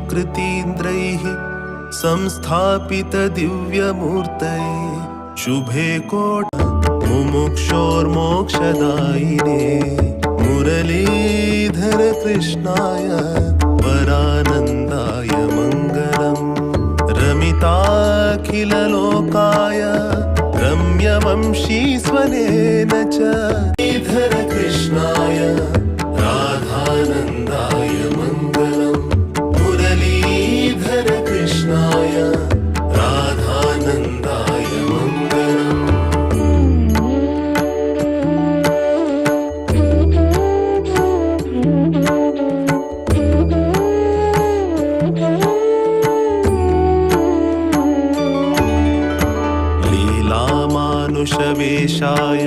सुकृतीन्द्रैः संस्थापितदिव्यमूर्तये शुभे कोट मुमुक्षोर्मोक्षदायिने मुरलीधर कृष्णाय परानन्दाय मङ्गलम्। रमिताखिललोकाय रम्यवंशी स्वनेन च धर कृष्णाय राधानन्दाय मङ्गलम्। मुरलीधर कृष्णाय राधानन्दाय मङ्गलम्। लीलामानुषवेषाय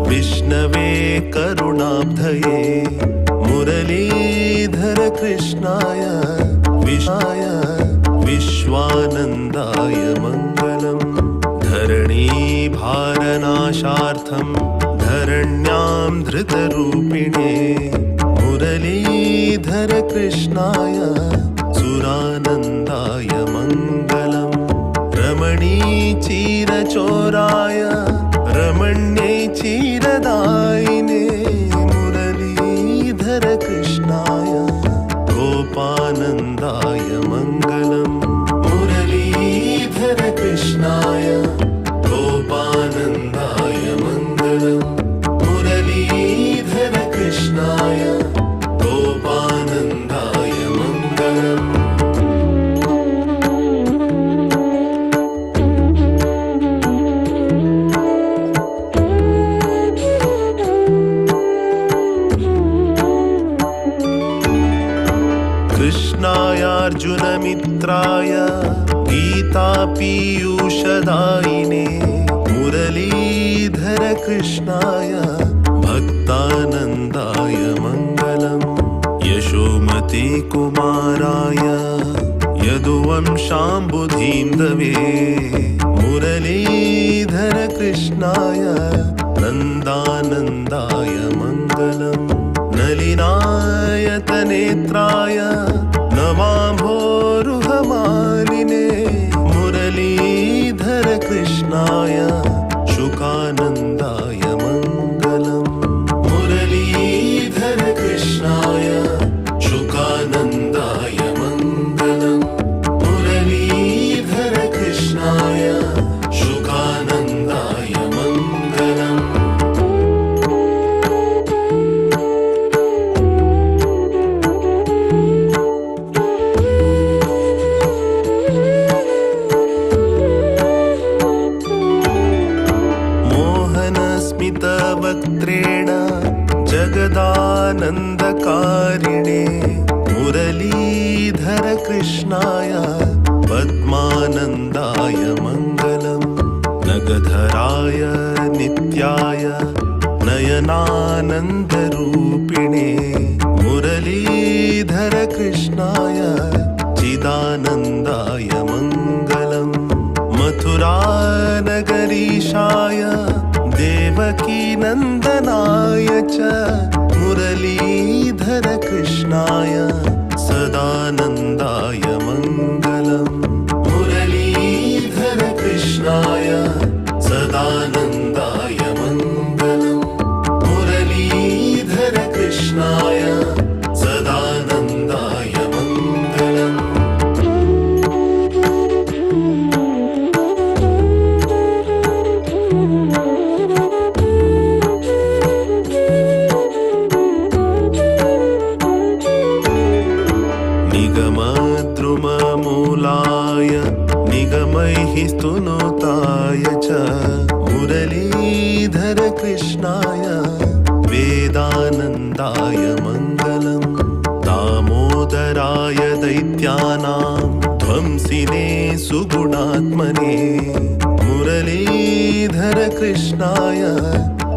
विष्णवे करुणाब्धये मुरलीधर कृष्णाय विष्णाय विश्वानन्दाय मङ्गलम्। धरणीभारनाशार्थं धरण्यां धृतरूपिणे मुरलीधर कृष्णाय सुरानन्दाय मङ्गलम्। रमणीचीरचोराय रमण्यै चीरदायिने मुरलीधर कृष्णाय गोपानन्दाय मङ्गलम्। मुरलीधर कृष्णाय गोपानन्दाय मङ्गलम्। मुरलीधर कृष्णाय गोपानन्दाय मङ्गलम्। कृष्णायार्जुनमित्राय गीतापीयूषदायिने मुरलीधर कृष्णाय भक्तानन्दाय मङ्गलम्। यशोमतीकुमाराय यदुवंशाम्बुधीन्दवे मुरलीधर कृष्णाय नन्दानन्दाय मङ्गलम्। नलिनायतनेत्राय नवाम्भोरुहमालिने मुरलीधर कृष्णाय शुकानन्दाय मङ्गलम्। मुरलीधर कृष्णाय शुकानन्दाय मङ्गलम्। मुरलीधर कृष्णाय शुकानन्दाय मङ्गलम्। स्मितवक्त्रेण जगदानन्दकारिणे मुरलीधर कृष्णाय पद्मानन्दाय मङ्गलम्। नगधराय नित्याय नयनानन्दरूपिणे मुरलीधर कृष्णाय चिदानन्दाय मङ्गलम्। मथुरानगरीशाय देवकीनन्दनाय च मुरलीधर कृष्णाय सदानन्दाय मङ्गलम्। मुरलीधर कृष्णाय सदानन्दाय मङ्गलम्। मुरलीधर कृष्णाय सदानन्दाय मङ्गलम्। निगमद्रुममूलाय निगमैः स्तुनुताय च मुरलीधर कृष्णाय वेदानन्दाय मङ्गलम्। दामोदराय दैत्यानां ध्वंसिने सुगुणात्मने मुरलीधर कृष्णाय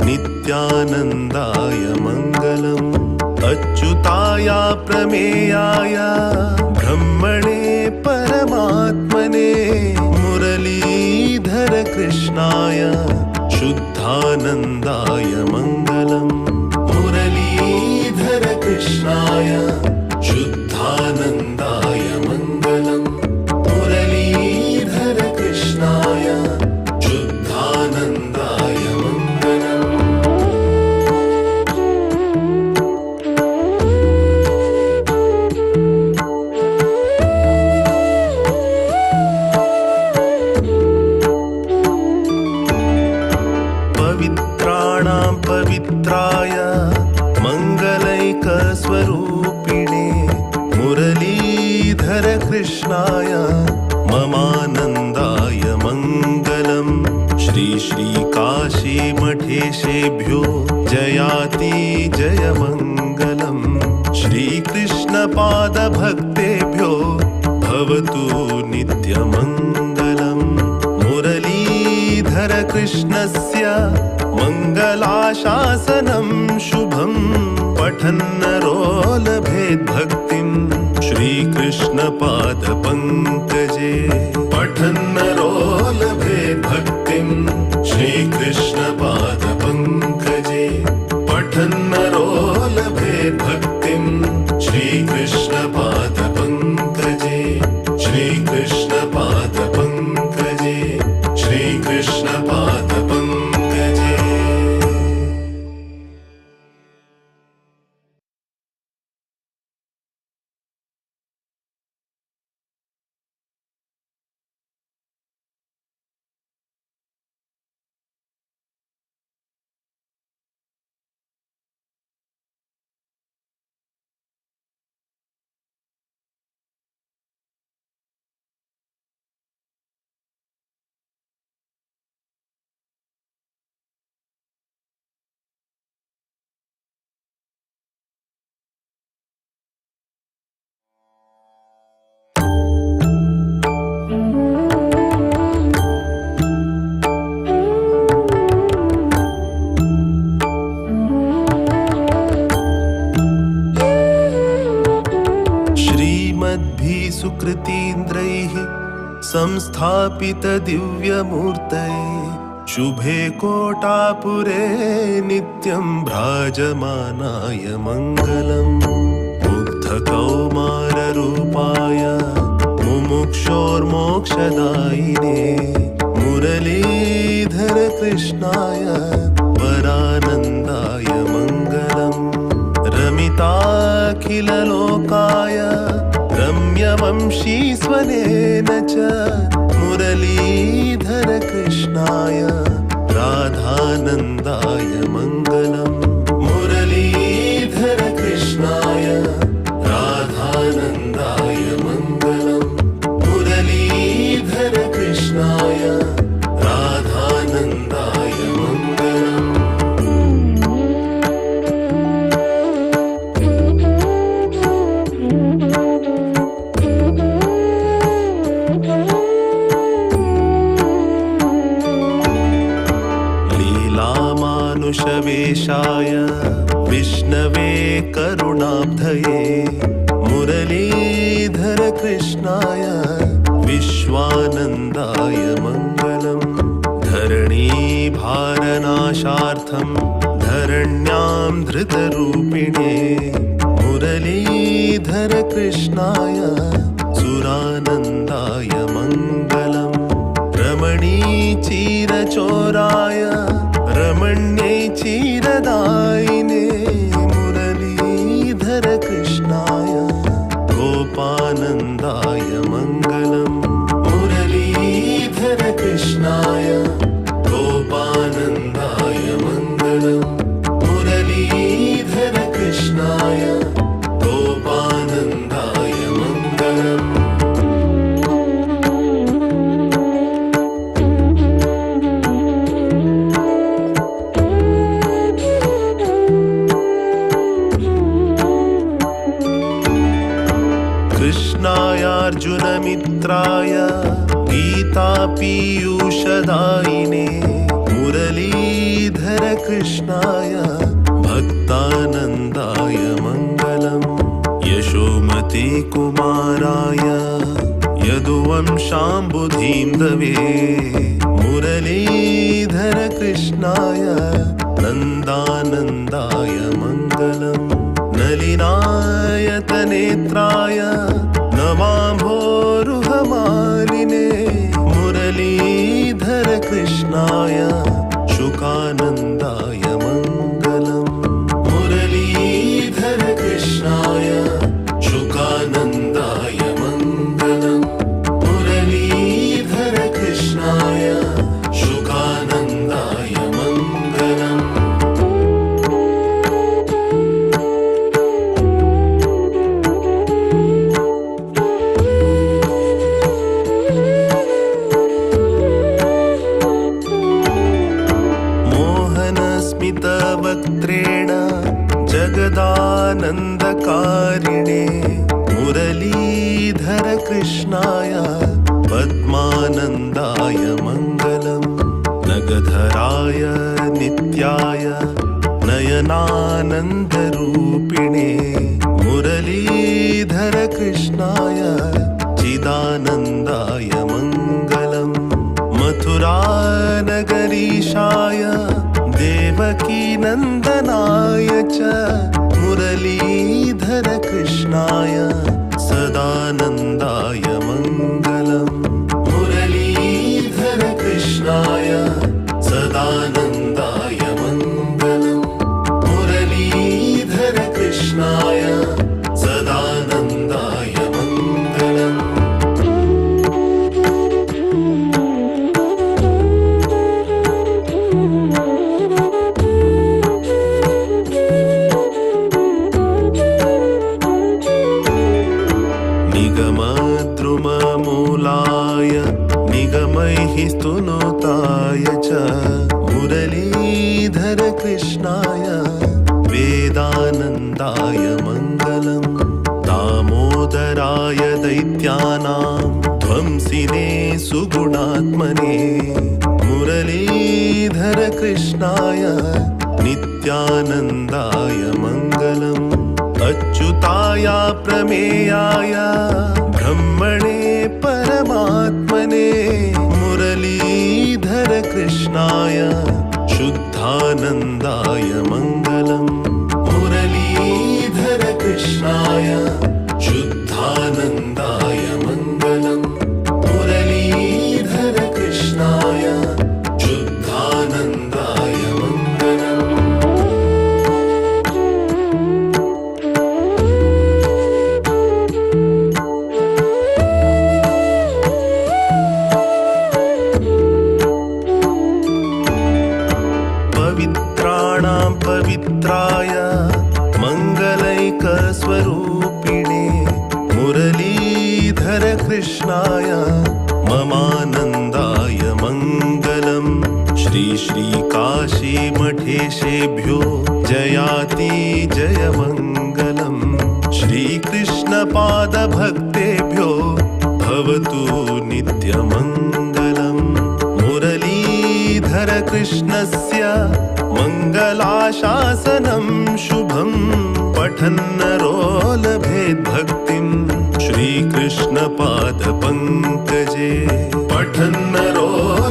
नित्यानन्दाय मङ्गलम्। अच्युताय प्रमेयाय ब्रह्मणे परमात्मने मुरलीधर कृष्णाय शुद्धानन्दाय मङ्गलम्। मुरलीधर कृष्णाय शुद्धानन्दाय कृष्णाय ममानन्दाय मङ्गलम्। श्री श्री काशीमठेशेभ्यो जयाति जय मङ्गलम्। श्रीकृष्णपादभक्तेभ्यो भवतु नित्यमङ्गलम्। मुरलीधर कृष्णस्य मङ्गलाशासनं शुभं पठन्नरो लभेद्भक्तिं श्रीकृष्णपादपङ्कजे। पठन्नरो लभेद्भक्तिं श्रीकृष्णपादपङ्कजे। पठन्नरो लभेद्भक्तिं श्रीकृष्णपादपङ्कजे। श्रीकृष्णपादपङ्कजे। श्रीकृष्णपादपङ्कजे। सुकृतीन्द्रैः संस्थापित दिव्यमूर्तये शुभे कोटापुरे नित्यं भ्राजमानाय मङ्गलम्। मुग्धकौमाररूपाय मुमुक्षोर्मोक्षदायिने मुरलीधर कृष्णाय परानन्दाय मङ्गलम्। रमिताखिललोकाय रम्यवंशी स्वनेन च मुरलीधर कृष्णाय राधानन्दाय मङ्गलम्। मुरलीधर कृष्णाय राधानन्दाय मङ्गलम्। मुरलीधर कृष्णाय राधानन्दाय मङ्गलम्। लीलामानुषवेषाय विष्णवे करुणाब्धये मुरलीधर कृष्णाय विश्वानन्दाय मङ्गलम्। धरणीभारनाशार्थं धरण्यां धृतरूपिणे मुरलीधर कृष्णाय सुरानन्दाय मङ्गलम्। रमणीचीरचोराय रमण्यै चीरदायिने मुरलीधर कृष्णाय गोपानन्दाय मङ्गलम्। मुरलीधर कृष्णाय गोपानन्दाय मङ्गलम्। मुरलीधर कृष्णाय गोपानन्दाय मङ्गलम्। कृष्णायार्जुनमित्राय गीतापीयूषदायिने मुरलीधर कृष्णाय भक्तानन्दाय मङ्गलम्। यशोमतीकुमाराय यदुवंशाम्बुधीन्दवे मुरलीधर कृष्णाय नन्दानन्दाय मङ्गलम्। नलिनायतनेत्राय नवाम्भोरुहमालिने मुरलीधर कृष्णाय शुकानन्दाय मङ्गलम्। मुरलीधर कृष्णाय शुकानन्दाय मङ्गलम्। मुरलीधर कृष्णाय शुकानन्दाय मङ्गलम्। कृष्णाय पद्मानन्दाय मङ्गलम्। नगधराय नित्याय नयनानन्दरूपिणे मुरलीधर कृष्णाय चिदानन्दाय मङ्गलम्। मथुरानगरीशाय देवकीनन्दनाय च मुरलीधर कृष्णाय सदानन्दाय मङ्गलम्। मुरलीधर कृष्णाय सदानन्दाय मङ्गलम्। मुरलीधर कृष्णाय सदानन्दाय मङ्गलम्। निगमद्रुममूलाय निगमैः स्तुनुताय च मुरलीधर कृष्णाय वेदानन्दाय मङ्गलम्। दामोदराय दैत्यानां ध्वंसिने सुगुणात्मने मुरलीधर कृष्णाय नित्यानन्दाय मङ्गलम्। अच्युताय प्रमेयाय ब्रह्मणे परमात्मने मुरलीधर कृष्णाय शुद्धानन्दाय मङ्गलम्। मुरलीधर कृष्णाय शुद्धानन्दाय मङ्गलम्। मुरलीधर कृष्णाय शुद्धानन्दाय मङ्गलम्। पवित्राणां पवित्राय मङ्गलैकस्वरूपिणे मुरलीधर कृष्णाय ममानन्दाय मङ्गलम्। श्री श्री काशीमठेशेभ्यो जयाति जय मङ्गलम्। श्रीकृष्णपादभक्तेभ्यो भवतु नित्यमङ्गलम्। मुरलीधर कृष्णस्य मङ्गलाशासनं शुभं पठन्नरो लभेद्भक्तिं श्रीकृष्णपादपङ्कजे। पठन्नरो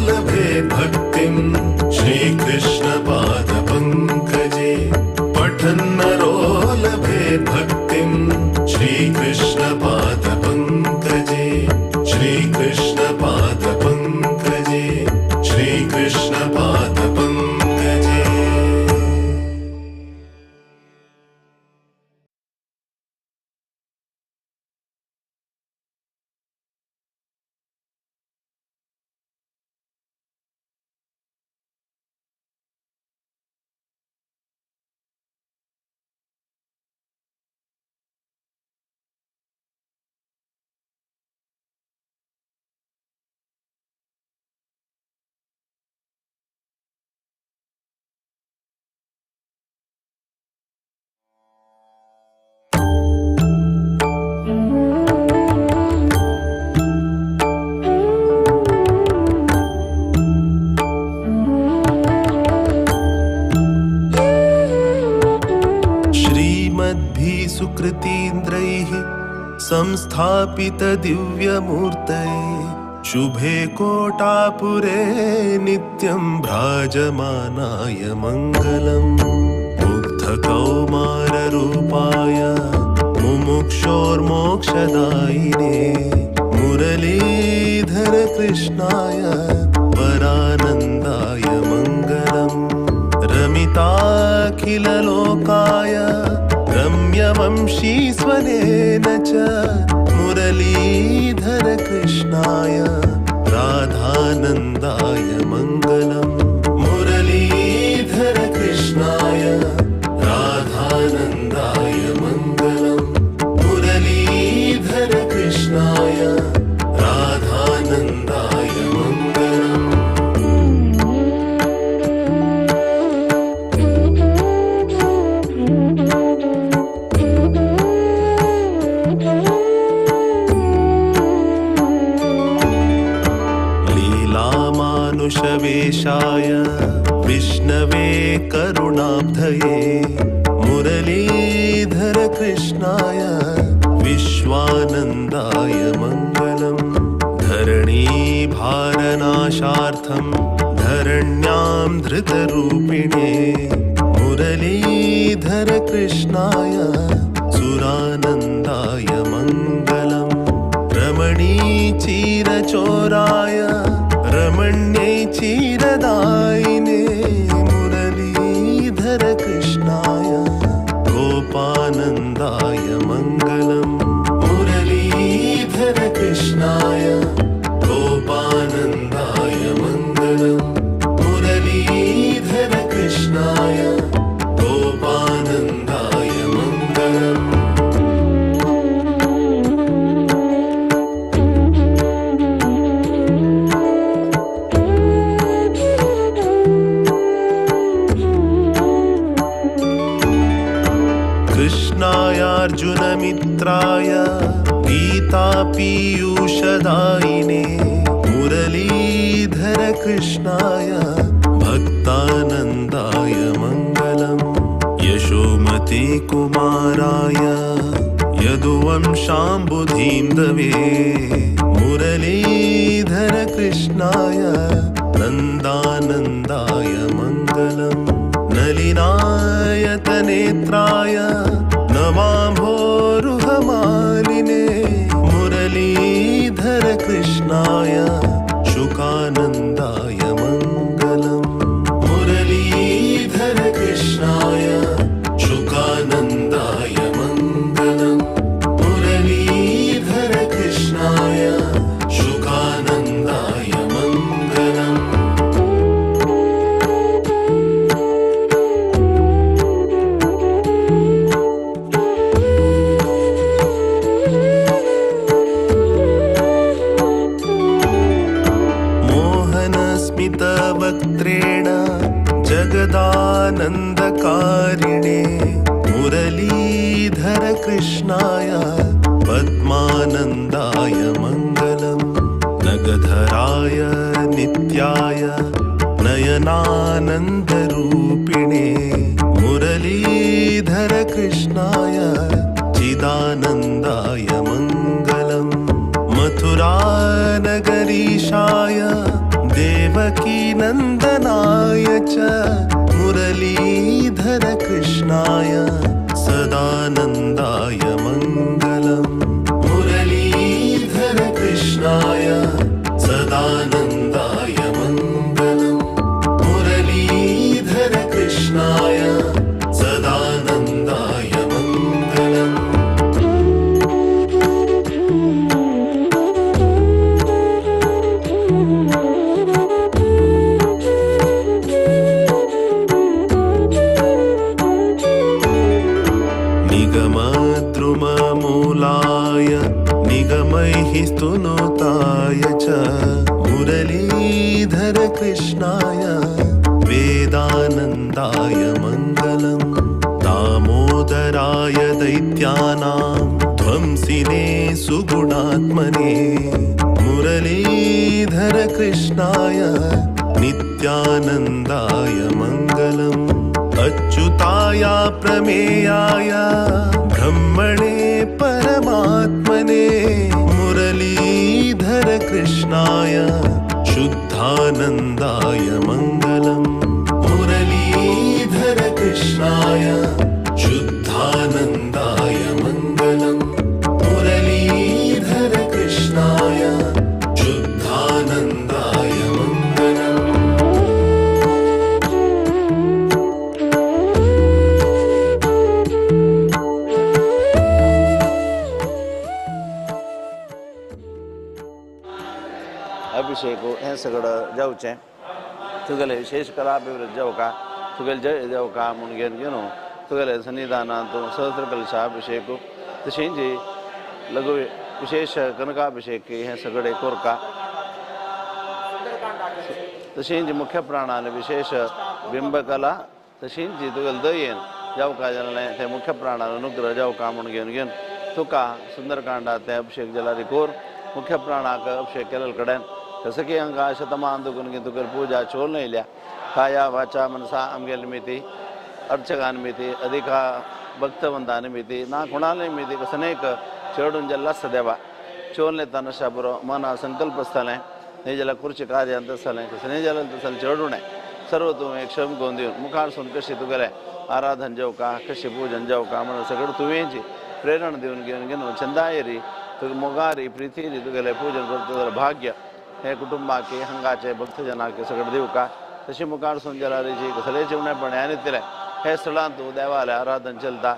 लभेद्भक्तिं श्रीकृष्णपादपङ्कजे। पठन्नरो लभेद्भक्तिं श्रीकृष्णपादपङ्कजे। श्रीकृष्णपादपङ्कजे। श्रीकृष्णपादपङ्कजे। सुकृतीन्द्रैः संस्थापितदिव्यमूर्तये शुभे कोटापुरे नित्यं भ्राजमानाय मङ्गलम्। मुग्धकौमाररूपाय मुमुक्षोर्मोक्षदायिने मुरलीधर कृष्णाय परानन्दाय मङ्गलम्। रमिताखिललोकाय रम्यवंशी स्वनेन च मुरलीधर कृष्णाय राधानन्दाय मङ्गलम्। मुरलीधर कृष्णाय राधानन्दाय मङ्गलम्। मुरलीधर कृष्णाय राधानन्दाय मङ्गलम्। केशवेशाय विष्णवे करुणाब्धये मुरलीधर कृष्णाय विश्वानन्दाय मङ्गलम्। धरणी भारनाशार्थं धरण्यां धृतरूपिणे मुरलीधर कृष्णाय सुरानन्दाय मङ्गलम्। रमणी चीरचोराय रमण्यै चीरदायिने मुरलीधर कृष्णाय गोपानन्दाय मङ्गलम्। मुरलीधर कृष्णाय गोपानन्दाय मङ्गलम्। मुरलीधर कृष्णाय गोपानन्दाय मङ्गलम्। कृष्णायार्जुनमित्राय गीतापीयूषदायिने मुरलीधर कृष्णाय भक्तानन्दाय मङ्गलम्। यशोमती कुमाराय यदुवंशाम्बुधीं दवे मुरलीधर कृष्णाय नन्दानन्दाय मङ्गलम्। नलिनायतनेत्राय नवाम्भोरुहमालिने मुरलीधर कृष्णाय शुकानन्दाय मङ्गलम्। मुरलीधर कृष्णाय शुकानन्दाय मङ्गलम्। मुरलीधर कृष्णाय शुकानन्दाय मङ्गलम्। वक्त्रेण जगदानन्दकारिणे मुरलीधर कृष्णाय पद्मानन्दाय मङ्गलम्। नगधराय नित्याय नयनानन्दरूपिणे मुरलीधर कृष्णाय चिदानन्दाय मङ्गलम्। मथुरानगरीशाय देवकीनन्दनाय च मुरलीधर कृष्णाय सदानन्दाय मङ्गलम्। मुरलीधर कृष्णाय सदानन्दाय मङ्गलम्। मुरलीधर कृष्णाय सदानन्दाय मङ्गलम्। निगमद्रुममूलाय निगमैः स्तुनुताय च मुरलीधर कृष्णाय वेदानन्दाय मङ्गलम्। दामोदराय दैत्यानां ध्वंसिने सुगुणात्मने मुरलीधर कृष्णाय नित्यानन्दाय मङ्गलम्। अच्युताय प्रमेयाय ब्रह्मणे परमात्मने मुरलीधर कृष्णाय शुद्धानन्दाय मङ्गलम्। मुरलीधर कृष्णाय शुद्धानन्दाय मङ्गलम्। मुरलीधर कृष्णाय शुद्धानन्दाय मङ्गलम्। अभिषेक हें सगळं जावचें तुगेले विशेष कला अभिवृद्ध जावका तुगेले जय जावका म्हूण घेवन घेवन तुगेले सन्निधानांत सहस्र कलशाभिषेक तशेंच लघु विशेष कनकाभिषेक हें सगळें कोरका तशेंच मुख्य प्राणान विशेष बिंबकला तशेंच तुगेले दयेन जावका जालें तें मुख्य प्राणान अनुग्रह जावका म्हूण घेवन घेवन तुका सुंदरकांडांत तें अभिषेक जाल्यार कोर मुख्य प्राणाक अभिषेक केल्ले कडेन जसं की हांगा शतमान दुखून घेवन तुगेली पुजा चोल येयल्या काया वाचा मनसा आमगेले निमित्ती अर्चका निमित्ती अधिका भक्तवंता निमित्ती ना कोणाले निमित्ती कसनेक चेडून जेल्ला आसता देवा चोल येता नशा बरो मना संकल्प आसतालें न्ही जाल्यार खुर्ची कार्यांत आसतालें कसलें जाल्यार तसलें चेडूणें सर्व तुवें क्षम करून दिवन मुखार सून कशी तुगेलें आराधन जावका कशी पूजन जावका म्हणून सगळें तुवेंची प्रेरणा दिवन घेवन घेवन चंदायरी तुगे मोगारी प्रितीरी तुगेलें पूजन करता जाल्यार भाग्य हे कुटुंबाक हांगाचे भक्तजनाक सगळें दिवका तशी मुखार सून जाल्यार कसलें चिवणेपण आनी तिलें हे स्थळांत तूं देवालें आराधन चलता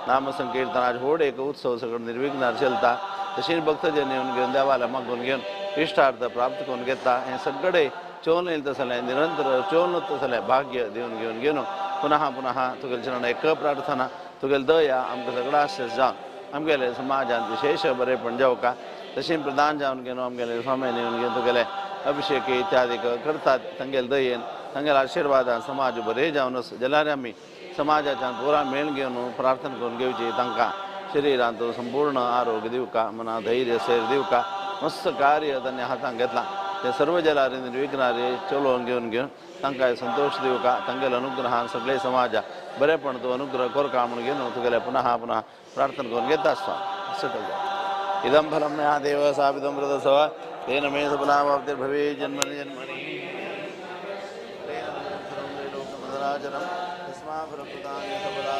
नामसंकीर्तनाचे व्हड एक उत्सव सगळें निर्विघ्नार चलता तशीच भक्तजन येवन घेवन देवालें मागून घेवन इश्टार्थ प्राप्त करून घेता हें सगळें चोवन येयलें तसलें निरंतर चोवन तसलें भाग्य दिवन घेवन घेवन पुनः पुनः तुगेले चरण एक प्रार्थना तुगेले दया आमकां सगळो आश्रय जावन आमगेले समाजांत विशेष बरेपण जावका तशें प्रधान जावन घेवन आमगेले स्वाम्यान येवन घेवन तुगेले अभिषेक इत्यादी करतात तांगेले दयेन तांगेल्या आशिर्वादान समाज बरें जावन जाल्यार आमी समाजाच्यान पुरा मेळ घेवन प्रार्थना करून घेवची तांकां शरिरांत संपूर्ण आरोग्य दिवका मना धैर्य सैर दिवका मस्त कार्य तांणी हातांत घेतलां ते सर्व जलारी निर्विघ्नारी चलोवन घेवन घेवन तांकां संतोष दिवका तांगेले अनुग्रहान सगळे समाजा बरेपण तूं अनुग्रह करका म्हणून घेवन तुगेले पुनः पुनः प्रार्थना करून घेता स्वामी सकल इदं फलं मया देव सापितं मृदसव तेन मे सफलावाप्तिर्भवे जन्मनि जन्मनि लोकमदराचरं तस्मात् फलप्रदानि सफला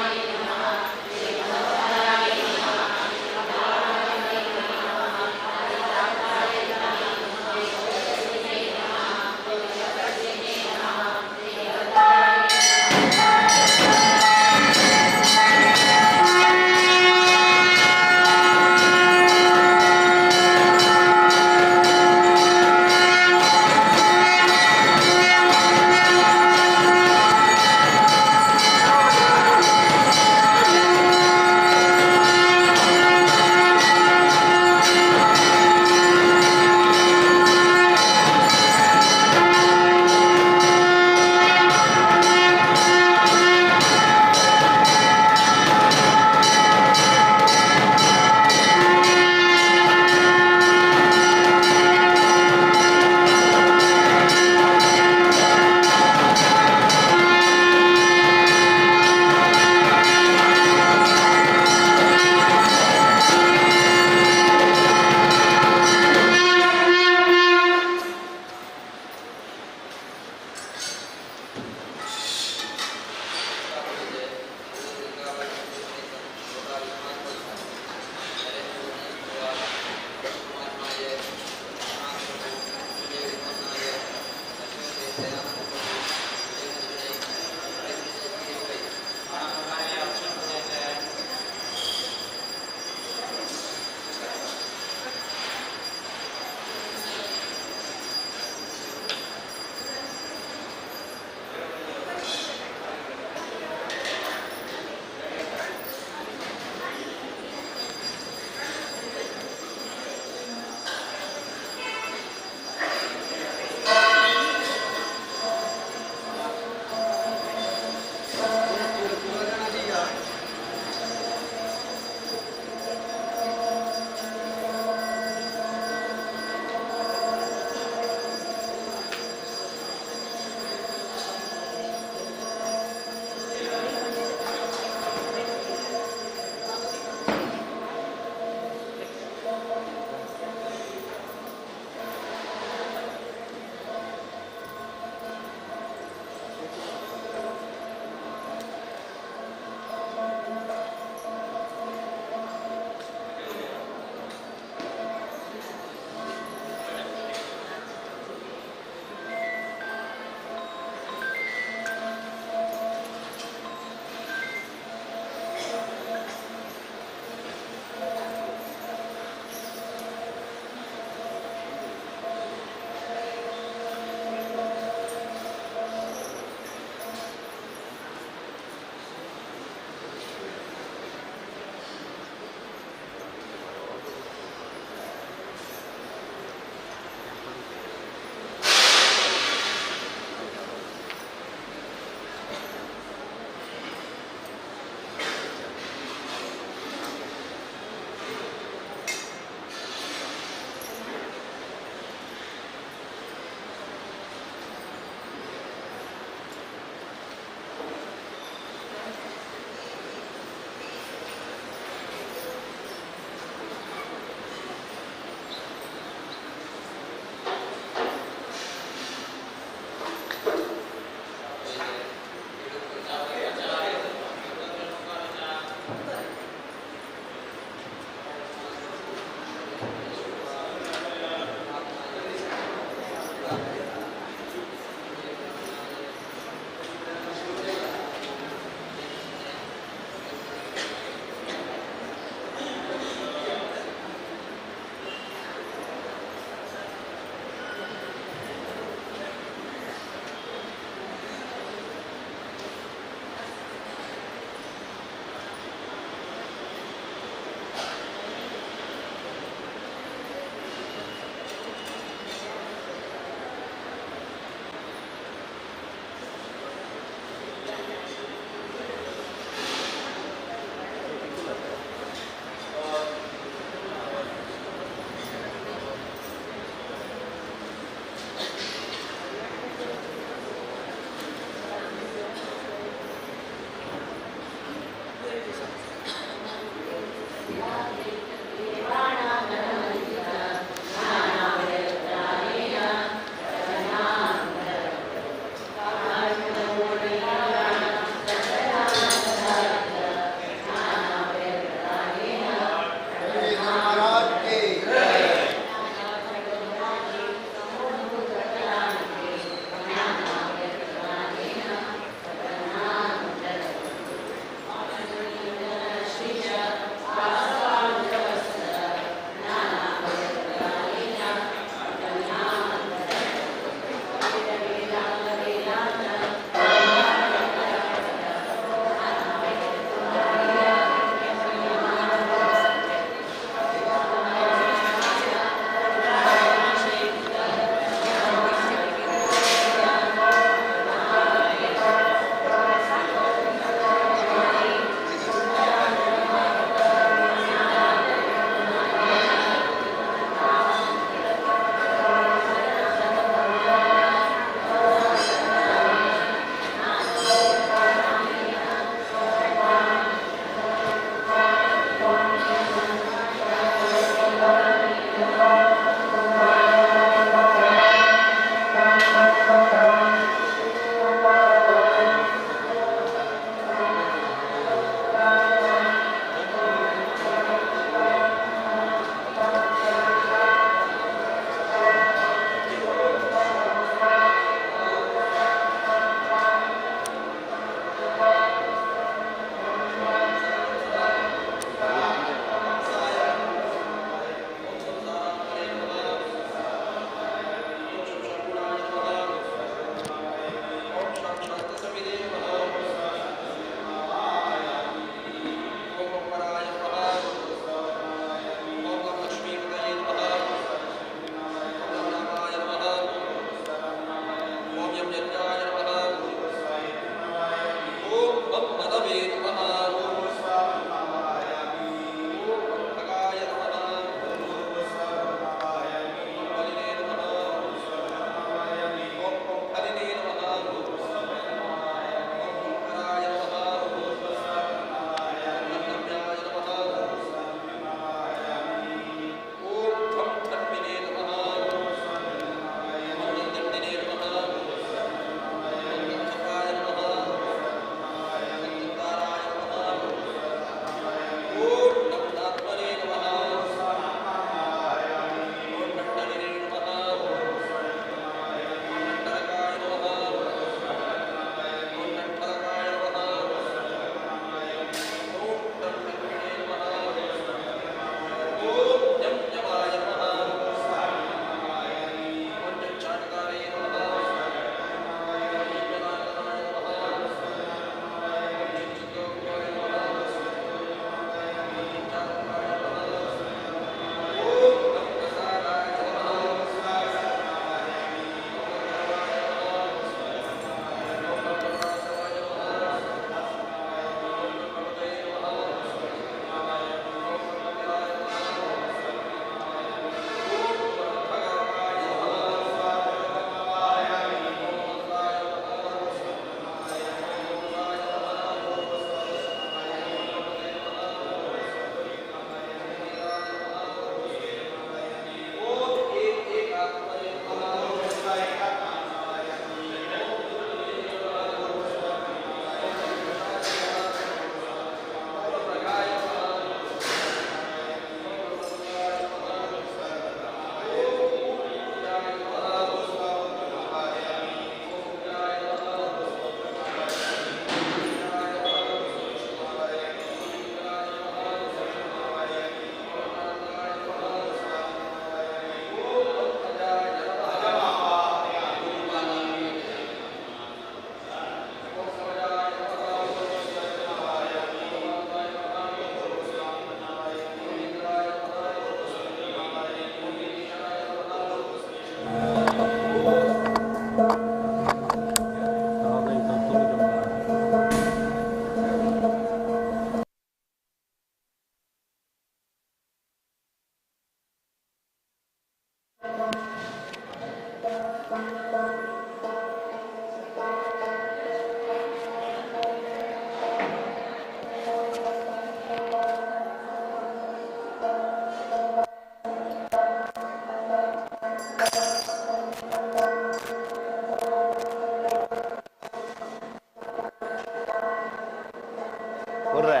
उर्रे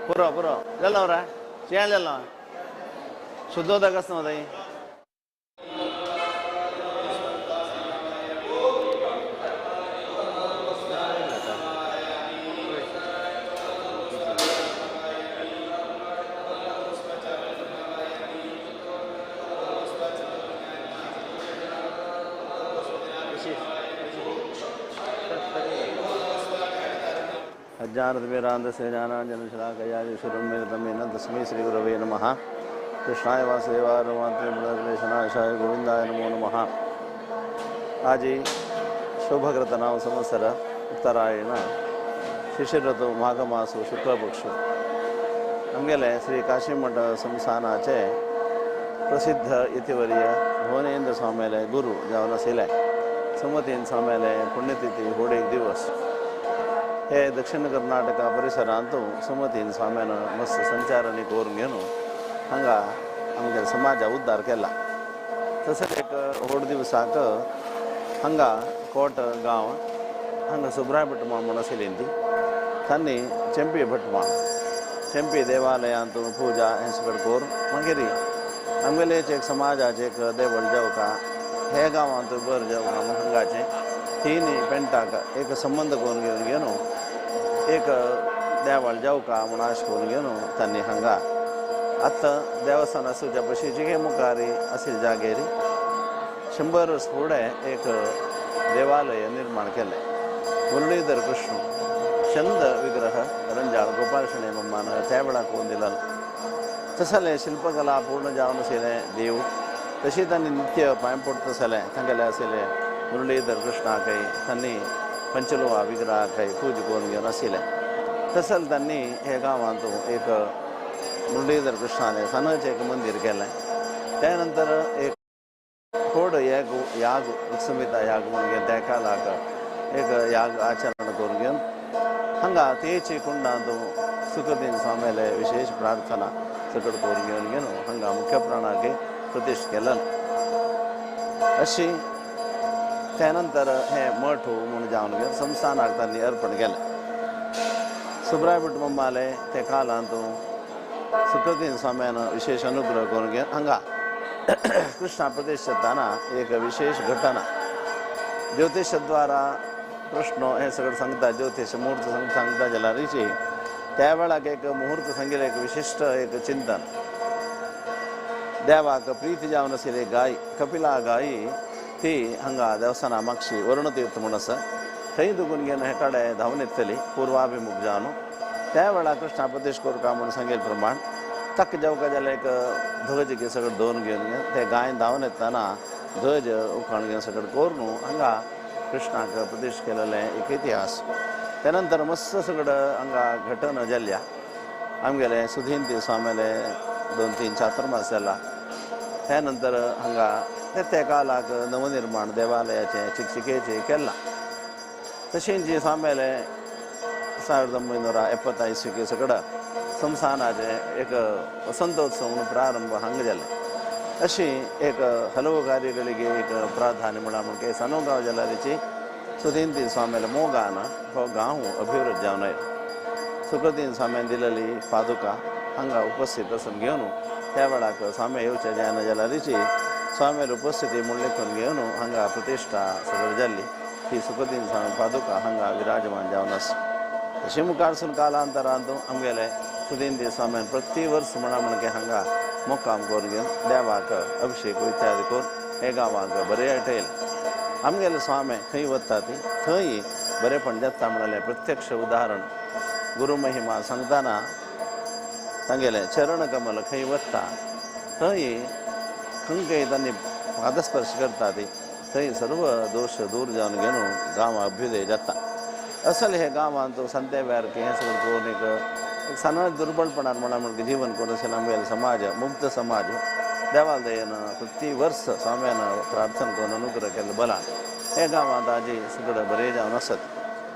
पुरो पुरो जालें रे शिंयाळ जालें शुद्ध उदक आसता न्हू थंय. अज्ञानतिमिरान्धस्य तस्मै श्रीगुरवे नमः. कृष्णाय वासुदेवाय रमात्रे गोविंदाय नमो नमः. आजी शोभकृत नाम संवत्सर उत्तरायण शिशिर ऋतु माघ मास शुक्लपक्ष आमगेले श्री काशीमठ संस्थानाचे प्रसिद्ध इतिवर्य भुवनेंद्र स्वामीले गुरु जावन आशिल्ले सुमतीन स्वामीले पुण्यतिथी होड एक दिवस हे दक्षिण कर्नाटक परिसरांतु सुमतीन स्वाम्यान मस्त संचारणी करून घेवन हांगा आमगे समाजा उद्धार केला. तशेंच एक व्हड दिवसाक हांगा कोट गांव हांगा सुब्राय भटमा म्हूण आशिल्ली ती तांणी चेंपी भटमा चेंपी देवालयांत पुजा हें सगळें करून मागीर आमगेलेच एक समाजाचें एक देवळ जेवका हे गांवांत बरें जेवका म्हूण हांगाचें तीन पेंटाक एक संबंद करून घेवन घेवन एक देवळ जेवका म्हूण आश करून घेवन तांणी हांगा आतां देवस्थान आसूच्या पशी जिगे मुखार आशिल्ले जागेर 100 वर्स फुडें एक देवालय निर्माण केलें. मुरळीधर कृष्ण चंद विग्रह रंजाळ गोपाल शणे मम्मान त्या वेळार करून दिला. तसलें शिल्पकला पूर्ण जावन आशिल्लें देव तशी तांणी नित्य पांय पडटा जालें तांगेलें आशिल्लें मुरळीधर कृष्णाकय तांणी पंचलोहा विग्रहाकय पूज करून घेवन आशिल्लें. तसलें तांणी हे गांवांत एक मुरळीधर कृष्णालें सनाचें एक मंदीर केलें. त्या नंतर एक व्हड याग याग ऋक्संहिता याग म्हणून घेवन त्या कालाक एक याग आचरण करून घेवन हांगा तेची कुंडांत सुखदीन स्वामीले विशेष प्रार्थना सगळं करून घेवन घेवन हांगा मुख्य प्राणाक प्रतिष्ठ केलं. अशी त्यानंतर हे मठ म्हणून जावन घेवन संस्थानाक तांणी अर्पण केलें. सुब्राय भट मम्माले ते कालांत सुखदीन स्वाम्यान विशेष अनुग्रह करून घेवन हांगा कृष्णा प्रतिष्ठ जाताना एक विशेष घटना ज्योतिषद्वारा कृष्ण हें सगळें सांगता ज्योतिष मुहूर्त सांगता जाल्यार त्या वेळाक एक मुहूर्त सांगिल्लें एक विशिश्ट एक चिंतन देवाक प्रीती जावन आशिल्ली गाय कपिला गाय ती हांगा देवस्थाना मागशी वरुणतीर्थ म्हूण आसा थंय दुगून घेवन हे कडेन धांवन येतली पूर्वाभिमुख जावन त्या वेळार कृष्णा प्रतिष्ठ करता म्हूण सांगिल्ले प्रमाण तक जेवका जाल्यार एक ध्वज घे सगळें दवरून घेवन घेवन ते गायन धांवन येतना ध्वज उखाण घेवन सगळें करून हांगा कृष्णाक प्रतिष्ठ केलेलें एक इतिहास. त्या नंतर मस्त सगळं हांगा घटना जाल्या आमगेले सुधीन स्वामीले 2-3 चातुर्मास जाला. त्या नंतर हांगा ते कालाक नवनिर्माण देवालयाचें चिकचिकेचें केलां. तशेंच जे स्वामीले 1970 इस्वीक सगळं संस्थानाचें एक वसंतोत्सव म्हणून प्रारंभ हांगा जालें. अशी एक हलव कार्यಗಳಿಗೆ एक प्राधान्य म्हळ्यार म्हणजे सानोगांव जाल्यारीची सुधीन स्वामीले मोगान हो गांव अभिवृद्ध जावन आयलो. सुखदीन स्वाम्यान दिलेली पादुका हांगा उपस्थित आसून घेवन त्या वेळाक स्वामी येवचे जायना जाल्यारीची स्वामीले उपस्थिती म्हूण लेखून घेवन हांगा प्रतिश्ठा सगळी जाल्ली ती सुखदीन स्वामी पादुका हांगा विराजमान जावन आसा. तशें मुखारसून कालांतरांत आमगेले सुधीन स्वाम्यान प्रति वर्स म्हणा म्हणके हांगा मुक्काम करून घेवन देवाक अभिषेक इत्यादी करून हे गांवाक बरें आठयलें. आमगेले स्वामी खंय वता ती थंय बरेपण जाता म्हणलें प्रत्यक्ष उदाहरण गुरु महिमा सांगतना तांगेलें चरण कमल खंय वता थंय खंय तांणी पादस्पर्श करता ती थंय सर्व दोश दूर जावन घेवन गांव अभ्युदय जाता. असल हे गांवांत संते वेळार हें सगळें करून एक सण दुर्बलपणान म्हणा म्हणजे जीवन करून अशें आमगेलो समाज मुक्त समाज देवालयन प्रति वर्स स्वाम्यान प्रार्थना करून अनुग्रह केल्लो बलान हे गांवांत आजी सगळें बरें जावन आसत.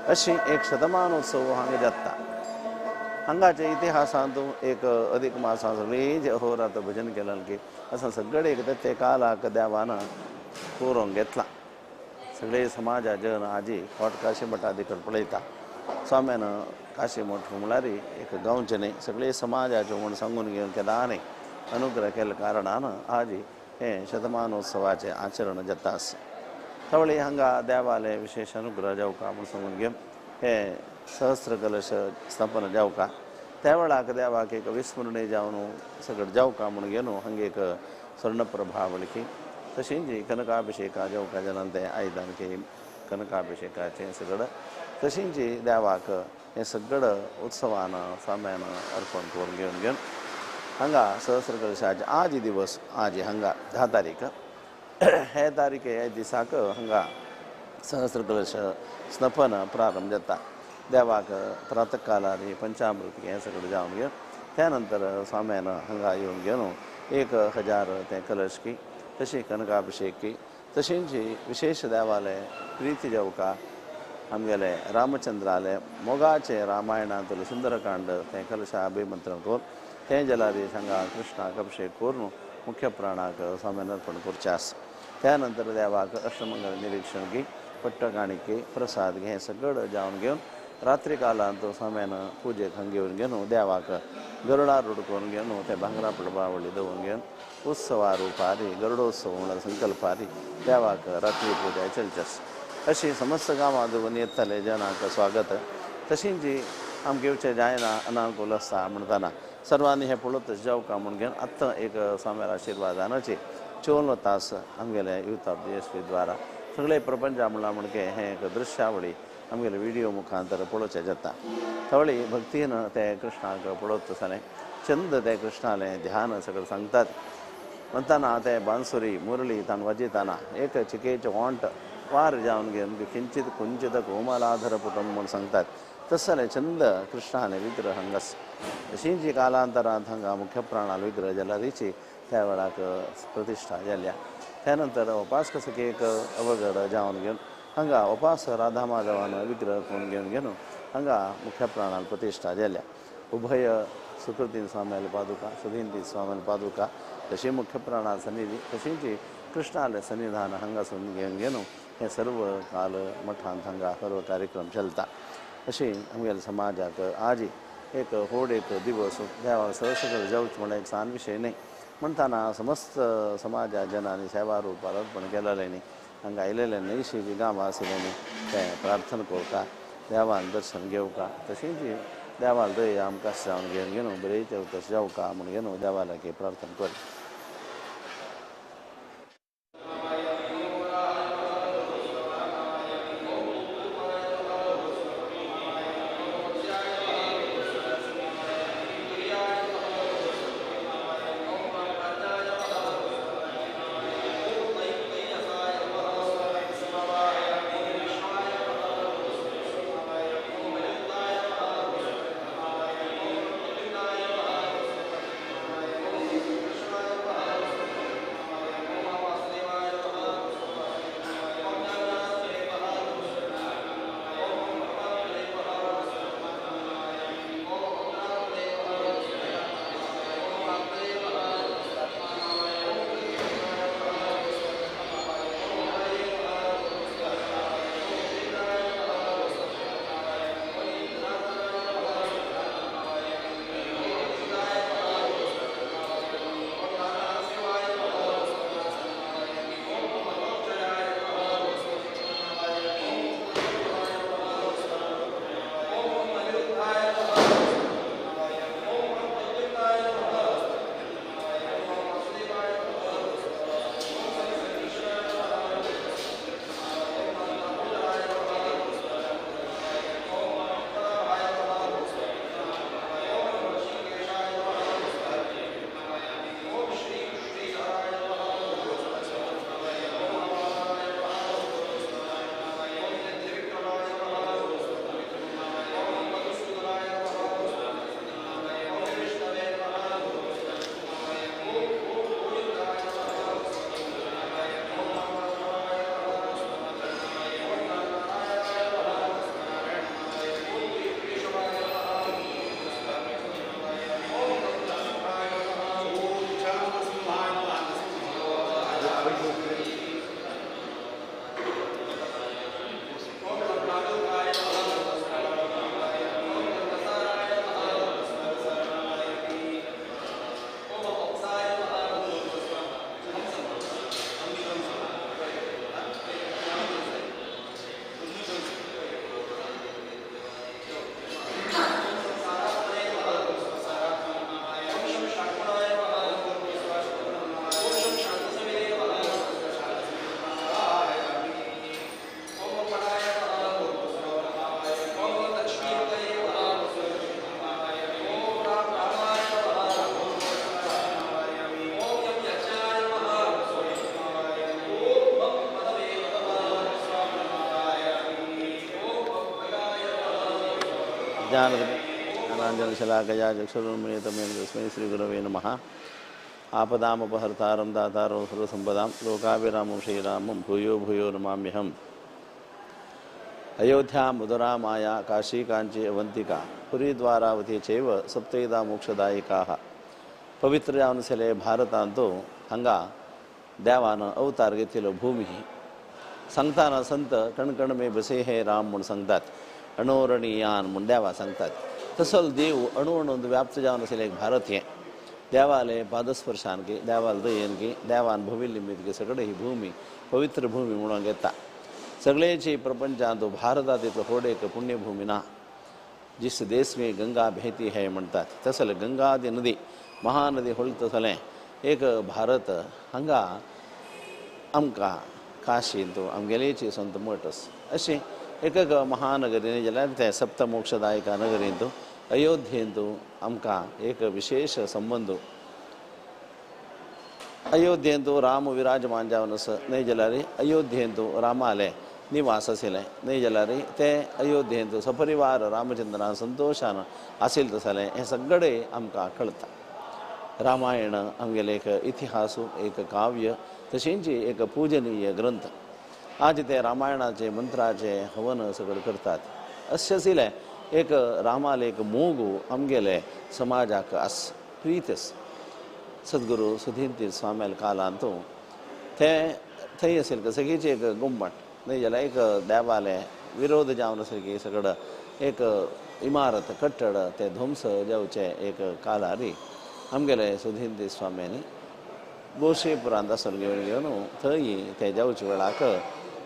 अशी एक शतमानोत्सव हांगा जाता. हांगाच्या इतिहासांत एक अधिक मासा सगळीं जे अहोरात्र भजन केलें की असं सगळें एक ते कालाक देवान कोरोंक घेतलां. सगळे समाजा जन आजी कोट काशी मठादी कडेन पळयता. स्वाम्यान काशी मठ म्हळ्यार एक गांवचें न्ही सगळे समाजाचें म्हूण सांगून घेवन केदां अनुग्रह केल्ल्या कारणान आज हें शतमानोत्सवाचें आचरण जाता आसा. थवळी हांगा देवाले विशेष अनुग्रह जावका म्हूण सांगून घेवन हें सहस्र कलश स्थापन जावका त्या वेळाक देवाक एक विस्मरणे जावन सगळें जावका म्हूण घेवन हांगा एक स्वर्णप्रभावळकी तशींच कनकाभिषेका जावका जाल्यार तें आयदन की कनकाभिषेकाचें सगळें तशींच देवाक हें सगळें उत्सवान स्वाम्यान अर्पण करून घेवन घेवन हांगा सहस्र कलशाचे आज दिवस आज हांगा 10 तारीख हे तारीखे ह्या दिसाक हांगा सहस्र कलश स्नपन प्रारंभ जाता. देवाक प्रातकालार पंचामृत हें सगळें जावन घेवन त्या नंतर स्वाम्यान हांगा येवन घेवन 1000 तें कलश की तशी कनकाभिषेक की तशींच विशेष देवाले प्रिती जावका आमगेले रामचंद्राले मोगाचे रामायणांतले सुंदरकांड तें कलशा अभिमंत्रण करून तें जाल्यार हांगा कृष्णाक अभिषेक करून मुख्य प्राणाक स्वाम्यान अर्पण करचें आसा. त्या नंतर देवाक अष्टमंगल निरीक्षण की पट्टकाणिके प्रसाद हें सगळें जावन घेवन रात्री कालांत स्वाम्यान पुजेक हांगा घेवन घेवन देवाक गरुडारूढ करून घेवन ते भांगरा प्रभावळी दवरून घेवन उत्सवा रुपारी गरुडोत्सव म्हळ्यार संकल्पारी देवाक रात्री पुजा चलची आसा. अशी समस्त गांवांत येतले जनांक स्वागत तशींच आमकां येवचें जायना अनानुकूल आसा म्हणटाना सर्वांनी हें पळोवत जावका म्हूण घेवन आत्तां एक स्वाम्याच्या आशिर्वादानाची 54 तास आमगेले यूथ ऑफ जीएसपी द्वारा सगळे प्रपंचा म्हणलां म्हणके हें एक दृश्यावळी आमगेले विडियो मुखांतर पळोवचें जाता. थवळी भक्तीन ते कृष्णाक पळोवत आसलें चंद ते कृष्णालें ध्यान सगळें सांगतात म्हणटाना ते बांसुरी मुरळी ताण वाजयताना एक चिकेचें ओंट वार जावन घेवन किंचित कुंचित कोमलाधर पुटम म्हूण सांगतात तसलें चंद कृष्णालें विग्रह हांगास तशींच कालांतरांत हांगा मुख्य प्राणाल विग्रह जाल्यारीची त्या वेळाक प्रतिश्ठा जाल्या. त्या नंतर उपासक सखी एक अवघड जावन घेवन हांगा उपास राधा माधवान विग्रह करून घेवन घेवन हांगा मुख्य प्राणाल प्रतिश्ठा जाल्या. उभय सुकृतीन स्वाम्याले पादुका सुधींती स्वाम्याले पादुका तशी मुख्य प्राणा सन्निधी तशींच कृष्णाले सन्निधान हांगासून घेवन घेवन हें सर्व काल मठांत हांगा सर्व कार्यक्रम चलता. अशी आमगेल्या समाजाक आज एक होड एक दिवस देवाक सहस्र जावचें म्हणल्यार एक सान विशय न्ही म्हणटाना समस्त समाजा जनांनी सेवा रुपार अर्पण केलेलें न्ही हांगा आयलेलें न्ही जी गांवां आशिल्लें न्ही तें प्रार्थना करता देवान दर्शन घेवका तशींच देवाल दया आमकां जावन घेवन घेवन बरें तशें जावका म्हूण घेवन देवा लागीं प्रार्थना कर. Krishna. अज्ञानशलाकया चक्षुरुन्मीलितं येन तस्मै श्रीगुरवे नमः. आपदामपहर्तारं दातारं सर्वसम्पदां लोकाभिरामं श्रीरामं भूयो भूयो नमाम्यहम्. अयोध्या मधुरा माया काशी कांची अवंतिका पुरी द्वारावती चैव सप्तैदा मोक्षदायिकाः. पवित्र जावन आसले भारतांत हांगा देवान अवतार घेतिल्लो भूमी. सांगताना संत कणकण मे बसे हे राम म्हूण सांगतात, अणोरणीयान म्हूण देवा सांगतात. तसो देव अणु अणून व्याप्त जावन आसले एक भारत हें. देवाले पादस्पर्शान की देवाल दयेन की देवान भविल्ली मित सगळे ही भूमी पवित्र भूमी म्हणून घेता. सगळेची प्रपंचांत भारतात इतलो व्हड एक पुण्यभूमी ना. जिस देश में गंगा बहती है म्हणतात तसले गंगादी नदी महानदी होळत तसलें एक भारत. हांगा आमकां काशींत आमगेलेची संत मठ अशें एक एक महानगरीन जाल्यार तें सप्तमोक्षदायिका नगरींत अयोध्येंत आमकां एक विशेष संबंद. अयोध्येंत राम विराजमान जावन आसा न्हय जाल्यार अयोध्येंत रामालें निवास आशिल्लें न्हय जाल्यार तें अयोध्येंत सपरिवार रामचंद्रान संतोशान आशिल्लें तसलें हें सगळें आमकां कळटा. रामायण आमगेलें एक इतिहास, एक काव्य, तशेंच एक पूजनीय ग्रंथ. आज ते रामायणाचे मंत्राचे हवन सगळें करतात. अशें आशिल्लें एक रामाले एक मोग आमगेले समाजाक आस प्रीत आस. सद्गुरू सुधीर स्वाम्याल कालांत ते थंय आशिल्लें सगळीच एक गुम्मट न्हय जाल्यार एक देवालें विरोध जावन आशिल्लें की सगळं एक इमारत कट्टड ते ध्वंस जावचें एक कालारी आमगेले सुधीर स्वाम्यांनी गोशेपुरांत आसून घेवन घेवन थंय ते जावचे वेळाक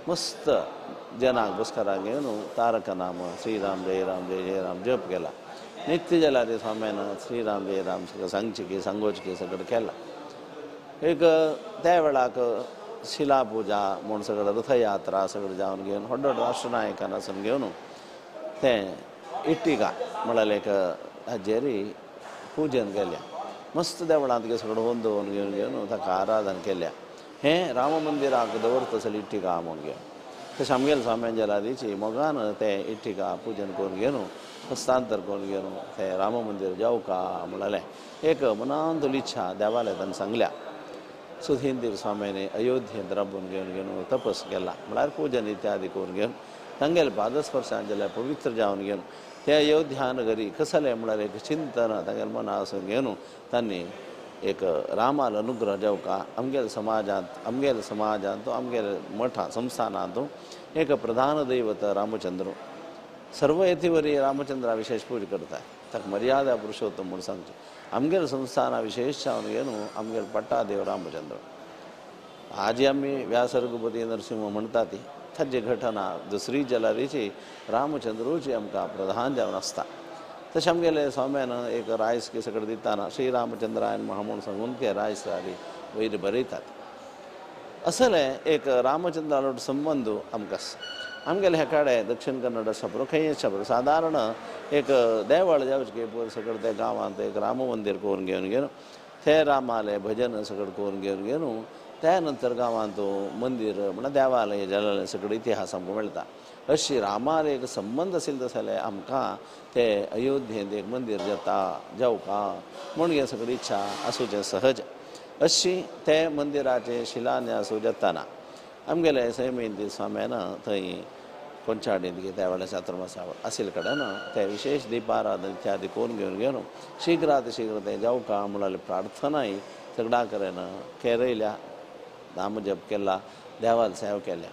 मस्त जनाक बसकाराक घेवन तारक नाम श्रीराम जय राम जय जय राम जप केला. नित्य जाल्यार स्वाम्यान श्रीराम जय राम सगळें सांगचें की सांगोचें की सगळें केलां. एक त्या वेळाक शिला पुजा म्हूण सगळें रथयात्रा सगळें जावन घेवन व्हड व्हड राष्ट्रनायकान आसून घेवन तें इट्टिका म्हळ्यार एक हाजेर पुजन केलें. मस्त देवळांत सगळें होवन दवरून घेवन घेवन ताका आराधन केल्या. हें राम मंदिराक दवरता आसलें इट्टिका म्हूण घेवन तशें आमगेले स्वाम्यान जलादीची मोगान तें इट्टिका पुजन करून घेवन हस्तांतर करून घेवन तें राम मंदीर जावका म्हणलें एक मनांतली इच्छा देवाले ताणें सांगल्या. सुधींदीर स्वाम्यानी अयोध्येंत राबून घेवन घेवन तपस केला म्हळ्यार पुजन इत्यादी करून घेवन तांगेले पादस्पर्शान जाल्यार पवित्र जावन घेवन ते अयोध्या नगरी कसलें म्हळ्यार एक चिंतन तांगेले मना आसून घेवन तांणी एक रामाल अनुग्रह जावका आमगेले समाजांत आमगेले समाजांत आमगेले मठा संस्थानांत एक प्रधान दैवत रामचंद्र. सर्व येथीवरी रामचंद्रा विशेष पूजा करता ताका मर्यादा पुरुषोत्तम म्हूण सांगचें. आमगेले संस्थाना विशेष जावन घेवन आमगेले पट्टादेव रामचंद्र. आजी आमी व्यास रघुपती नरसिंह म्हणटा ती ताजी घटना दुसरी जलारीची रामचंद्रूची आमकां प्रधान जावन आसता. तशें आमगेले स्वाम्यान एक रायस की सगळें दिताना श्रीरामचंद्रायन महा म्हूण सांगून ते रायस आदी वयर बरयतात. असलें एक रामचंद्रालो संबंद आमकां आसा. आमगेले हे कडेन दक्षिण कन्नड आसा खंय आसा सादारण एक देवळ जावचें पयर सगळें त्या गांवांत एक राम मंदीर करून घेवन घेवन ते रामालें भजन सगळें करून घेवन घेवन त्या नंतर गांवांत मंदीर म्हळ्यार देवालय जालें सगळें इतिहास आमकां मेळटा. अशी रामाले एक संबंद आशिल्ले तसले आमकां ते अयोध्येंत एक मंदीर जाता जावका म्हूण हे सगळी इच्छा आसूचें सहज. अशी ते मंदिराचें शिलान्यास जाताना आमगेले सैमेंती स्वाम्यान थंय कोंचाडींत त्या वेळार चातुर्मासा आशिल्ले कडेन ते विशेष दीपाराधन इत्यादी करून घेवन घेवन शीघ्रात शीघ्र तें जावका म्हळ्यार प्रार्थनाय सगळ्या कडेन केरयल्या, नामजप केला, देवाल सेवा केल्या.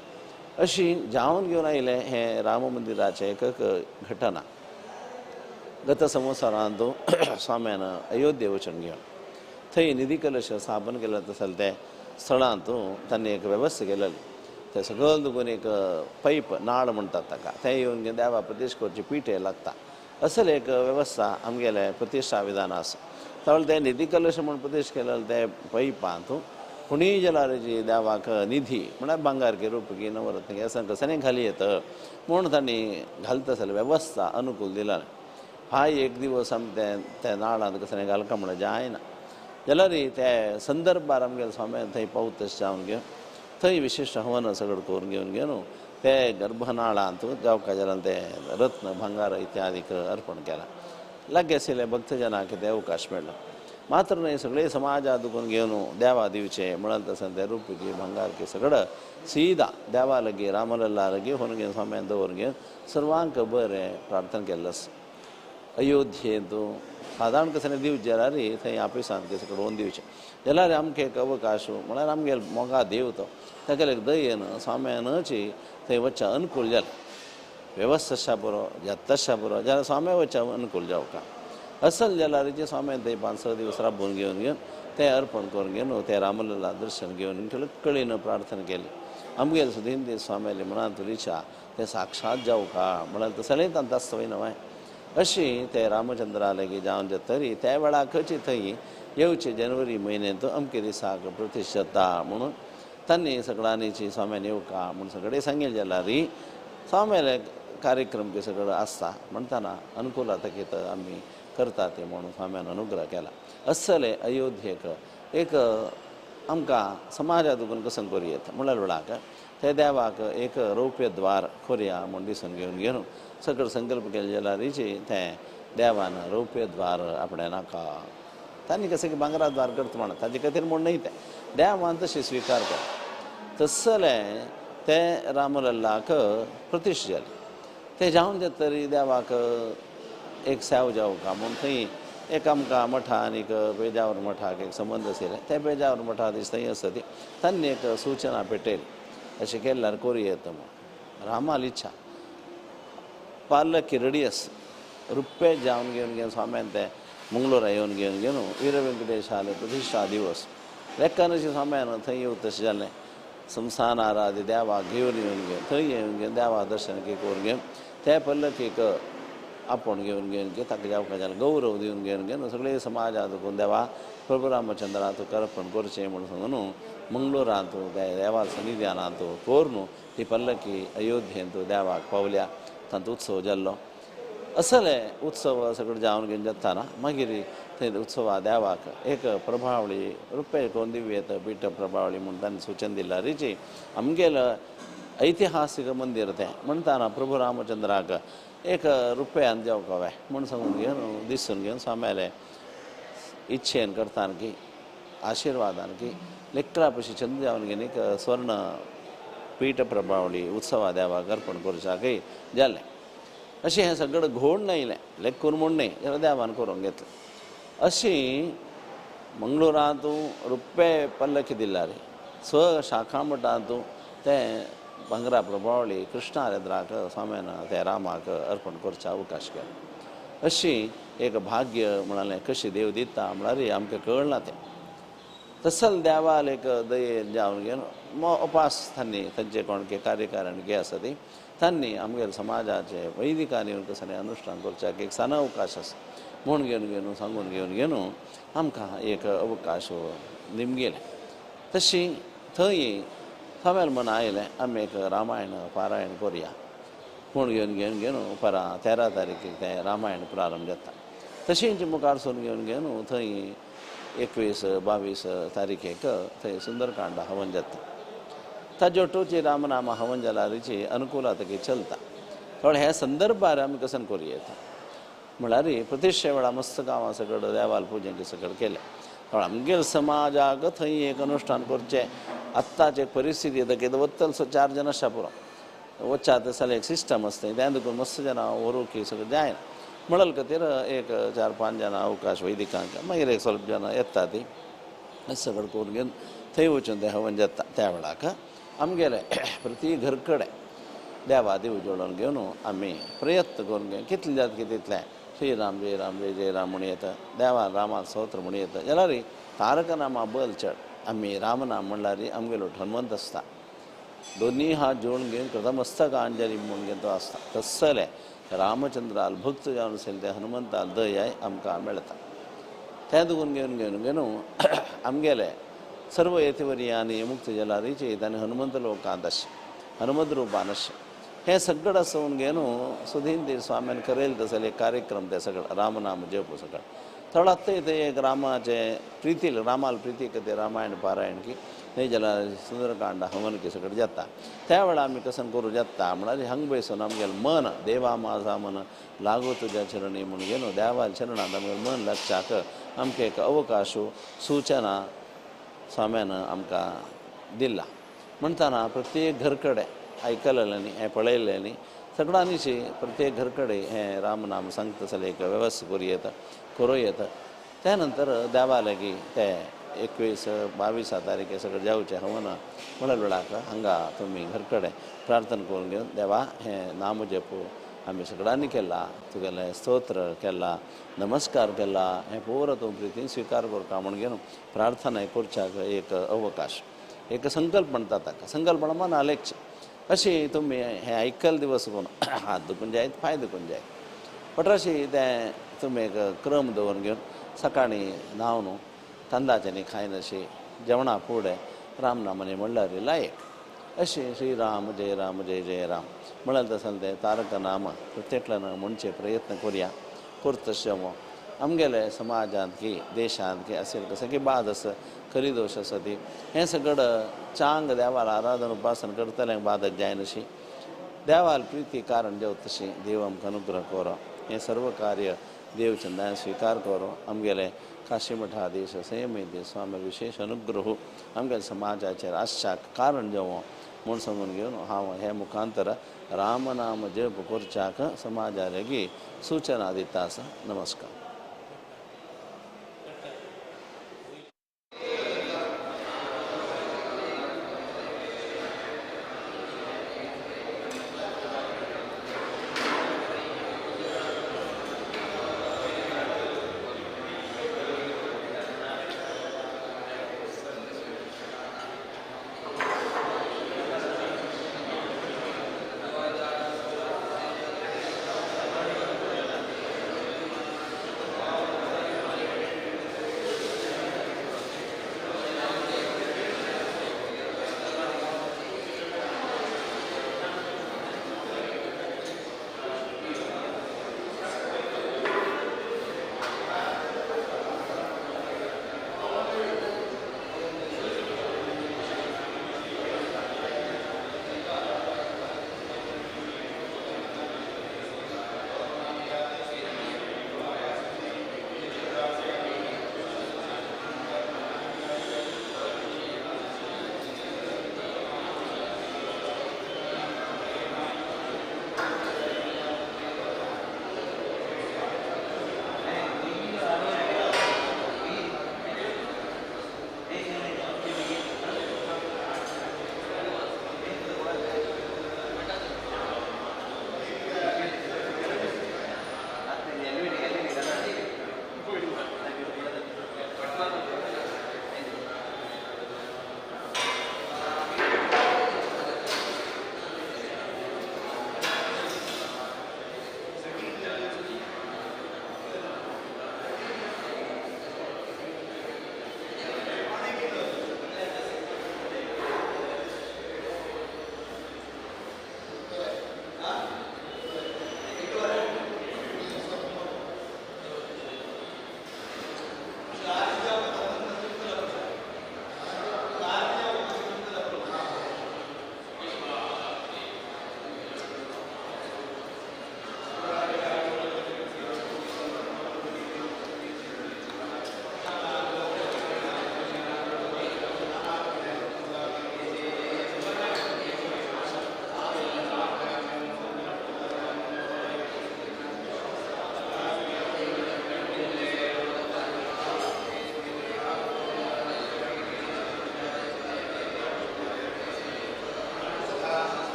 अशी जावन घेवन आयलें हें राम मंदिराचें एक घटना. गत संवसारांत स्वाम्यान अयोध्ये वचून घेवन थंय निधी कलश स्थापन केलें तसलें तें स्थळांत तांणी एक वेवस्था केलेली. ते सगळं दुगून एक पैप नाळ म्हणटात ताका तें येवन घेवन देवा प्रतिश्ठा करची पिठे लागता असले एक वेवस्था आमगेले प्रतिश्ठा विधान आसा. तावळ तें निधी कलश म्हूण प्रतिश्ठा केलेलें तें पैपांत कोणीय जाल्यार देवाक निधी म्हळ्यार भांगार की रूप की नवरत्न असं कसलें घाली येता म्हूण तांणी घालता आसलें वेवस्था अनुकूल दिला. हा एक दिवस आमी तें त्या नाळांत कसलें घालका म्हणल्यार जायना जाल्यार ते संदर्भार आमगेले स्वाम्यान थंय पावत तशें जावन घेवन थंय विशिश्ट हवन सगळें करून घेवन घेवन ते गर्भनाळांत जावका जाल्यार ते रत्न भांगार इत्यादीक अर्पण केलां. लागीं आशिल्ले भक्तजनाक ते अवकाश मेळ्ळो. मात्र न्हय सगळे समाजा दुखून घेवन देवा दिवचे म्हणून तसं ते रुपी भांगार की सगळं सीदा देवा लगी रामलल्ला लगी होवन घेवन स्वाम्यान दवरून घेवन सर्वांक बरें प्रार्थना केल्लें आसा. अयोध्येंत सादारण कसलें दिवचें जाल्यार थंय ऑफिसांत सगळें दिवचें जाल्यार आमकां एक अवकाश म्हळ्यार आमगेलो मोगा देव तो ताका एक दयेन स्वाम्यानच थंय वचच्या अनुकूल जालें. वेवस्था पुरो जाता पुरो जाल्यार स्वाम्या वचच्या अनुकूल जावका असल जाल्यार स्वाम्यान थंय 5-6 दिवस राबून घेवन घेवन तें अर्पण करून घेवन तें रामलला दर्शन घेवन कळीन प्रार्थना केली. आमगेले सुदीन स्वाम्याले मनांत इच्छा तें साक्षात जावका म्हळ्यार तसलें तांकां आसता न्हय. अशी ते रामचंद्रालगी जावन तरी त्या वेळाकच थंय येवचे जानेवारी म्हयन्यांत अमके दिसाक प्रतिश्ठता म्हणून तांणी सगळ्यांनी स्वाम्यान येवका म्हूण सगळें सांगिल्लें जाल्यार स्वाम्याले कार्यक्रम ते सगळं आसता म्हणटाना अनुकूल कितें आमी करता ते म्हणून स्वाम्यान अनुग्रह केला. असले अयोध्येक एक आमकां समाजा दुखून कसं करूं येता म्हणल्यार वेळाक ते देवाक एक रौप्य द्वार करुया म्हूण दिसून घेवन घेवन सगळं संकल्प केले जाल्यार तें देवान रौप्य द्वार आपणें नाका तांणी कशें की भांगरा द्वार करता म्हणा ताजे खातीर म्हूण न्हय तें देवान तशें स्विकार केलें. तसलें तें रामलल्लाक प्रतिश्ठा जाली. तें जावन जाता तरी देवाक एक सेव जावका म्हूण थंय एक आमकां मठा आनीक पेजावर मठाक एक संबंद आशिल्लें त्या पेजावर मठा दीस थंय आसा ती तांणी एक सुचना पेटयली अशें केल्यार करूं येता म्हूण. रामाली इच्छा पालकी रेडी आसा रुप्पे जावन घेवन घेवन स्वाम्यान ते मंगळूरा येवन घेवन घेवन वीर वेंकटेशाले प्रतिश्ठा दिवस लेखानशी स्वाम्यान थंय येवं तशें जालें. संस्थानाराधी देवाक घेवन येवन घेवन थंय येवन घेवन देवा दर्शन करून घेवन त्या पल्लकीक आपोवन घेवन घेवन घेवन ताका जावका जाल्यार गौरव दिवन घेवन घेवन सगळे समाजा दुखून देवा प्रभु रामचंद्रा तुका अर्पण करचें म्हूण सांगून मंगळूरांत देवा सन्निधानांत करून ती पल्लकी अयोध्येंत देवाक पावल्या. तांचो उत्सव जाल्लो. असले उत्सव सगळें जावन घेवन जाताना मागीर थंय उत्सवा देवाक एक प्रभावळी रुपये कोण दिव्येत पीठ प्रभावळी म्हूण तांणी सुचन दिलां रिची आमगेलो ऐतिहासीक मंदीर तें म्हणटाना प्रभु रामचंद्राक एक रुपयान जावका व्हय म्हूण सांगून घेवन दिसून घेवन स्वाम्याले इच्छेन करतान की आशिर्वादान की लेकरा पशी चंद जावन घेवन एक स्वर्ण पीठ प्रभावळी उत्सवा देवाक अर्पण करच्याकय जालें. अशें हें सगळें घोड आयलें लेखून म्हूण न्हय जाल्यार देवान करूंक घेतलें. अशी मंगळूरांत रुप्पे पल्लकी दिल्यार स्व शाखा मठांत तें भांगरा प्रभावळी कृष्णारेंद्राक स्वाम्यान ते रामाक अर्पण करचो अवकाश केलो. अशी एक भाग्य म्हणालें कशी देव दिता म्हळ्यार आमकां कळना तें. तसल देवाल एक दयेन जावन घेवन उपास तांणी तांचे कोण कार्यकारिणी गे आसा ती तांणी आमगेले समाजाचे वैदिकांनी येवन कसलें अनुश्ठान करच्याक एक सान अवकाश आसा म्हूण घेवन घेवन सांगून घेवन घेवन आमकां एक अवकाश निमगेलें. तशी थंय स्वाम्याल मन आयलें आमी एक रामायण पारायण करुया म्हूण घेवन घेवन घेवन परां 13 तारखेक तें रामायण प्रारंभ जाता. तशेंच मुखार सून घेवन घेवन थंय 21-22 तारखेक थंय सुंदरकांड हवन जाता. ताज्यो टोची रामनाम हवन जाल्यार अनुकूलता चलता. थोडे ह्या संदर्भार आमी कसन करूं येता म्हळ्यार प्रतिश्ठे वेळा मस्त गांवां सगळें देवाल पुजें सगळें केलें. थोडे आमगेले समाजाक थंय एक अनुश्ठान करचें आत्ताचे परिस्थिती येता कितें वतल 4 जाण आसा पुरो वच्चा तसलें एक सिस्टम आसता तें देखून मस्त जाणां व्हरूं की सगळें जायना म्हणल खातीर एक 4-5 जाणां अवकाश वैदिकांक मागीर एक स्वल्प जाणां येता ती सगळें करून घेवन थंय वचून तें हवन जाता. त्या वेळाक आमगेले प्रति घर कडेन देवा देव जोडून घेवन आमी प्रयत्न करून घेवन कितलें जाता की तितलें श्रीराम जय राम जय जय राम म्हूण येता देवा रामा स्तोत्र म्हूण येता जाल्यार तारकनामा बल चड आमी रामनाम म्हणल्यार आमगेलो हनुमंत आसता. दोन्ही हात जोडून घेवन कृतमस्तकांजली म्हूण घेवन तो आसता. तसलें रामचंद्राल भक्त जावन आशिल्ले ते हनुमंताल दयाय आमकां मेळटा. तें दुखून घेवन घेवन घेवन आमगेले सर्व यतिवर्यांनी मुक्त जाल्यार तांणी हनुमंत लोकांत अशें हनुमंत रुपान अशें हें सगळें आसून घेवन सुधीन स्वाम्यान करेल तसले कार्यक्रम ते सगळें रामनाम जप सगळें थोडा ते एक रामाचे प्रिती रामाल प्रिती करते रामायण पारायण की नाही जाल्यार सुंदरकांड हवन की सगळें जाता. त्या वेळार आमी कसन करूं जाता म्हळ्यार हांगा बसून आमगेलें मन देवा माझा मन लागू तुज्या चरणी म्हूण घेवन देवा चरणांत आमगेलें मन लागच्याक आमकां एक अवकाश सूचना स्वाम्यान आमकां दिला. म्हणटना प्रत्येक घर कडेन आयकलेल्यांनी हें पळयल्ल्यांनी सगळ्यांनीशी प्रत्येक घर कडेन हें रामनाम सांगता जाल्यार एक वेवस्था करूं येता करूं येता. त्या नंतर देवा लागीं ते 21 22 तारखे सगळें जावचें हवन म्हणल्या वेळाक हांगा तुमी घर कडेन प्रार्थना करून घेवन देवा हें नाम जप आमी सगळ्यांनी केला तुगेलें स्तोत्र केला नमस्कार केला हें पुरो तूं प्रितीन स्विकार करता म्हूण घेवन प्रार्थना करच्याक एक अवकाश एक संकल्प म्हणटा ताका संकल्प मना लेखचें अशी तुमी हें आयकल दिवस करून हात दुखून जायत पांय दुखून जायत बट अशी तें तुमी एक क्रम दवरून घेवन सकाळीं न्हांवन तांदळाच्यांनी खायनाशी जेवणा फुडें रामनामानी म्हणल्यार लायक अशें श्री राम जय राम जय जय राम म्हणल्यार तसलें तें तारक नाम प्रत्येकल्यान म्हणचे प्रयत्न करुया करतशें आमगेले समाजांत की देशांत की असेल कसं की बाद आसा खरी दोश आसा ती हें सगळं चांग देवाल आराधन उपासन करतल्यांक बादक जायनाशी देवाल प्रिती कारण देव तशी देव आमकां अनुग्रह करो हें सर्व कार्य देव चंदान स्विकार करो. आमगेले काशी मठाधीश संयमी स्वामी विशेष अनुग्रह आमगेले समाजाचेर आसच्याक कारण जेवो म्हूण सांगून घेवन हांव हे मुखांतर रामनाम जप करच्याक समाजा लागीं सूचना दिता आसा. नमस्कार.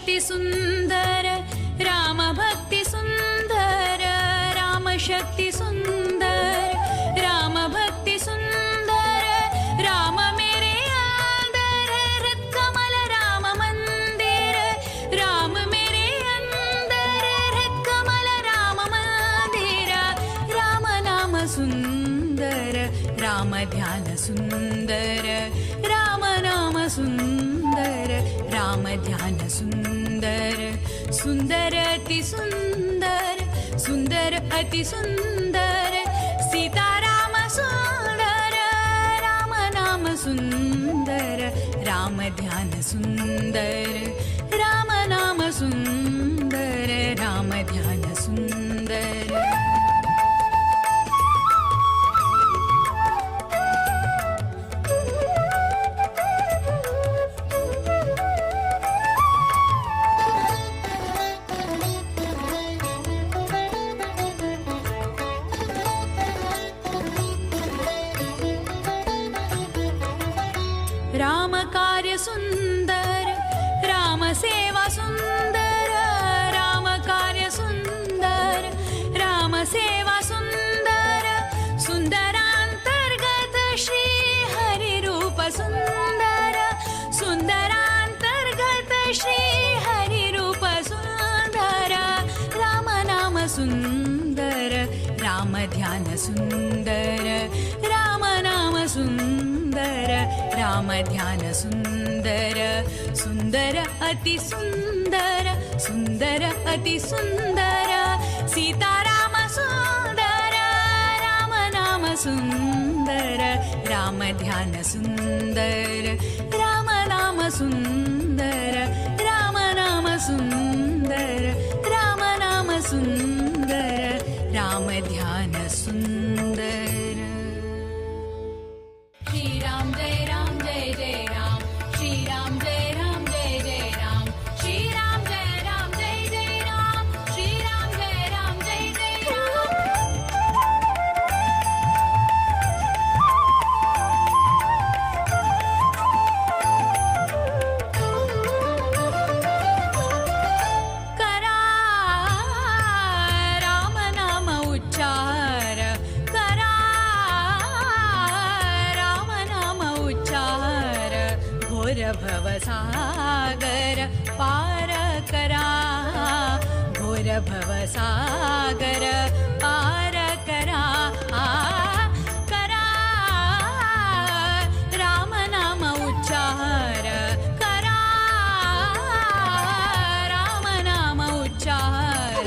अति सुंदर राम भक्ति सुंदर राम शक्ति सुंदर राम भक्ति सुंदर राम मेरे अंदर हृद कमल राम मंदिर राम मेरे अंदर हृद कमल राम मंदिर राम नाम सुंदर राम ध्यान सुंदर राम नाम सुंदर राम ध्यान सुंदर सुंदर अति सुंदर सुंदर अति सुंदर सीता राम सुंदर राम नाम सुंदर राम ध्यान सुंदर राम नाम सुंदर राम ध्यान सुंदर। राम कार्य सुंदर राम सेवा सुंदर राम कार्य सुंदर राम सेवा सुंदर सुंदरांतर्गत श्री हरि रूप सुंदर सुंदरांतर्गत श्री हरि रूप सुंदर राम नाम सुंदर राम ध्यान सुंदर राम नाम सुंदर राम ध्यान सुंदर सुंदर अति सुंदर सुंदर अति सुंदर सीता राम सुंदर राम नाम सुंदर राम ध्यान सुंदर राम नाम सुंदर राम नाम सुंदर राम नाम सुंदर राम ध्यान सुंदर। श्री राम जय राम जय जय राम श्री राम जय राम जय जय राम श्री राम जय राम जय जय राम श्री राम जय राम जय जय राम। करा राम नाम उच्चार करा राम नाम उच्चार घोर भव सागर पार करा घोर भव सागर पार करा करा राम नाम उच्चार करा राम नाम उच्चार।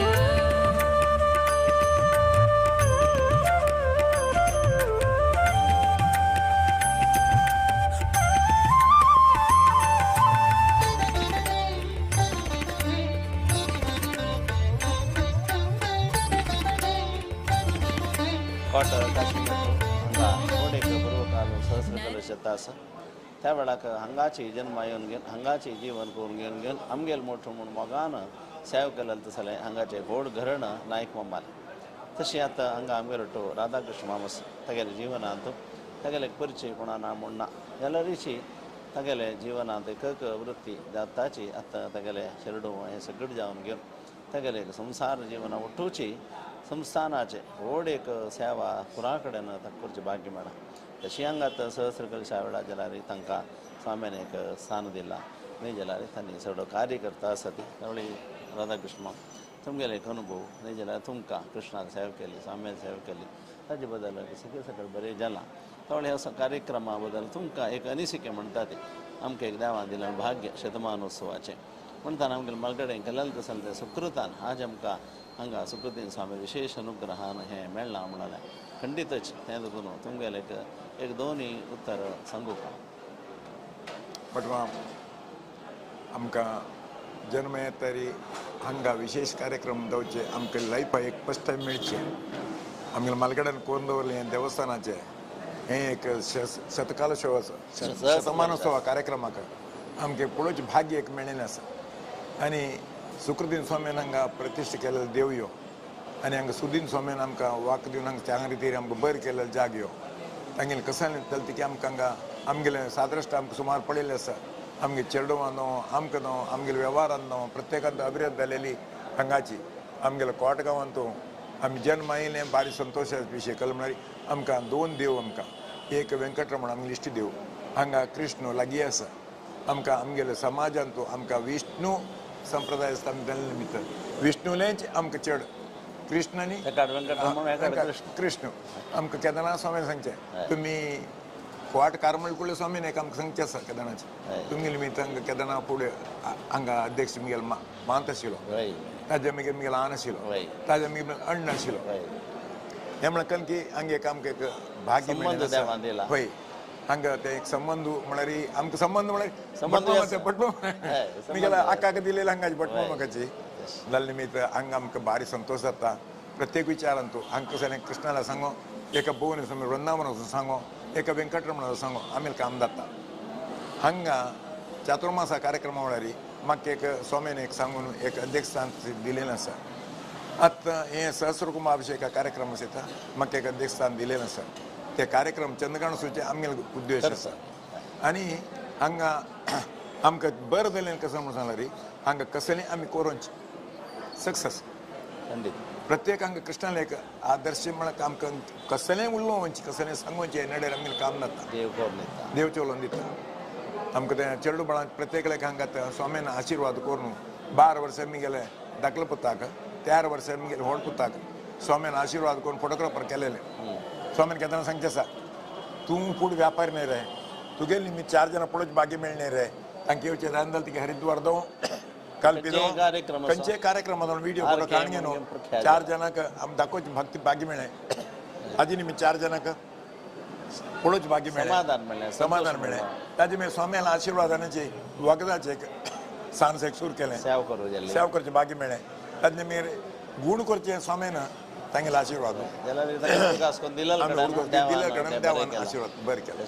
कोट काश्मीर हांगा व्हड एक पर्वकाल सहस्र कलश येता आसा त्या वेळाक हांगाची जन्मा येवन घेवन हांगाची जीवन करून घेवन घेवन आमगेल मोठो म्हूण मोगान सेव केलें तसलें हांगाचें व्हड घरण नायक मामालें। तशें आतां हांगा आमगेलो तो राधाकृष्ण मामस तागेले जिवनांत तागेले परिचय कोणा ना म्हूण ना जाल्यारची तागेले जिवनांत एक एक वृत्ती जाताची आतां तागेले शेरडो हें सगळें जावन घेवन तागेले संसार जिवना ಒಟ್ಟೂಚಿ संस्थानाचे व्हड एक सेवा पुरा कडेन ताका करचें भाग्य मेळ्ळां। तशी हांगा आतां सहस्र कलशा वेळार जाल्यार तांकां स्वाम्यान एक स्थान दिलां न्ही जाल्यार तांणी सगळो कार्यकर्ता आसा ती त्यावेळी राधाकृष्ण तुमगेले एक अनुभव न्ही जाल्यार तुमकां कृष्णान सेवा केली स्वाम्यान सेवा केली ताजे बदल सगळें सगळें बरें जालां। त्यावेळी ह्या कार्यक्रमा बदल तुमकां एक अनिसिके म्हणटा ती आमकां एक देवान दिलें भाग्य शतमानोत्सवाचें म्हणटाना आमगेले मालगडें केलें तसलें तें सुकृतान आज आमकां हांगा सुकृतीन स्वामी विशेष अनुग्रहान हें मेळ्ळां म्हणलें खंडीतच तें देखून तुमगेलें एक एक दोनूय उत्तर सांगू का। बटवा आमकां जन्म येतरी हांगा विशेष कार्यक्रम जावचे आमकां लायफा एक फर्स्ट टायम मेळचें आमगेले मालगड्यान कोरून दवरलें हें देवस्थानाचें हें एक शतकालोत्सव शतमानोत्सव कार्यक्रमाक आमकां पळोवचें भाग्य एक मेळिल्लें आसा आनी सुकृतीन स्वामीन हांगा प्रतिश्ठा केलेलो देव यो आनी हांगा सुदीन स्वामीन आमकां वाक दिवन हांगा चांग रितीर आमकां बरें केलेलो जाग यो तांगेलें कसलें चलता की आमकां हांगा आमगेलें सादृश्ट आमकां सुमार पळयल्लें आसा आमगे चेडवां न्हू आमकां न्हू आमगेले वेव्हारान न्हू प्रत्येकान अभिवृद्ध जालेली हांगाची आमगेले कोट गांवांत आमी जन्म आयिल्लें भारी संतोशाचे विशय कल म्हळ्यार आमकां दोन देव आमकां एक वेंकटरमण आमगेले इश्ट देव हांगा कृष्ण लागीं आसा आमकां आमगेले समाजांत आमकां विष्णू संप्रदाय आसता आमकां निमित्त विष्णुलेंच आमकां चड कृष्ण आनी कृष्ण आमकां केदारनाथ स्वामी सांगचें तुमी वाट कारमळ स्वामीन एक आमकां सांगचें आसा केदारनाथाचें तुमगेले निमित्त हांगा केदारनाथ फुडें हांगा अध्यक्ष मुगेलो मांत आशिल्लो ताजे मागीर मुगेलो आन आशिल्लो ताजे मागीर अण्ण आशिल्लो हें म्हळ्यार की हांगा एक आमकां एक भाग्य मेळ्ळें हय हांगा ते एक संबंद म्हळ्यार आमकां संबंद म्हळ्यार बटमा मुगेल्या आकाक दिलेले हांगाची बटमा म्हाकाची जाल्या निमित्त हांगा आमकां भारी संतोश जाता प्रत्येक विचारान तूं हांगा कसलें कृष्णाला सांगो एका भोवन वृंदावन वचून सांगो एका वेंकटरमणाचो सांगो आमी काम जाता हांगा चातुर्मासा कार्यक्रमा म्हळ्यार म्हाका एक स्वामीन एक सांगून एक अध्यक्षस्थान दिलेलें आसा आतां हें सहस्रकुंभाभिषेका कार्यक्रम आसा म्हाका एक अध्यक्षस्थान दिलेलें आसा ते कार्यक्रम चंद्रकांत आमगेलो उद्देश आसा आनी हांगा आमकां बरें जालें कसो म्हणून सांगल्यार हांगा कसलें आमी करोंचे सक्सेस प्रत्येक हांगा कृष्णाले एक आदर्श म्हळ्यार आमकां कसलें उलोवचें कसलें सांगोवचें नडेर आमगेलें काम जाता देव चलोवन दिता आमकां तें चेडूपणांत प्रत्येकाक हांगा स्वामीन आशिर्वाद करून 12 वर्सां मुगेले धाकले पुताक 13 वर्सां मुगेले व्हड पुताक स्वामीन आशिर्वाद करून फोटोग्राफर केलेले स्वामीन केन्ना सांगचें आसा तूं फूड व्यापारी न्ही रे तुगेले निमित्त 4 जाणां पळोवचे भाग्य मेळ्ळें रे तांकां येवचें जायना जाल्यार तुगे हरिद्वार दव काल खंयचे कार्यक्रम व्हिडिओ फोटो काडून न्हू 4 जाणांक आमी दाखोवचे भक्ती भाग्य मेळ्ळें हाजे निमित्त 4 जाणांक पळोवचें भाग्य मेळ्ळें समाधान मेळ्ळें ताजे मागीर स्वाम्याला आशिर्वादानाचे वखदाचे सांज एक सूर केलें सेव करचें भाग्य मेळ्ळें ताजे मागीर गूण करचें स्वाम्यान तांगेले आशिर्वाद दिल्ल्या देवान आशिर्वाद बरें केलें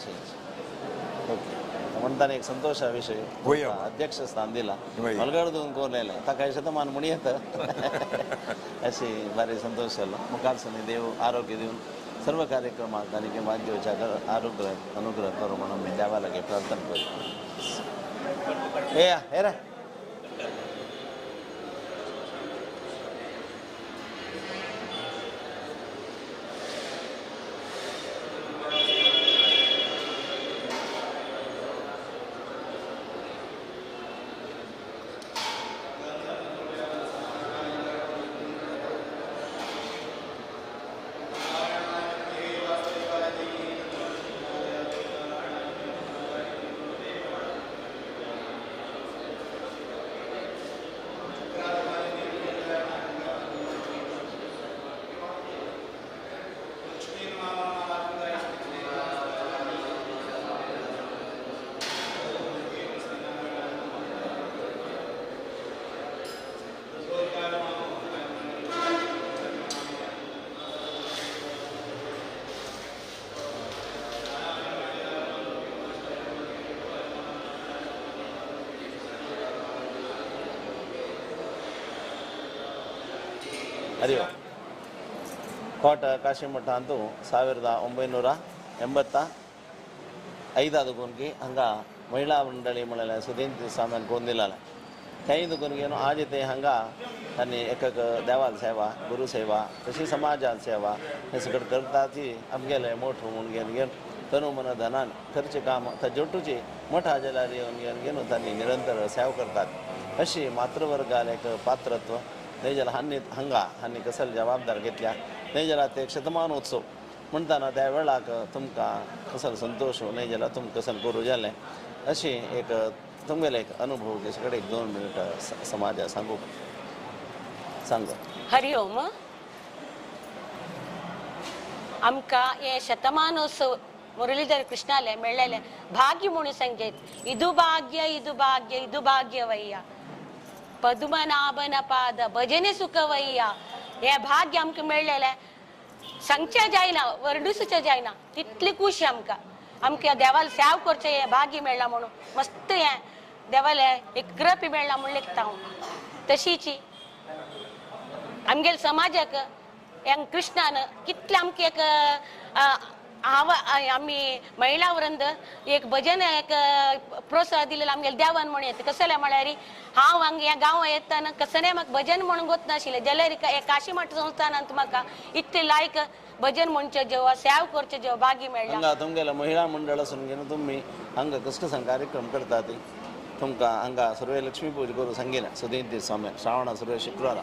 म्हणटाना एक संतोषा विशय अध्यक्ष स्थान दिला मलगड कोरलेलें ताका शतमान म्हण येता अशी भारी संतोष जालो मुखार सनी देव आरोग्य दिवन सर्व कार्यक्रमाक आनी भाग्य आरोग्य अनुग्रह करूं म्हणून आमी देवा लागीं प्रार्थना करूं हे रे ಹರಿ ಓಂ. ಕೋಟ ಕಾಶಿಮಠ ಅಂತೂ 1985 ಗುನ್ಗಿ ಹಂಗ ಮಹಿಳಾ ಮಂಡಳಿ ಮಳೆ ಸುಧೀಂದ್ರ ಸ್ವಾಮಿಯನ್ನು ಕೊಂದಿಲ್ಲ ಕೈದು ಗುನ್ಗೇನು ಆಜಿತೆ ಹಂಗ ತನ್ನ ಏಕक देवाल सेवा गुरु सेवा तशी समाजान सेवा हे सगळं करताची आमगेले मोठो म्हणून घेवन घेवन तनु मन धनान खर्चे काम जोटूची मोठा जाल्यार येवन घेवन घेवन तांणी निरंतर सेवा करतात. अशी मातृवर्गाल एक पात्रत्व नाही जाल्यार हांणी हांगा हांणी कसले जबाबदार घेतल्या नाही जाल्यार ते शतमानोत्सव म्हणटाना त्या वेळाक तुमकां कसलो संतोश नाही जाल्यार तुमकां कसं करूं जालें अशी एक तुमगेले एक अनुभव तेजे कडेन एक 2 मिनट समाजा सांगू सांगो. हरि ओम. आमकां हे शतमानोत्सव मुरलीधर कृष्णाले मेळ्ळेले भाग्य म्हणून सांगेत. इदु भाग्य इदु भाग्य इदु भाग्यवय्या पद्मनाभन पाद भजने सुखवय्या. हे भाग्य आमकां मेळ्ळेलें सांगचें जायना वर्डुसूचें जायना तितली खुशी आमकां. आमकां देवाल सेव करचें हें भाग्य मेळ्ळां म्हणून मस्त हें देवालें एक कृपा मेळ्ळां म्हूण लेखता हांव. तशीची आमगेले समाजाक ह्या कृष्णान कितलें आमकां एक हांव आमी महिला वृंद एक भजन एक प्रोत्साह दिलेलो आमगेले देवान म्हणून येता. कसलें म्हळ्यार हांव हांगा ह्या गांवां येतना कसलें म्हाका भजन म्हणून गोत नाशिल्लें जाल्यार काशी मठ संस्थानांत म्हाका इतलें लायक भजन म्हणचें जेवा सेवा करचें जेवा भाग्य मेळ्ळा. हांगा तुमगेले महिळा मंडळ आसून घेवन तुमी हांगा कसो कसो कार्यक्रम करतात तुमकां हांगा सर्वे लक्ष्मी पूजा करूं सांगिलें सुदीन स्वामी श्रावणा सर्वे शुक्रारा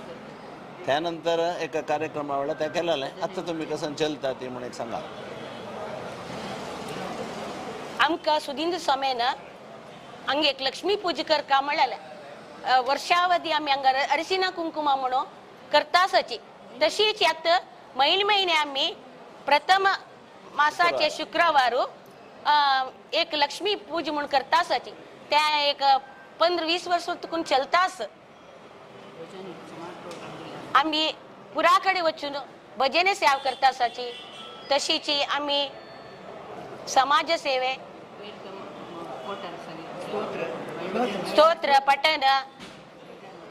त्यानंतर एका कार्यक्रमा वेळार तें केलेलें. आतां तुमी कसं चलता ती म्हूण एक सांगा. आमकां सुदींद्र स्वामीन हांगा एक लक्ष्मी पूजा करका म्हणलें. वर्षावधी आमी हांगा अरसिना कुंकुमा म्हणून करतासाची तशीच आतां म्हयने म्हयने आमी प्रथम मासाचे शुक्रवारू एक लक्ष्मी पूजा म्हूण करतासाची त्या एक 15-20 वर्सां तुकून चलतास. आमी पुरा कडेन वचून भजने सेवा करतासाची तशीची आमी समाज सेवे स्तोत्र पठन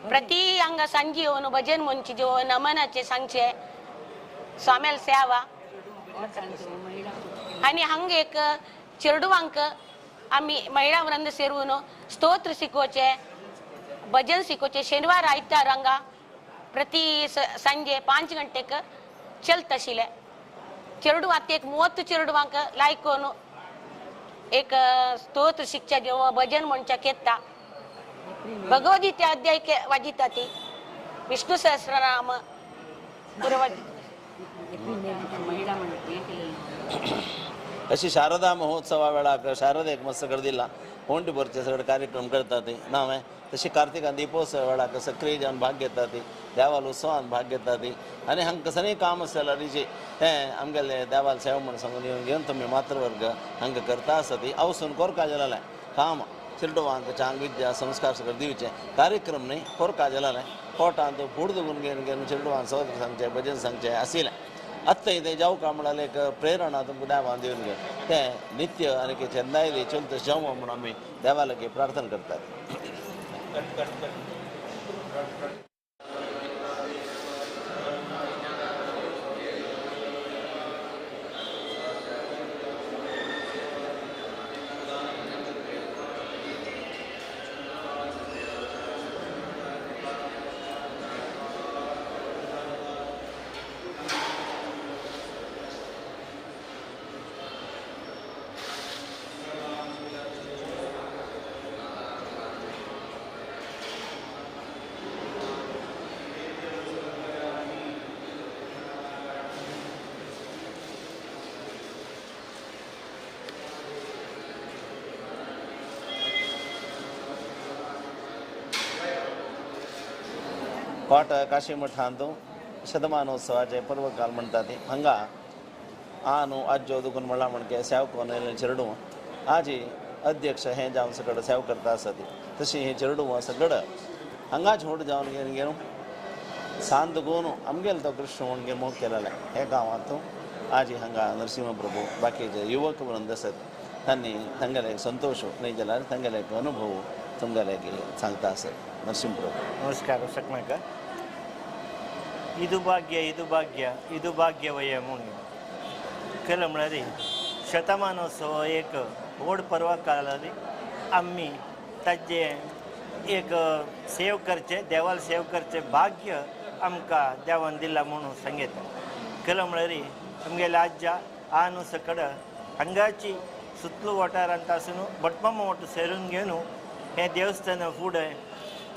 प्रति हांगा सांजे येवन भजन म्हणचे जेवण नमनाचे सांगचे स्वाम्याल सेवा. आनी हांगा एक चेडवांक आमी महिळा वृंद सेरून स्तोत्र शिकोवचे भजन शिकोवचे. शेनवार आयतार हांगा प्रति सांजे 5 गंटेक चलता आशिल्लें. चेडवां आतां एक 30 चेडवांक लायकोन एक स्तोत्र शिकच्या जेव्हा भजन म्हणच्याक येता. भगवद्गीता अध्याय वाजिता ती विष्णु सहस्रनाम अशी शारदा महोत्सवा वेळाक शारदेक मस्त गर्दीला होंटी भरचे सगळे कार्यक्रम करतात नाव तशी कार्तिकान दीपोत्सव वेळाक सक्रिय जावन भाग घेतात देवाल उत्सवान भाग घेतात आनी हांकां कसलेंय काम आसता जाल्यार तें आमगेले देवाल सेवा म्हूण सांगून येवन घेवन तुमी मातृवर्ग हांकां करता आसा ती अवसून कोरका जालें काम चेडवांक चांग विद्या संस्कार सगळें दिवचें कार्यक्रम न्ही कोरका जालें कोटांत फूड दवरून घेवन घेवन चेडवान सगळें सांगचें भजन सांगचें आशिल्लें. आत्तां तें जावका म्हळ्यार एक प्रेरणा तुमकां देवान दिवन घेवन तें नित्य आनी चेन्नाय चलत जावं म्हूण आमी देवा लागीं प्रार्थना करतात. पाट काशी मठांत शतमानोत्सवाचे पर्वकाल म्हणटा ती हांगा आनु आज्जो दुखून म्हणला म्हणके सेवकोन चेडूं आजी अध्यक्ष हें जावन सगळं सेव करता आसा ती तशी हें चेडूं सगळं हांगाच होड जावन घेवन घेवन सांत गोन आमगेलो तो कृष्ण म्हणून घेवन मोग केलेलें हे गांवांत आजी हांगा नरसिंह प्रभू बाकीचे युवक वृंद आसत तांणी तांगेले संतोश न्ही जाल्यार तांगेले एक अनुभव तुमगेले सांगता आसत. नरसिंह प्रभू नमस्कार सकमेका. ಇದು ಭಾಗ್ಯ ಇದು ಭಾಗ್ಯ ಇದು ಭಾಗ್ಯವಯ म्हणून केलं म्हळ्यार शतमानोत्सव एक व्हड पर्व कालारी आमी ताजे एक सेव करचे देवाल सेव करचे भाग्य आमकां देवान दिला म्हणून सांगता. केलं म्हळ्यार आमगेले आज्जा आनु सकड हांगाची सुतलू वाठारांत आसून भटमामा वाट सेरून घेवन हें देवस्थान फुडें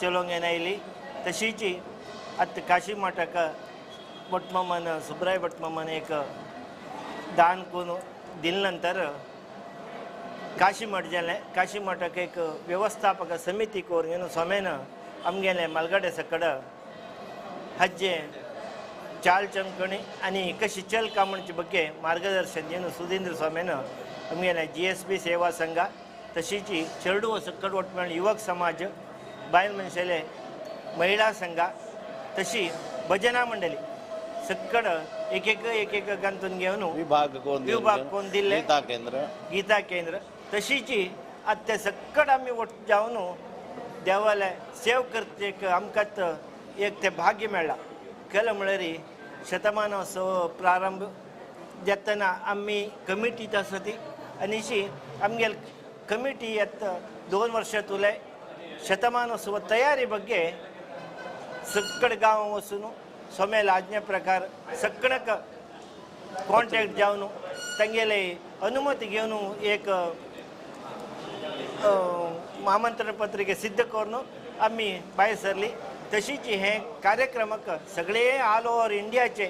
चलोवंक येना आयली. तशीची आतां काशी मठाक भटमामान सुब्राय भटमामान एक दान करून दिले नंतर काशी मठ जालें. काशी मठाक एक व्यवस्थापक समिती करून घेवन स्वाम्यान आमगेलें मालगाडे सकड हाजें चाल चमकणी आनी कशी चल का म्हणचे बगे मार्गदर्शन दिवन सुधींद्र स्वाम्यान आमगेलें GSB सेवा संघा तशीची चेडू सकड वट मेळून युवक समाज बायल मनशाले महिळा संघा तशी भजना मंडळी सकड एक एक एक एक गांतून घेवन विभाग कोण दिल्ले गीता केंद्र तशीची आतां ते सकड आमी वट जावन देवाले सेव करचे आमकां एक ते भाग्य मेळ्ळां. केलें म्हळ्यार शतमानोत्सव प्रारंभ जातना आमी कमिटीत आसा ती आनी अशी आमगेले कमिटी आतां 2 वर्षां तुले शतमानोत्सव तयारी ಬಗ್ಗೆ सगळे गांव वचून सोमेल आज्ञा प्रकार सगळ्यांक कॉन्टॅक्ट जावन तांगेले अनुमती घेवन एक आमंत्रण पत्रिके सिद्ध करून आमी भायर सरली. तशीच हे कार्यक्रमाक सगळे ऑल ओवर इंडियाचे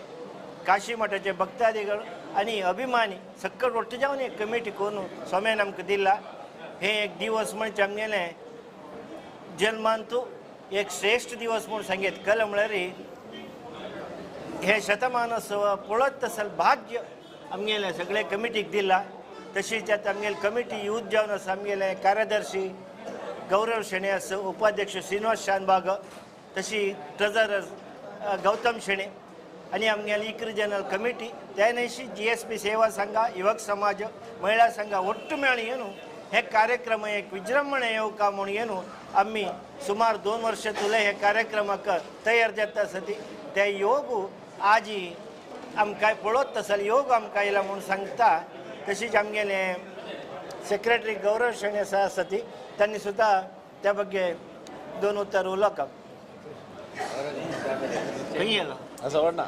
काशी मठाचे भक्तादिगळ आनी अभिमानी सगळे ಒಟ್ಟು जावन एक कमिटी करून सोम्यान आमकां दिला. हे एक दिवस म्हणजे आमगेले जन्मांतू एक श्रेष्ठ दिवस म्हणून सांगेत. कल म्हळ्यार हे शतमानोत्सव पळत तसल भाग्य आमगेले सगळे कमिटीक दिला. तशीच आतां आमगेले कमिटी यूथ जावन आसा आमगेले कार्यदर्शी गौरव शेणे आसा, उपाध्यक्ष श्रीनिवास शानबाग, तशी ट्रेजरर गौतम शेणे आनी आमगेली इकरा जनरल कमिटी त्या न्हयशी GSP सेवा संघ, युवक समाज, महिला संघ ಒಟ್ಟು मेळून येवन हे कार्यक्रम एक विजृंभणे येवका म्हणून येवन आमी सुमार 2 वर्षां तुले हे कार्यक्रमाक तयार जाता आसा ती ते योग आजी आमकां पळोवत तसल योग आमकां येयला म्हणून सांगता. तशीच आमगेले सेक्रेटरी गौरव शेणे आसा आसा ती तांणी सुद्दां त्या ಬಗ್ಗೆ 2 उतर उलोवप खंय गेलो असं वाटना.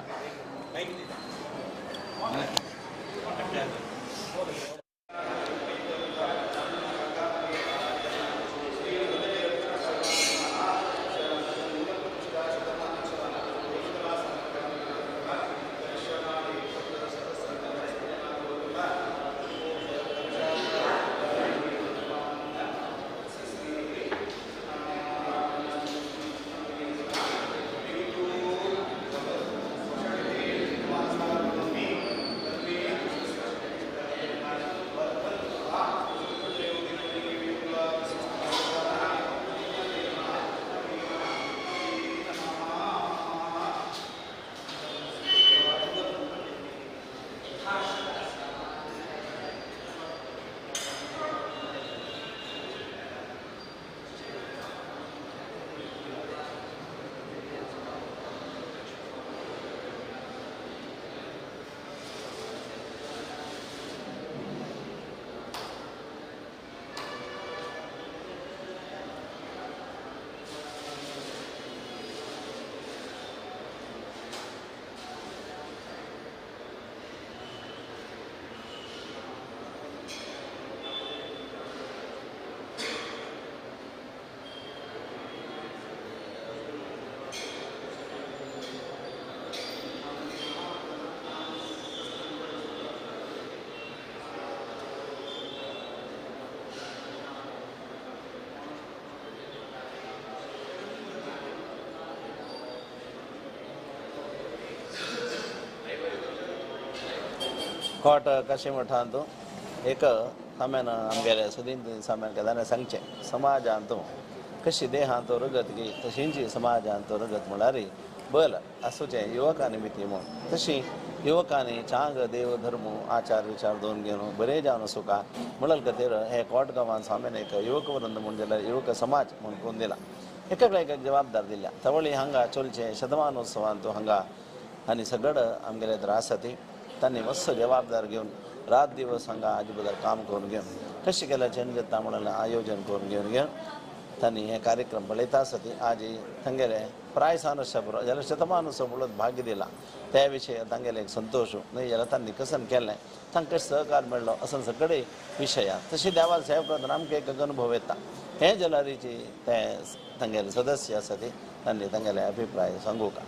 कोट काशी मठांत एक सामान आमगेले सदीं सामान केदाने सांगचें समाजांत कशी देहांत रगत की तशींची समाजांत रगत म्हळ्यार बल आसूचें युवकां निमित्ती म्हूण. तशी युवकांनी चांग देव धर्म आचार विचार दोन घेवन बरें जावन सुका म्हणल खातीर हे कोट गांवान सामान एक युवक वृंद म्हूण दिला, युवक समाज म्हूण करून दिला. एकाक एक जबाबदार दिल्या तवळी हांगा चलचें शतमानोत्सवांत हांगा आनी सगळं आमगेले तर आसा ती तांणी मस्त जबाबदार घेवन रात दिवस हांगा आजी बदल काम करून घेवन कशें केल्यार चेंज जाता म्हणून आयोजन करून घेवन घेवन तांणी हे कार्यक्रम पळयता आसा ती आजी तांगेले प्राय सानुश्य पुरो जाल्यार शतमानोत्सव पळोवन भाग्य दिला त्या विशय तांगेले एक संतोश न्हय जाल्यार तांणी कसन केलें तांकां सहकार मेळ्ळो असो सगळे विशया. तशी देवाल सेवा करतना आमकां एक अनुभव येता. हे जलारीची ते तांगेले सदस्य आसा ती तांणी तांगेले अभिप्राय सांगू का.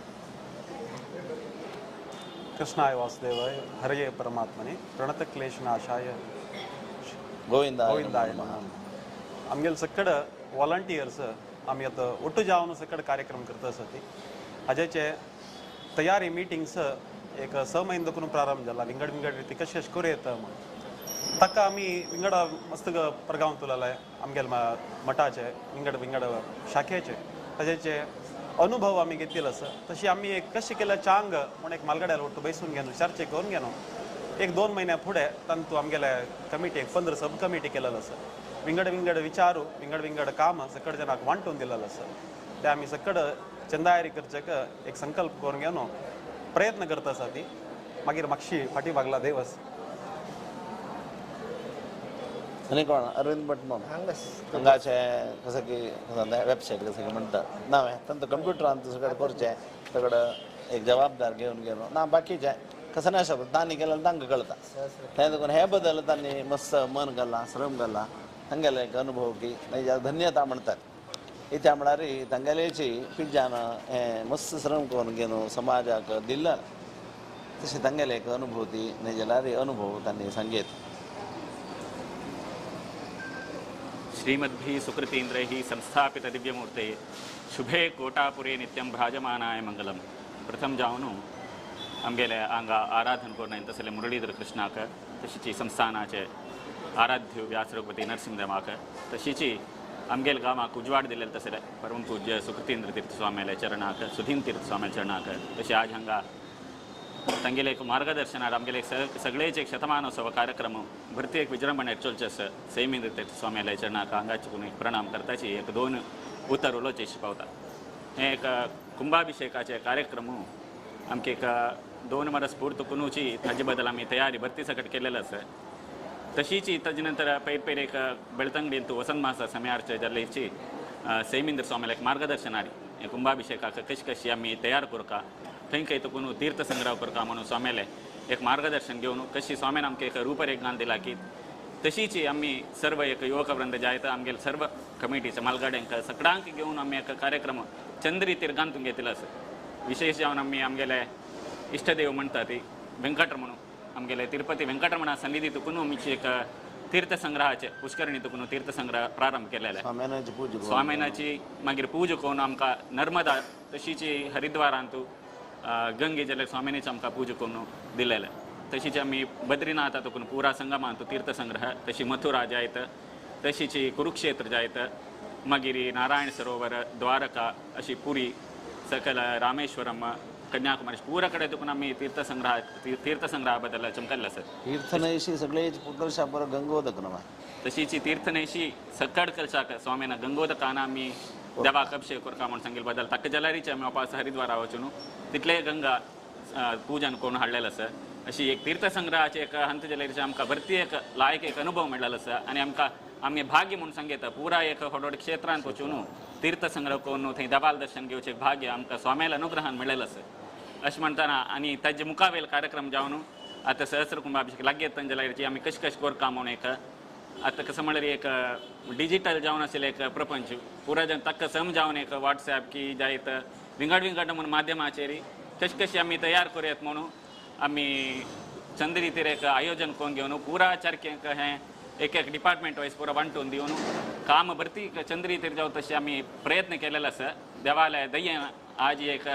कृष्णाय वासुदेवाय हरये परमात्मने प्रणतक्लेशनाशाय गोविंदाय गोविंदाय नमः. आमगेले सगळे वॉलंटियर्स आमी आतां ಒಟ್ಟು जावन सगळे कार्यक्रम करता आसा ती हाजेचे तयारी मिटिंग्स एक 6 म्हयने देखून प्रारंभ जाला. विंगड विंगड रिती कशें कशें करूं येता म्हूण ताका आमी विंगड मस्त प्रगांव तुलले आमगेले मठाचे विंगड विंगड शाखेचे ताजेचे अनुभव आमी घेतलेलो आसा. तशी आमी एक कशें केल्यार चांग म्हूण एक मालगड्यार ಒಟ್ಟು बैसून घेवन चर्चे करून घेवन एक 2 म्हयन्या फुडें तांतू आमगेले कमिटी एक 15 सब कमिटी केलेलो आसा. विंगड विंगड विचारू विंगड विंगड काम सगळे जणांक वांटून दिलेलो आसा. ते आमी सगळे चंदायारी करचेक एक संकल्प करून घेवन प्रयत्न करता आसा ती. मागीर मागशी फाटी बागला देवस आनी कोण अरविंद भट माम हांगाचे कसं की वेबसायट कसं की म्हणटा ना तांचो कंप्युटरान सगळें करचें सगळं एक जबाबदार घेवन गेलो ना बाकीचें कसं नाही शकत तांणी केल्यार तांकां कळटा तें देखून हे बदल तांणी मस्त मन घाला श्रम घाला तांगेले एक अनुभव की धन्यता म्हणतात इत्या म्हळ्यार तांगेलेची पिज्जान हें मस्त श्रम करून घेवन समाजाक दिल्ला तशें तांगेले एक अनुभूती न्ही जाल्यार अनुभव तांणी सांगीत. श्रीमद्भिः सुकृतीन्द्रैः संस्थापित दिव्यमूर्तये शुभे कोटापुरे नित्यं भ्राजमानाय मंगलम. प्रथम जावनु आमगेले हांगा आराधन करून तसले मुरलीधर कृष्णाक तशीची संस्थानाचे आराध्य व्यास रघुपती नरसिंहदेवाक तशीची आमगेले गांवाक उजवाड दिलेले तसले परम पूज्य सुकृतींद्र तीर्थ स्वाम्याले चरणाक सुधीन तीर्थ स्वाम्याले चरणाक तशें आज हांगा तांगेले एक मार्गदर्शनार आमगेले सगळेच एक शतमानोत्सव कार्यक्रम भरती एक विजृंभणे चलचे आसा सैमेंद्र तीर्थ स्वाम्याले चरणाक हांगाचे कोण एक प्रणाम करताची एक दोन उतर उलोवचे पावता. हे एक कुंभाभिषेकाचे कार्यक्रम आमके एक 2 वरस पूर्त करूची ताजे बदल आमी तयारी भरती सकट केलेलं आसा. तशीची ताजे नंतर पयर पयर एक बेळतंगडींत वसंत मासा समयारचे जाल्ल्याची सैमेंद्र स्वामीला एक मार्गदर्शनारी कुंभाभिषेकाक कशी कशी आमी तयार करका थंय खंय तुकून तीर्थ संग्रह करका म्हणून स्वाम्याले एक मार्गदर्शन घेवन कशी स्वाम्यान आमकां एक रूपरेख घालून दिला की तशीची आमी सर्व एक युवक वृंद जायत आमगेले सर्व कमिटीचे मालगाड्यांक सगळ्यांक घेवन आमी एक कार्यक्रम चंद्रितीर घालून घेतला आसा. विशेष जावन आमी आमगेले इष्टदेव म्हणटा ती वेंकटरमण आमगेले तिरुपती वेंकटरमणा सन्निधी तुकून आमची एक तीर्थसंग्रहाचे पुष्करणी तुकून तीर्थसंग्रह प्रारंभ केलेले स्वाम्यानाची मागीर पूजा करून आमकां नर्मदा तशीची हरिद्वारांतू गंगे जाल्यार स्वामिनीच आमकां पूजा करून दिलेले. तशीच आमी बद्रीनाथा तुकून पुरा संगमांतू तीर्थसंग्रह तशी मथुरा जायत तशीची कुरुक्षेत्र जायत मागीर नारायण सरोवर द्वारका अशी पुरी सकल रामेश्वरम कन्याकुमारी पुरा कडेन तुकून आमी तीर्थसंग्रहा बद्दल चमकल्ले आसा. तीर्थनैशी सगळे कलशा पर गंगोदक नमा तशीची तीर्थनैशी सकड कलशाक स्वामीना गंगोदकान आमी देवाक अभिषेक करता म्हूण सांगिल्ले बदल ताका जाल्यारीचे आमी वापस हरिद्वारा वचून तितले गंगा पूजन करून हाडलेलें आसा. अशी एक तीर्थसंग्रहाचे एक हंत जाल्यारीचे आमकां भरती एक लायक एक अनुभव मेळ्ळेलो आसा आनी आमकां आमी भाग्य म्हूण सांगता पुरा एक व्हड व्हड क्षेत्रांत वचून तीर्थसंग्रह करून थंय देवाल दर्शन घेवचें एक भाग्य आमकां स्वाम्याल्या अनुग्रहान मेळ्ळेलें आसा. अशें म्हणटना आनी ताजे मुखावेल कार्यक्रम जावन आतां सहस्र कुंभाभिषेक लागीं येता जाल्यार आमी कशें कशें करता म्हणून एक आतां कसं म्हणल्यार एक डिजिटल जावन आशिल्लें एक प्रपंच पुरा जन ताका सम जावन एक वॉट्सॅप की जायत विंगड विंगड म्हणून माध्यमाचेर कशें कशें आमी तयार करूयात म्हणून आमी चंद्रितीर एक आयोजन करून घेवन पुरा चारकेंक हें एक एक डिपार्टमेंट वायज पुरा वांटून दिवन काम भरती चंद्रितीर जावं तशें आमी प्रयत्न केलेलो आसा. देवालय दयेन आज एक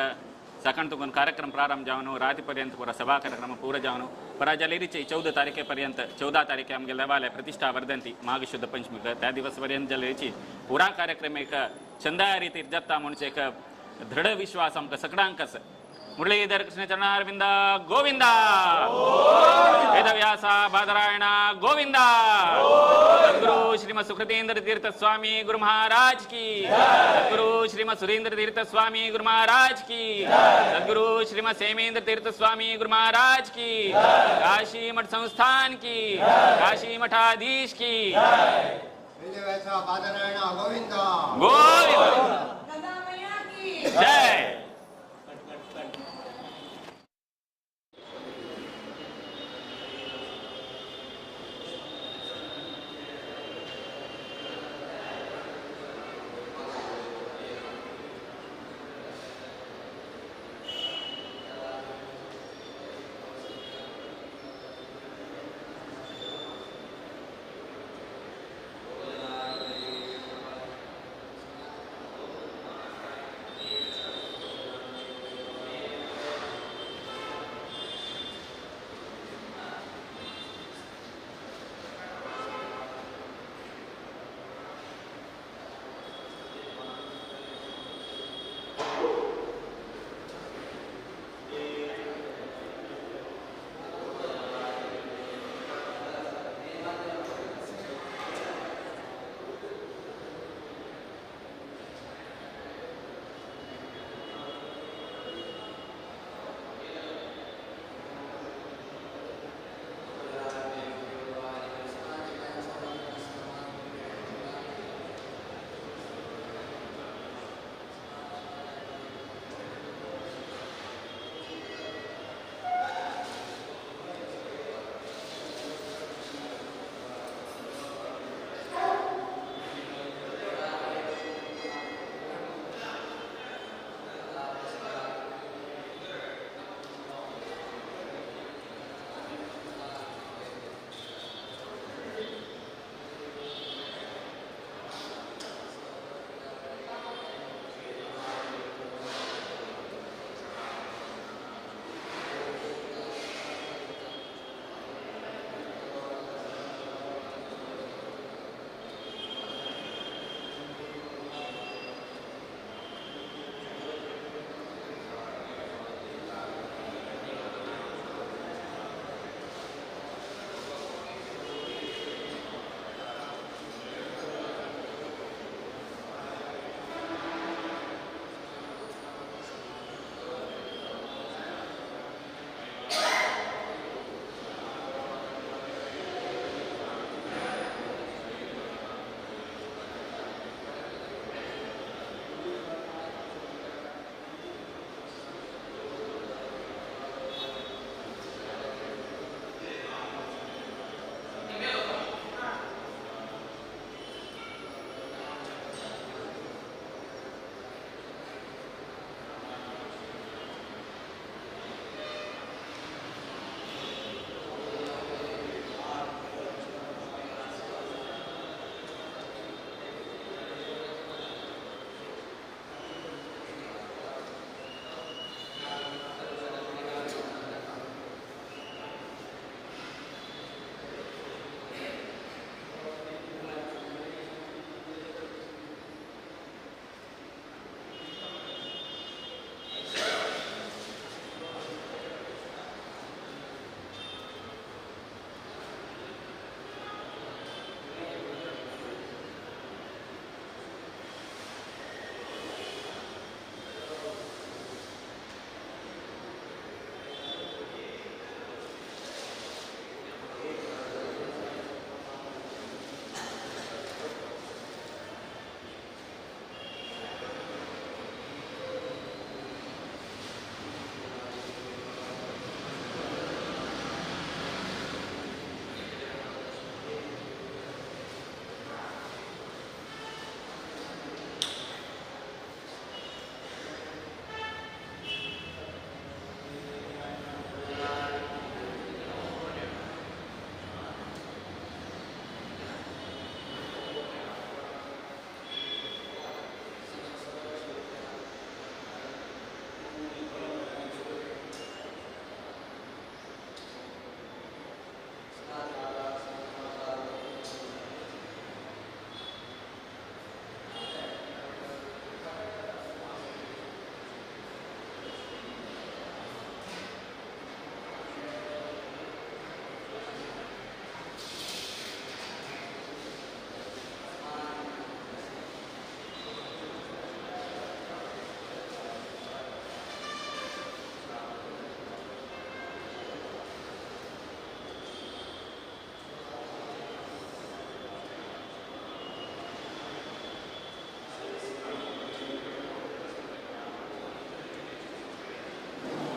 सकाळ तुकून कार्यक्रम प्रारंभ जावन राती पर्यंत पुरा सभा कार्यक्रम पुरा जावन परा जालेरीचे 14 तारखेपर्यंत 14 तारखे आमगे देवालय प्रतिष्ठा वर्धंती माघ शुद्ध पंचमी त्या दिवस पर्यंत जालेरीची पुरा कार्यक्रम एक चंदाया रीतीर जाता म्हणचे एक दृढ विश्वास आमकां सगळ्यांक आसा. मुरलीधर कृष्ण चरणारविंद गोविंदा वेदव्यासा बादरायण गोविंदा सद्गुरु श्रीमद सुकृतींद्र तीर्थ स्वामी गुरु महाराज की सद्गुरु श्रीमद सुरेंद्र तीर्थ स्वामी गुरु महाराज की सद्गुरु श्रीमद सेमेंद्र तीर्थ स्वामी गुरु महाराज की काशी मठ संस्थान की काशी मठाधीश की गोविंद जय.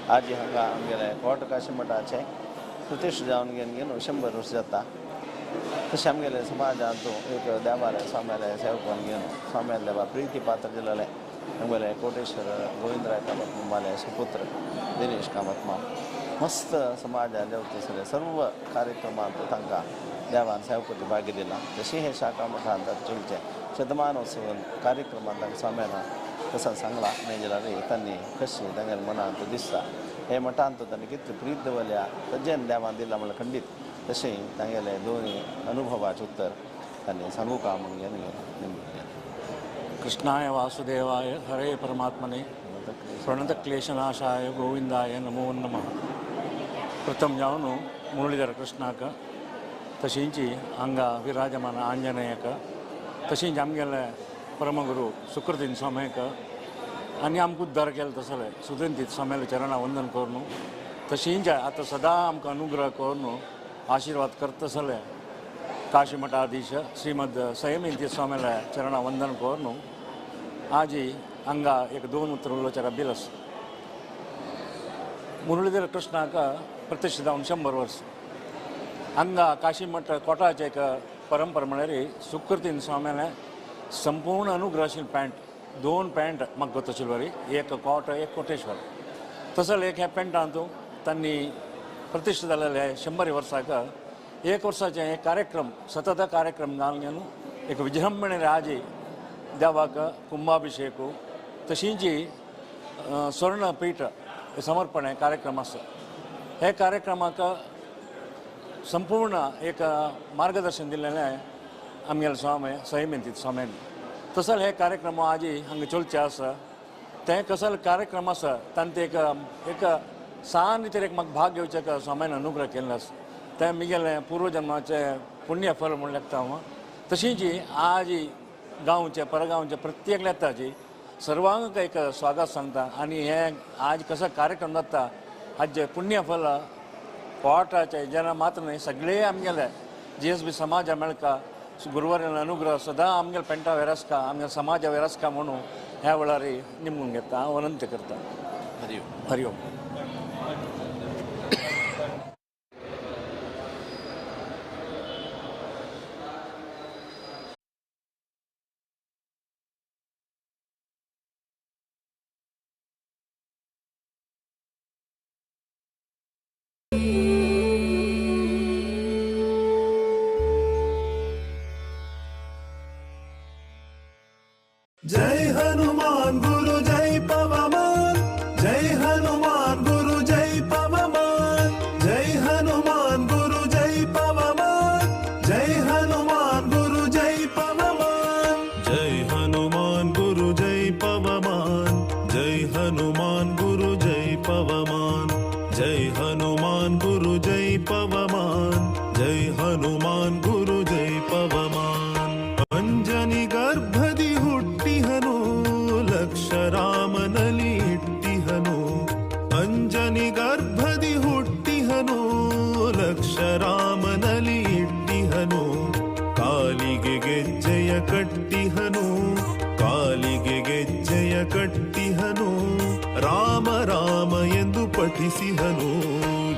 आजी हांगा आमगेले कोट काशी मठाचें प्रतिश्ठ जावन घेवन घेवन 100 वर्स जाता. तशें आमगेले समाजांत एक देवालय स्वाम्यालय सेवकान घेवन स्वाम्याल देवा प्रिती पात्र दिलेलें आमगेले कोटेश्वर गोविंदराय कामत मामाले सुपुत्र दिनेश कामत माम मस्त समाजान देवते सगळे सर्व कार्यक्रमांत तांकां देवान सेवकती भाग्य दिलां. तशें हे शाखा मठांत चलचें शतमानोत्सव कार्यक्रमांत तांकां स्वाम्यान तसं सांगलां न्ही जाल्यार तांणी कशें तांगेल्या मनांत दिसता हे मठांत तांणी कितली प्रीत दवरल्या तज्जेन देवान दिलां म्हणल्यार खंडीत तशें तांगेले दोनी अनुभवाचें उत्तर तांणी सांगू का म्हणून घेवन. कृष्णाय वासुदेवाय हरे परमात्मने प्रणतक्लेशनाशाय गोविंदाय नमो नमः. प्रथम जावन मुरलीधर कृष्णाक तशेंच हांगा विराजमान आंजनेयक तशेंच आमगेले परमगुरू सुकृतीन स्वाम्याक आनी आमकां उद्धार केलो तसले सुदंतीत स्वाम्याले चरणा वंदन करून तशेंच आतां सदां आमकां अनुग्रह करून आशिर्वाद करतसले काशी मठाधीश श्रीमद संयमिती स्वाम्याले चरणा वंदन करून आजी हांगा एक दोन उतर उलोवचें अभिलास. मुरलीधर कृष्णाक प्रतिष्ठा जावन 100 वर्स हांगा काशी मठ कोटाचें एक परंपरा म्हळ्यार सुकृतीन स्वाम्याले संपूर्ण अनुग्रहशील पॅन्ट 2 पॅन्ट म्हाका गोत आशिल्ली एक कोट एक कोटेश्वर तसो एक ह्या पॅन्टांत तांणी प्रतिष्ठा जालेले 100 वर्साक एक वर्साचें एक कार्यक्रम सतत कार्यक्रम घालून घेवन एक विजृंभणे आजी देवाक कुंभाभिषेक तशींच स्वर्णपीठ समर्पण कार्यक्रम आसा. हे कार्यक्रमाक संपूर्ण एक मार्गदर्शन दिलेलें आमगेले स्वामी संयमितीत स्वाम्यान. तसो हे कार्यक्रम आजी हांगा चलचे आसा ते कसलो कार्यक्रम आसा तांचे एक एक सान भितर एक म्हाका भाग घेवचें स्वाम्यान अनुग्रह केल्लो आसा तें म्हगेलें पुर्वजन्माचें पुण्य फल म्हूण लेखता हांव. तशींच आजी गांवचे परगांवचे प्रत्येक लेताची सर्वांक एक स्वागत सांगता आनी हे आज कसो कार्यक्रम जाता हाजें पुण्यफल कोटाचे जेन्ना मात्र न्हय सगळे आमगेले GSB समाजा मेळका गुरुवारान अनुग्रह सदां आमगेले पेंटा वेरसका आमगेले समाजा वेरसका म्हणून ह्या वेळार निमून घेता हांव अनंत करता. हरि ओम. हरि ओम. जय हनुमान गुरु जय पवमान जय हनुमान गुरु जय पवमान जय हनुमान गुरु जय पवमान जय हनुमान गुरु जय पवमान जय हनुमान गुरु जय पवमान जय हनुमान गुरु जय पवमान जय हनुमान गुरु जय पवमान जय हनुमान गुरु जय पवमान. अंजनी गर्भದಿ ಹುಟ್ಟಿಹನು ಲಕ್ಷ ರಾಮನಲ್ಲಿ ಇಟ್ಟಿಹನು ಅಂಜನಿ ಗರ್ಭದಿ ಹುಟ್ಟಿಹನು ಲಕ್ಷ ರಾಮನಲ್ಲಿ ಇಟ್ಟಿಹನು ಕಾಲಿಗೆ ಗೆಜ್ಜೆಯ ಕಟ್ಟಿಹನು ಕಾಲಿಗೆ ಗೆಜ್ಜೆಯ ಕಟ್ಟಿಹನು ರಾಮ ರಾಮ ಎಂದು ಪಠಿಸಿಹನು.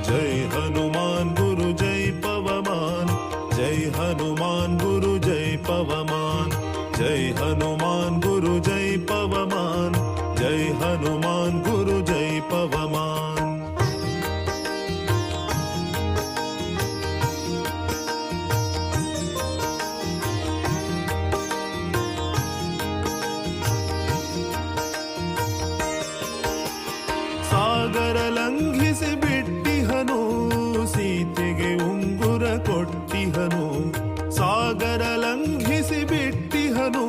ಜೈ ಹನುಮಾನ್ ಗುರು ಜೈ ಪವಮಾನ್ ಜೈ ಹನುಮಾನ್ ಗುರು ಜೈ ಪವಮಾನ್ ಜೈ ಹನುಮಾನ್ ಗುರು ಜೈ ಪವಮಾನ್ ಜೈ ಹನುಮಾನ್ ಗುರು ಜೈ ಪವಮಾನ್. ಸಾಗರ ಲಂಘಿಸಿ ಬಿಟ್ಟಿಹನು ಸೀತೆಗೆ ಉಂಗುರ ಕೊಟ್ಟಿಹನು ಸಾಗರ ಲಂಘಿಸಿ ಬಿಟ್ಟಿಹನು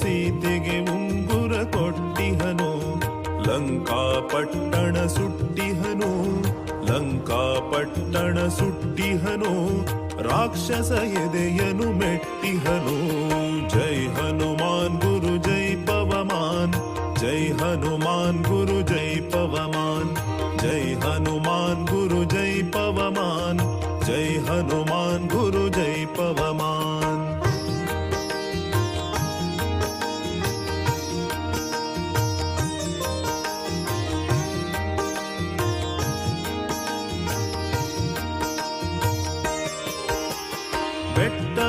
ಸೀತೆಗೆ ಉಂಗುರ ಕೊಟ್ಟಿಹನು ಲಂಕಾ ಪಟ್ಟಣ ಸುಟ್ಟಿಹನು ಲಂಕಾ ಪಟ್ಟಣ ಸುಟ್ಟಿಹನು ರಾಕ್ಷಸ ಎದೆಯನು ಮೆಟ್ಟಿಹನು. ಜೈ ಹನುಮಾನ್ ಗುರು ಜೈ ಪವಮಾನ್ ಜೈ ಹನುಮಾನ್ ಗುರು ಜೈ ಪವಮಾನ್ ಜೈ ಹನುಮಾನ್ ಗುರು ಜೈ ಪವಮಾನ್ ಜೈ ಹನುಮಾನ್ ಗುರು ಜೈ ಪವಮಾನ್.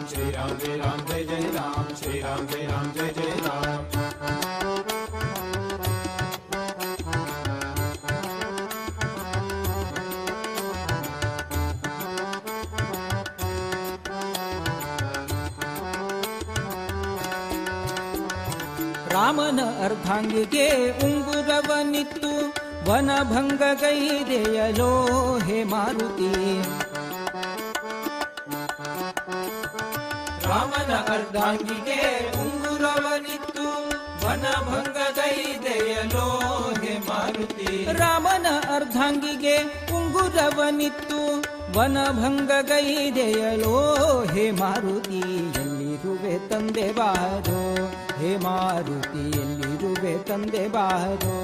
राम श्री राम जय राम जय जय राम श्री राम जय राम जय जय राम। ರಾಮನ ಅರ್ಧಾಂಗಿಗೆ ಉಂಗುರವನಿತ್ತು ವನಭಂಗಗೈದೆಯಲೋ ಹೇ ಮಾರುತಿ. ರಾಮನ ಅರ್ಧಾಂಗಿಗೆ ಉಂಗುರವನಿತ್ತು ವನಭಂಗಗೈದೆಯಲೋ ಹೇ ಮಾರುತಿ. ರಾಮನ ಅರ್ಧಾಂಗಿಗೆ ಉಂಗುರವನಿತ್ತು ವನಭಂಗಗೈದೆಯಲೋ ಹೇ ಮಾರುತಿ. ಎಲ್ಲಿರುವೆ ತಂದೆ ಬಾರೋ ಹೇ ಮಾರುತಿ, ಎಲ್ಲಿರುವೆ ತಂದೆ ಬಾರೋ,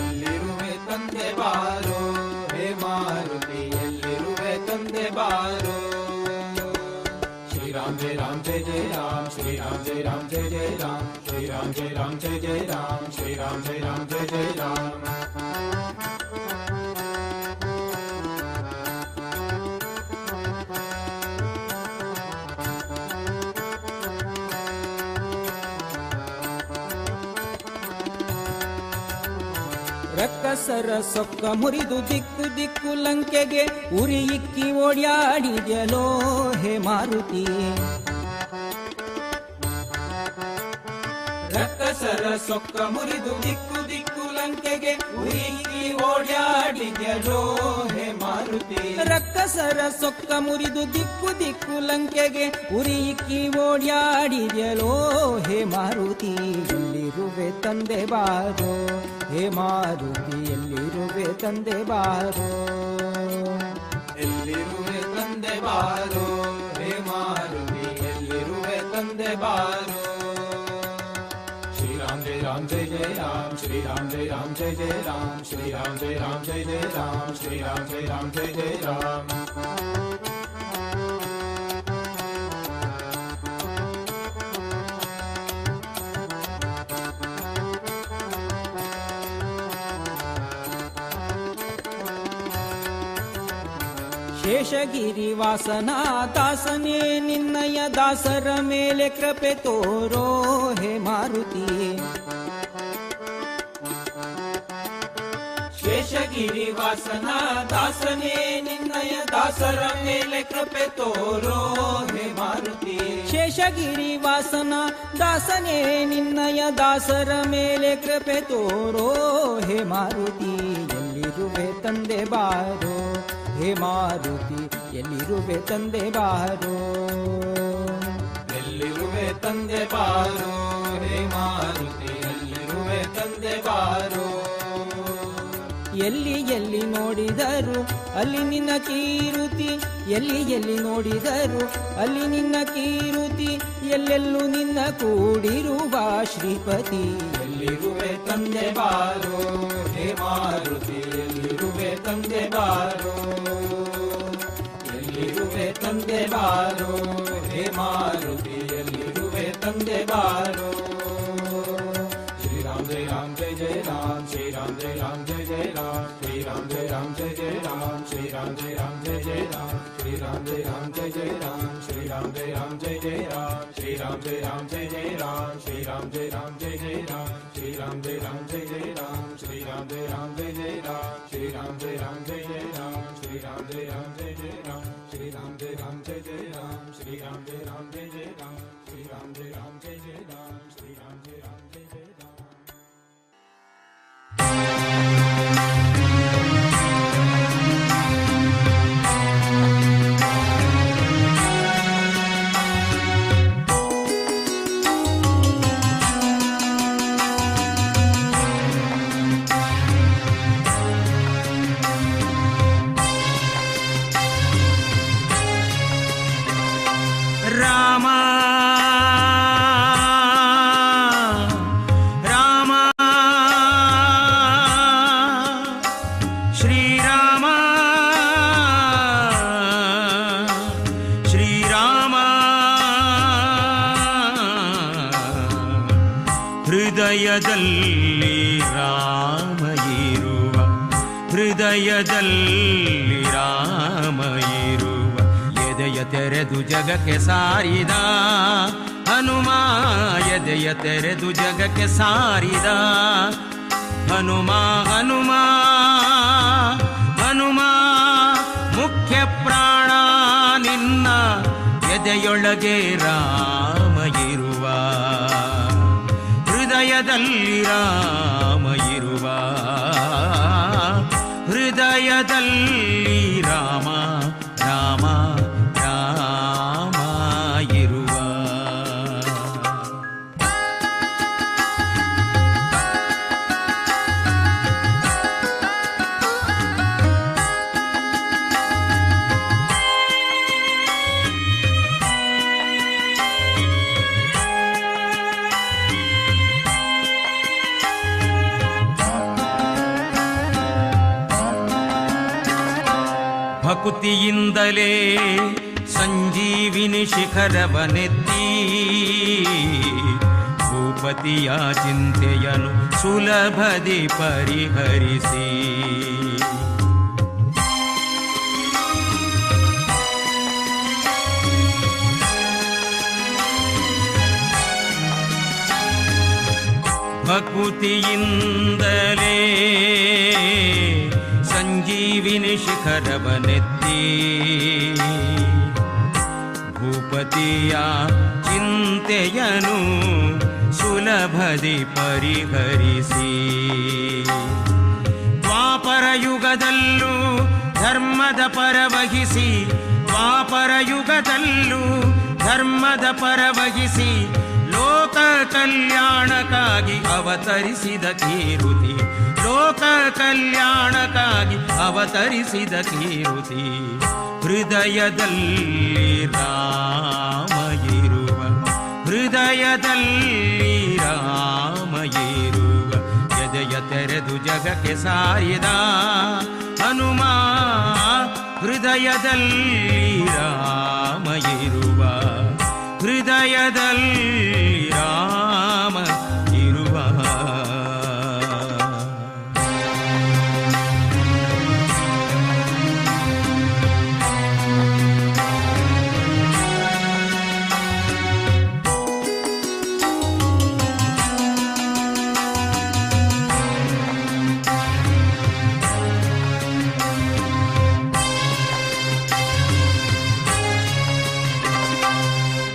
ಎಲ್ಲಿರುವೆ ತಂದೆ ಬಾರೋ ಹೇ ಮಾರುತಿ, ಎಲ್ಲಿರುವೆ ತಂದೆ ಬಾರೋ. ಶ್ರೀ ರಾಮ ಜಯ ರಾಮ ಜಯ ಜಯ ರಾಮ ಶ್ರೀ ರಾಮ ಜಯ ರಾಮ ಜಯ ಜಯ ರಾಮ ಶ್ರೀ ರಾಮ ಜಯ ರಾಮ ಜಯ ಜಯ ರಾಮ ಶ್ರೀ ರಾಮ ಜಯ ರಾಮ ಜಯ ಜಯ ರಾಮ. ರಕ್ಕಸರ ಸೊಕ್ಕ ಮುರಿದು ದಿಕ್ಕು ದಿಕ್ಕು ಲಂಕೆಗೆ ಉರಿ ಇಕ್ಕಿ ಓಡ್ಯಾಡಿದೆಯಲೋ ಹೇ ಮಾರುತಿ. ರಕ್ಕಸರ ಸೊಕ್ಕ ಮುರಿದು ದಿಕ್ಕು ದಿಕ್ಕು ಲಂಕೆಗೆ ಉರಿ ಇಕ್ಕಿ ಓಡ್ಯಾಡಿದೆಯಲೋ ಹೇ ಮಾರುತಿ. ರಕ್ಕಸರ ಸೊಕ್ಕ ಮುರಿದು ದಿಕ್ಕು ದಿಕ್ಕು ಲಂಕೆಗೆ ಉರಿ ಇಕ್ಕಿ ಓಡ್ಯಾಡಿದೆಯಲೋ ಹೇ ಮಾರುತಿ. ಎಲ್ಲಿರುವೆ ತಂದೆ ಬಾರೋ ಹೇ ಮಾರುತಿ, ಎಲ್ಲಿರುವೆ ತಂದೆ ಬಾರೋ, ಎಲ್ಲಿರುವೆ ತಂದೆ ಬಾರೋ ಹೇ ಮಾರುತಿ, ಎಲ್ಲಿರುವೆ ತಂದೆ ಬಾರೋ. ಶ್ರೀ ರಾಮ ಜಯ ರಾಮ ಜಯ ಜಯ ರಾಮ ಶ್ರೀ ರಾಮ ಜಯ ರಾಮ ಜಯ ಜಯ ರಾಮ ಶ್ರೀ ರಾಮ ಜಯ ರಾಮ ಜಯ ಜಯ ರಾಮ ಶ್ರೀ ರಾಮ ಜಯ ರಾಮ ಜಯ ಜಯ ರಾಮ. ಶೇಷಗಿರಿವಾಸನ ದಾಸನೇ ನಿನ್ನಯ ದಾಸರ ಮೇಲೆ ಕೃಪೆ ತೋರೋ ಹೇ ಮಾರುತಿ. ಶೇಷಗಿರಿವಾಸನ ದಾಸನೇ ನಿನ್ನಯ ದಾಸರ ಮೇಲೆ ಕೃಪೆ ತೋರೋ ಹೇ ಮಾರುತಿ. ಶೇಷಗಿರಿವಾಸನ ದಾಸನೇ ನಿನ್ನಯ ದಾಸರ ಮೇಲೆ ಕೃಪೆ ತೋರೋ ಹೇ ಮಾರುತಿ. ಎಲ್ಲಿರುವೆ ತಂದೆ ಬಾರೋ ಹೇ ಮಾರುತಿ, ಎಲ್ಲಿರುವೆ ತಂದೆ ಬಾರೋ, ಎಲ್ಲಿರುವೆ ತಂದೆ ಬಾರೋ ಹೇ ಮಾರುತಿ, ಎಲ್ಲಿರುವೆ ತಂದೆ ಬಾರೋ. ಎಲ್ಲಿ ಎಲ್ಲಿ ನೋಡಿದರು ಅಲ್ಲಿ ನಿನ್ನ ಕೀರುತಿ, ಎಲ್ಲಿ ಎಲ್ಲಿ ನೋಡಿದರು ಅಲ್ಲಿ ನಿನ್ನ ಕೀರುತಿ, ಎಲ್ಲೆಲ್ಲೂ ನಿನ್ನ ಕೂಡಿರುವ ಶ್ರೀಪತಿ. ಎಲ್ಲಿರುವೆ ತಂದೆ ಬಾರೋ ಹೇ ಮಾರುತಿ, ಎಲ್ಲಿರುವೆ ತಂದೆ ಬಾರೋ, ಎಲ್ಲಿರುವೆ ತಂದೆ ಬಾರೋ ಹೇ ಮಾರುತಿ, ಎಲ್ಲಿರುವೆ ತಂದೆ ಬಾರೋ. ಶ್ರೀ ರಾಮ ಜಯ ರಾಮ ಜಯ ಜಯ ರಾಮ ಶ್ರೀ ರಾಮ ಜಯ ರಾಮ ಜಯ ಜಯ ರಾಮ ಶ್ರೀ ರಾಮ ಜಯ ರಾಮ ಜಯ ಜಯ ರಾಮ ಶ್ರೀ ರಾಮ ಜಯ ರಾಮ ಜಯ ಜಯ ರಾಮ ಶ್ರೀ ರಾಮ ಜಯ ರಾಮ ಜಯ ಜಯ ರಾಮ ಶ್ರೀ ರಾಮ ಜಯ ರಾಮ ಜಯ ಜಯ ರಾಮ ಶ್ರೀ ರಾಮ ಜಯ ರಾಮ ಜಯ ಜಯ ರಾಮ ಶ್ರೀ ರಾಮ ಜಯ ರಾಮ ಜಯ ಜಯ ರಾಮ ಶ್ರೀ ರಾಮ ಜಯ ರಾಮ ಜಯ ಜಯ ರಾಮ ಶ್ರೀ ರಾಮ ಜಯ ರಾಮ ಜಯ ಜಯ ರಾಮ ಶ್ರೀ ರಾಮ ಜಯ ರಾಮ ಜಯ ಜಯ ರಾಮ ಶ್ರೀ ರಾಮ ಜಯ ರಾಮ ಜಯ ಜಯ ರಾಮ ಶ್ರೀ ರಾಮ ಜಯ ರಾಮ ಜಯ ಜಯ ರಾಮ ಶ್ರೀ ರಾಮ ಜಯ ರಾಮ ಜಯ ಜಯ ರಾಮ ಶ್ರೀ ರಾಮ ಜಯ ರಾಮ ಜಯ ಜಯ ರಾಮ ಶ್ರೀ ರಾಮ ಜಯ ರಾಮ ಜಯ ಜಯ ರಾಮ. ರಾಮ ರಾಮ ಶ್ರೀರಾಮ ಶ್ರೀರಾಮ ಹೃದಯದಲ್ಲಿ ರಾಮ ಇರುವ, ಹೃದಯದಲ್ಲಿ ರಾಮ ಇರುವ, ಎದೆಯ ತೆರೆದು ಜಗಕ್ಕೆ ಸಾರಿದ ಹನುಮ, ಎದೆಯ ತೆರೆದು ಜಗಕ್ಕೆ ಸಾರಿದ ಹನುಮ. ಹನುಮ ಹನುಮ ಮುಖ್ಯ ಪ್ರಾಣ ನಿನ್ನ ಎದೆಯೊಳಗೆ ರಾಮ ಇರುವ, ಹೃದಯದಲ್ಲಿ ರಾಮ ಇರುವ, ಹೃದಯದಲ್ಲಿ ರಾಮ ರಾಮ ರಾಮ ಇರುವ. ಭಕುತಿಯಿಂದಲೇ ಸಂಜೀವಿನಿ ಶಿಖರವನೆತ್ತಿ ಭೂಪತಿಯ ಚಿಂತೆಯನು ಸುಲಭದಿ ಪರಿಹರಿಸಿ. ಭಕುತಿಯಿಂದಲೇ ಸಂಜೀವಿನಿ ಶಿಖರವನೆತ್ತಿ ಭೂಪತಿಯ ಚಿಂತೆಯನು ಸುಲಭದಿ ಪರಿಹರಿಸಿ. ದ್ವಾಪರ ಯುಗದಲ್ಲೂ ಧರ್ಮದ ಪರವಹಿಸಿ, ದ್ವಾಪರ ಯುಗದಲ್ಲೂ ಧರ್ಮದ ಪರವಹಿಸಿ ಲೋಕ ಕಲ್ಯಾಣಕ್ಕಾಗಿ ಅವತರಿಸಿದ ಕೀರುತಿ, ಲೋಕ ಕಲ್ಯಾಣಕ್ಕಾಗಿ ಅವತರಿಸಿದ ಕೀರುತಿ. ಹೃದಯದಲ್ಲಿ ರಾಮ ಇರುವ, ಹೃದಯದಲ್ಲಿ ರಾಮ ಇರುವ, ಎದೆಯ ತೆರೆದು ಜಗಕ್ಕೆ ಸಾರಿದ ಹನುಮ, ಹೃದಯದಲ್ಲಿ ರಾಮ ಇರುವ, ಹೃದಯದಲ್ಲಿ ರಾಮ ಇರುವ.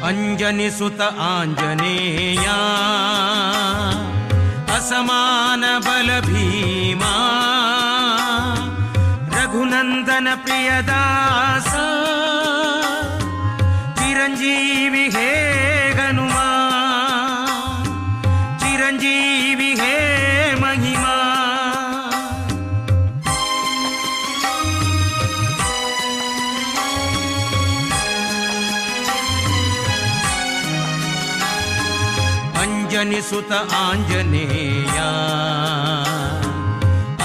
ಅಂಜನಿಸುತ ಆಂಜನೇಯ ಅಸಮಾನ ಬಲ ಭೀಮಾ, ರಘುನಂದನ ಪ್ರಿಯದಾಸ ಚಿರಂಜೀವಿ ಹೇ ಹನುಮಾ, ಚಿರಂಜೀವಿ ಹೇ ಮಹಿಮಾ. ಅಂಜನಿಸುತ ಆಂಜನೇಯ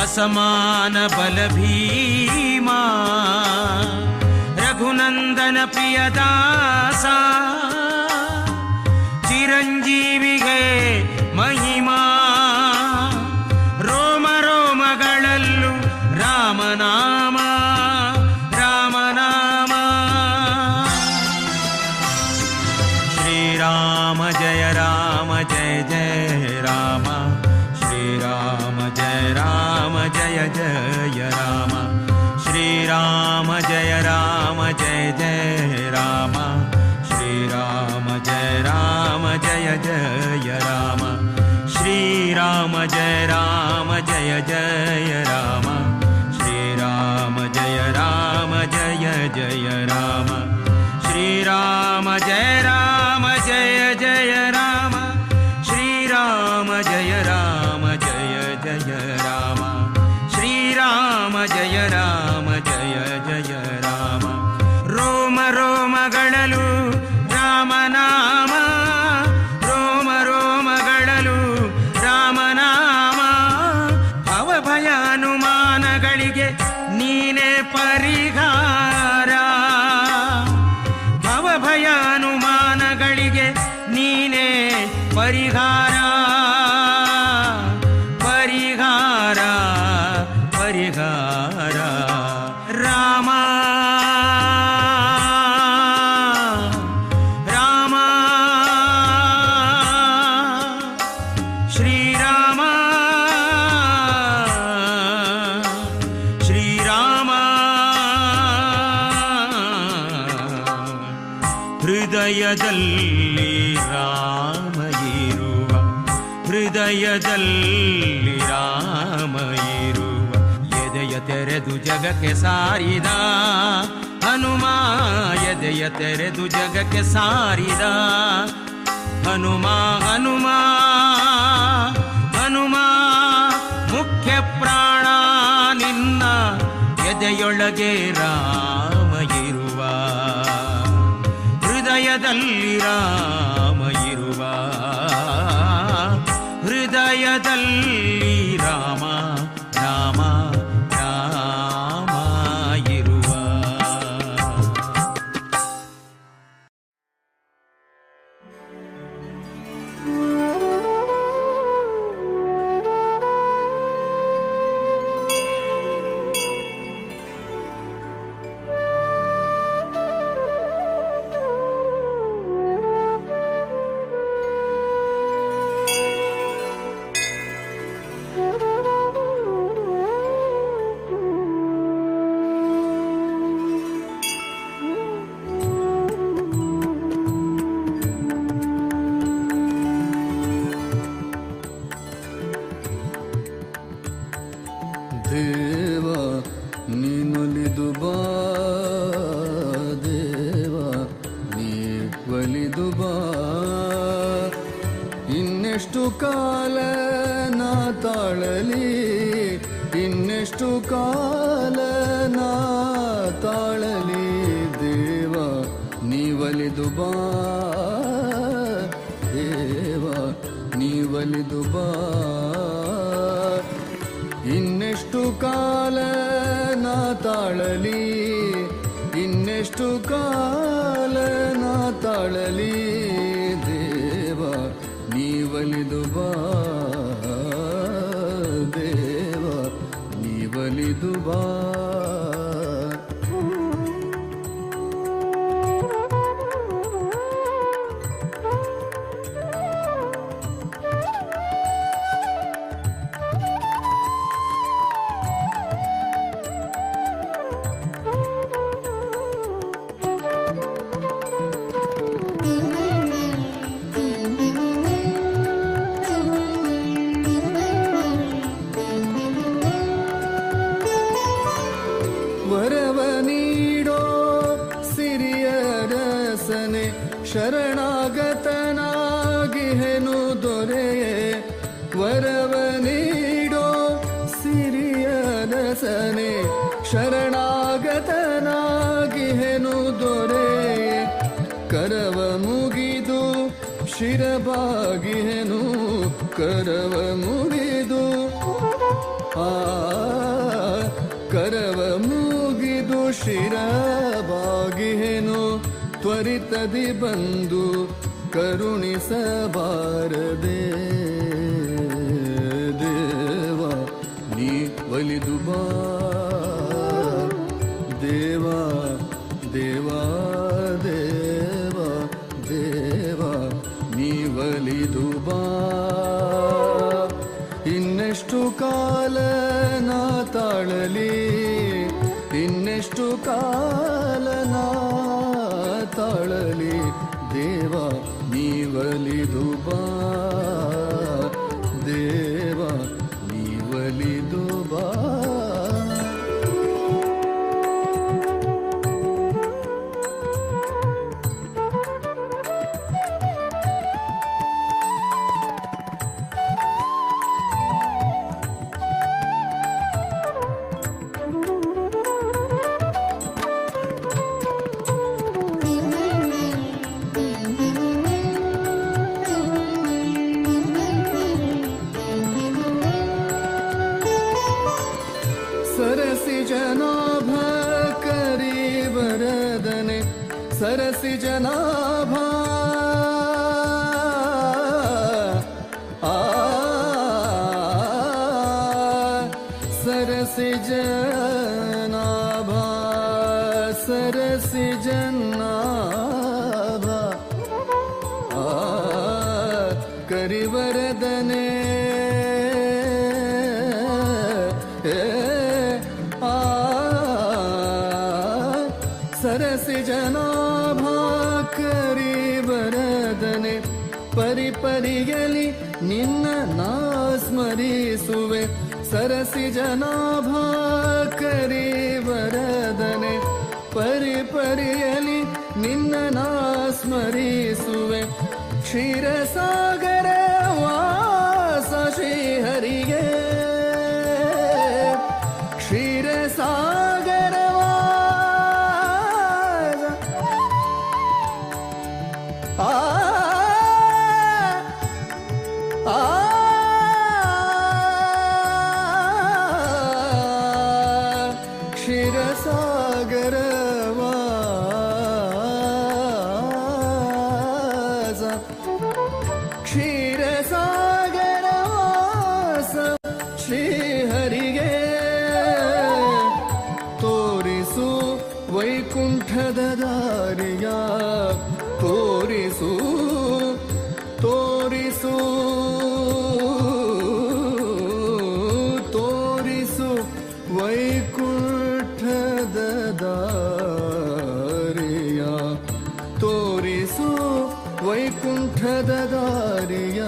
ಅಸಮಾನ ಬಲ ಭೀಮಾ, ರಘುನಂದನ ಪ್ರಿಯದಾಸ ಚಿರಂಜೀವಿಗೆ ಮಹಿಮಾ. ರೋಮ ರೋಮಗಳಲ್ಲೂ ರಾಮನಾಮ ರಾಮನಾಮ. ಶ್ರೀರಾಮ ಜಯ ರಾಮ ಜಯ ಜಯ ರಾಮ, ಶ್ರೀರಾಮ ಜಯ ರಾಮ ಜಯ ಜಯ ರಾಮ, ಶ್ರೀರಾಮ ಜಯ ರಾಮ ಜಯ ಜಯ ರಾಮ, ಶ್ರೀರಾಮ ಜಯ ರಾಮ ಜಯ ಜಯ ರಾಮ, ಶ್ರೀರಾಮ ಜಯ ರಾಮ ಜಯ ಜಯ ರಾಮ, ಶ್ರೀರಾಮ ಜಯ ರಾಮ ಜಯ ಜಯ ರಾಮ, ಶ್ರೀರಾಮ ಜಯ ರಾಮ ಜಯ ಜಯ ರಾಮ, ಶ್ರೀರಾಮ ಜಯ ರಾಮ ಜಯ ಜಯ ರಾಮ, ಶ್ರೀರಾಮ ಜಯ ರಾಮ ಜಯ ಜಯ ರಾಮ. ರೋಮ ರೋಮಗಳಲು ರಾಮನಾಮ, ರೋಮ ರೋಮಗಳಲು ರಾಮನಾಮ. ಭವಭಯ ಅನುಮಾನಗಳಿಗೆ ನೀನೇ ಪರಿಹಾರ, ಭವಭಯ ಅನುಮಾನಗಳಿಗೆ ನೀನೇ ಪರಿಹಾರ, ಪರಿಹಾರ ಪರಿಹಾರ. ರಾಮ ಹೃದಯದಲ್ಲಿ ರಾಮ ಇರುವ, ಹೃದಯದಲ್ಲಿ ರಾಮ ಇರುವ. ಎದೆಯ ತೆರೆದು ಜಗಕ್ಕೆ ಸಾರಿದ ಹನುಮ, ಎದೆಯ ತೆರೆದು ಜಗಕ್ಕೆ ಸಾರಿದ ಹನುಮ. ಹನುಮ ಹನುಮ ಮುಖ್ಯ ಪ್ರಾಣ ನಿನ್ನ ಎದೆಯೊಳಗೆ ರಾಮ ಇರುವ, ಹೃದಯದಲ್ಲಿ ರಾಮ ಇರುವ, ಹೃದಯದಲ್ಲಿ ರಾಮ ರಾಮ ರಾಮ ಇರುವ. ದೇವ ನೀನೊಲಿದು ಬಾ, ದೇವ ನೀ ಒಲಿದು ಬಾ. ಇನ್ನೆಷ್ಟು ಕಾಲ ನಾ ತಾಳಲಿ, ಇನ್ನೆಷ್ಟು ಕಾಲ ನಾ ತಾಳಲಿ, ದೇವ ನೀ ಒಲಿದು ಬಾ, ದೇವ ನೀ ಒಲಿದು ಬಾ. ಇನ್ನೆಷ್ಟು ಕಾಲ ನಾ ತಾಳಲಿ, ಇನ್ನೆಷ್ಟು ಕಾಲ ನಾ ತಾಳಲಿ, ದೇವ ನೀ ಒಲಿದು ಬಾ, ದೇವ ನೀ ಒಲಿದು ಬಾ. ವರವ ನೀಡೋ ಸಿರಿಯ ರಸನೆ, ಶರಣಾಗತನಾಗಿಹೆನು ದೊರೆಯೇ. ವರವ ನೀಡೋ ಸಿರಿಯ ರಸನೆ, ಶರಣಾಗತನಾಗಿಹೆನು ದೊರೆಯೇ. ಕರವ ಮುಗಿದು ಶಿರಬಾಗಿಹೆನು, ಕರವ ಮುಗಿದು ಆ ಕರವ ಮುಗಿದು ಶಿರಬಾಗಿಹೆನು. ತ್ವರಿತದಿ ಬಂದು ಕರುಣಿಸಬಾರದೆ, ದೇವ ನೀ ಒಲಿದು ಬಾ, ದೇವ ದೇವ ದೇವ ದೇವ ನೀ ಒಲಿದು ಬಾ. ಇನ್ನೆಷ್ಟು ಕಾಲ ನಾ ತಾಳಲಿ, ಇನ್ನೆಷ್ಟು ಕಾಲ ನಾ ತಾಳಲಿ, ದೇವ ನೀ ಒಲಿದು ಬಾ, ದೇವ ನೀ ಒಲಿದು ಬಾ. सरसि जनाभ करी वरदने, सरसि जनाभ आ, सरसि जनाभ, सरसि जनाभ आ, करी वरदने सरसि जनाभा करी ಪರಿಪರಿಯಲಿ ನಿನ್ನ ನಾ ಸ್ಮರಿಸುವೆ ಸರಸಿ ಜನಾಭ ಕರಿ ವರದನೆ ಪರಿಪರಿಯಲಿ ನಿನ್ನ ನಾ ಸ್ಮರಿಸುವೆ ಕ್ಷೀರಸಾಗರ ವಾಸ ಶ್ರೀಹರಿಗೆ ಕ್ಷೀರಸಾಗರ ವಾಸ ಆ ಆ ಕ್ಷೀರಸಾಗರ ವಾಸ ಕ್ಷೀರಸಾಗರ ವಾಸ ಶ್ರೀಹರಿಗೆ ತೋರಿಸು ವೈಕುಂಠದ ದಾರಿಯ ತೋರಿಸು ತೋರಿಸು ತೋರಿಸು ವೈಕುಂಠದ ದಾರಿಯ ತೋರಿಸು ವೈಕುಂಠದ ದಾರಿಯ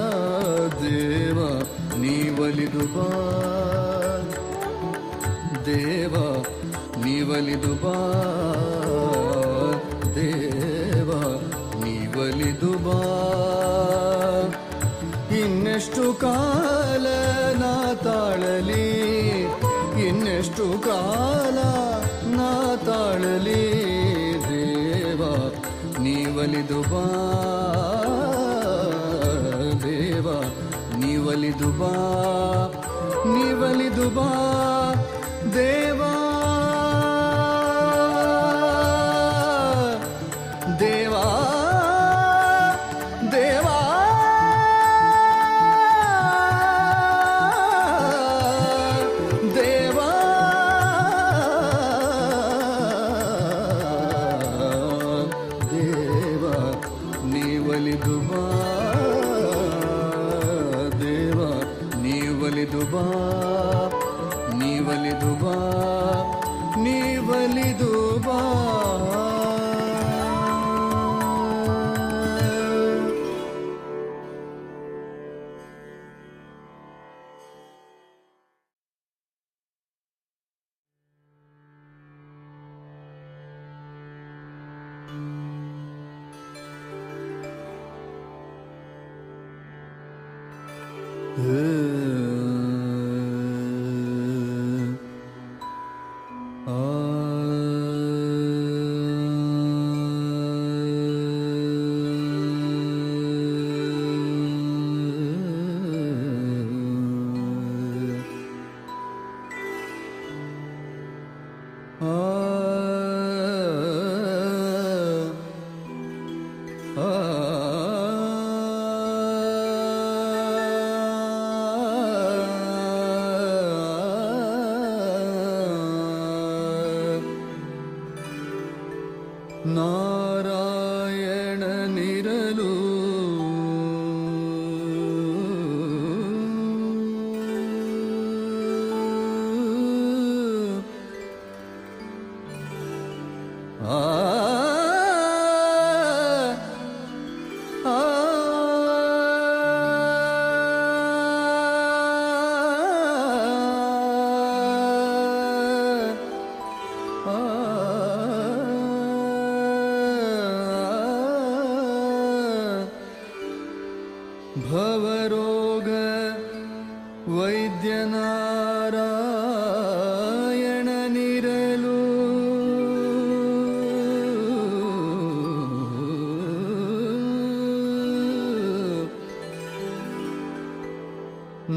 ದೇವ ನೀವಲಿದು ಬಾ ದೇವ ನೀವಲಿದು ಬಾ ದೇವ ನೀವಲಿದು ಬಾ ಇನ್ನೆಷ್ಟು ಕಾಲ ನಾ ತಾಳಲಿ ಇನ್ನೆಷ್ಟು ಕಾಲ ನಾ ತಾಳಲಿ ದೇವ ನೀವಲಿದು ಬಾ ದೇವ ನೀವಲಿದು ಬಾ ನೀವಲಿದು ಬಾ ದೇವಾ ದೇವಾ ದೇವಾ ದೇವಾ ದೇವ ನೀವಲಿದು ಬಾ ದೇವ ನೀವಲಿದು ಬಾ ನೀವಲಿದು ಬಾ ನೀವಲಿದು ಬಾ. ನಾರಾಯಣನಿರಲು ಆ ಆ ಭವರೋಗ ವೈದ್ಯನಾರಾಯಣನಿರಲು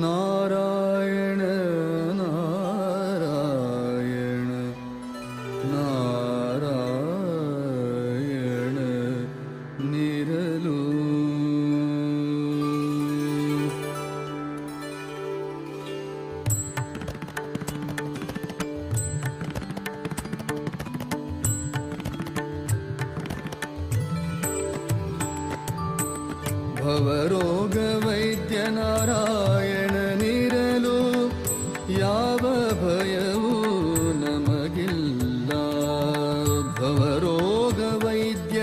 ನಾರಾಯಣ ನಾರಾಯಣ ನಾರಾಯಣ ನಿರಲು. ಭವರೋಗ ವೈದ್ಯನಾರಾಯಣನಿರಲು ಯಾವ ಭಯವೂ ನಮಗಿಲ್ಲ. ಭವರೋಗ ವೈದ್ಯ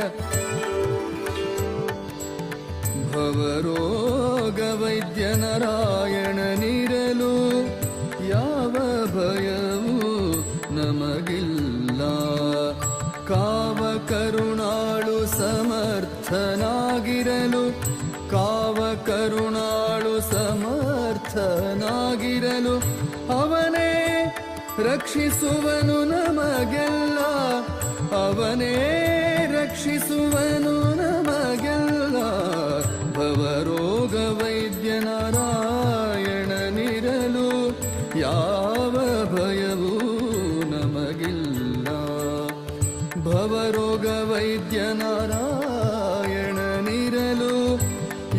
ಭವ ಭವರೋಗ ವೈದ್ಯ ನಾರಾಯಣನಿರಲು ಯಾವ ಭಯವೂ ನಮಗಿಲ್ಲ. ಕಾವ ಕರುಣಾಳು ಸಮರ್ಥನಾಗಿರಲು, ಕಾವ ಕರುಣಾಳು ಸಮರ್ಥನಾಗಿರಲು, ಅವನೇ ರಕ್ಷಿಸುವನು ನಮಗೆಲ್ಲ, ಅವನೇ ರಕ್ಷಿಸುವನು ನಮಗೆಲ್ಲ. ಭವರೋಗ ವೈದ್ಯ ನಾರಾಯಣನಿರಲು ಯಾವ ಭಯವೂ ನಮಗಿಲ್ಲ. ಭವರೋಗ ವೈದ್ಯ ನಾರಾಯಣನಿರಲು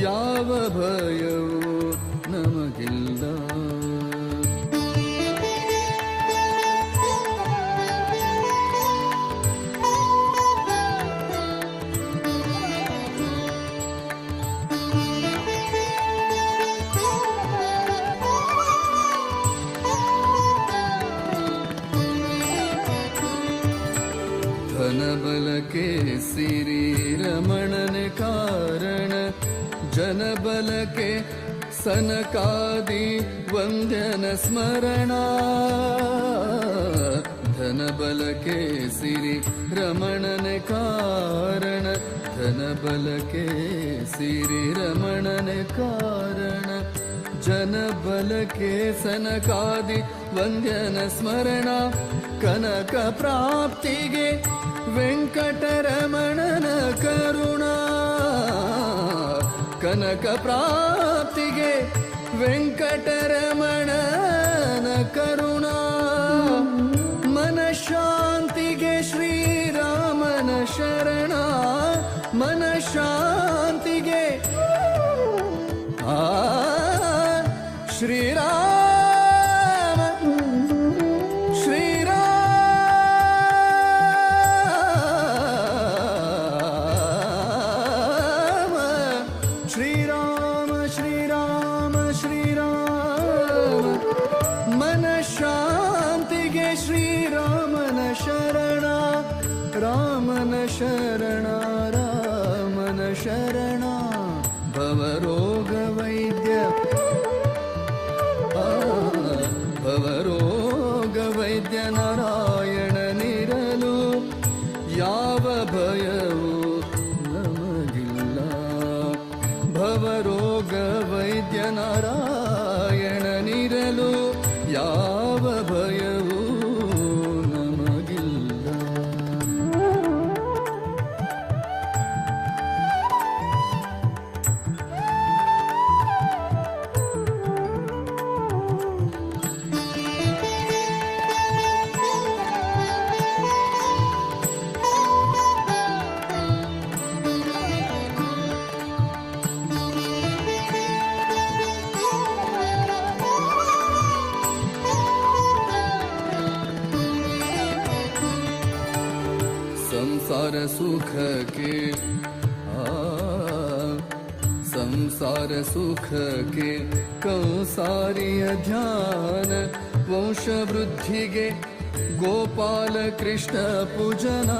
ಯಾವ ಭಯವೂ ನಮಗಿಲ್ಲ. ಧನಬಲಕ್ಕೆ ಸಿರಿ ರಮಣನ ಕಾರಣ, ಜನಬಲಕ್ಕೆ ಸನಕಾದಿ ವಂದ್ಯನ ಸ್ಮರಣ. ಧನಬಲಕ್ಕೆ ಸಿರಿ ರಮಣನ ಕಾರಣ, ಧನಬಲಕ್ಕೆ ಸಿರಿ ರಮಣನ ಕಾರಣ, ಜನಬಲಕ್ಕೆ ಸನಕಾದಿ ವಂದ್ಯನ ಸ್ಮರಣ. ಕನಕ ಪ್ರಾಪ್ತಿಗೆ ವೆಂಕಟರಮಣನ ಕರುಣಾ, ಕನಕ ಪ್ರಾಪ್ತಿಗೆ ವೆಂಕಟರಮಣನ ಕರುಣಾ. ಮನಶಾಂತಿಗೆ ಶ್ರೀರಾಮನ ಶರಣ, ಮನಶಾಂತಿಗೆ ಆ ಶ್ರೀರಾಮ ಶ್ರೀರಾಮ ಶ್ರೀರಾಮ ಶ್ರೀರಾಮ ಶ್ರೀರಾಮ. ಮನಶಾಂತಿಗೆ ಶ್ರೀರಾಮನ ಶರಣ, ರಾಮನ ಶರಣ, ರಾಮನ ಶರಣ. ಭವರೋಗ ವೈದ್ಯ, ಭವರೋಗ ವೈದ್ಯ ನಾರಾಯಣನಿರಲು ಯಾವ ಭಯವೂ ನಮಗಿಲ್ಲ. ಭವರೋಗ ವೈದ್ಯ ನಾರಾಯಣನಿರಲು ಯಾವ ಭಯವೂ ನಮಗಿಲ್ಲ. संसार सुख के संसार सुख के कंसारिय ध्यान, वंश वृद्धिगे गोपाल कृष्ण पूजना.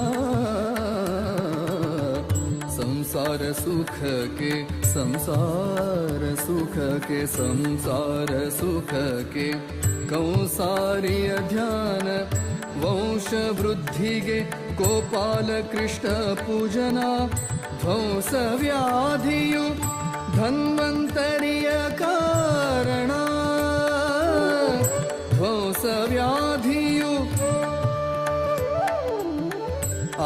संसार सुख के, संसार सुख के, संसार सुख के कंसारिय ध्यान, वंश वृद्धिगे गोपाल कृष्ण पूजना. ध्वंस व्याधियु धन्वंतरिय कारण, ध्वंस व्याधियु आ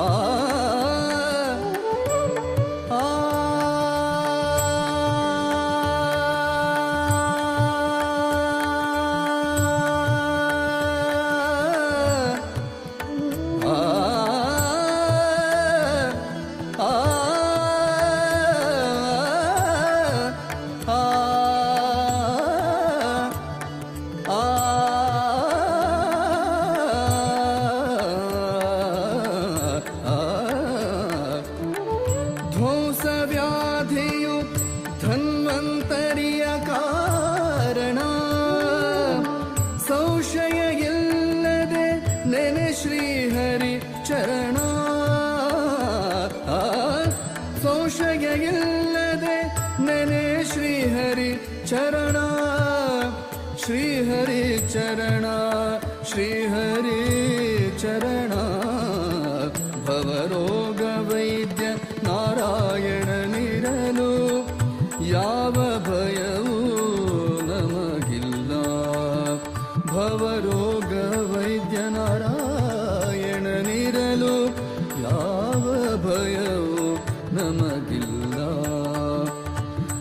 ಧ್ವಂಸವ್ಯಾಧಿಯು ಧನ್ವಂತರಿಯ ಕಾರಣ, ಸಂಶಯ ಇಲ್ಲದೆ ನೆನೆ ಶ್ರೀಹರಿ ಚರಣ. ಸಂಶಯ ಚಿಂತೆಯಿಲ್ಲದೆ ನೆನೆ ಶ್ರೀಹರಿ ಚರಣ, ಶ್ರೀಹರಿ ಚರಣ, ಶ್ರೀಹರಿ ಚರಣ. ಭವರೋಗ ವೈದ್ಯ ನಾರಾಯಣನಿರಲು ಯಾವ ಭಯವೂ ನಮಗಿಲ್ಲ. ಭವರೋಗ ವೈದ್ಯ ನಾರಾಯಣನಿರಲು ಯಾವ ಭಯವೂ ನಮಗಿಲ್ಲ.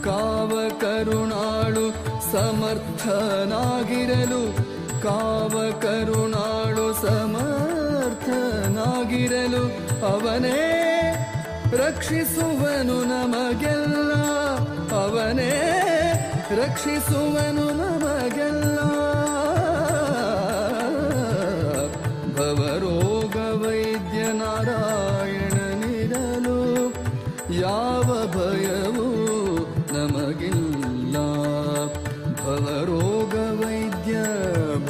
ಕಾವ ಕರುಣಾಳು ಸಮರ್ಥನಾಗಿರಲು, ಕಾವ ಕರುಣಾಳು ಸಮರ್ಥನಾಗಿರಲು ಅವನೇ ರಕ್ಷಿಸುವನು ನಮಗೆಲ್ಲ, ಅವನೇ ರಕ್ಷಿಸುವನು ನಮಗೆಲ್ಲ. ಭವರೋಗ ವೈದ್ಯ ನಾರಾಯಣನಿರಲು ಯಾವ ಭಯವೂ ನಮಗಿಲ್ಲ. ಭವರೋಗ ವೈದ್ಯ,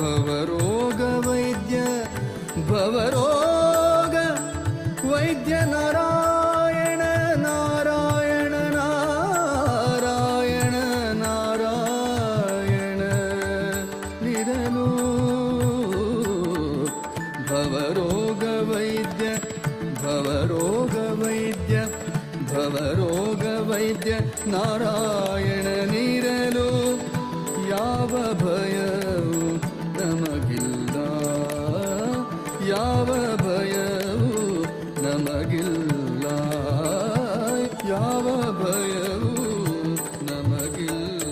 ಭವರೋಗ ವೈದ್ಯ, ಭವರೋಗ ವೈದ್ಯ ನಾರಾಯಣ ನಾರಾಯಣ ನಾರಾಯಣ ನಾರಾಯಣ ನಿರಲು. ಭವರೋಗ ವೈದ್ಯ, ಭವರೋಗ ವೈದ್ಯ, ಭವರೋಗ ವೈದ್ಯ ನಾರಾಯಣ ನಿರಲು ಯಾವ ಭಯವೂ ನಮಗಿಲ್ಲ, ಯಾವ ಭಯವೂ ನಮಗಿಲ್ಲ, ಯಾವ ಭಯವೂ ನಮಗಿಲ್ಲ.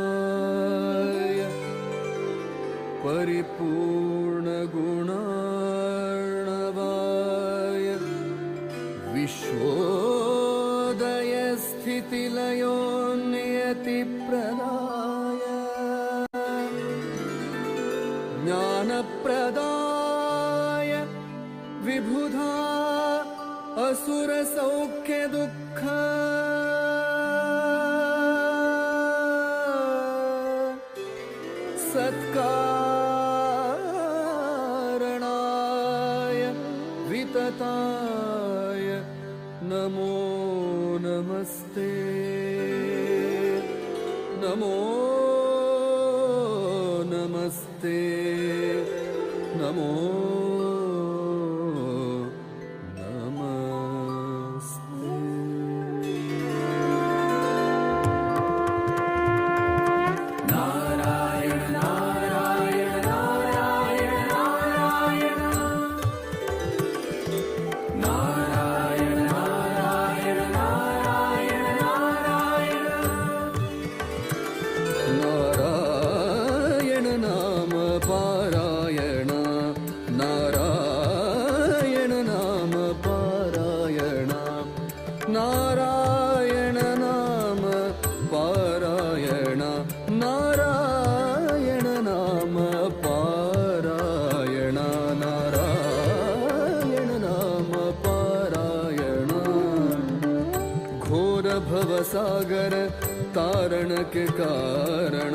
ನಾರಾಯಣಾಯ ಪರಿಪೂರ್ಣಗುಣಾರ್ಣವಾಯ ವಿಶ್ವೋದಯ ಸ್ಥಿತಿಲಯೋ ನಿಯತಿಪ್ರದಾಯ ಜ್ಞಾನಪ್ರದಾಯ ವಿಬುಧಾ ಅಸುರ ಸೌಖ್ಯ ದುಃಖ ಸತ್ಕಾರಣಾಯ ವಿತತಾಯ ನಮೋ ನಮಸ್ತೆ, ನಮೋ ನಮಸ್ತೆ, ನಮೋ ನಮಸ್ತೆ. ನಾರಾಯಣ ನಾರಾಯಣ ನಾರಾಯಣ ನಾರಾಯಣ ನಾರಾಯಣ ನಾರಾಯಣ ನಾರಾಯಣ ನಾರಾಯಣ. ನಾರಾಯಣ ನಾಮ ಪಾರಾಯಣ, ನಾರಾಯಣ ನಾಮ ಪಾರಾಯಣ, ನಾರಾಯಣ ನಾಮ ಪಾರಾಯಣ, ನಾರಾಯಣ ನಾಮ ಪಾರಾಯಣ, ನಾರಾಯಣ ನಾಮ ಪಾರಾಯಣ. ಘೋರ ಭವಸಾಗರ ತಾರಣಕ್ಕೆ ಕಾರಣ,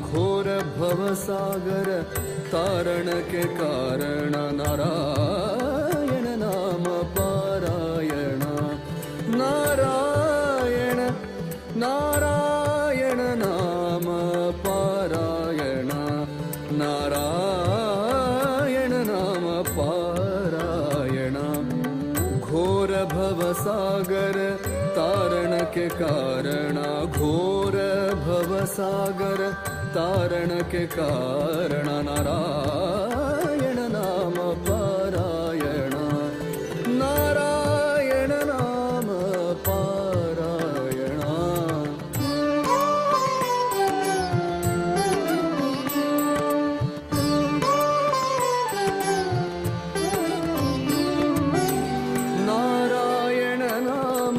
ಘೋರ ಭವಸಾಗರ ತಾರಣಕ್ಕೆ ಕಾರಣ ನಾರಾಯಣ ನಾಮ ಪಾರಾಯಣ, ನಾರಾಯಣ ನಾರಾಯಣ ನಾಮ ಪಾರಾಯಣ, ನಾರಾಯಣ ನಾಮ ಪಾರಾಯಣ. ಘೋರ ಭವಸಾಗರ ತಾರಣಕ್ಕೆ ಕಾರಣ, ಘೋರ ಭವಸಾಗರ ತಾರಣಕ್ಕೆ ಕಾರಣ ನಾರಾಯಣ ನಾಮ ಪಾರಾಯಣ, ನಾರಾಯಣ ನಾಮ ಪಾರಾಯಣ. ನಾರಾಯಣ ನಾಮ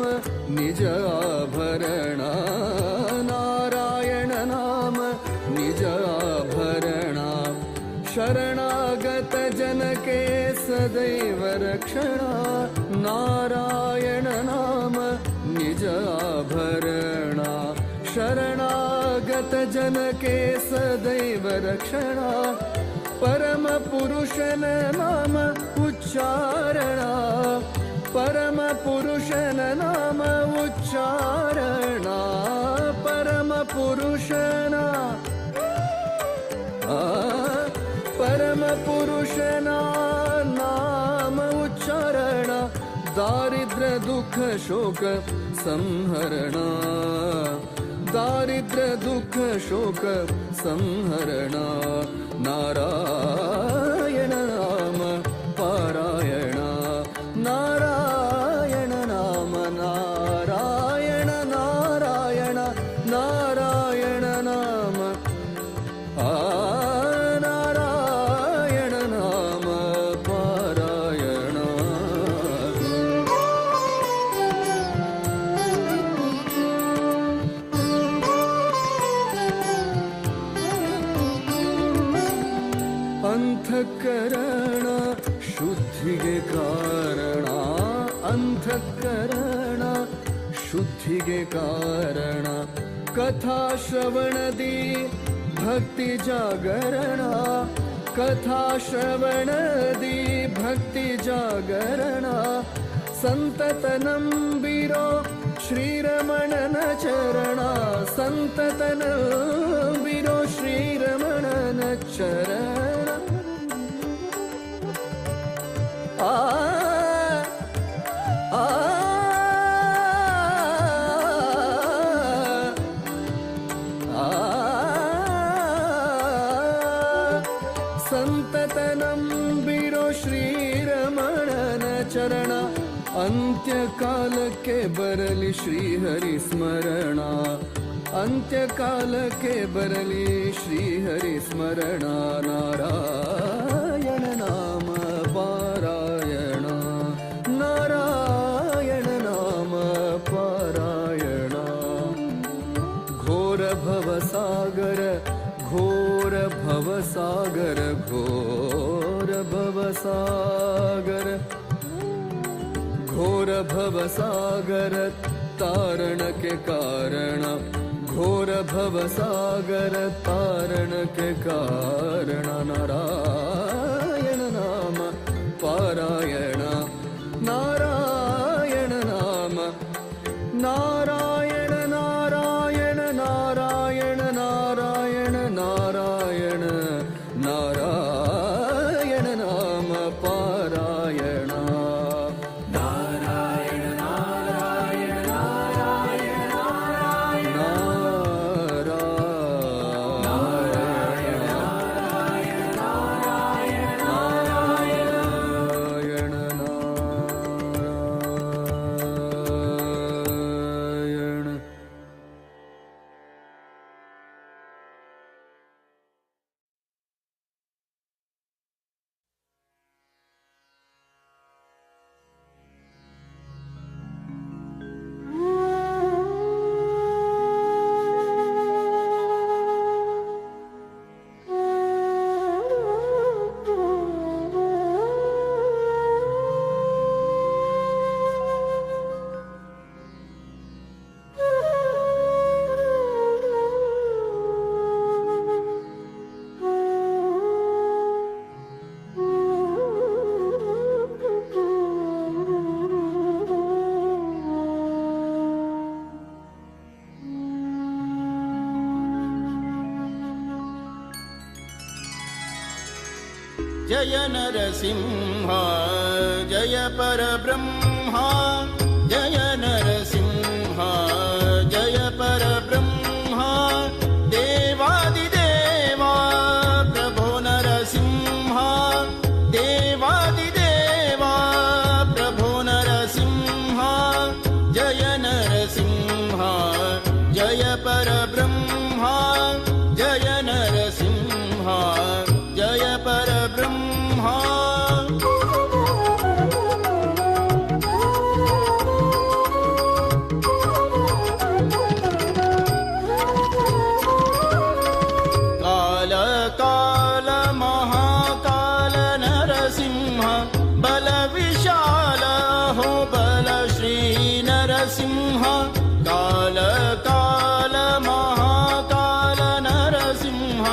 ನಿಜ ಆಭರಣ, ನಾರಾಯಣ ನಾಮ ನಿಜ ಆಭರಣ, ಶರಣಾಗತ ಜನಕ್ಕೆ ಸದೈವ ರಕ್ಷಣ. ನಾರಾಯಣ ನಾಮ निज आभरणा शरणागत जन के सदैव रक्षणा परम पुरुषन नाम उच्चारणा परम पुरुषन नाम उच्चारणा परम पुरुषना परम पुरुषना नाम उच्चारणा दारिद्र दुःख शोक संहरणा दारिद्र दुःख शोक संहरणा नारायण नाम पारायण नारायण नाम नारायण नारायण नारायण नाम नारायण नाम पारायण. अंतःकरण शुद्धिगे कारण अंतःकरण शुद्धिगे कारण कथा श्रवणदी भक्ति जागरण कथा श्रवणदी भक्ति जागरण संतत ನಂಬಿರೋ ಶ್ರೀರಮಣನ ಚರಣ ಸಂತತ ನಂಬಿರೋ ಶ್ರೀರಮಣನ ಚರಣ ಆ ಆ ಸಂತತ ನಂಬಿರೋ ಶ್ರೀರಮಣನ ಚರಣ ಅಂತ್ಯಕಾಲಕ್ಕೆ ಬರಲಿ ಶ್ರೀಹರಿ ಸ್ಮರಣ ಅಂತ್ಯಕಾಲಕ್ಕೆ ಬರಲಿ ಶ್ರೀಹರಿ ಸ್ಮರಣ ನಾರಾಯಣ ನಾಮ ಪಾರಾಯಣ ನಾರಾಯಣ ನಾಮ ಪಾರಾಯಣ. ಘೋರ ಭವಸಾಗರ ಘೋರ ಭವಸಾಗರ ಘೋರ ಭವಸಾಗರ घोर भवसागर तारण के कारण घोर भवसागर तारण के कारण नारायण नाम पारायण नारायण नाम नारायण नारायण नारायण नारायण नारायण नारायण नाम पारायण. जय नरसिंह जय परब्रह्मा जय नरसिंह जय परब्रह्मा देवादिदेवा प्रभो नरसिंह देवादिदेवा प्रभो नरसिंह जय नरसिंह जय परब्रह्मा जय नरसिंह जय परब्रह्मा. नरसिंह काल काल महाकाल नरसिंह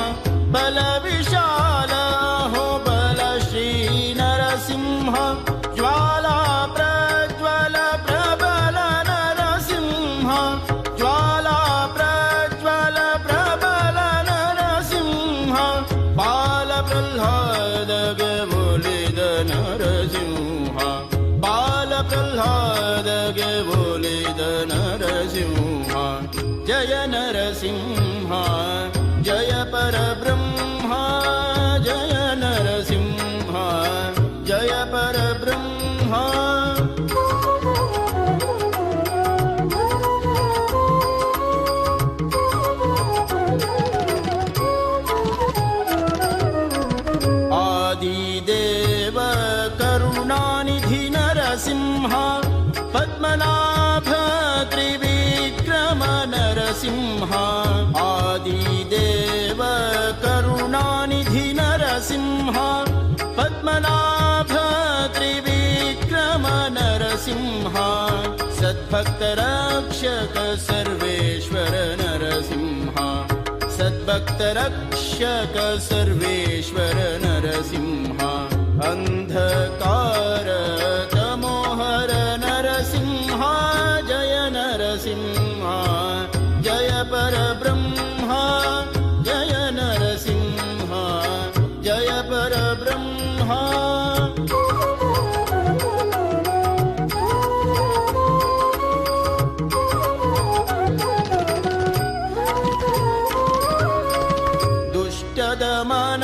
बल विशाल हो बल श्री नरसिंह ज्वाला प्रज्वल प्रबल नरसिंह ज्वाला प्रज्वल प्रबल नरसिंह बाल प्रह्लाद बोलिद नरसिंह बाल प्रह्लाद बोलिद नरसिंह जय नरसिंह जय परब्रह्मा जय नरसिंह जय परब्रह्मा। आदिदेव करुणानिधि नरसिंह पद्मनाभ त्रिविक्रम नरसिंह आदिदेव करुणानिधि नरसिंह पद्मनाभ त्रिविक्रम नरसिंह सद्भक्त रक्षक सर्वेश्वर नरसिंह सद्भक्त रक्षक सर्वेश्वर नरसिंह अंधकार तमोहर नरसिंह जय नरसिंह जय परब्रह्मा जय नरसिंह जय परब्रह्मा। दुष्टदमन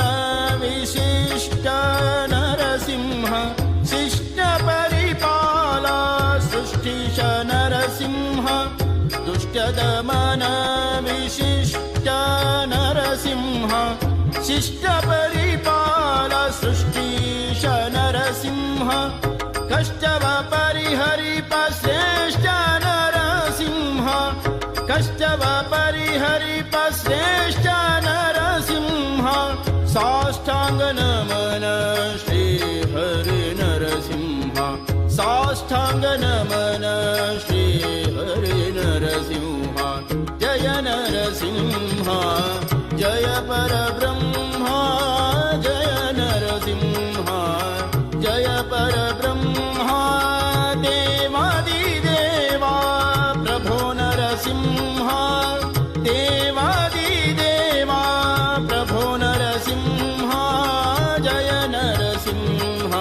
विशिष्ट नरसिंह शिष्ट परिपाला सृष्टिश नरसिंह दुष्टदमन विशिष्ट नरसिंह शिष्ट परिपाला सृष्टिश नरसिंह कष्टव परिहरिप श्रेष्ठ नरसिंह कष्टव परिहरिप श्रेष्ठ नरसिंह साष्टांग नमन श्री हरि नरसिंह साष्टांग नमन श्री हरि नरसिंह जय नरसिंह जय परब्रह्मा जय नरसिंह जय परब्रह्मा। देवादिदेवा प्रभो नरसिंह देवादिदेवा प्रभो नरसिंह जय नरसिंह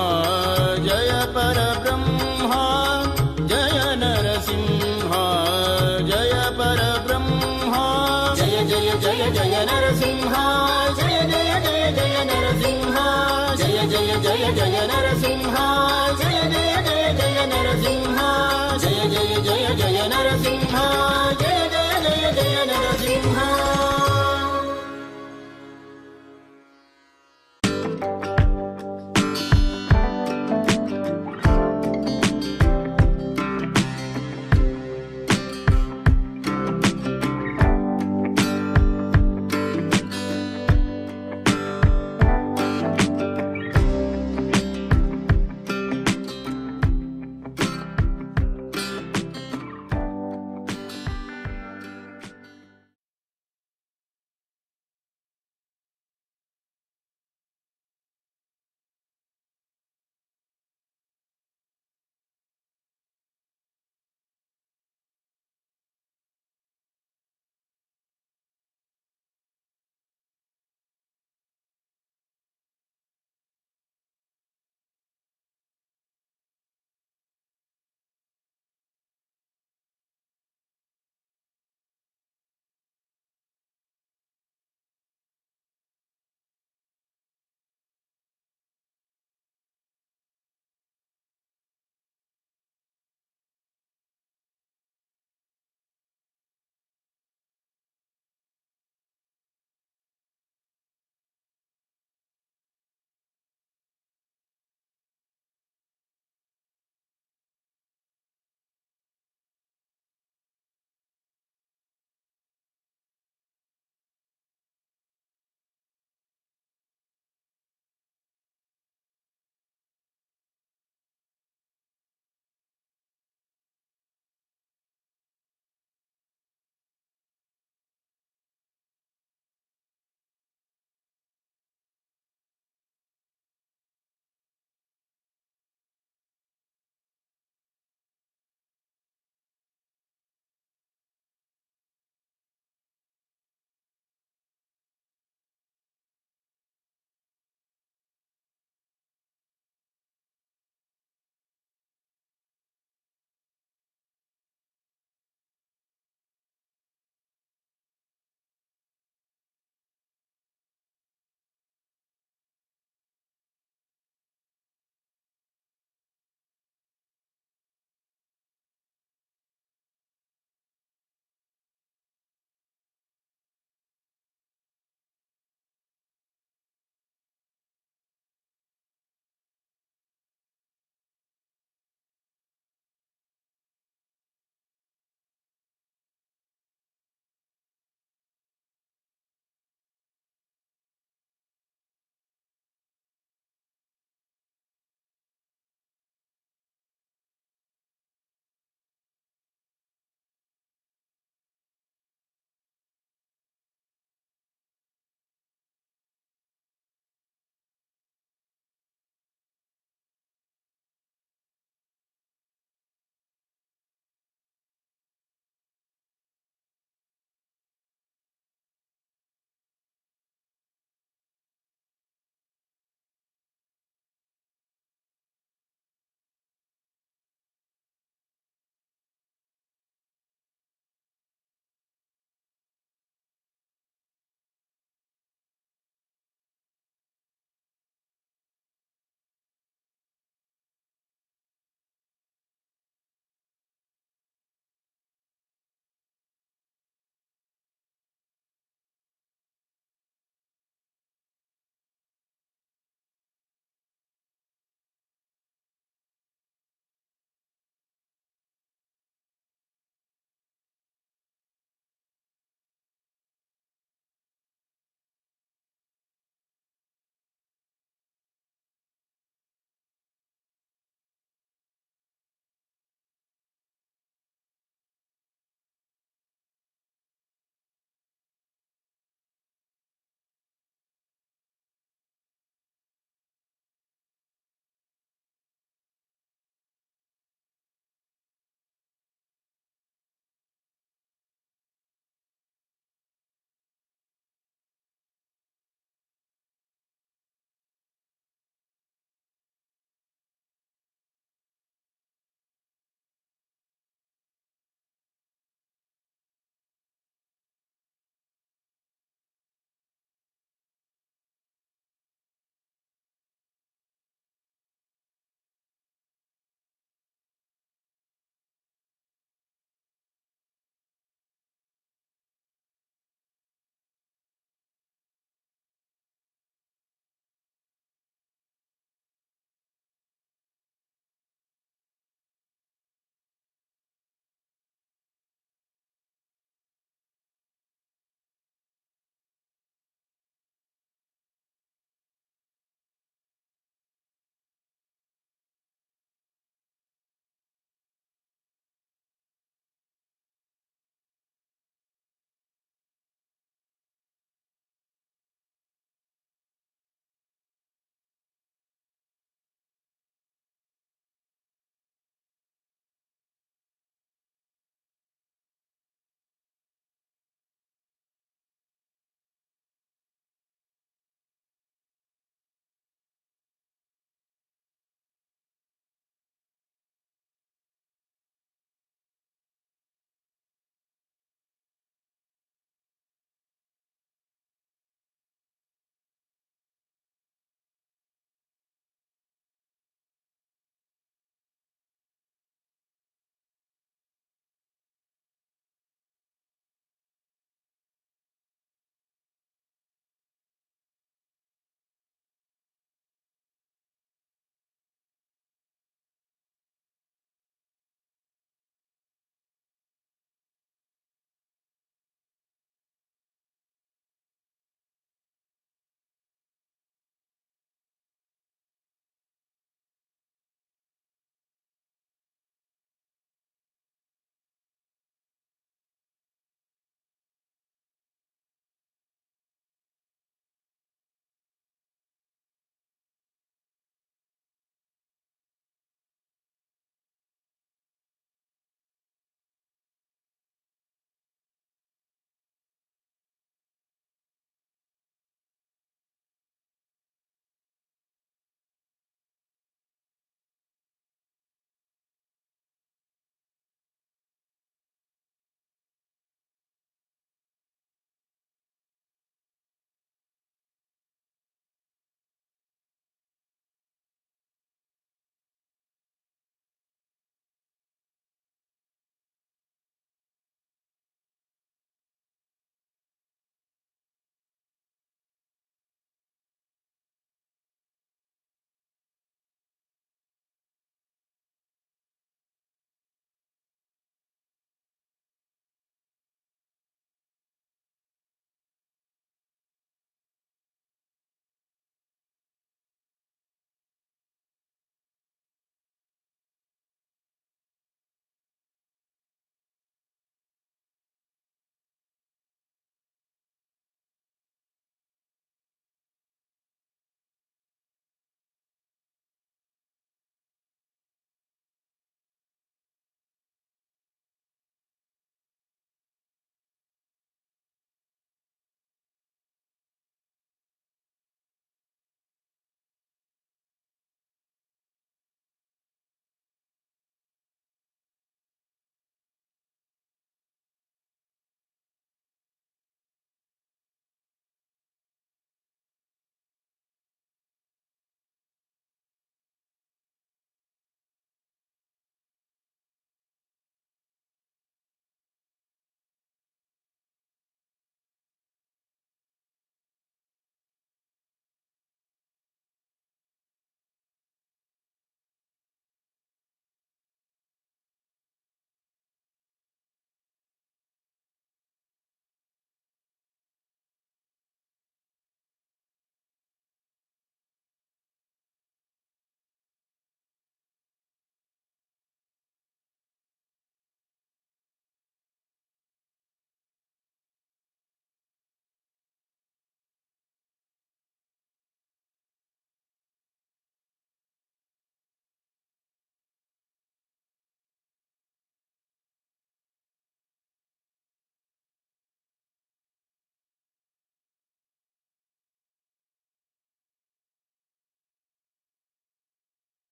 जय परब्रह्मा जय नरसिंह जय परब्रह्मा। जय जय जय जय नरसिंह जय जय जय जय नरसिंह जय जय जय जय नरसिंह जय जय जय जय नरसिंह जय जय जय जय नरसिंह जय जय जय जय नरसिंह।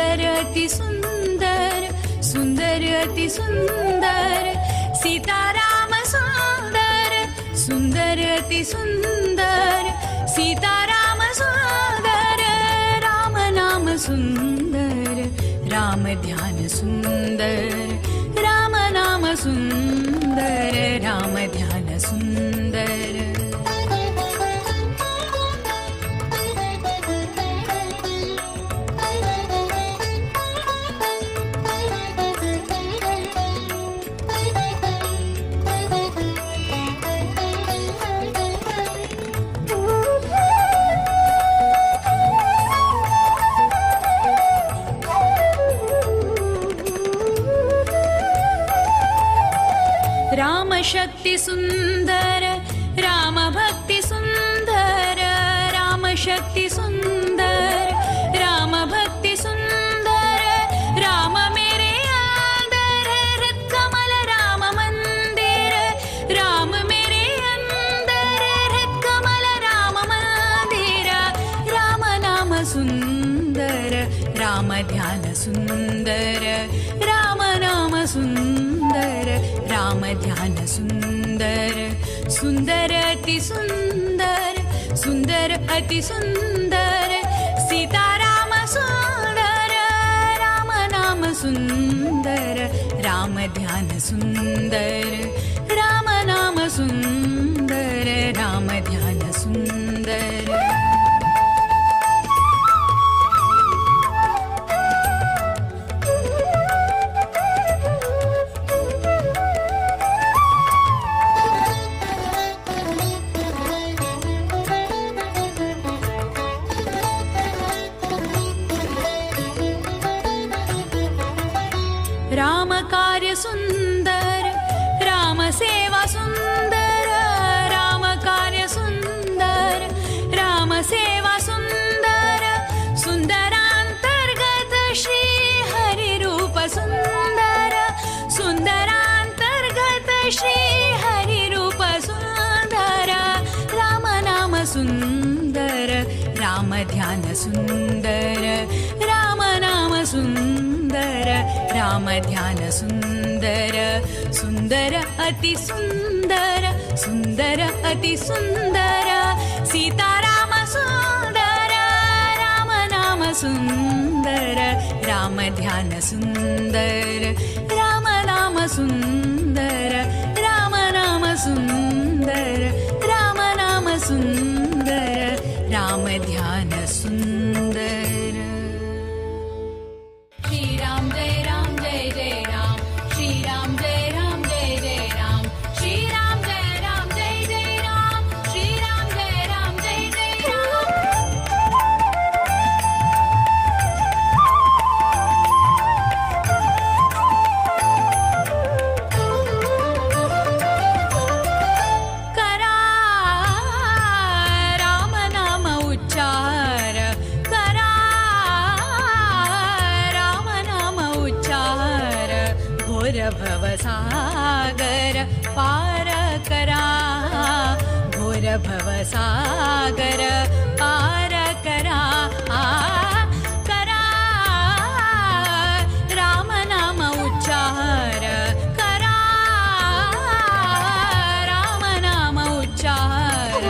सुंदर अति सुंदर, सुंदर अति सुंदर, सीताराम सुंदर, सुंदर अति सुंदर, सीताराम सुंदर, राम नाम सुंदर, राम ध्यान सुंदर, राम नाम सुंदर, राम ध्यान सुंदर। राम शक्ति सुंदर, राम भक्ति सुंदर, राम शक्ति सुंदर, राम भक्ति सुंदर, राम मेरे अंदर हृद कमल राम मंदिर, राम मेरे अंदर हृद कमल राम मंदिर, राम नाम सुंदर, राम ध्यान सुंदर, राम नाम सुंदर, राम ध्यान सुंदर, सुंदर अति सुंदर, सुंदर अति सुंदर, सीताराम सुंदर, राम नाम सुंदर, राम ध्यान सुंदर, राम नाम सुंदर, राम ध्यान सुंदर। राम कार्य सुंदर, राम सेवा सुंदर, राम कार्य सुंदर, राम सेवा सुंदर, सुंदरांतर्गत श्री हरि रूप सुंदर, सुंदरांतर्गत श्री हरि रूप सुंदर, राम नाम सुंदर, राम ध्यान सुंदर, राम नाम सुंदर, राम ध्यान सुंदर, सुंदर अति सुंदर, सुंदर अति सुंदर, सीताराम सुंदर, राम नाम सुंदर, राम ध्यान सुंदर, राम नाम सुंदर, राम नाम सुंदर, राम नाम सुंदर, राम ध्यान सुंदर। श्री राम जय राम जय जय राम, श्री राम जय राम जय जय राम, श्री राम जय राम जय जय राम, श्री राम जय राम जय जय राम। करा राम नाम उच्चार, करा राम नाम उच्चार, घोर भव सागर पार करा, घोर भव सागर पार करा, करा राम नाम उच्चार, करा राम नाम उच्चार।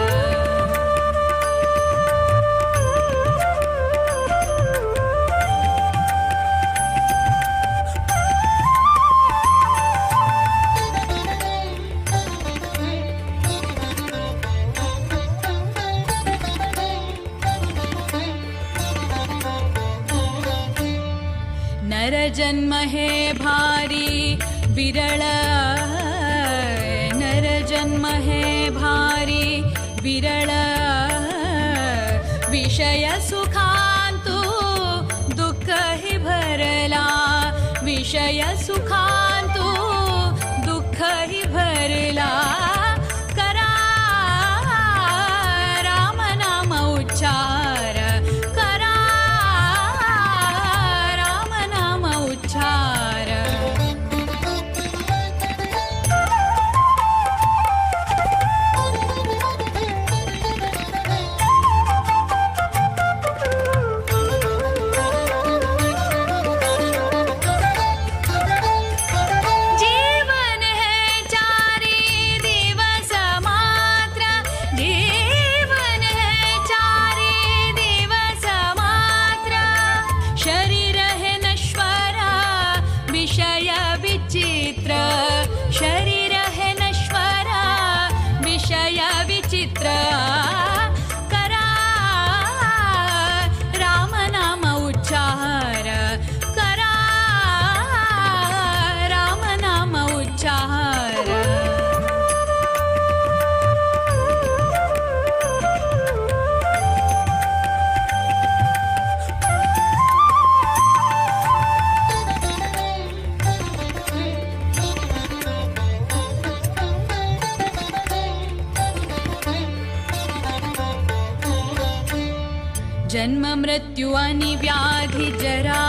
नर जन्म हे भारी विरळ, नर जन्म हे भारी विरळ, विषय सुखांतु दुःख ही भरला, विषय सुखांतु दुःख ही भरला, करा राम नाम उच्चार, करा राम नाम उच्चार। मृत्यु आणि व्याधी जरा,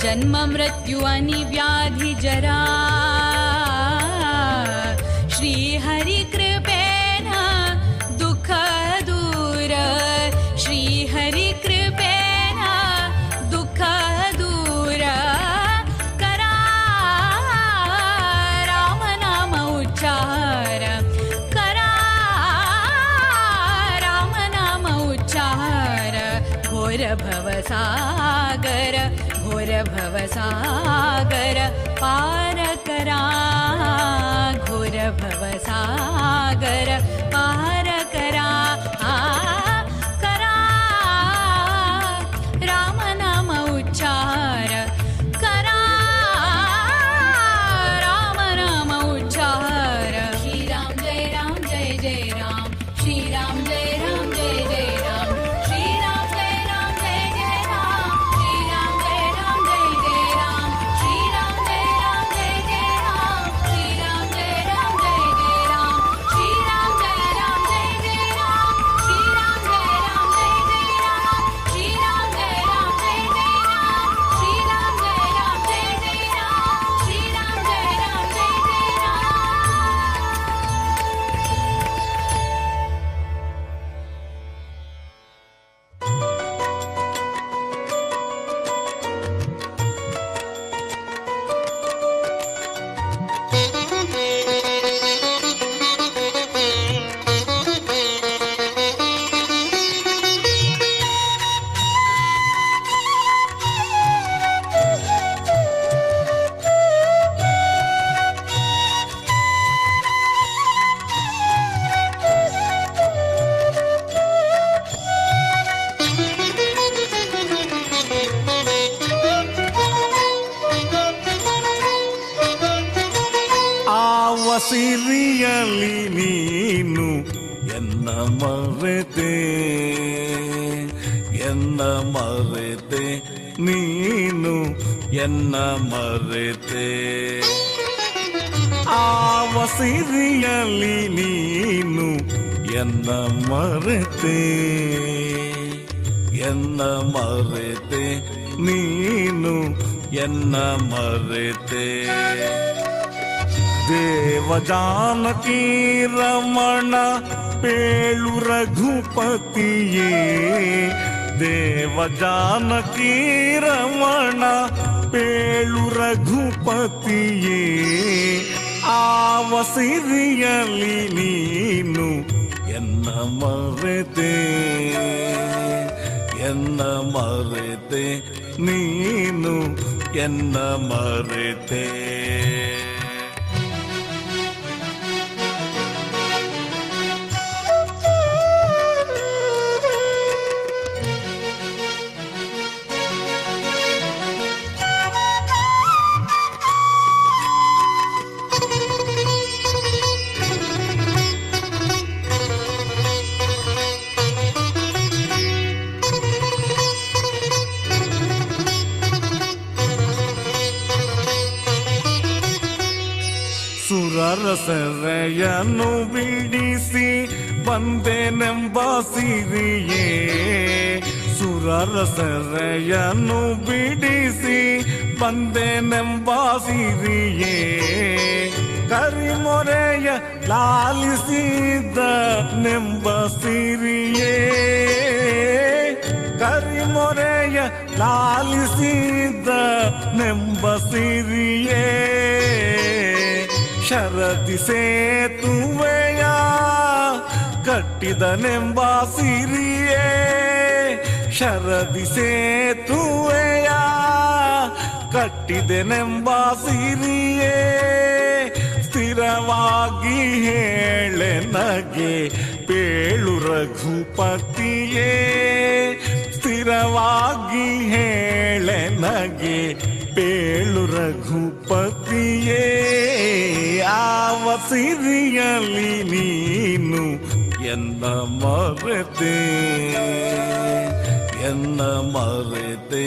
जन्म मृत्यु आणि व्याधी जरा, श्री हरि कृपेन दुःख दूर, श्री हरि कृपेन दुःख दूर, करा राम नाम उच्चार, करा राम नाम उच्चार, घोर भवसागर, घोर भवसागर पार करा, घोर भवसागर पार करा, करा राम नाम उच्चार, करा राम नाम उच्चार। श्री राम जय राम जय जय राम, श्री राम जय राम जय जय राम, श्री राम जय राम जय जय राम, श्री राम जय राम जय जय राम, श्री राम जय राम जय जय राम, श्री राम जय राम जय जय राम, श्री राम जय राम जय जय राम, श्री राम जय राम जय जय राम, श्री राम जय राम जय जय राम, श्री राम जय राम जय जय राम, श्री राम जय राम जय जय राम। ಆವ ಸಿರಿಯಲಿ ನೀನು ಎನ್ನ ಮರೆತೆ, ಎನ್ನ ಮರೆತೆ ನೀನು ಎನ್ನ ಮರೆತೆ, ಆವ ಸಿರಿಯಲಿ ನೀನು ಎನ್ನ ಮರೆತೆ, ಎನ್ನ ಮರೆತೆ ನೀನು ಎನ್ನ ಮರೆತೆ। ದೇವ ಜಾನಕಿ ರಮಣ ಪೇಳು ರಘುಪತಿಯೇ, ದೇವ ಜಾನಕಿ ರಮಣ ಪೇಳು ರಘುಪತಿಯೇ, ಆವ ಸಿರಿಯಲಿ ನೀನು ಎನ್ನ ಮರೆತೆ, ಎನ್ನ ಮರೆತೆ ನೀನು ಎನ್ನ ಮರೆತೆ। ಸುರರಸರೆಯನ್ನು ಬಿಡಿಸಿ ಬಂದೆನೆಂಬ ಸಿರಿಯೇ, ಸುರರಸರೆಯನ್ನು ಬಿಡಿಸಿ ಬಂದೆನೆಂಬ ಸಿರಿಯೇ, ಕರಿಮೊರೆಯ ಲಾಲಿಸಿದ ನೆಂಬ ಸಿರಿಯೇ, ಕರಿಮೊರೆಯ ಲಾಲಿಸಿದ ನೆಂಬ ಸಿರಿಯೇ, ಶರದಿ ಸೇತುವೆಯ ಕಟ್ಟಿದನೆಂಬ ಸಿರಿಯೇ, ಶರದಿ ಸೇತುವೆಯ ಕಟ್ಟಿದೆನೆಂಬ ಸಿರಿಯೇ, ಸ್ಥಿರವಾಗಿ ಹೇಳೆ ನಗೆ ಪೇಳು ರಘುಪತಿಯೇ, ಸ್ಥಿರವಾಗಿ ಹೇಳೆ ನಗೆ ಪೇಳು ರಘುಪತಿಯೇ, ಆವ ಸಿರಿಯಲಿ ನೀನು ಎನ್ನ ಮರೆತೆ, ಎನ್ನ ಮರೆತೆ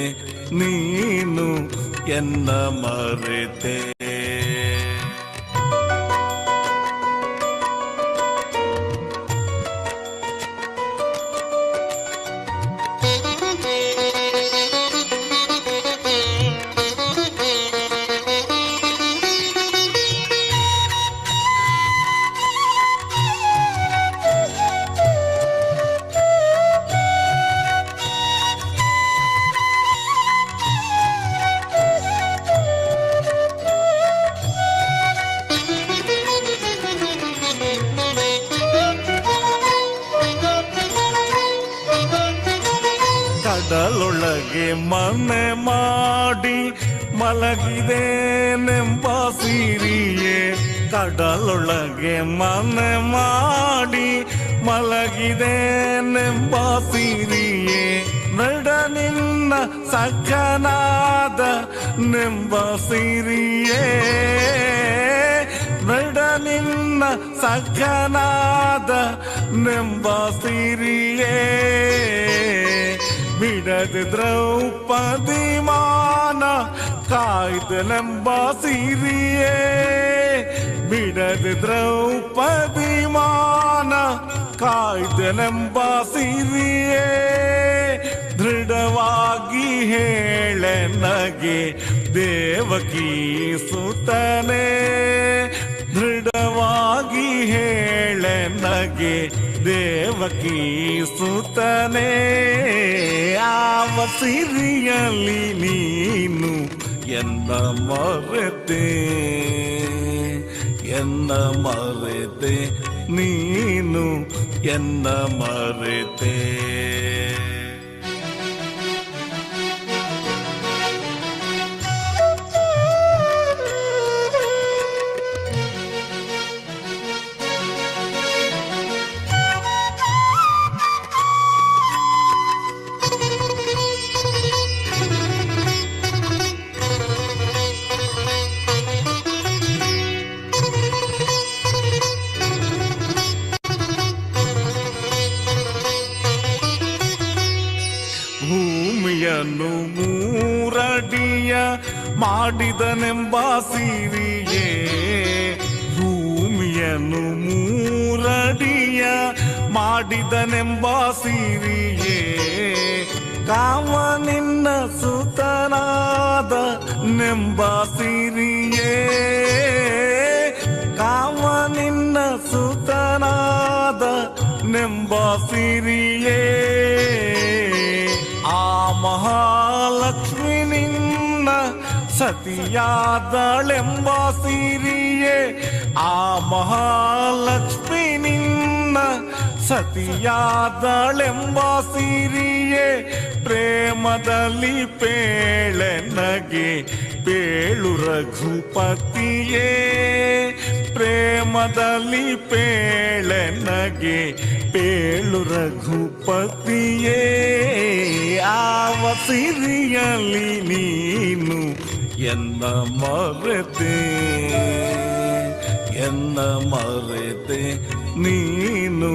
ನೀನು ಎನ್ನ ಮರೆತೆ। ಕಡಲೊಳಗೆ ಮನೆ ಮಾಡಿ ಮಲಗಿದೇನೆಂಬ ಸಿರಿಯೇ, ಕಡಲೊಳಗೆ ಮನೆ ಮಾಡಿ ಮಲಗಿದೇನೆಂಬ ಸಿರಿಯೇ, ನಡ ನಿನ್ನ ಸಖನಾದ ನೆಂಬ ಸಿರಿಯೇ, ನಡ ನಿನ್ನ ಸಖನಾದ ನೆಂಬ ಸಿರಿಯೇ, ಬಿಡದೆ ದ್ರೌಪದಿ ಮಾನ ಕಾಯ್ದನೆಂಬ ಸಿರಿಯೇ, ಬಿಡದೆ ದ್ರೌಪದಿ ಮಾನ ಕಾಯ್ದನೆಂಬ ಸಿರಿಯೇ, ದೃಢವಾಗಿ ಹೇಳೆ ನಗೆ ದೇವಕಿ ಸುತನೇ, ದೃಢವಾಗಿ ಹೇಳೆ ನಗೆ ದೇವಕಿ ಸುತನೇ, ಆವ ಸಿರಿಯಲಿ ನೀನು ಎನ್ನ ಮರೆತೆ, ಎನ್ನ ಮರೆತೆ ನೀನು ಎನ್ನ ಮರೆತೆ. ಭೂಮಿಯನ್ನು ಮೂರಡಿಯ ಮಾಡಿದನೆಂಬ ಸಿರಿಯೇ, ಭೂಮಿಯನ್ನು ಮೂರಡಿಯ ಮಾಡಿದನೆಂಬ ಸಿರಿಯೇ, ಕಾಮ ನಿನ್ನ ಸುತನಾದ ನೆಂಬ ಸಿರಿಯೇ, ಕಾಮ ನಿನ್ನ ಸುತನಾದ ನೆಂಬ ಸಿರಿಯೇ, ಆ ಮಹಾಲಕ್ಷ್ಮಿ ನಿನ್ನ ಸತಿಯಾದಳೆಂಬ ಸಿರಿಯೇ, ಆ ಮಹಾಲಕ್ಷ್ಮಿ ನಿನ್ನ ಸತಿಯಾದಳೆಂಬ ಸಿರಿಯೇ, ಪ್ರೇಮದಲ್ಲಿ ಪೇಳೆ ನಗೆ ಪೇಳು ರಘುಪತಿಯೇ, ಪ್ರೇಮದಲ್ಲಿ ಪೇಳೆ ನಗೆ ಪೇಳು ರಘುಪತಿಯೇ, ಆವ ಸಿರಿಯಲಿ ನೀನು ಎನ್ನ ಮರೆತೆ, ಎನ್ನ ಮರೆತೆ ನೀನು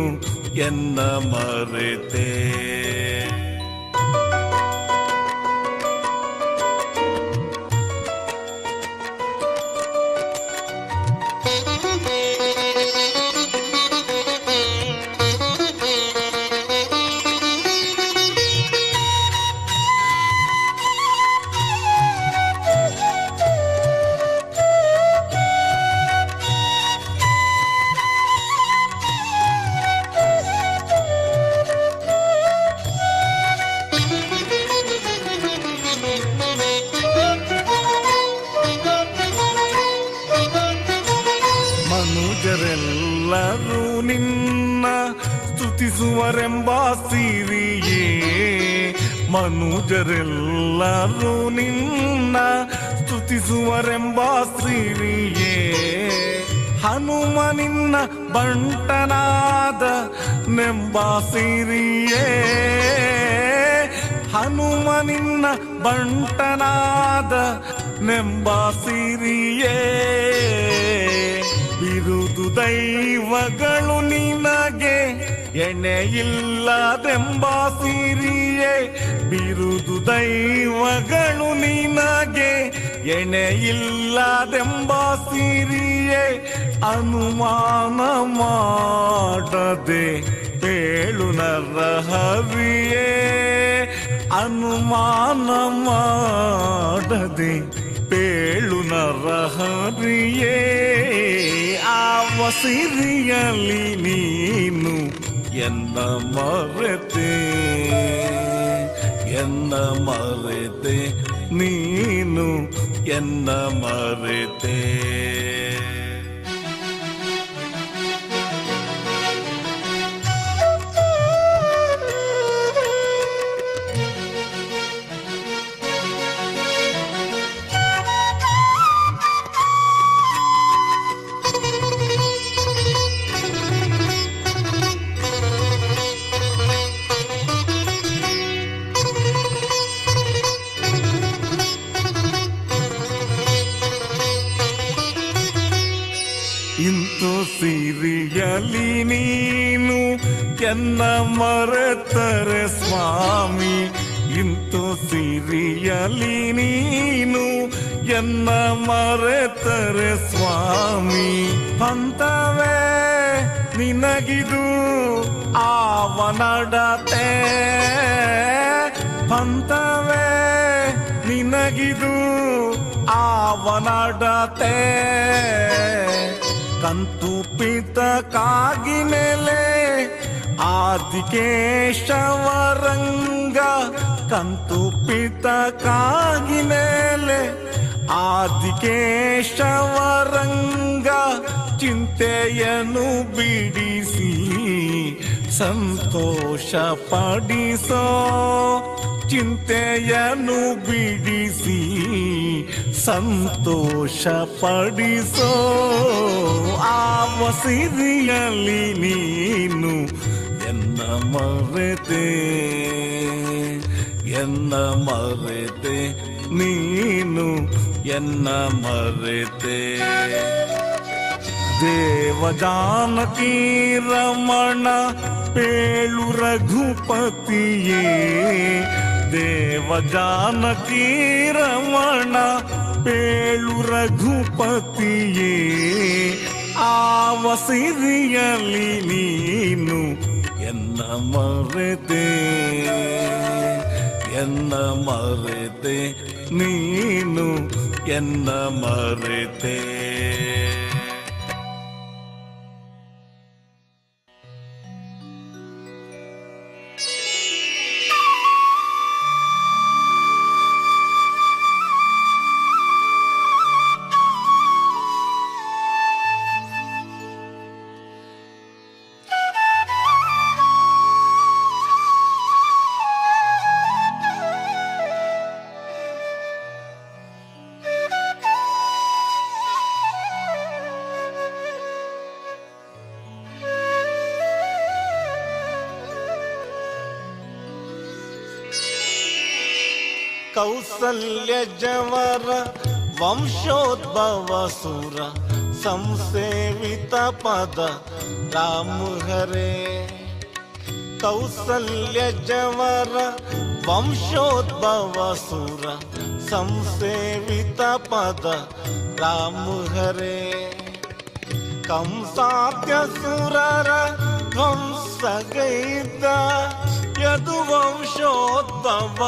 ಎನ್ನ ಮರೆತೆ. ಮನುಜರೆಲ್ಲರೂ ನಿನ್ನ ಸ್ತುತಿಸುವರೆಂಬ ಸಿರಿಯೇ, ಮನುಜರೆಲ್ಲರೂ ನಿನ್ನ ಸ್ತುತಿಸುವರೆಂಬ ಸಿರಿಯೇ, ಹನುಮ ನಿನ್ನ ಬಂಟನಾದ ನೆಂಬ ಸಿರಿಯೇ, ಹನುಮ ನಿನ್ನ ಬಂಟನಾದ ನೆಂಬ ಸಿರಿಯೇ, ಬಿರುದು ದೈವಗಳು ನಿನಗೆ ಎಣೆಯಿಲ್ಲದೆಂಬ ಸಿರಿಯೇ, ಬಿರುದು ದೈವಗಳು ನಿನಗೆ ಎಣೆಯಿಲ್ಲದೆಂಬ ಸಿರಿಯೇ, ಅನುಮಾನ ಮಾಡದೆ ಹೇಳು ನರಹರಿಯೇ, ಅನುಮಾನ ಮಾಡದೆ ಪೇಳು ನರಹರಿಯೇ, ಆವ ಸಿರಿಯಲಿ ನೀನು ಎನ್ನ ಮರೆತೆ, ಎನ್ನ ಮರೆತೆ ನೀನು ಎನ್ನ ಮರೆತೆ. ನೀನು ಎನ್ನ ಮರೆತರೆ ಸ್ವಾಮಿ, ಇಂತು ಸಿರಿಯಲಿ ನೀನು ಎನ್ನ ಮರೆತರೆ ಸ್ವಾಮಿ. ಪಂಥವೇ ನಿನಗಿದು ಆವನಡತೆ, ಪಂಥವೇ ನಿನಗಿದು ಆವನಡತೆ. ಕಂತು ಪಿತಕ್ಕಾಗಿ ನೆಲೆ ಆದಿಕೇಶವರಂಗ, ಕಂತು ಪಿತಕ್ಕಾಗಿ ನೆಲೆ ಆದಿಕೇಶವರಂಗ. ಚಿಂತೆಯನ್ನು ಬಿಡಿಸಿ ಸಂತೋಷ ಪಡಿಸೋ, ಚಿಂತೆಯನ್ನು ಬಿಡಿಸಿ ಸಂತೋಷ ಪಡಿಸೋ. ಆವ ಸಿರಿಯಲಿ ನೀನು ಎನ್ನ ಮರೆತೆ, ಎನ್ನ ಮರೆತೆ ನೀನು ಎನ್ನ ಮರೆತೆ. ದೇವ ಜಾನಕಿ ರಮಣ ಪೇಳು ರಘುಪತಿಯೇ, ದೇವ ಜಾನಕಿ ರಮಣ ಪೇಳು ರಘುಪತಿಯೇ. ಆವ ಸಿರಿಯಲಿ ನೀನು ಎನ್ನ ಮರೆತೆ, ಎನ್ನ ಮರೆತೆ ನೀನು ಎನ್ನ ಮರೆತೆ. ಕೌಸಲ್ಯ ಜವರ ವಂಶೋದ್ಭವ ಸುರ ಸಂಸೇವಿತ ಪದ ರಾಮ ಹರೇ. ಕೌಸಲ್ಯ ಜವರ ವಂಶೋದ್ಭವ ಸುರ ಸಂಸೇವಿತ ಪದ ರಾಮ ಹರೇ. ಕಂಸಾತ್ಯ ಸುರರ ಧ್ವಂಸಗೈದ ಯದುವಂಶೋದ್ಭವ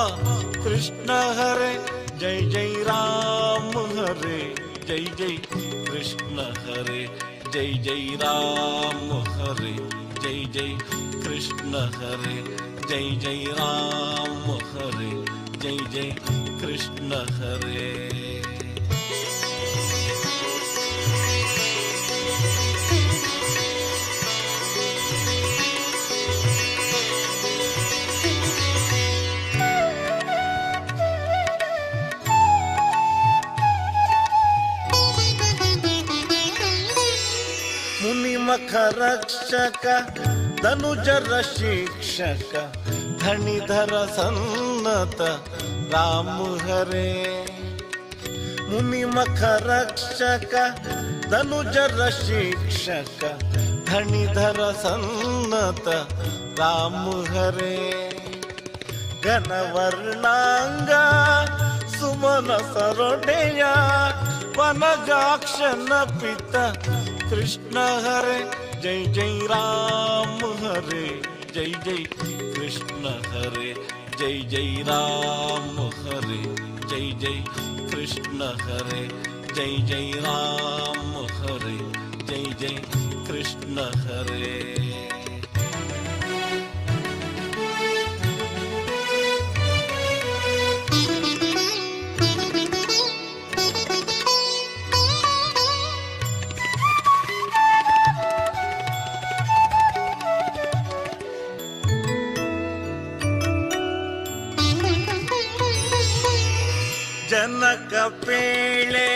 ಕೃಷ್ಣ ಹರೇ. ಜೈ ಜೈ ರಾಮ ಹರೇ, ಜೈ ಜೈ ಕೃಷ್ಣ ಹರೇ, ಜೈ ಜೈ ರಾಮ ಹರೇ, ಜೈ ಜೈ ಕೃಷ್ಣ ಹರೇ, ಜೈ ಜೈ ರಾಮ ಹರೇ, ಜೈ ಜೈ ಕೃಷ್ಣ ಹರೇ. ಮುನಿಮಖ ರಕ್ಷಕ ಧನುಜರ ಶಿಕ್ಷಕ ಧಣಿಧರ ಸನ್ನತ ರಾಮ ಹರೇ. ಮುನಿಮಖ ರಕ್ಷಕ ಧನುಜರ ಶಿಕ್ಷಕ ಧಣಿಧರ ಸನ್ನತ ರಾಮ ಹರೇ. ಘನವರ್ಣಾಂಗ ಸುಮನ ಸರೊಡೆಯ ವನಜಾಕ್ಷನ ಪಿತ ಕೃಷ್ಣ ಹರೇ. ಜೈ ಜೈ ರಾಮ ಹರೇ, ಜೈ ಜೈ ಕೃಷ್ಣ ಹರೇ, ಜೈ ಜೈ ರಾಮ ಹರೇ, ಜೈ ಜೈ ಕೃಷ್ಣ ಹರೇ, ಜೈ ಜೈ ರಾಮ ಹರೇ, ಜೈ ಜೈ ಕೃಷ್ಣ ಹರೇ. ಜನಕ ಪೇಳೆ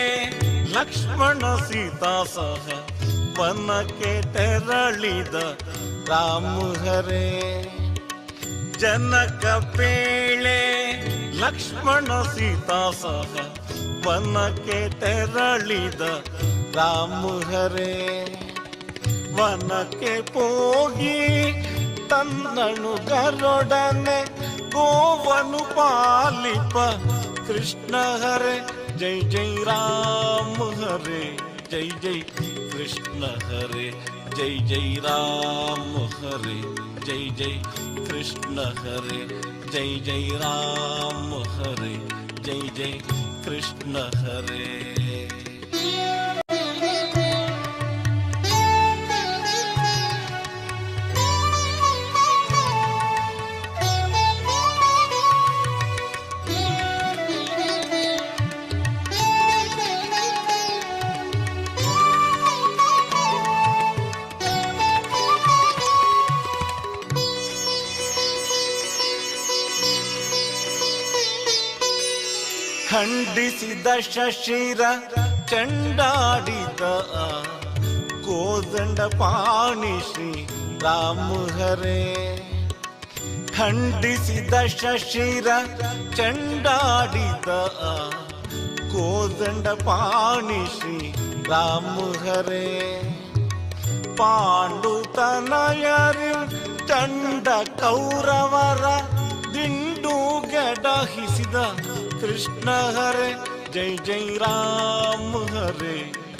ಲಕ್ಷ್ಮಣ ಸೀತಾ ಸಹ ವನಕ್ಕೆ ತೆರಳಿದ ರಾಮ ಹರೇ. ಜನಕ ಪೇಳೆ ಲಕ್ಷ್ಮಣ ಸೀತಾ ಸಹ ವನಕ್ಕೆ ತೆರಳಿದ ರಾಮ ಹರೇ. ವನಕ್ಕೆ ಹೋಗಿ ತನ್ನನು ಗರುಡನೆ ಗೋವನು ಪಾಲಿಪ ಕೃಷ್ಣ ಹರೆ ಜೈ ಜೈ ರಾಮ ಹರೆ ಜೈ ಜೈ ಕೃಷ್ಣ ಹರೆ ಜೈ ಜೈ ರಾಮ ಹರೆ ಜೈ ಜೈ ಕೃಷ್ಣ ಹರೆ ಜೈ ಜೈ ರಾಮ ಹರೆ ಜೈ ಜೈ ಕೃಷ್ಣ ಹರೆ. ಖಂಡಿಸಿದ ಶಶಿರ ಚಂಡಾಡಿದ ಕೋದಂಡ ಪಾಣಿ ಶ್ರೀ ರಾಮ ಹರೇ. ಖಂಡಿಸಿದ ಶಶಿರ ಚಂಡಾಡಿದ ಕೋದಂಡ ಪಾಣಿ ಶ್ರೀ ರಾಮ ಹರೇ. ಪಾಂಡುತನಯರು ಚಂಡ ಕೌರವರ ದಿಂಡು ಗಡಹಿಸಿದ ಕೃಷ್ಣ ಹರೆ ಜೈ ಜೈ ರಾಮ ಹರೆ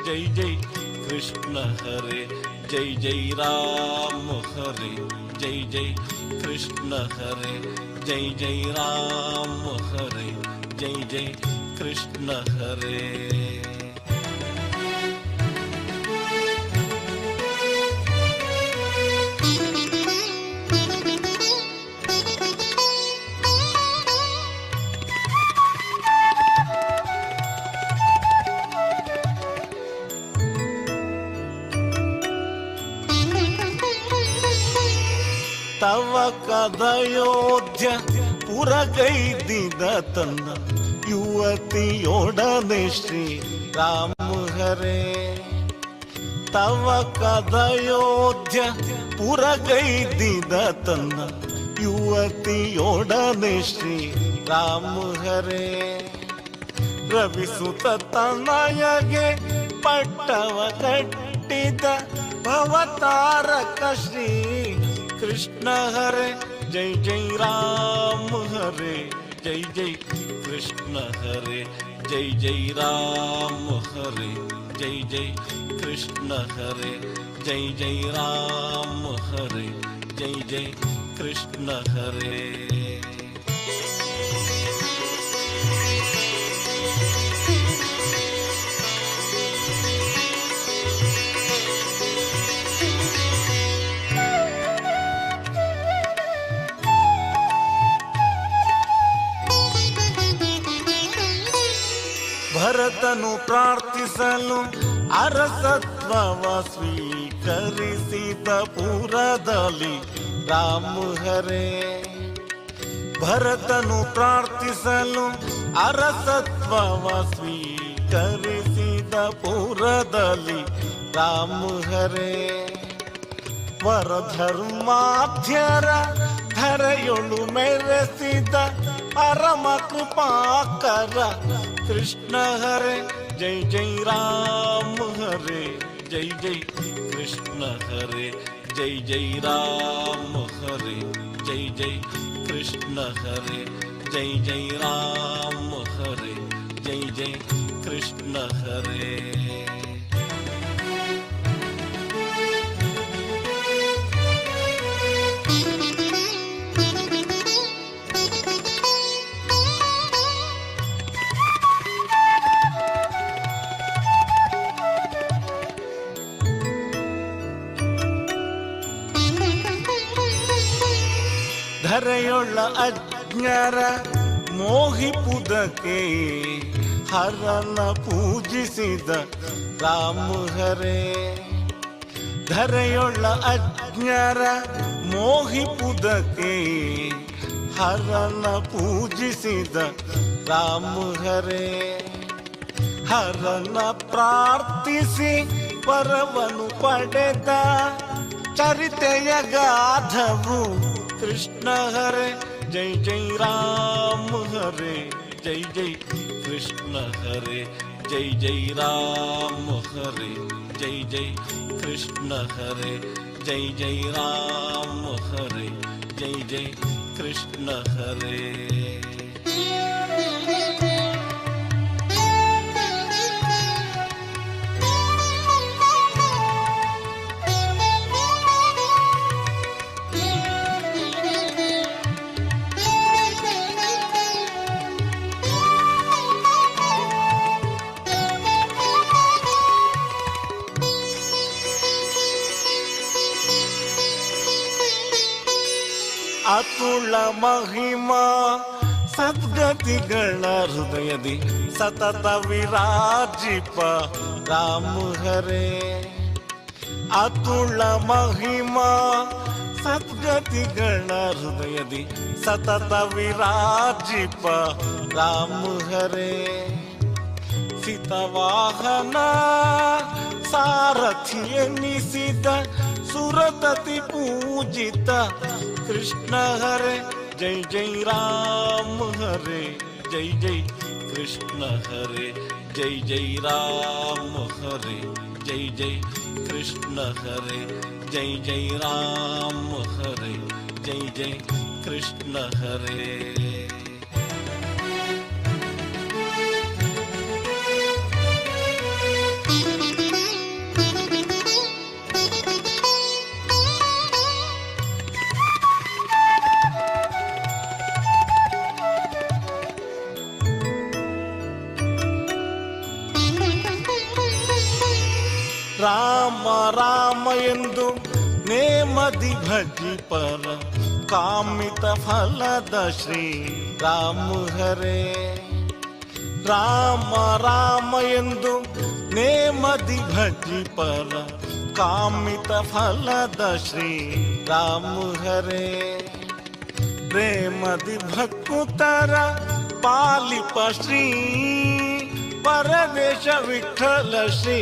ಜೈ ಜೈ ಕೃಷ್ಣ ಹರೆ ಜೈ ಜೈ ರಾಮ ಹರೆ ಜೈ ಜೈ ಕೃಷ್ಣ ಹರೆ ಜೈ ಜೈ ರಾಮ ಹರೆ ಜೈ ಜೈ ಕೃಷ್ಣ ಹರೇ. ತವ ಕದಯೋಧ್ಯ ಪುರಗೈದಿದ ತನ್ನ ಯುವತಿಯೊಡನೆ ಶ್ರೀ ರಾಮ ಹರೇ. ತವ ಕದಯೋಧ್ಯ ಪುರಗೈದಿದ ತನ್ನ ಯುವತಿಯೊಡನೆ ಶ್ರೀ ರಾಮ ಹರೇ. ರವಿಸುತ ತನಯಗೆ ಪಟ್ಟವ ಕಟ್ಟಿದ ಭವತಾರಕ ಶ್ರೀ ಕೃಷ್ಣ ಹರೆ ಜೈ ಜೈ ರಾಮ ಹರೆ ಜೈ ಜೈ ಕೃಷ್ಣ ಹರೆ ಜೈ ಜೈ ರಾಮ ಹರೆ ಜೈ ಜೈ ಕೃಷ್ಣ ಹರೆ ಜೈ ಜೈ ರಾಮ ಹರೆ ಜೈ ಜೈ ಕೃಷ್ಣ ಹರೇ. ಭರತನು ಪ್ರಾರ್ಥಿಸಲು ಅರಸತ್ವವ ಸ್ವೀಕರಿಸಿದ ಪುರದಲ್ಲಿ ರಾಮ ಹರೇ. ಭರತನು ಪ್ರಾರ್ಥಿಸಲು ಅರಸತ್ವವ ಸ್ವೀಕರಿಸಿದ ಪುರದಲ್ಲಿ ರಾಮ ಹರೇ. ವರಧರ್ಮಾಧ್ಯರ ಧರೆಯೊಳು ಮೆರೆಸಿದ ಪರಮ ಕೃಪಾಕರ ಕೃಷ್ಣ ಹರೆ ಜೈ ಜೈ ರಾಮ ಹರೆ ಜೈ ಜೈ ಕೃಷ್ಣ ಹರೆ ಜೈ ಜೈ ರಾಮ ಹರೆ ಜೈ ಜೈ ಕೃಷ್ಣ ಹರೆ ಜೈ ಜೈ ರಾಮ ಹರೆ ಜೈ ಜೈ ಕೃಷ್ಣ ಹರೇ. ಧರೆಯೊಳ್ಳ ಅಜ್ಞರ ಮೋಹಿಪುದಕ್ಕೆ ಹರನ ಪೂಜಿಸಿದ ರಾಮ ಹರೇ. ಧರೆಯೊಳ್ಳ ಅಜ್ಞರ ಮೋಹಿಪುದಕ್ಕೆ ಹರನ ಪೂಜಿಸಿದ ರಾಮ ಹರೇ. ಹರನ ಪ್ರಾರ್ಥಿಸಿ ವರವನು ಪಡೆದ ಚರಿತೆಯ ಗಾಧವು ಕೃಷ್ಣ ಹರೆ ಜೈ ಜೈ ರಾಮ ಹರೆ ಜೈ ಜೈ ಕೃಷ್ಣ ಹರೆ ಜೈ ಜೈ ರಾಮ ಹರೆ ಜೈ ಜೈ ಕೃಷ್ಣ ಹರೆ ಜೈ ಜೈ ರಾಮ ಹರೆ ಜೈ ಜೈ ಕೃಷ್ಣ ಹರೆ. ಅತುಳ ಮಹಿಮಾ ಸದ್ಗತಿಗಳ ಹೃದಯದಿ ಸತತ ವಿರಾಜಿಪ ರಾಮ ಹರೇ. ಅತುಳ ಮಹಿಮಾ ಸದ್ಗತಿಗಳ ಹೃದಯದಿ ಸತತ ವಿರಾಜಿಪ ರಾಮ ಹರೇ. ಸಿತವಾಹನ ಸಾರಥಿ ಎನ್ನಿಸಿದ ಸುರತತಿ ಪೂಜಿತ ಕೃಷ್ಣ ಹರೆ ಜೈ ಜೈ ರಾಮ ಹರೆ ಜೈ ಜೈ ಕೃಷ್ಣ ಹರೆ ಜೈ ಜೈ ರಾಮ ಹರೆ ಜೈ ಜೈ ಕೃಷ್ಣ ಹರೆ ಜೈ ಜೈ ರಾಮ ಹರೆ ಜೈ ಜೈ ಕೃಷ್ಣ ಹರೆ. ರಾಮ ರಾಮ ಎಂದು ನೇಮದಿ ಭಜಿಪರ ಕಾಮಿತ ಫಲದ ಶ್ರೀ ರಾಮ ಹರೇ. ರಾಮ ರಾಮ ಎಂದು ನೇಮದಿ ಭಜಿಪರ ಕಾಮಿತ ಫಲದ ಶ್ರೀ ರಾಮ ಹರೇ. ಪ್ರೇಮದಿ ಭಕ್ತರ ಪಾಲಿಪ ಶ್ರೀ ಪರದೇಶ ವಿಠಲ ಶ್ರೀ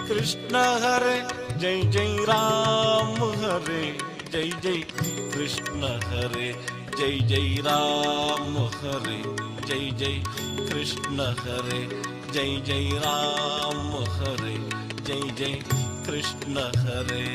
ಕೃಷ್ಣ ಹರೆ ಜೈ ಜೈ ರಾಮ ಹರೆ ಜೈ ಜೈ ಕೃಷ್ಣ ಹರೆ ಜೈ ಜೈ ರಾಮ ಹರೆ ಜೈ ಜೈ ಕೃಷ್ಣ ಹರೆ ಜೈ ಜೈ ರಾಮ ಹರೆ ಜೈ ಜೈ ಕೃಷ್ಣ ಹರೆ.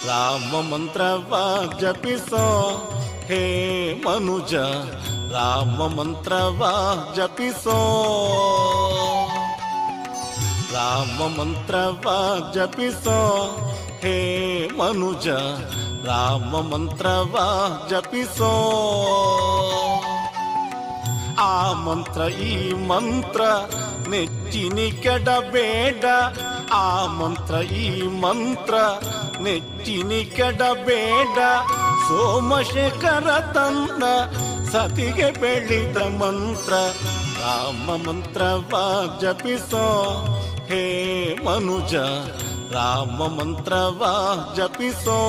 ರಾಮ ಮಂತ್ರವ ಜಪಿಸೋ ಹೇ ಮನುಜ, ರಾಮ ಮಂತ್ರವ ಜಪಿಸೋ, ರಾಮ ಮಂತ್ರವ ಜಪಿಸೋ ಹೇ ಮನುಜ, ರಾಮ ಮಂತ್ರವ ಜಪಿಸೋ. ಆ ಮಂತ್ರ ಈ ಮಂತ್ರ ನೆಚ್ಚಿನಿ ಕೆಡಬೇಡ, ಆ ಮಂತ್ರ ಈ ಮಂತ್ರ ನೆಚ್ಚಿನಿ ಕೆಡಬೇಡ. ಸೋಮಶೇಖರ ತನ್ನ ಸತಿಗೆ ಬೆಳೆದ ಮಂತ್ರ ರಾಮ ಮಂತ್ರವ ಜಪಿಸೋ ಹೇ ಮನುಜ, ರಾಮ ಮಂತ್ರವ ಜಪಿಸೋ.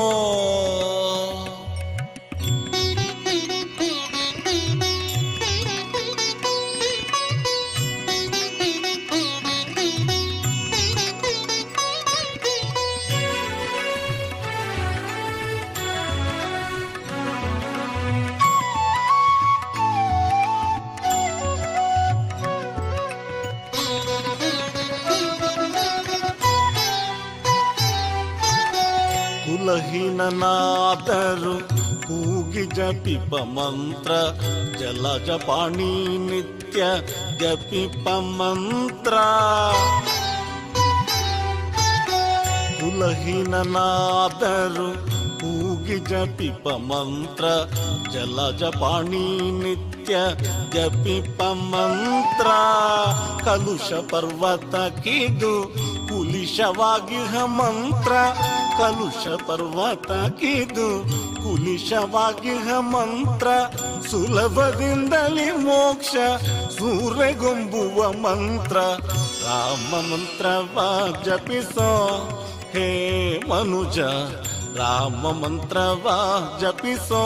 ಕುಲಹೀನನಾದರು ಕೂಗಿ ಜಪಿಪ ಮಂತ್ರ, ಜಲಜ ಪಾಣಿ ನಿತ್ಯ ಜಪಿಪ ಮಂತ್ರ. ಕುಲಹೀನನಾದರು ಕೂಗಿ ಜಪಿಪ ಮಂತ್ರ ಜಲಜ ಪಾಣಿ ನಿತ್ಯ ಜಪಿಪ ಮಂತ್ರ ಕಲುಷ ಪರ್ವತ ಕಿದು ಕುಲಿಶವಾಗಿಹ ಮಂತ್ರ ಕಲುಷ ಪರ್ವತ ಕಿದು ಕುಲಿಶವಾಗಿಹ ಮಂತ್ರ ಸುಲಭದಿಂದಲೇ ಮೋಕ್ಷ ಸೂರೆಗೊಂಬುವ ಮಂತ್ರ ರಾಮ ಮಂತ್ರವ ಜಪಿಸೋ ಹೇ ಮನುಜ ರಾಮ ಮಂತ್ರವ ಜಪಿಸೋ.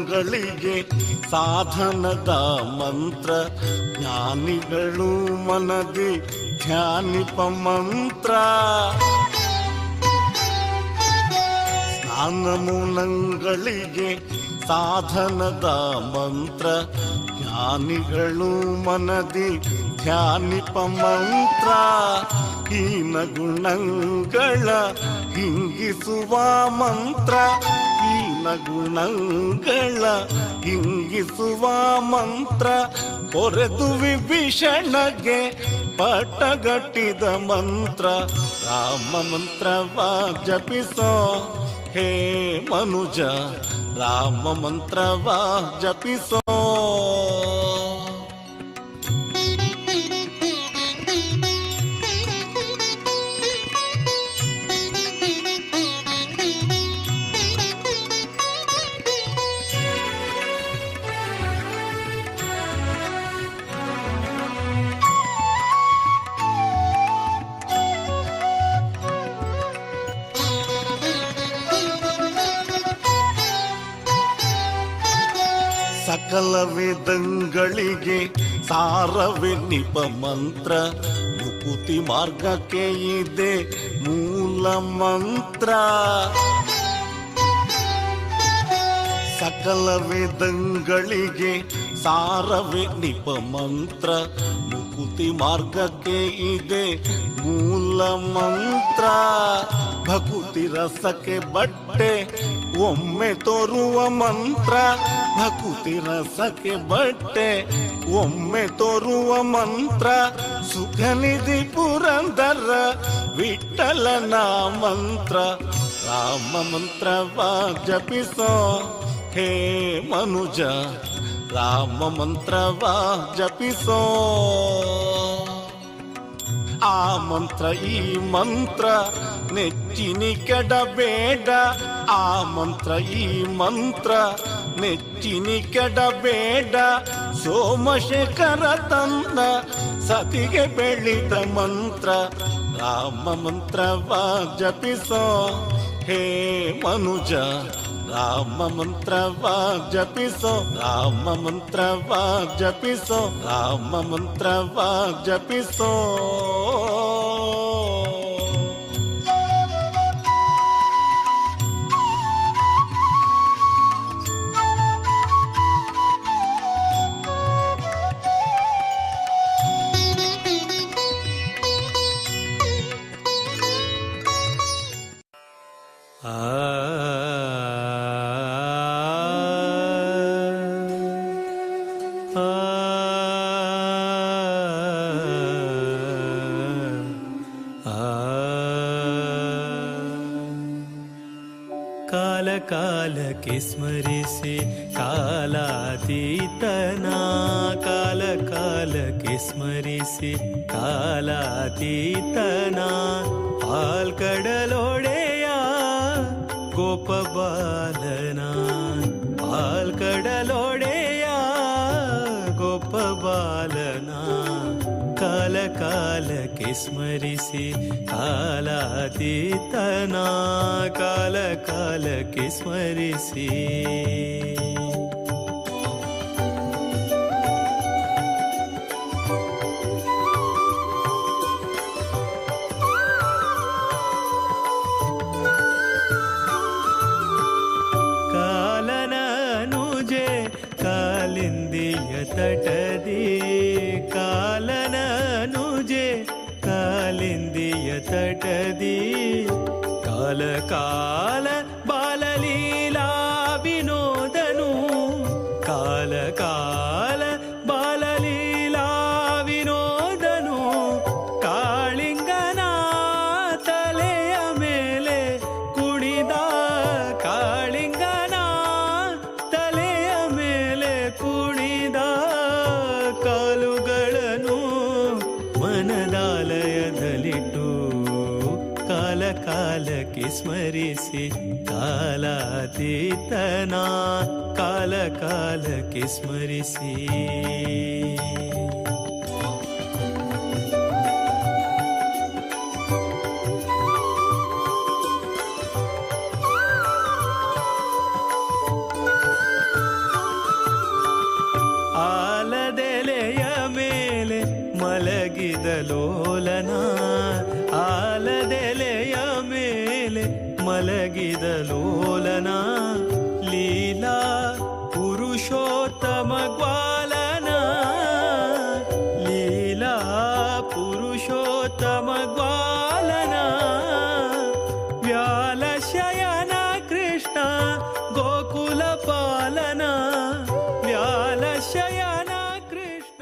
ಗಳಿಗೆ ಸಾಧನದ ಮಂತ್ರ ಜ್ಞಾನಿಗಳು ಮನದಿ ಧ್ಯಾನಿಪ ಮಂತ್ರ ಸ್ನಾನಮೂನಗಳಿಗೆ ಸಾಧನದ ಮಂತ್ರ ಜ್ಞಾನಿಗಳು ಮನದಿ ಧ್ಯಾನಿಪ ಮಂತ್ರ ಹೀನ ಗುಣಗಳ ಹಿಂಗಿಸುವ ಮಂತ್ರ ಹೀನ ಗುಣಗಳ ಹಿಂಗಿಸುವ ಮಂತ್ರ ಕೊರೆದು ವಿಭೀಷಣಗೆ ಪಟ್ಟಗಟ್ಟಿದ ಮಂತ್ರ ರಾಮ ಮಂತ್ರವ ಜಪಿಸೋ ಹೇ ಮನುಜ ರಾಮ ಮಂತ್ರವ ಜಪಿಸೋ. ಸಕಲ ವೇದಂಗಳಿಗೆ ಸಾರವೆನಿಪ ಮಂತ್ರ ಮುಕುತಿ ಮಾರ್ಗಕ್ಕೆ ಇದೆ ಮೂಲ ಮಂತ್ರ ಸಕಲ ವೇದಂಗಳಿಗೆ ಸಾರವೆನಿಪ ಮಂತ್ರ ಮುಕುತಿ ಮಾರ್ಗಕ್ಕೆ ಇದೆ ಮೂಲ ಮಂತ್ರ ಭಕುತಿ ರಸಕ್ಕೆ ಬಟ್ಟೆ ಒಮ್ಮೆ ತೋರುವ ಮಂತ್ರ ಭಕುತಿ ರಸಕ್ಕೆ ಬಟ್ಟೆ ಒಮ್ಮೆ ತೋರುವ ಮಂತ್ರ ಸುಖನಿಧಿ ಪುರಂದರ ವಿಠಲನ ಮಂತ್ರ ರಾಮ ಮಂತ್ರವ ಜಪಿಸೋ ಹೇ ಮನುಜ ರಾಮ ಮಂತ್ರವ ಜಪಿಸೋ. ಆ ಮಂತ್ರ ಈ ಮಂತ್ರ ನೆಚ್ಚಿನಿ ಕೆಡಬೇಡ ಆ ಮಂತ್ರ ಈ ಮಂತ್ರ ನೆಚ್ಚಿನಿ ಕೆಡಬೇಡ ಸೋಮಶೇಖರ ತಂದ ಸತಿಗೆ ಬೆಳಿದ ಮಂತ್ರ ರಾಮ ಮಂತ್ರವ ಜಪಿಸೋ ಹೇ ಮನುಜ ರಾಮ ಮಂತ್ರವ ಜಪಿಸೋ ರಾಮ ಮಂತ್ರವ ಜಪಿಸೋ ರಾಮ ಮಂತ್ರವ ಜಪಿಸೋ. ಕಾಲಕ್ಕೆ ಸ್ಮರಿಸಿ ಕಾಲಾತೀತನ ಕಾಲ ಕಾಲಕ್ಕೆ ಸ್ಮರಿಸಿ ಕಾಲಾತೀತನ ಪಾಲ್ಕಡಲೊಡೆಯ ಗೋಪಬಾಲನ ಪಾಲ್ಕಡಲೊಡೆಯ ಗೋಪಬಾಲನ ಕಾಲ ಕಾಲಕ್ಕೆ ಸ್ಮರಿಸಿ ಕಾಲಾತೀತನ ಕಾಲ ಕಾಲಕ್ಕೆ ಸ್ಮರಿಸಿ. ತಟದಿ ಕಾಲನನುಜೆ ಕಾಲಿಂದಿಯ ತಟದಿ ಕಾಲ ಕಾಲ ಬಾಲಲೀಲಾ ವಿನೋದನು ಕಾಲ ಕಾಲ ಬಾಲಲೀಲಾ ವಿನೋದನು ಕಾಳಿಂಗನ ತಲೆಯ ಮೇಲೆ ಕುಣಿದ ಕಾಳಿಂಗನ ತಲೆಯ ಮೇಲೆ ಕುಣಿದ ಕಾಲುಗಳನ್ನು ಮನದಾಲಯದಲ್ಲಿಟ್ಟು ಕಾಲ ಕಾಲಕ್ಕೆ ಸ್ಮರಿಸಿ ಕಾಲಾತೀತನ ಕಾಲ ಕಾಲಕ್ಕೆ ಸ್ಮರಿಸಿ. ಆಲದೆಲೆಯ ಮೇಲೆ ಮಲಗಿದ ಲೋಲನ ಆಲದೆಲೆಯ ಮೇಲೆ ಮಲಗಿದ ಲೋಲನ ಲೀಲಾ ಪುರುಷೋತ್ತಮ ಗ್ವಾಲನ ಲೀಲಾ ಪುರುಷೋತ್ತಮ ಗ್ವಾಲನ ವ್ಯಾಲ ಶಯನ ಕೃಷ್ಣ ಗೋಕುಲ ಪಾಲನ ವ್ಯಾಲ ಶಯನ ಕೃಷ್ಣ.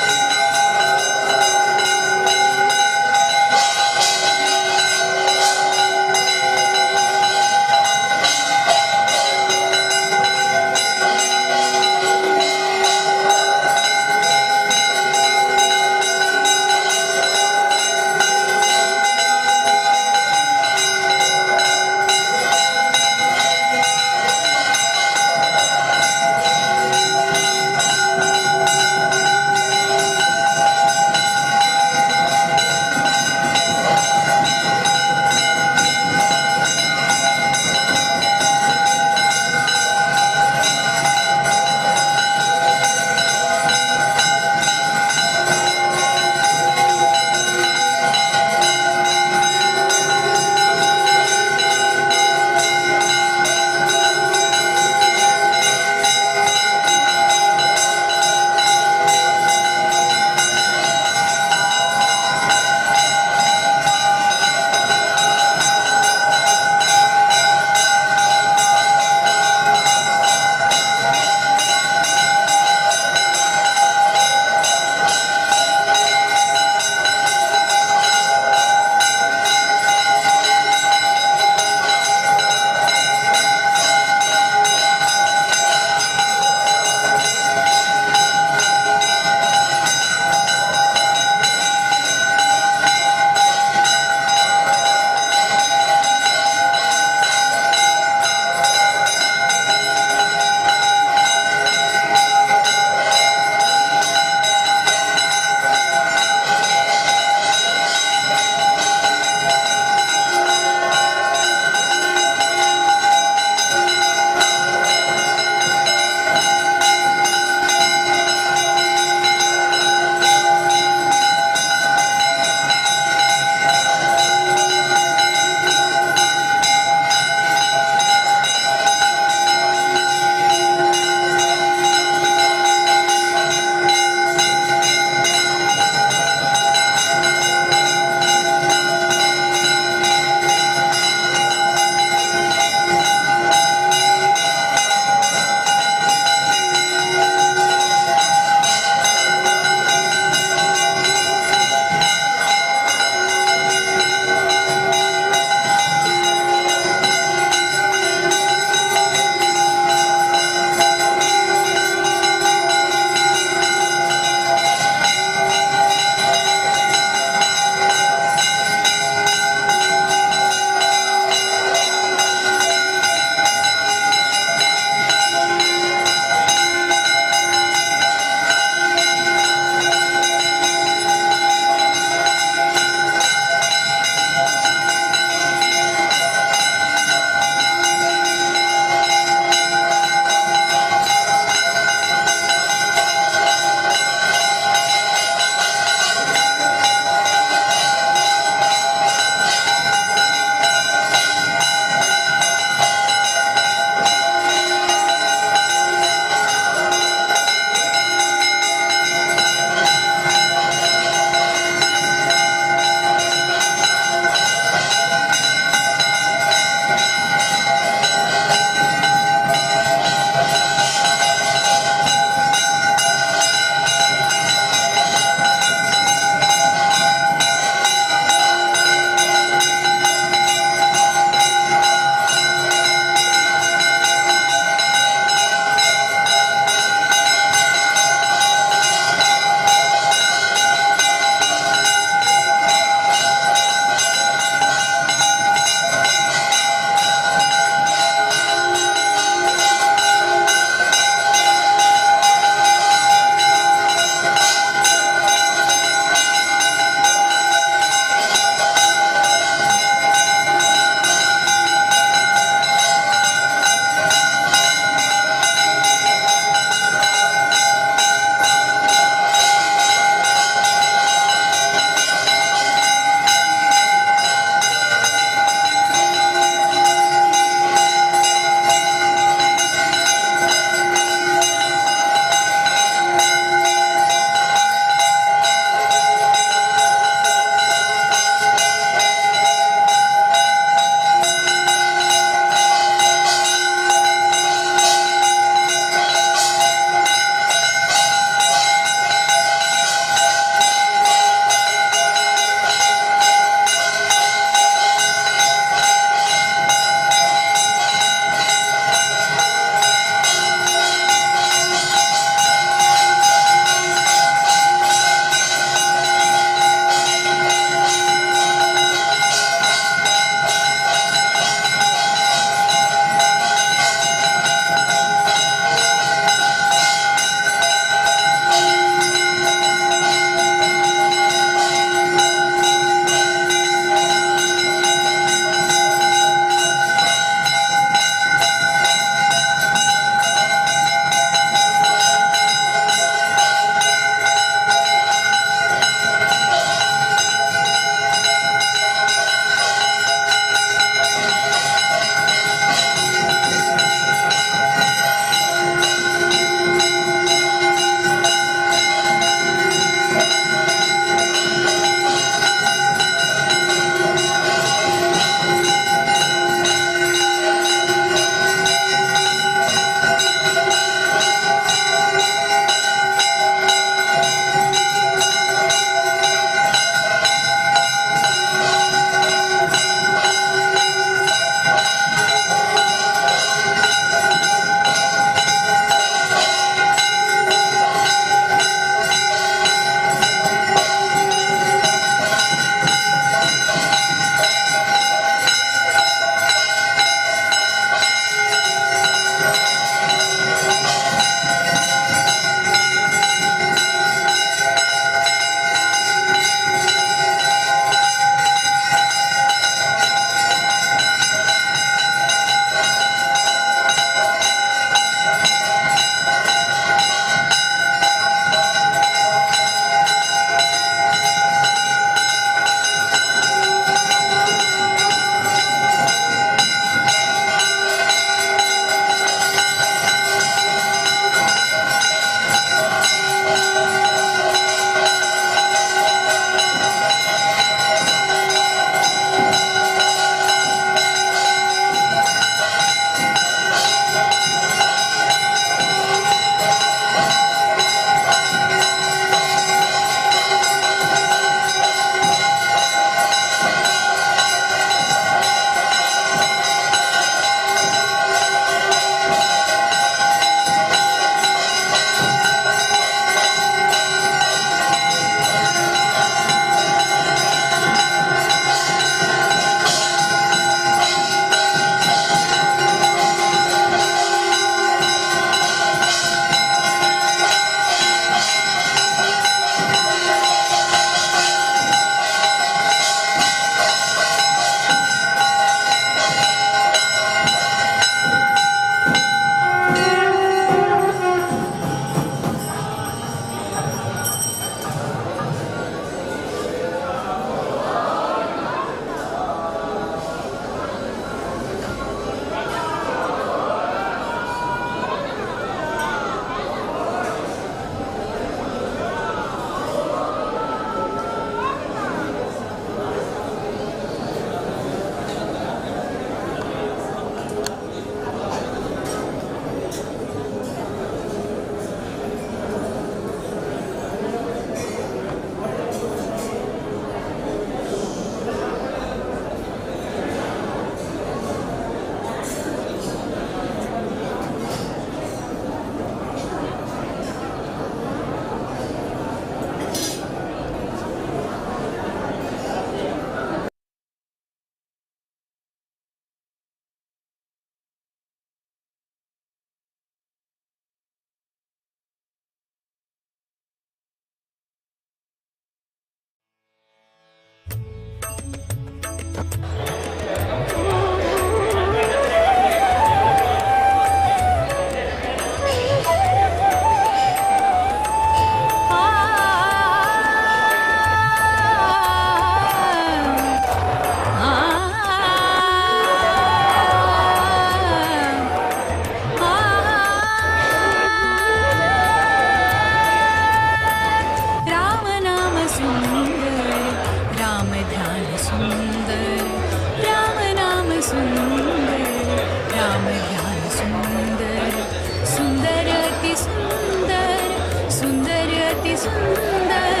अति सुंदर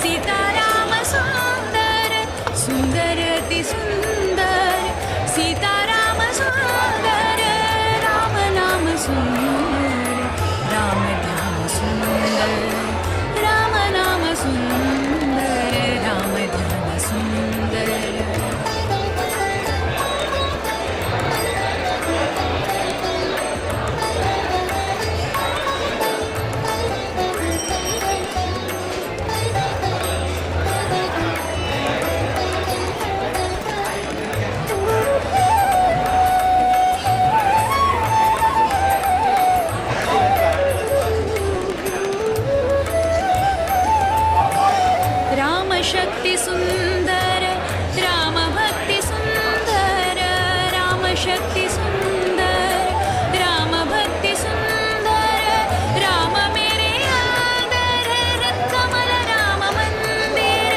सीताराम सुंदर सुंदर अति सुंदर सीताराम सुंदर राम नाम सुंदर राम ध्यान सुंदर राम नाम सुंदर राम ध्यान सुंदर। राम शक्ति सुंदर राम भक्ति सुंदर राम शक्ति सुंदर राम भक्ति सुंदर राम मेरे अंदर हृत कमल राम मंदिर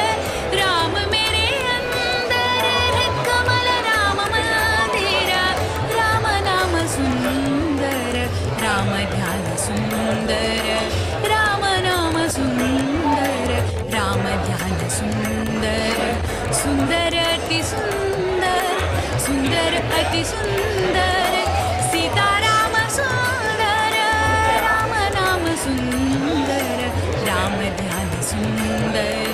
राम मेरे अंदर हृत कमल राम मंदिर राम नाम सुंदर राम ध्यान सुंदर राम नाम सुंदर राम ध्यान सुंदर सुंदर अति सुंदर सुंदर अति सुंदर सीताराम सुंदर राम नाम सुंदर राम ध्यान सुंदर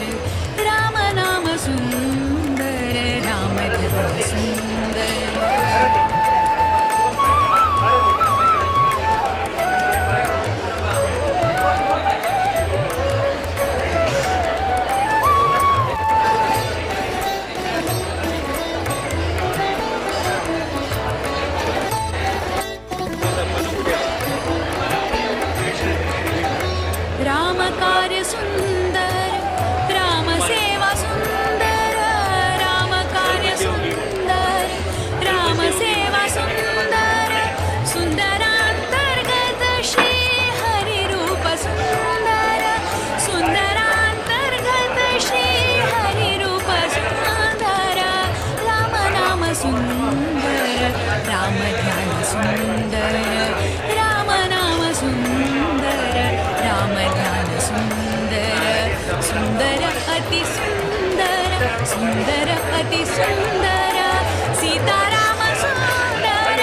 राम नाम सुंदर राम ध्यान सुंदर। राम कार्य सुंदर राम सेवा सुंदर राम कार्य सुंदर राम सेवा सुंदर सुंदरांतर्गत श्री हरि रूप सुंदर सुंदरांतर्गत श्री हरि रूप सुंदर राम नाम सुंदर राम ध्यान सुंदर राम नाम सुंदर राम ध्यान सुंदर सुंदर अति सुंदर सुंदर अति सुंदर सीताराम सुंदर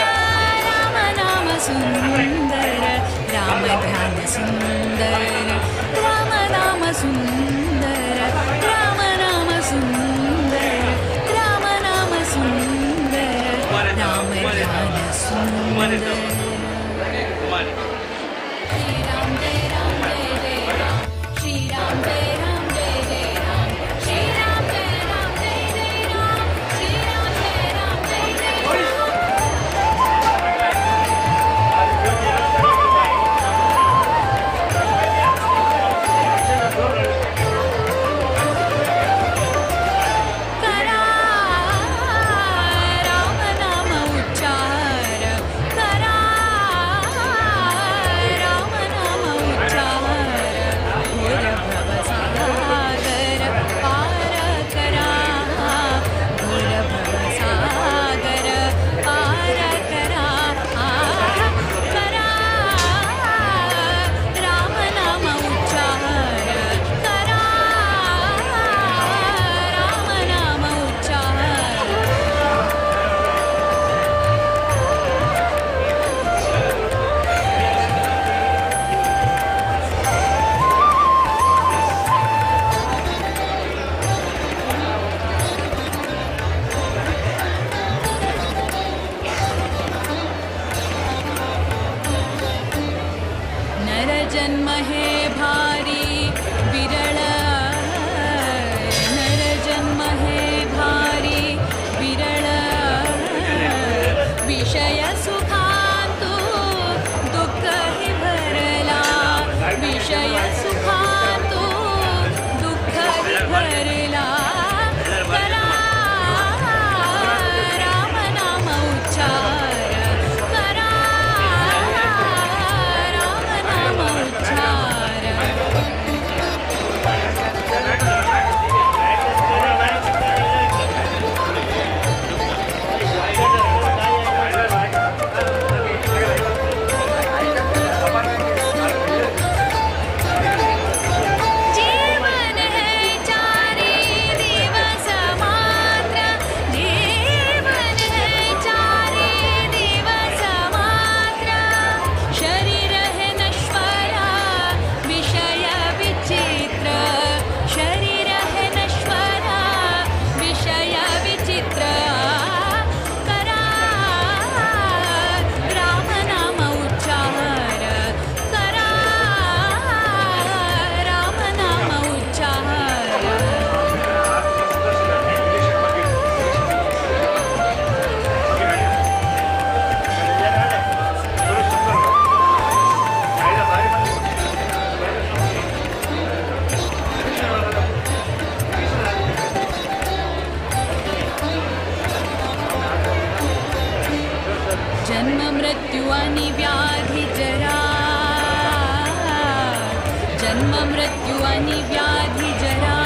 राम नाम सुंदर राम ध्यान सुंदर राम नाम सुंदर राम नाम सुंदर राम नाम सुंदर राम ध्यान सुंदर। श्री राम जय राम जय जय राम श्री राम जय राम जय जय राम श्री राम जय राम जय जय राम श्री राम जय राम जय जय राम। करा राम नाम उच्चार करा राम नाम उच्चार घोर भवसागर पार करा घोर भवसागर पार करा करा राम नाम उच्चार करा राम नाम उच्चार। नर जन्म हे भारी विरळ नर जन्म हे भारी विरळ विषय सुखांतु दुःख हि भरला विषय सुखांतु दुःख हि भरला करा राम नाम उच्चार करा राम नाम उच्चार। जन्म मृत्यु आणि व्याधी जरा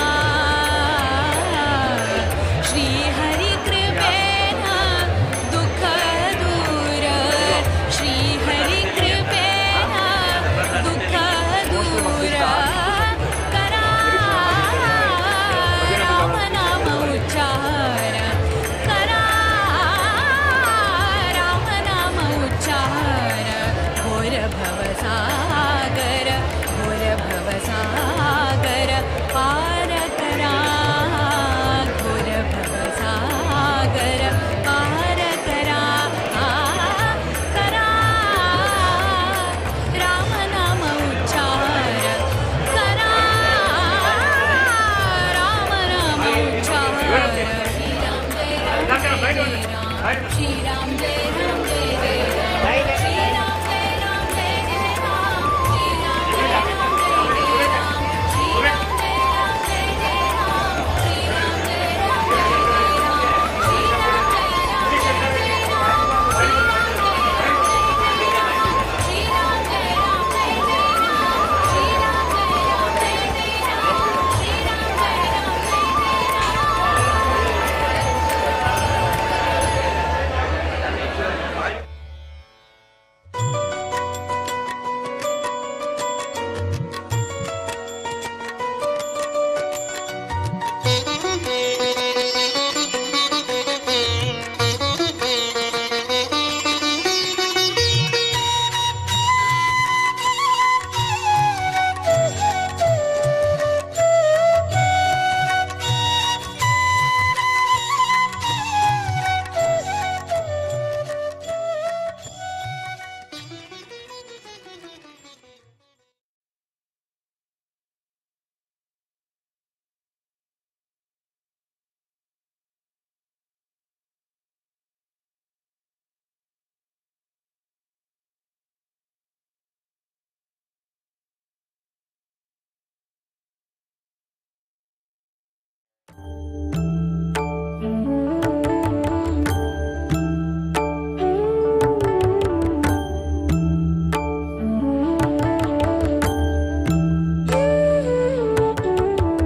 श्री हरि कृपेन दुःख दूर श्री हरि कृपेन दुःख दूर करा राम नाम उच्चार करा राम नाम उच्चार घोर भवसागर घोर भवसागर पार करा घोर भवसागर पार करा करा राम नाम उच्चार करा राम नाम उच्चार श्री राम जय राम जय जय राम श्री राम जय राम जय जय राम श्री राम जय राम जय जय राम श्री राम जय राम जय जय राम श्री राम जय राम जय जय राम श्री राम जय राम जय जय राम श्री राम जय राम जय जय राम श्री राम जय राम जय जय राम श्री राम जय राम जय जय राम श्री राम जय राम जय जय राम श्री राम जय राम जय जय राम।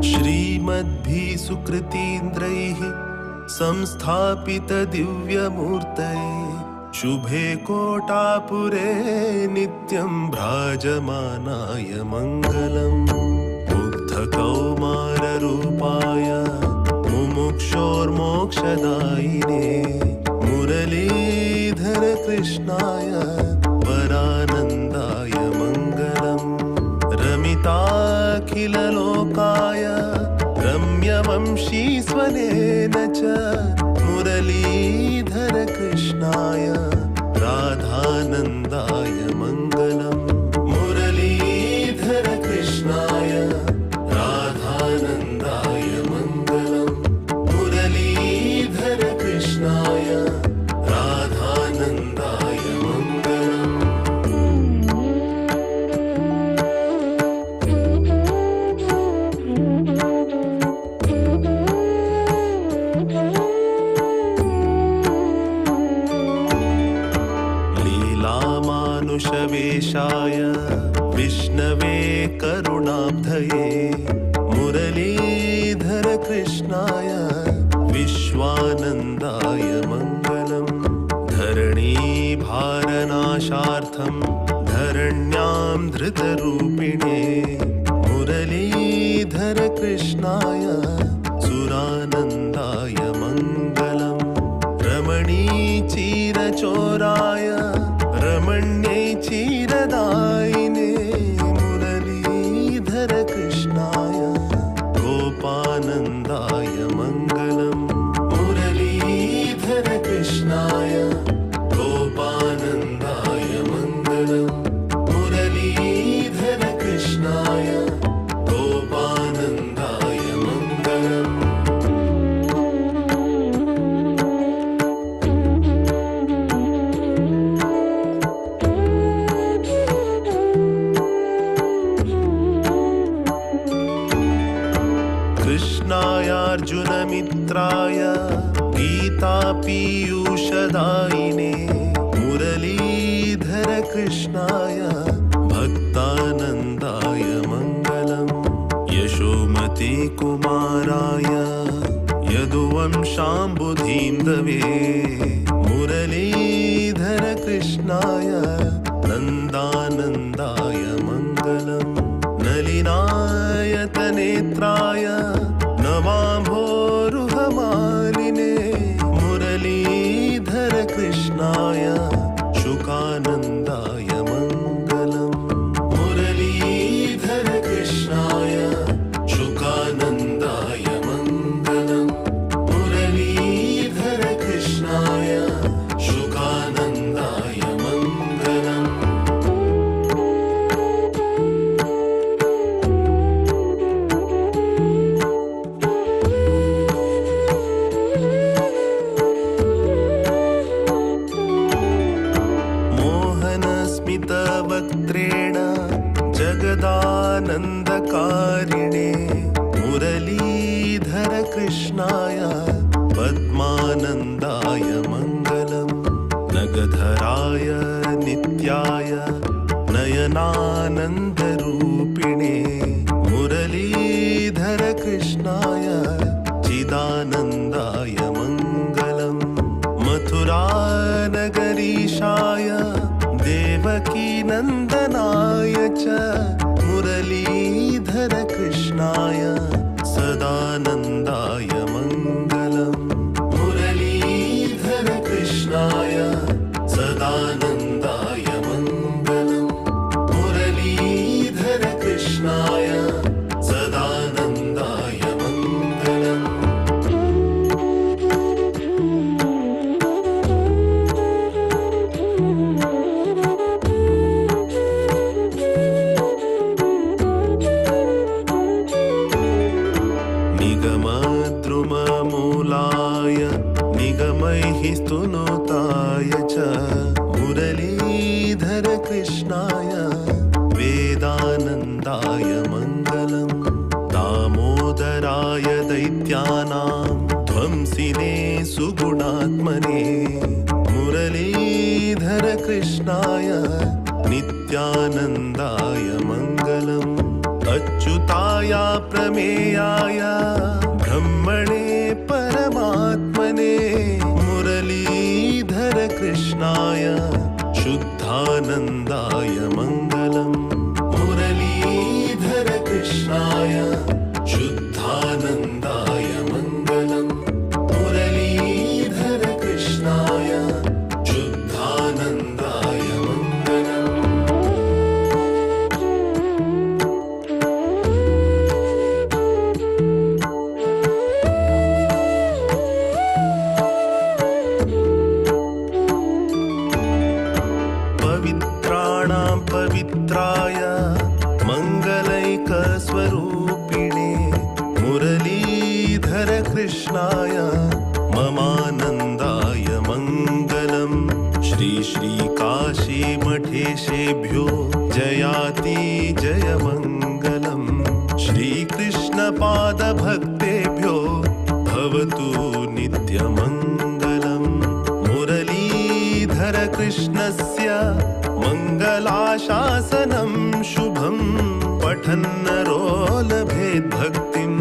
श्रीमद्भिः सुकृतीन्द्रैः संस्थापितदिव्यमूर्तये शुभे कोटापुरे नित्यं भ्राजमानाय मङ्गलम्। मुग्धकौमाररूपाय मुमुक्षोर्मोक्षदायिने मुरलीधर कृष्णाय परानन्दाय मङ्गलम्। रमिताखिललोकाय रम्यवंशी स्वनेन च मुरलीधर कृष्णाय राधानन्दाय मङ्गलम्। मुरलीधर कृष्णाय राधानन्दाय मङ्गलम्। मुरलीधर कृष्णाय राधानन्दाय मङ्गलम्। लीलामानुषवेषाय विष्णवे करुणाब्धये मुरलीधर कृष्णाय विश्वानन्दाय मङ्गलम्। धरणीभारनाशार्थं धरण्यां धृतरूपिणे मुरलीधर कृष्णाय सुरानन्दाय मङ्गलम्। रमणीचीरचोराय रमण्यै चीरदायिने मुरलीधर कृष्णाय गोपानन्दाय मङ्गलम्। मुरलीधर कृष्णाय गोपानन्दाय मङ्गलम्। मुरलीधर कृष्णाय गोपानन्दाय मङ्गलम्। कृष्णायार्जुनमित्राय गीतापीयूषदायिने मुरलीधर कृष्णाय भक्तानन्दाय मङ्गलम्। शाम्बुधीन्दवे मुरलीधर कृष्णाय नन्दानन्दाय मङ्गलम् नलिनायतनेत्राय नवाम्भोरुहमालिने मुरलीधर कृष्णाय शुकानन्दाय मङ्गलम् मुरलीधर कृष्णाय शुकानन्दाय मङ्गलम् मुरलीधर कृष्णाय शुकानन्दाय मङ्गलम्। मोहनस्मितवक्त्रेण जगदानन्दकारिणे मुरलीधर कृष्णाय पद्मानन्दाय मङ्गलम् नगधराय नित्याय नयनानन्दरूपिणे मुरलीधर कृष्णाय चिदानन्दाय मङ्गलम् मथुरानगरीशाय देवकीनन्दनाय च मुरलीधर कृष्णाय सदानन्दाय मङ्गलम् मुरलीधर कृष्णाय सदानन्दाय मङ्गलम् मुरलीधर कृष्णाय सदानन्दाय मङ्गलम्। निगमद्रुममूलाय निगमैः स्तुनुताय च मुरलीधर कृष्णाय वेदानन्दाय मङ्गलम् दामोदराय दैत्यानां ध्वंसिने सुगुणात्मने मुरलीधर कृष्णाय नित्यानन्दाय मङ्गलम् अच्युताय प्रमेयाय ब्रह्मणे परमात्मने मुरलीधर कृष्णाय शुद्धानन्दाय मङ्गलम् मुरलीधर कृष्णाय शुद्धानन्दाय मङ्गलम् मुरलीधर कृष्णाय शुद्धानन्दाय मङ्गलम्। पवित्राणां पवित्राय मङ्गलैकस्वरूपिणे मुरलीधर कृष्णाय ममानन्दाय मङ्गलम् श्री श्री काशीमठेशेभ्यो जयाति जय मङ्गलम् श्रीकृष्णपादभक्तेभ्यो भवतु नित्यमङ्गलम् मुरलीधर कृष्णस्य मङ्गलाशासनं शुभं पठन्नरो लभेद्भक्तिं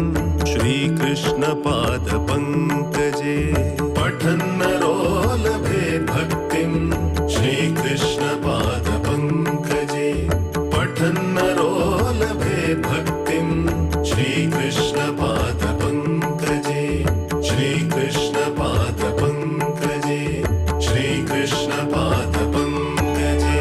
श्रीकृष्णपादपङ्कजे पठन्नरो लभेद्भक्तिं श्रीकृष्णपादपङ्कजे पठन्नरो लभेद्भक्तिं श्रीकृष्णपादपङ्कजे श्रीकृष्णपादपङ्कजे श्रीकृष्णपादपङ्कजे।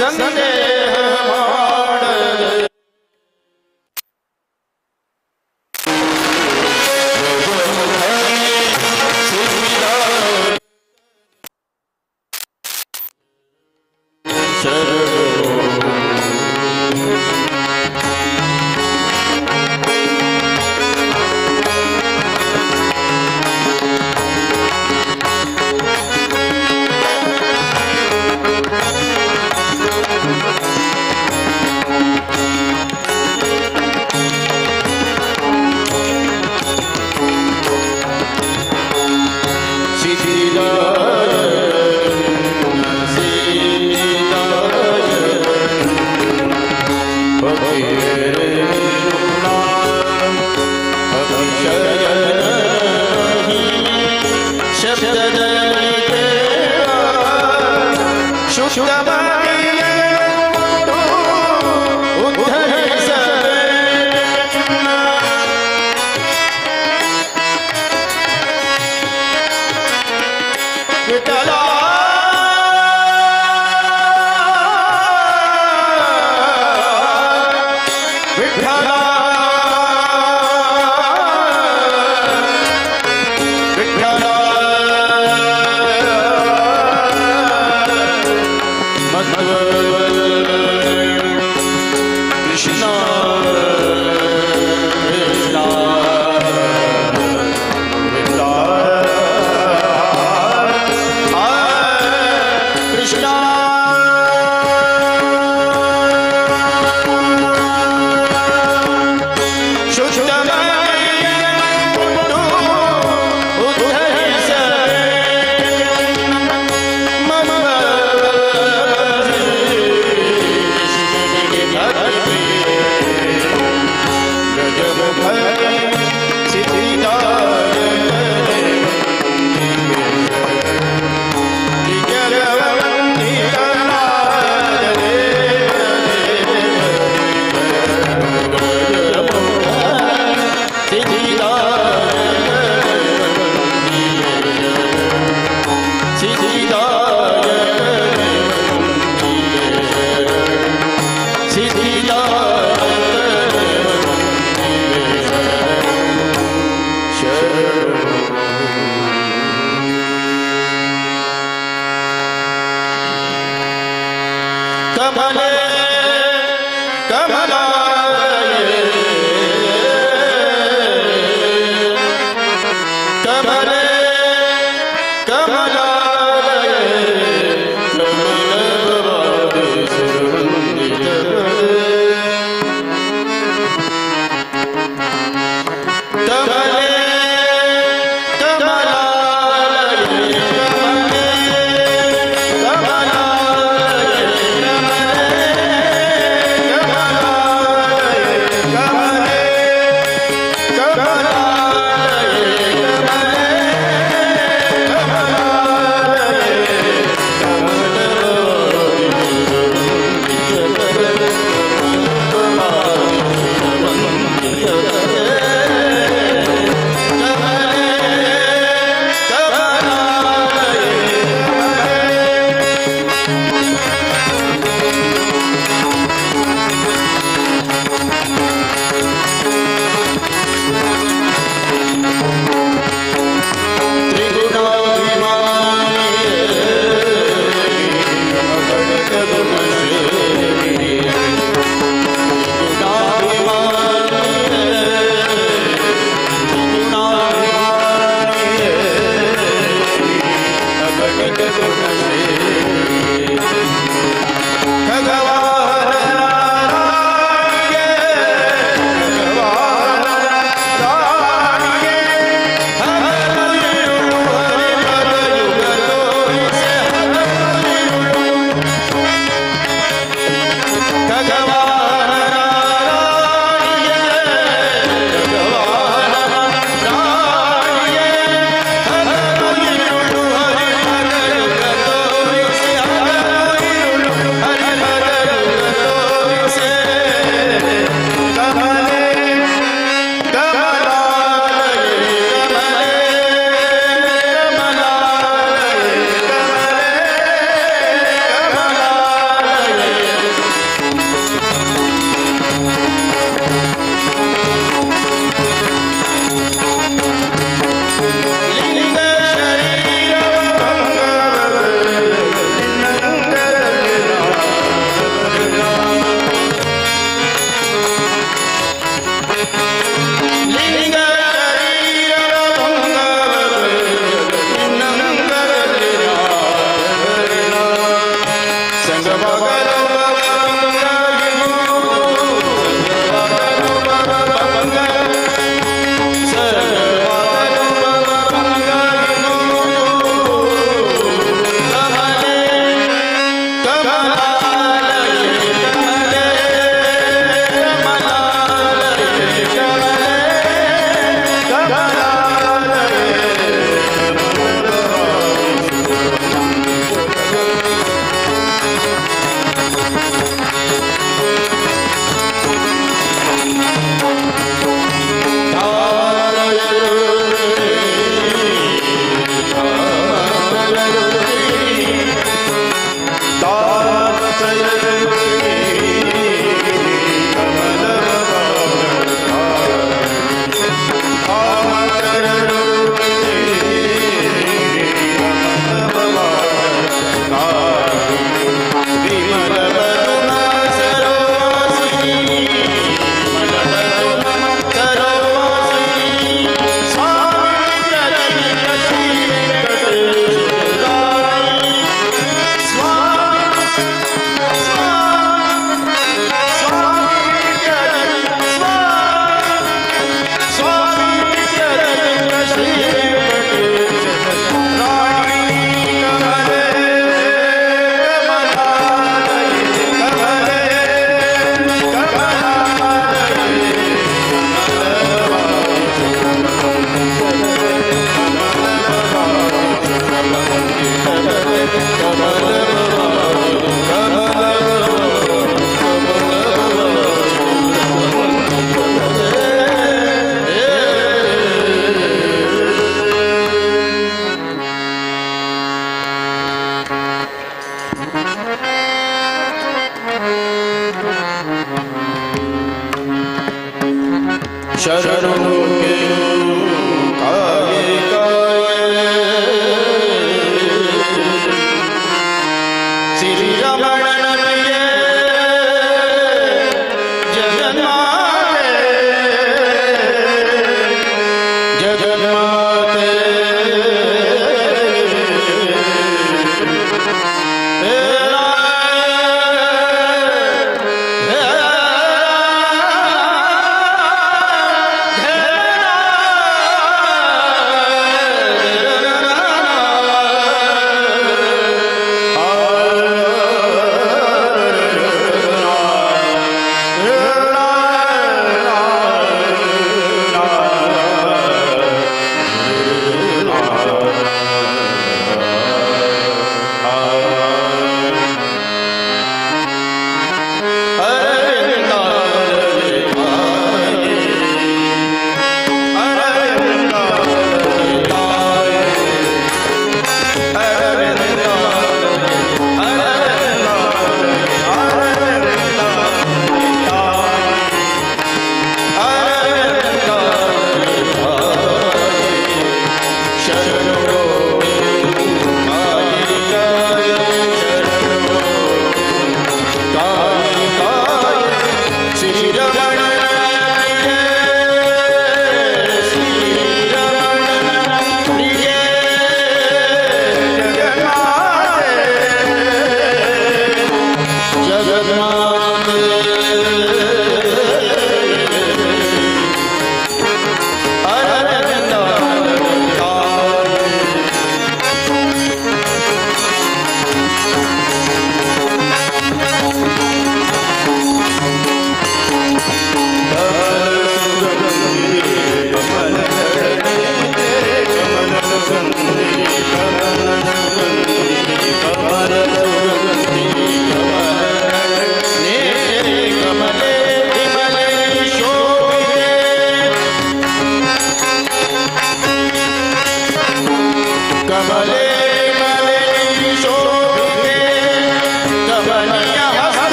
ಸಂದೇಹ ಮಾಡದೆ कमले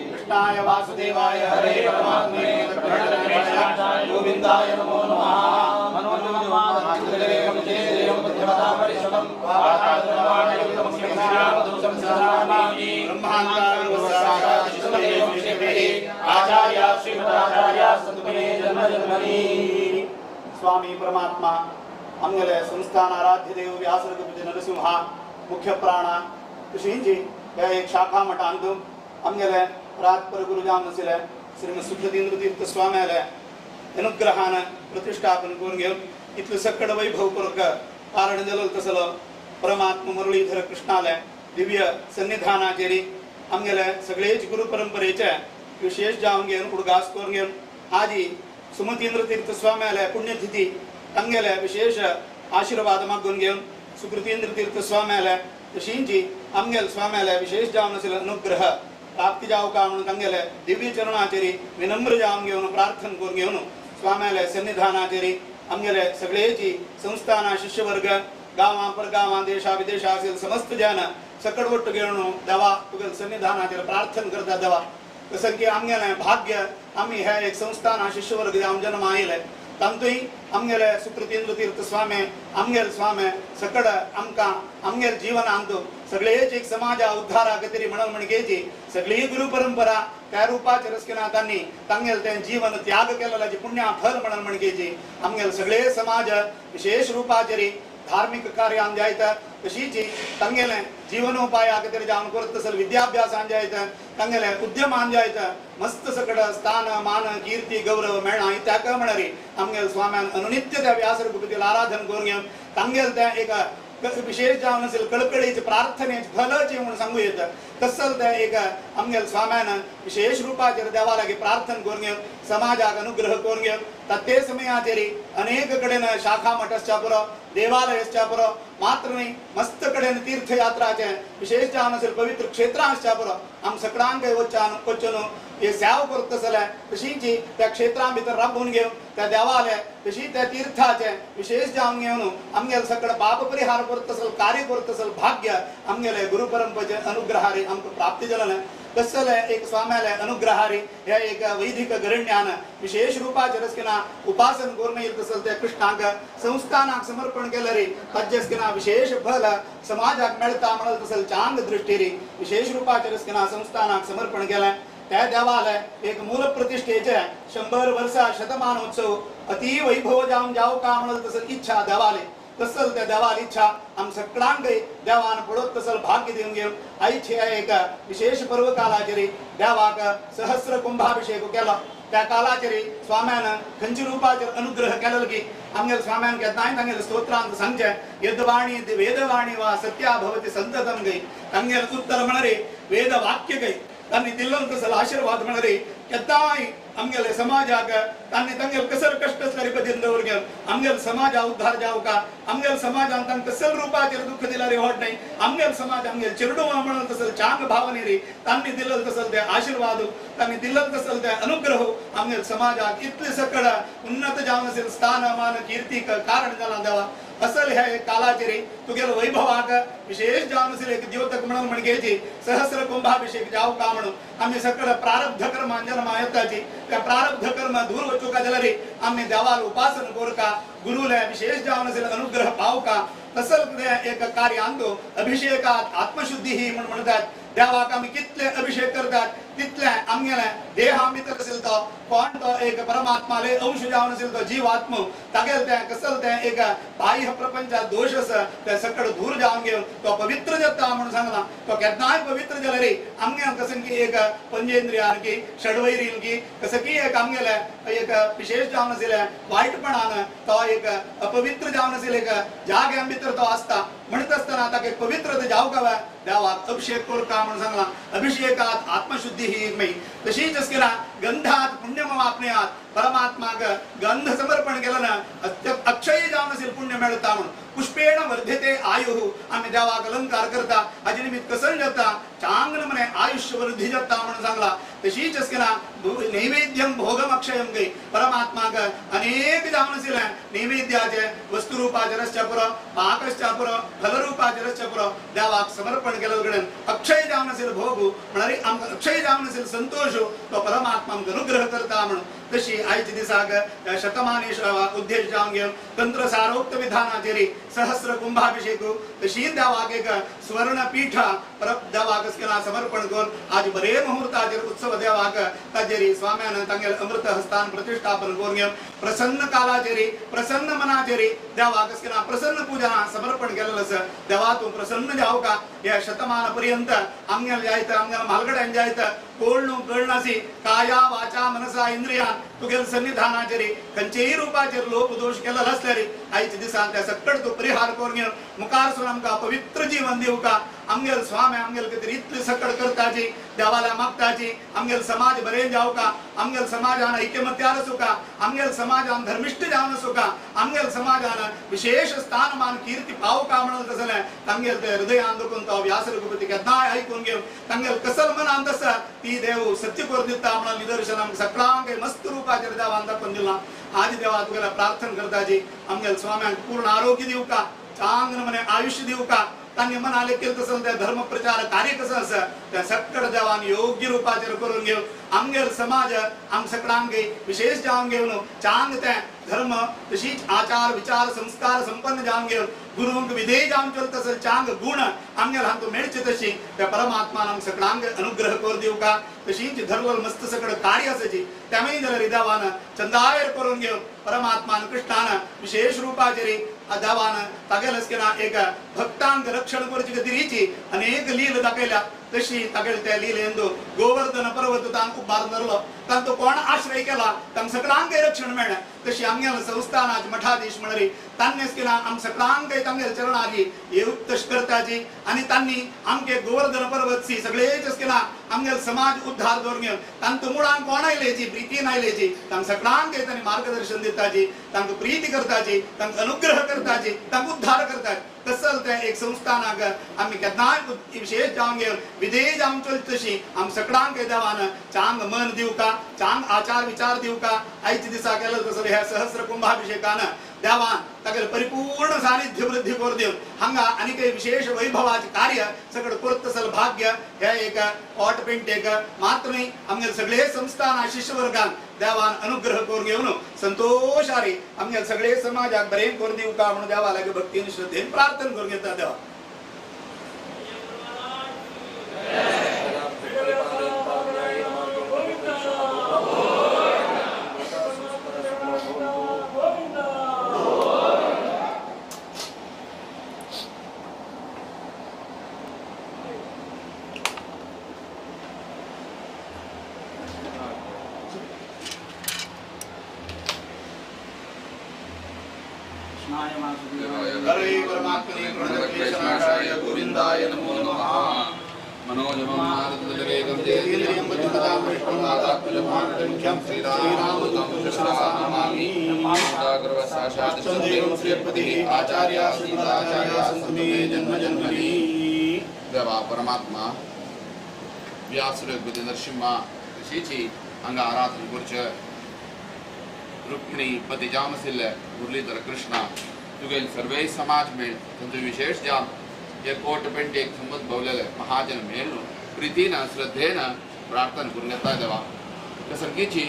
कृष्णाय वासुदेवाय हरे परमात्मने गोविंदाय नमो नमः। स्वामी परमात्मा आमगेले संस्थान आराध्य देव व्यासरघुपति नरसिंह मुख्य प्राण तशींची ह्या एक शाखा मठांत आमगेले परात्पर गुरु जावन आशिल्ले श्रीमद सुखदेंद्र तीर्थ स्वाम्याले अनुग्रहान प्रतिष्ठापन करून घेवन इतलें सकड वैभव करूंक कारण जालो तसलो परमात्मा मुरलीधर कृष्णाले दिव्य सन्निधानाचेर आमगेले सगळेच गुरु परंपरेचे विशेष जावन घेवन उडगास करून घेवन आजी सुमतींद्र तीर्थ स्वाम्याले पुण्यतिथी तांगेले विशेष आशीर्वाद मागून घेवन सुकृतींद्र तीर्थ स्वाम्याले तशींची आमगेले स्वाम्याले विशेष जावन आशिल्लो अनुग्रह प्राप्ती जावका म्हणून तांगेले दिव्य चरणाचेर विनम्र जावन घेवन प्रार्थना करून घेवन स्वाम्याले सन्निधानाचेर आमगेले सगळेची संस्थाना शिष्यवर्ग गांवां परगांवां देशा विदेशा आशिल्ले समस्त जन सकड ಒಟ್ಟು घेवन देवा तुगेले सन्निधानाचेर प्रार्थना करता देवा तशें की आमगेलें भाग्य आमी हे एक संस्थान शिष्यवर्ग जावन जन्म आयले तांतूय आमगेले सुकृतींद्र तीर्थ स्वामी आमगेले स्वामी सकड आमकां आमगेले जिवनांत सगळेच एक समाजा उद्धारा खातीर म्हणून म्हणगेची सगळी गुरु परंपरा त्या रुपाचेर आसतना तांणी तांगेले तें जीवन त्याग केलेल्याचें पुण्या फल म्हणून म्हणगेची आमगेले सगळे समाज विशेष रुपाचेर धार्मिक कार्यान जायत तशीच तांगेले जीवनोपाया खातीर जावन करता तसले विद्याभ्यासान जायत तांगेले उद्यमान जायत मस्त सकड स्थान मान कीर्ती गौरव मेळना ताका म्हणरी आमगेले स्वाम्यान अनुनित्य त्या व्यासरघुपतीला आराधन करून घेवन तांगेले तें एक विशेष जावन आशिल्ले कळकळीचे प्रार्थनेचे फलाचे म्हणून सांगू येता तसल तें एक आमगेले स्वाम्यान विशेष रुपाचेर देवा लागीं प्रार्थना करून घेवन समाजाक अनुग्रह करून घेवन ते समयाचेर अनेक कडेन शाखा मठ आसच्या पुरो देवालय आसच्या पुरो मात्र न्ही मस्त कडेन तीर्थयात्राचें विशेष जावन आशिल्ले पवित्र क्षेत्रां आसच्या पुरो आम सगळ्यांक वचून हे सेवा करता जाल्यार तशींची त्या क्षेत्रां भितर राबोवन घेवन त्या देवाले तशी त्या तीर्थाचें विशेष जावन घेवन आमगेले सगळे पाप परिहार करता आसल कार्य करता आसल भाग्य आमगेले गुरु परंपरेचे अनुग्रहारी आमकां प्राप्ती जालें तसले एक स्वाम्याले अनुग्रहारी हे एक वैदिक गरण्यान विशेष रुपाचेर आसतना उपासन करून येत आसल त्या कृष्णाक संस्थानाक समर्पण केलें रे ताजें आसतना विशेष फल समाजाक मेळटा म्हणून तसल चांग दृष्टीरी विशेष रुपाचेर आसतना संस्थानाक समर्पण केलें त्या देवाले एक मूल प्रतिष्ठेचे 100 वर्षा शतमानोत्सव अति वैभव जावन जावका म्हणून तसल इच्छा देवाले तसल त्या देवाली इच्छा आम सगळ्यांक देवान पळोवत तसल भाग्य दिवन घेवन आयचे एक विशेष पर्व कालाचेर देवाक सहस्र कुंभाभिषेक केलो त्या कालाचेर स्वाम्यान खंयच्या रुपाचेर अनुग्रह केलो की आमगेले स्वाम्यान केन्नाय तांगेले स्तोत्रांत सांगचें यद्वाणी वेदवाणी वा सत्या भवति संततम गई तांगेले उत्तर म्हणरे वेद वाक्य गई तांणी दिल्लो तसल आशीर्वाद म्हणरे केन्नाय आमगेले समाजाक तांणी तांगेले कसल कश्ट आसल्यार बदीन दवर घेवन आमगेले समाजा उद्धार जावका आमगेले समाजान तांकां कसल रुपाचेर दुःख दिल्यार व्हड न्हय आमगेले समाज आमगेले चेरडुवा म्हणून तसल चांग भावने रे तांणी दिल्लो तसल ते आशीर्वाद तांणी दिल्लो तसल ते अनुग्रह आमगेले समाजाक इतले सकड उन्नत जावन आशिल्लें स्थान मान कीर्तीक कारण जालां देवा असल हे कालाचेर तुगेले वैभवाक विशेष जावन आशिल्लें एक द्योतक म्हणून म्हणगेची सहस्र कुंभाभिषेक जावका म्हणून आमी सकळ प्रारब्ध कर्मान जन्मा येताची त्या प्रारब्ध कर्म दूर वचूका जाल्यार आमी देवाल उपासन करका गुरुले विशेष जावन आशिल्लें अनुग्रह पावका तसल एक कार्यांत अभिषेकात आत्मशुद्धी ही म्हण म्हणतात देवाक आमी कितले अभिषेक करतात तितले आमगेले देहा भितर आशिल्लो तो कोण तो एक परमात्माले अंश जावन आशिल्लो तो जीवात्म तागेले तें कसल तें एक बाह्य प्रपंचात दोश आसा ते सकळ दूर जावन घेवन तो पवित्र जाता म्हणून सांगला तो केन्नाय पवित्र जाल्यार आमगेले कशें की एक पंचेंद्रियान की षडवैरीन की कसं की एक आमगेले एक विशेष जावन आशिल्लें वायटपणान तो एक अपवित्र जावन आशिल्लें एक जाग्यां भितर तो आसता म्हणत आसतना ताका एक पवित्र जावंक जाय देवाक अभिषेक करता म्हणून सांगला अभिषेकात आत्मशुद्धी ही मई तशीच आसतना गंधात पुण्यम आपण्यात परमात्माक गंध समर्पण केलं ना अक्षय जावन असेल पुण्य आयुष्य मेळता म्हणून पुष्पेण वर्धते आयुः आमी देवाक अलंकार करता हाजे निमित्त कसन जाता चांग नमने आयुष्य वृद्धी जाता म्हणून सांगला. तशीच असतना नैवेद्यम भोगम अक्षयम गई परमात्माक अनेक जावन आशिल्ले नैवेद्याचे वस्तुरूपाचे रसच्या पुरो पाकश्चा पुरो फलरूपाचे रसच्या पुरो देवाक समर्पण केले कडेन अक्षय जावन आशिल्लो भोग म्हळ्यार आमकां अक्षय जावन आशिल्लो संतोष तो परमात्मा आमकां अनुग्रह करता म्हणून. तशी आयच्या दिसाक शतमानेश उद्देश जावन घेवन तंत्रसारोक्त विधानाचेर सहस्र कुंभाभिषेक तशी देवाक एक सुवर्णपीठ परत देवाक समर्पण करून आज बरे मुहूर्ताचेर उत्सव देवाक ताजेर स्वाम्यान तांगेले अमृत हस्तान प्रतिष्ठापन करून घेवन प्रसन्न कालाचेर प्रसन्न मनाचेर देवाक प्रसन्न पूजा समर्पण केलेलं आसा. देवा तूं प्रसन्न जावका ह्या शतमान पर्यंत आमगेले जायत आमगेले म्हालगड्यान जायत कोण न्हू कळनासी काया वाचा मनसा इंद्रियान तुगेले सन्निधानाचेर खंयचेय रुपाचेर लोप दोश केलेलो आसल्यार आयच्या दिसान त्या सकट तूं परिहार करून घेवन मुखार सून आमकां पवित्र जीवन दिवका. आमगेले स्वामी आमगेले खातीर इतले सकट करताची देवाला मागताची आमगेले समाज बरें जावका आमगेले समाजान ऐक्यमत्यार आसूका आमगेले समाजान धर्मिश्ट जावन आसूका आमगेले समाजान विशेष स्थानमान कीर्ती पावका म्हणून तसलें तांगेले ते हृदयान दुखून तो व्यास रघुपती केन्नाय आयकून घेवन तांगेले कसल मनान तसं ती देव सत्य करून दिता म्हणून निदर्शन आमकां सगळ्यांक मस्त रुपाचेर देवान दाखोवन दिलां. आज देवा तुगेल्या प्रार्थना करताची आमगेले स्वाम्यांक पूर्ण आरोग्य दिवका चांग नमने आयुष्य दिवका तांगे मनाले केलें तसं ते धर्म प्रचार कार्य कसं आसा त्या सकट देवान योग्य रुपाचेर करून घेवन आमगेलो समाज आम सगळ्यांक विशेष जावन घेवन चांग ते धर्म तशीच आचार विचार संस्कार संपन्न जावन घेवन गुरूंक विधेय जावन चलत तसं चांग गुण आमगेले हातूंत मेळचे तशी त्या परमात्मान आम सगळ्यांक अनुग्रह करून दिवका. तशीच धर्म मस्त सगळं कार्य आसाची त्यामुळे जाल्यार देवान चंदायर करून घेवन परमात्मान कृष्णान विशेष रुपाचेर देवान तागेले आसतना एक भक्तांक रक्षण करचे खातीर अनेक लील दाखयल्या. तशी तागेले त्या लीलेंदू गोवर्धन पर्वत तांकां उबारून धरलो तांचो कोण आश्रय केला तांकां सगळ्यांकय रक्षण मेळ्ळें. तशी आमगेले संस्थानाचे मठाधीश म्हणरी तांणी आसतना आम सगळ्यांकय तांगेले चरणाची येवक तश करताची आनी तांणी आमगे गोवर्धन पर्वतसी सगळेच आसतना आमगेले समाज उद्धार दवरून घेवन तांकां मुळांक कोण आयलेची प्रितीन आयलेची तांकां सगळ्यांकय तांणी मार्गदर्शन दिताची तांकां प्रिती करताची तांकां अनुग्रह करताची तांकां उद्धार करताची. तसल ते एक संस्थानाक आमी केन्नाय विशेष जावन घेवन विधेय जावन चलत तशी आम सगळ्यांक देवान चांग मन दिवका चांग आचार विचार दिवका. आयच्या दिसा केलं तसं ह्या सहस्र कुंभाभिषेकान देवान तागेले परिपूर्ण सानिध्य वृद्धी करून दिवन हांगा आनी काही विशेष वैभवाचे कार्य सगळं करत तसल भाग्य हे एक ओट पेंटेक मात्र न्ही आमगेले सगळे संस्थान शिष्यवर्गान देवान अनुग्रह करून घेवन संतोषारी आमगेले सगळे समाजाक बरें करून दिवका म्हणून देवा लागीं भक्तीन श्रद्धेन प्रार्थना करून घेता देवा. हरे परमात्मने प्रणतक्लेशनाशाय गोविंदाय नमो नमः. मनोजवं मारुतवेगं जयेन्द्रियं बुद्धिमतां विष्णुनाथात्मजमार्गमुख्यं श्रीरामदूतं शिरसा नमामि. श्रीपतिः आचार्य श्रीमदाचार्य सन्तु मे जन्म जन्मनि. देवा परमात्मा व्यास रघुपति नरसिंहा ऋषीची हांगा आराधन करचे रुक्मिणी पती जावन आशिल्ले मुरलीधर कृष्णा तुगेले सर्वे समाज मेळ तांचो विशेष जाम हे कोट पेंटेक संबंद भोवलेले महाजन मेळ प्रितीन श्रद्धेन प्रार्थना करून घेता देवा. सारकीची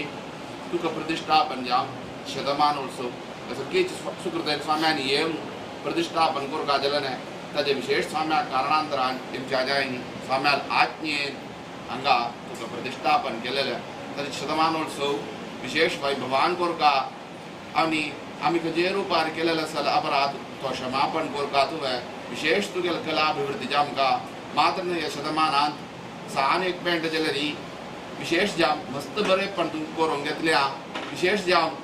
तुका प्रतिष्ठापन जाम शतमानोत्सव सारकीच सुकृत स्वाम्यानी येवन प्रतिष्ठापन करका जाल्यार ताजे विशेष स्वाम्या कारणांतरान तेमच्या आजायनी स्वाम्याल आज्ञेन हांगा तुका प्रतिष्ठापन केलेलें ताजे शतमानोत्सव विशेष वैभवान करका आनी आमी खंयचे रुपार केलेलो आसा अपराध तो क्षमापण करका. तुवें विशेष तुगेले कला अभिवृद्धी जामका मात्र न्हय ह्या शतमानांत सान एक पेंट जाल्यार विशेष जाम मस्त बरेपण तूं करूंक घेतल्या विशेष जाम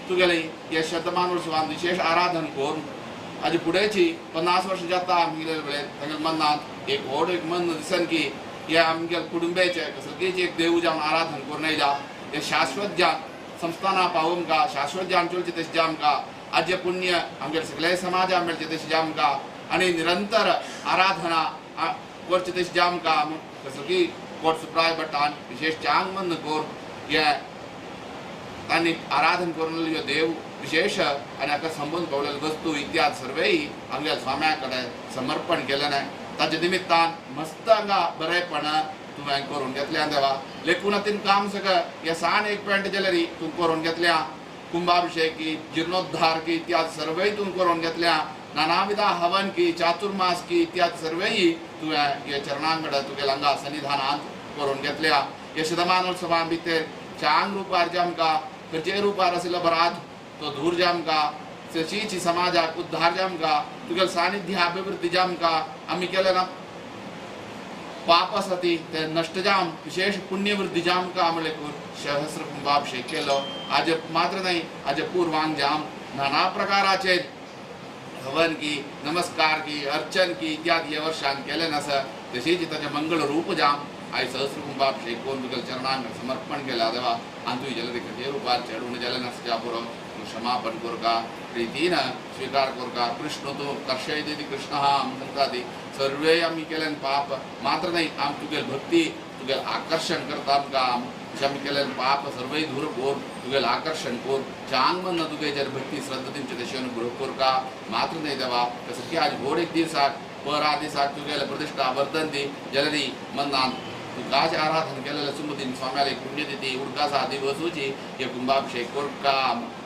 तुगेले ह्या शतमानोत्सवान विशेष आराधन करून हाजे फुडेंची 50 वर्सां जाता आमगेले वेळेर तांगेले मनांत एक व्हड एक मन दिसन की ह्या आमगेले कुटुंबाचें कसलेच एक देव जावन आराधन करून येयला हे शाश्वत ज्ञान संस्थाना पावोवंका शाश्वत ज्ञान चलचें तशें आमकां आज्य पुण्य आमगे सगळे समाजा मेळचे तशें जामकां आनी निरंतर आराधना करचे तशें जामकां कसो की कोट सुप्राय भट्टान विशेष चांग मन कोर हे तांणी आराधन करून ह्यो देव विशेष आनी हाका संबंद पावलेले वस्तू इत्यादी सर्वय आमगे स्वाम्या कडेन समर्पण केलें. ताजे निमित्तान मस्त हांगा बरेपण तुवें करून घेतल्या देवा. लेखून तीन काम सगळें हे सान एक पेंट जाल्यार तूं करून घेतल्या. कुंभाभिषेक की जीर्णोद्धार की इत्यादी सर्वय तूं करून घेतल्या. नानाविधा हवन की चातुर्मास की इत्यादी सर्वय तुवें हे चरणांगड तुगेल्या हांगा सन्निधानांत करून घेतल्या. हे शतमानोत्सवान भितर चांग रुपार जे आमकां खंयचेय रुपार आशिल्लो बरात तो धूर जे आमकां तशीच समाजाक उद्धार जे आमकां तुगेले सानिध्य अभिवृद्धी जे आमकां आमी केलें ना पाप आसा ती ते नश्ट जाम विशेष पुण्यवृद्धी जे आमकां म्हणलें सहस्र कुंभाभिषेक केलो. आज मात्र न्हय आज पूर्वांग जाम नाना प्रकाराचेर हवन की नमस्कार की अर्चन की इत्यादी ह्या वर्षान केलें नासा. तशीच ताचें मंगळ रूप जाम आयज सहस्र कुंभाभिषेक करून तुगेल्या चरणांक समर्पण केला देवा. आनी तुवें जाल्यार खंयचेय रुपार चेडून जालें नासच्या पुरो तूं क्षमापण करका प्रितीन स्वीकार करका. कृष्ण तूं कर्शयती कृष्ण म्हणटा ती सर्वे आमी केलें पाप मात्र न्हय आम तुगेल भक्ती तुगेल आकर्शण करता आमकां. अशें आमी केलें पाप सर्वय धूर कोर तुगेल आकर्शण कोर चांग मन तुगेचेर भक्ती श्रद्धा दिवचे तशें अनुग्रह करका मात्र न्हय देवा. तसो की आज व्हड एक दिसाक परा दिसाक तुगेले प्रतिश्ठा वर्धन दी जाल्यार मनान तुकाच आराधन केलेलें सुमतीन स्वाम्याले पुण्यतिथी उडकासा दिवसूची हे कुंभाभिषेक करका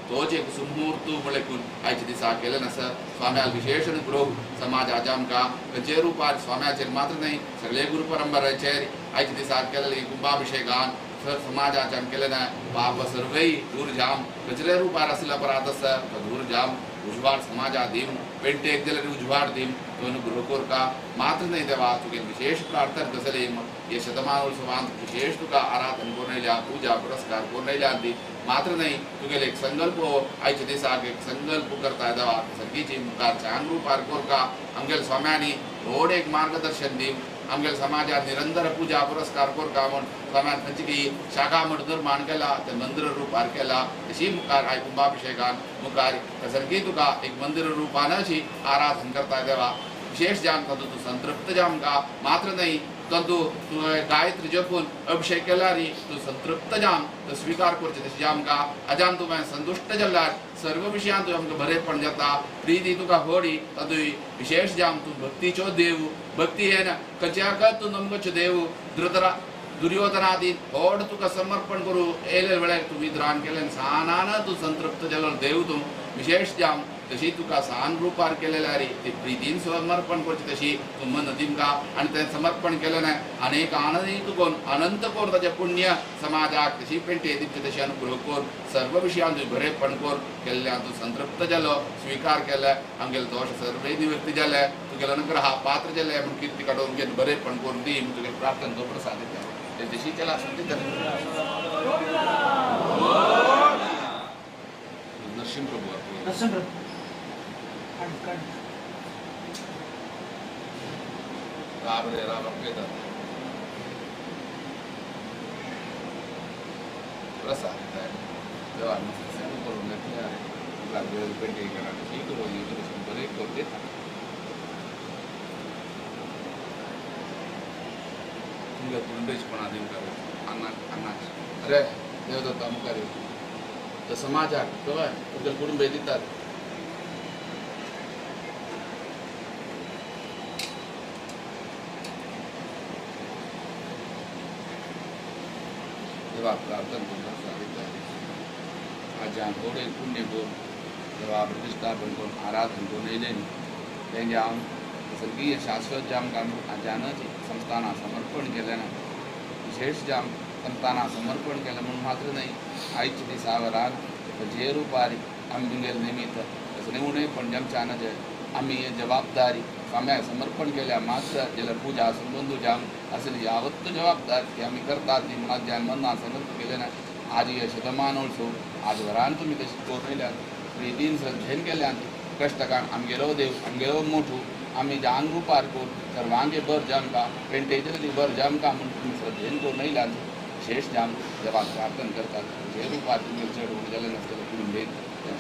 तोच एक सुमुहूर्त म्हणलें आयच्या दिसा केलें नासा. स्वाम्याल विशेष अनुग्रह समाजाच्या आमकां खंयचेय रुपार स्वाम्याचेर मात्र न्हय सगळे गुरु परंपरेचेर आयच्या दिसा केलेले कुंभाभिषेकान समाजाच्या केलें ना पाप सर्वय दूर जाम खंयचेय रुपार आशिल्लो अपराध आसा तो दूर जाम उजवाड समाजा दीम पेंटेक जाल्यार उजवाड दीम तो अनुग्रह करका मात्र न्हय देवा. तुगे विशेष प्रार्थना कसले हे शतमानोत्सवांत विशेष तुका आराधन करून येयल्या पुजा पुरस्कार करून येयल्या ती मात्र न्हय तुगेले एक संकल्प आयच्या दिसाक एक संकल्प करता देवा. सगळीची मुखार चांग रुपार करका आमगेल्या स्वाम्यांनी व्हड एक मार्गदर्शन दीम आमगेल्या समाजात निरंतर पुजा पुरस्कार करका म्हूण स्वाम्यान खंयची की शाखा म्हण निर्माण केला ते मंदिर रुपार केला तशी मुखार आय कुंभाभिषेकान मुखार सारकी तुका एक मंदिर रुपान अशी आराधन करता देवा. विशेष जाम तातूंत तूं संतृप्त जामका मात्र न्हय तातूंत तुवें गायत्री जपून अभिषेक केल्यार तूं संतृप्त जाम तो स्विकार करचें तशें जामका. आजान तुवें संतुश्ट जाल्यार सर्व विशयान तुवें आमकां बरेपण जाता. प्रिती तुका व्हडी तातूंत विशेष जाम तूं भक्तीचो देव भक्ती हें खंयच्याक तूं नमगचो देव धृतरा दुर्योधनादी व्हड तुका समर्पण करूं येयले वेळार तूं विद्रान केलें सानान तूं संतृप्त जालो देव तूं विशेष जाम तशी तुका सान रुपार केलेले रे ती प्रितीन समर्पण करचें तशी तूं मन दिमका आनी तें समर्पण केलें ना अनेक अनेक कोण अनंत कोर ताचें पुण्य समाजाक तशी पेंटे दिवचे तशें अनुग्रह कोर सर्व विशयान तुवें बरेपण कोर केल्ल्यान तूं संतृप्त जालो स्विकार केलें आमगेले दोश सर्वय निवृत्ती जाले तुगेले अनुग्रह पात्र जाले म्हूण किर्ती काडून घेवन बरेपण करून दी म्हूण तुगेले प्रार्थना तो प्रसाद दिता तशी केला नरसिंह प्रभू नरसिंह प्रभू राम रे राम प्रसाद देवा करून बरें करून दिता. तुमगे कुंडेशपणा दिवंक अन्ना अन्ना अरे देवदत्ता मुखार तो समाजाक कळ्ळें तुमगे कुटुंबे दितात. देवा प्रार्थना करून आज्यान व्हड एक पुण्य करून देवा प्रतिश्ठापन करून आराधन करून येयलें न्ही तेंगे हांव सगळी शाश्वत जे आमकां आज्यानच संस्थानां समर्पण केलें ना विशेष जे आम संस्थानां समर्पण केलें म्हूण मात्र न्हय आयच्या दिसा वरान जे रुपार आमी तुमगेले निमित्त तसलें उणें पण आमच्यान जे आमी जबाबदारी स्वाम्याक समर्पण केल्या मात्र जाल्यार पुजा संबंदू जाम आसली यावत्त जबाबदारी ती आमी करतात ती म्हणून ज्यान मनान समर्पण केलें ना आज हे शतमानोत्सव आज वरान तुमी तशें करून येयल्यात प्रितीन श्रद्धेन केल्यान कश्टकान आमगेलो देव आमगेलो मोठू आमी जांग रुपार करून सर्वांगे बर जामका पेंटेचे बर जामका म्हूण तुमी श्रद्धेन करून येयल्यात शेष जाम देवाक प्रार्थना करतात जे रुपार तुमी चड उण जालें नासतलें कुटुंबेन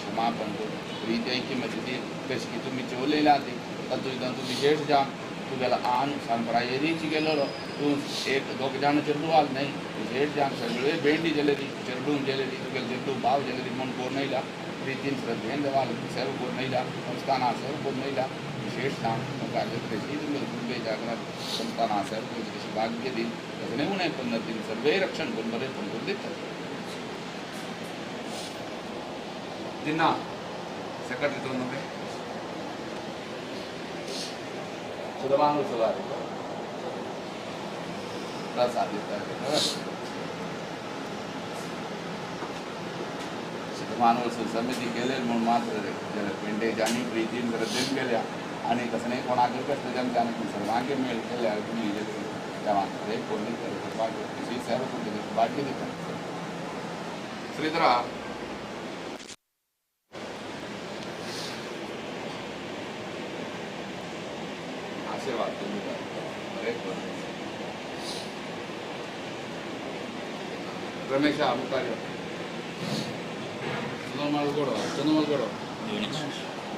क्षमापण करून प्रीती ऐक्यमती कशी तुमी चोवलेल्या ती तातूंत तातूंत विशेष जावन तुगेलो आन सांपरायेरीची गेलेलो तूं एक दोग जाण चेडू आल न्हय विशेष जावन सगळे भेंडी जेलेली चेडून जेलेली तुगेले चेडू भाव जेलेली म्हूण करून येयला प्रीतीन श्रद्धेन देवाल सेव करून येयला संस्थाना सेव करून येयला विशेष जावन मुखार तशी तुमगेले दुर्गे जागरण संस्थाना सेव करून तशी भाग्य दिन तसलें उणें 15 दिन सर्वे रक्षण करून बरें करून दिता दिना सेक्रेटरी तो नव्हे शतमानोत्सव प्रसाद शतमानोत्सव समिती केले म्हणून मात्र पेंडे जाणी प्रीतीन श्रद्धेन केल्या आनी तसं नाही कोणाक कष्ट जमच्या आनी सर्वांक मेळ केल्या तुमी देवान एक कोणी भाग्य सेवा करून भाग्य दिता श्रीधरा आशीर्वाद बरे रमेश मुखार चंद्रमाल गोडो चंद्रमाल गोडो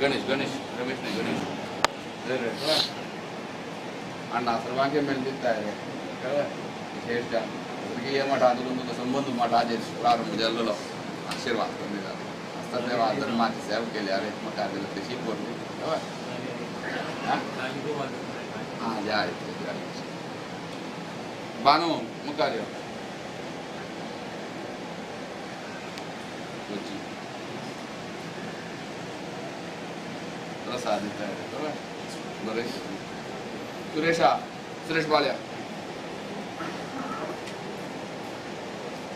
गणेश गणेश रमेश नाही गणेश अण्णा सर्वांके मेळ दिता रे कळ्ळें विशेष हे मठांत तुका संबंद मठाचेर प्रारंभ जाल्लो आशीर्वाद करून दिता आसता देवा धर्माची सेवा केली रे मुखार दिला तशी करून दिता हां जाय जाय बानू मुखार यो प्रसाद दिता बरें सुरेशा सुरेश बाल्या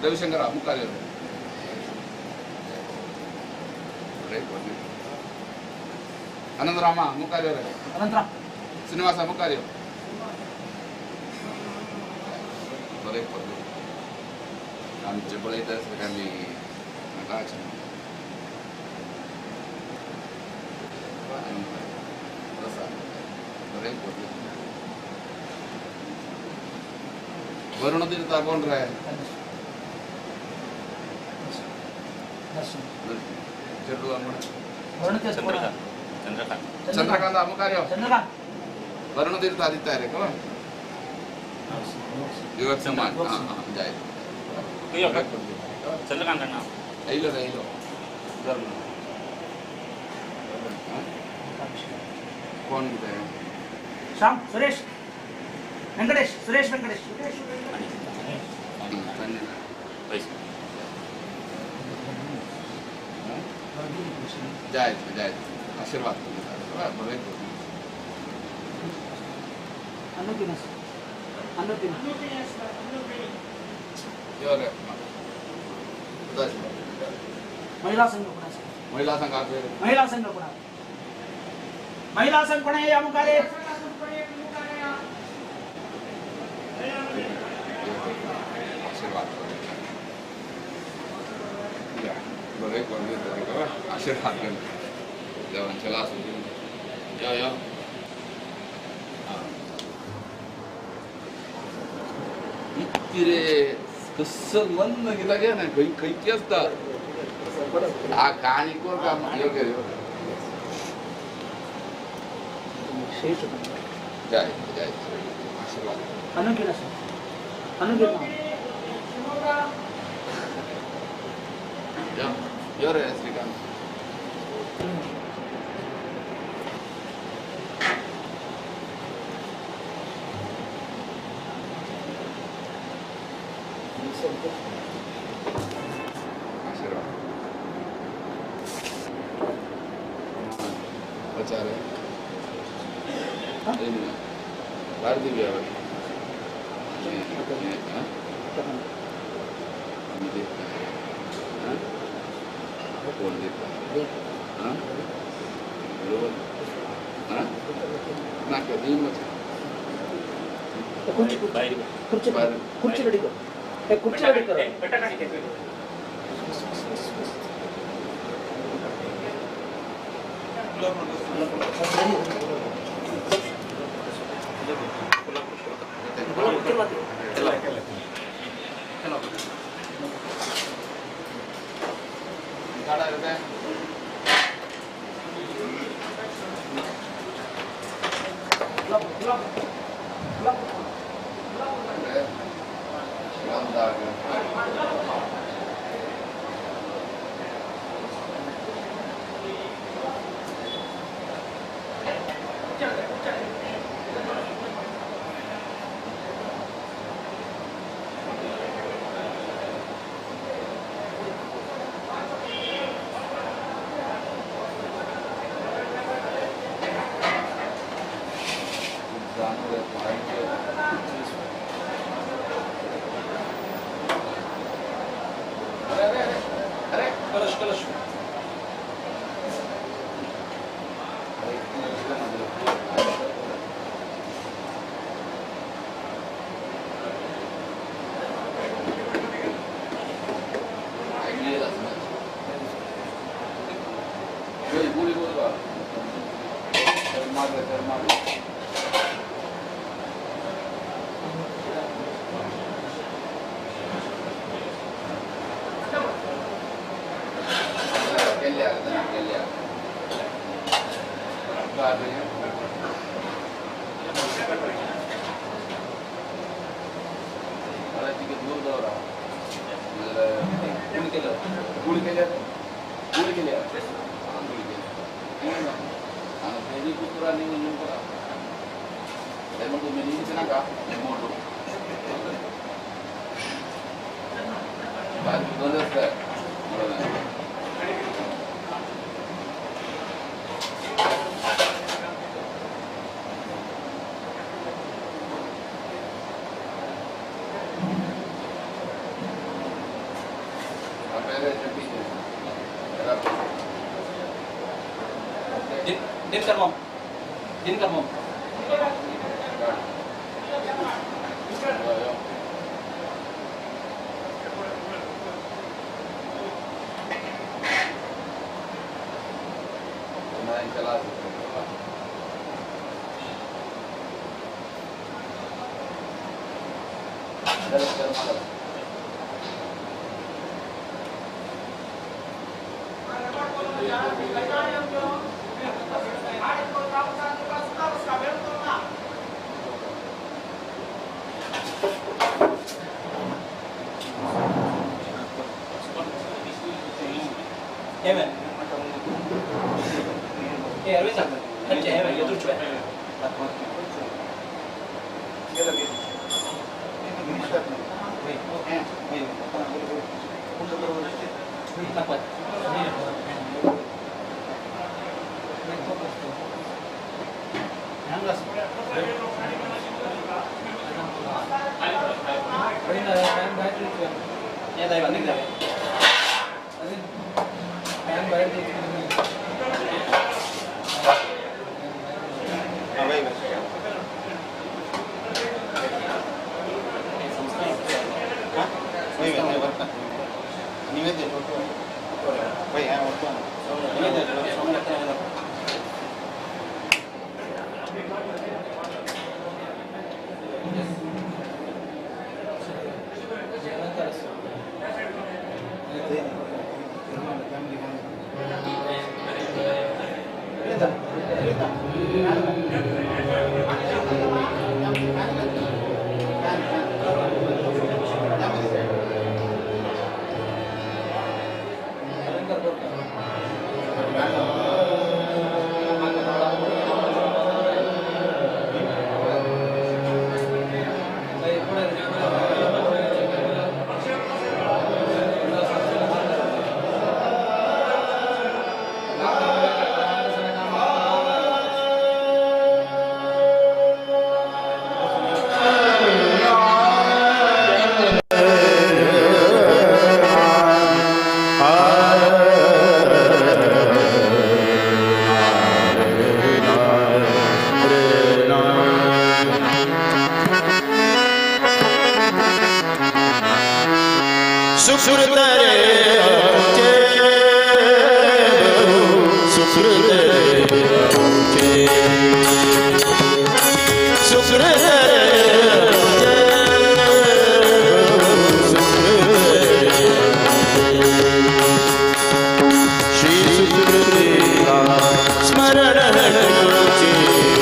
रविशंकर मुखार यो बरें अनंतरामा मुखार यो अनंतराम श्रीनिवासा मुखार यो बरें आमचे पळयता आमी बरें वरुण तीर्थ कोण रे चंद्रकांत चंद्रकांत मुखार यो चंद्रकांत वरुण तीर्थ आदित्य रे कोण युवक समाज हां हां जाय चंद्रकांत नाव आयलो रे आयलो कोण कितें श्याम सुरेश वेंकटेश सुरेश वेंकटेश जाय जाय आशीर्वाद बरें महिला संघ महिला संघ महिला संघ कोणा महिला संघ कोण आहे या मुखारे आशीर्वाद बरें आशीर्वाद देवान चला आसूं यो यो इतकी कसं मन कित्याक ना खंय खंयची आसता आ काणी कोर काम योग्य जाय जाय आशीर्वाद अनुकिरण अनुकिरण यो यो रे श्रीकांत आशीर्वाद बचा रहे भारती भी कोण देता नाका कुर्ची रेडी कर कुर्ची रेडी कर काढा रे.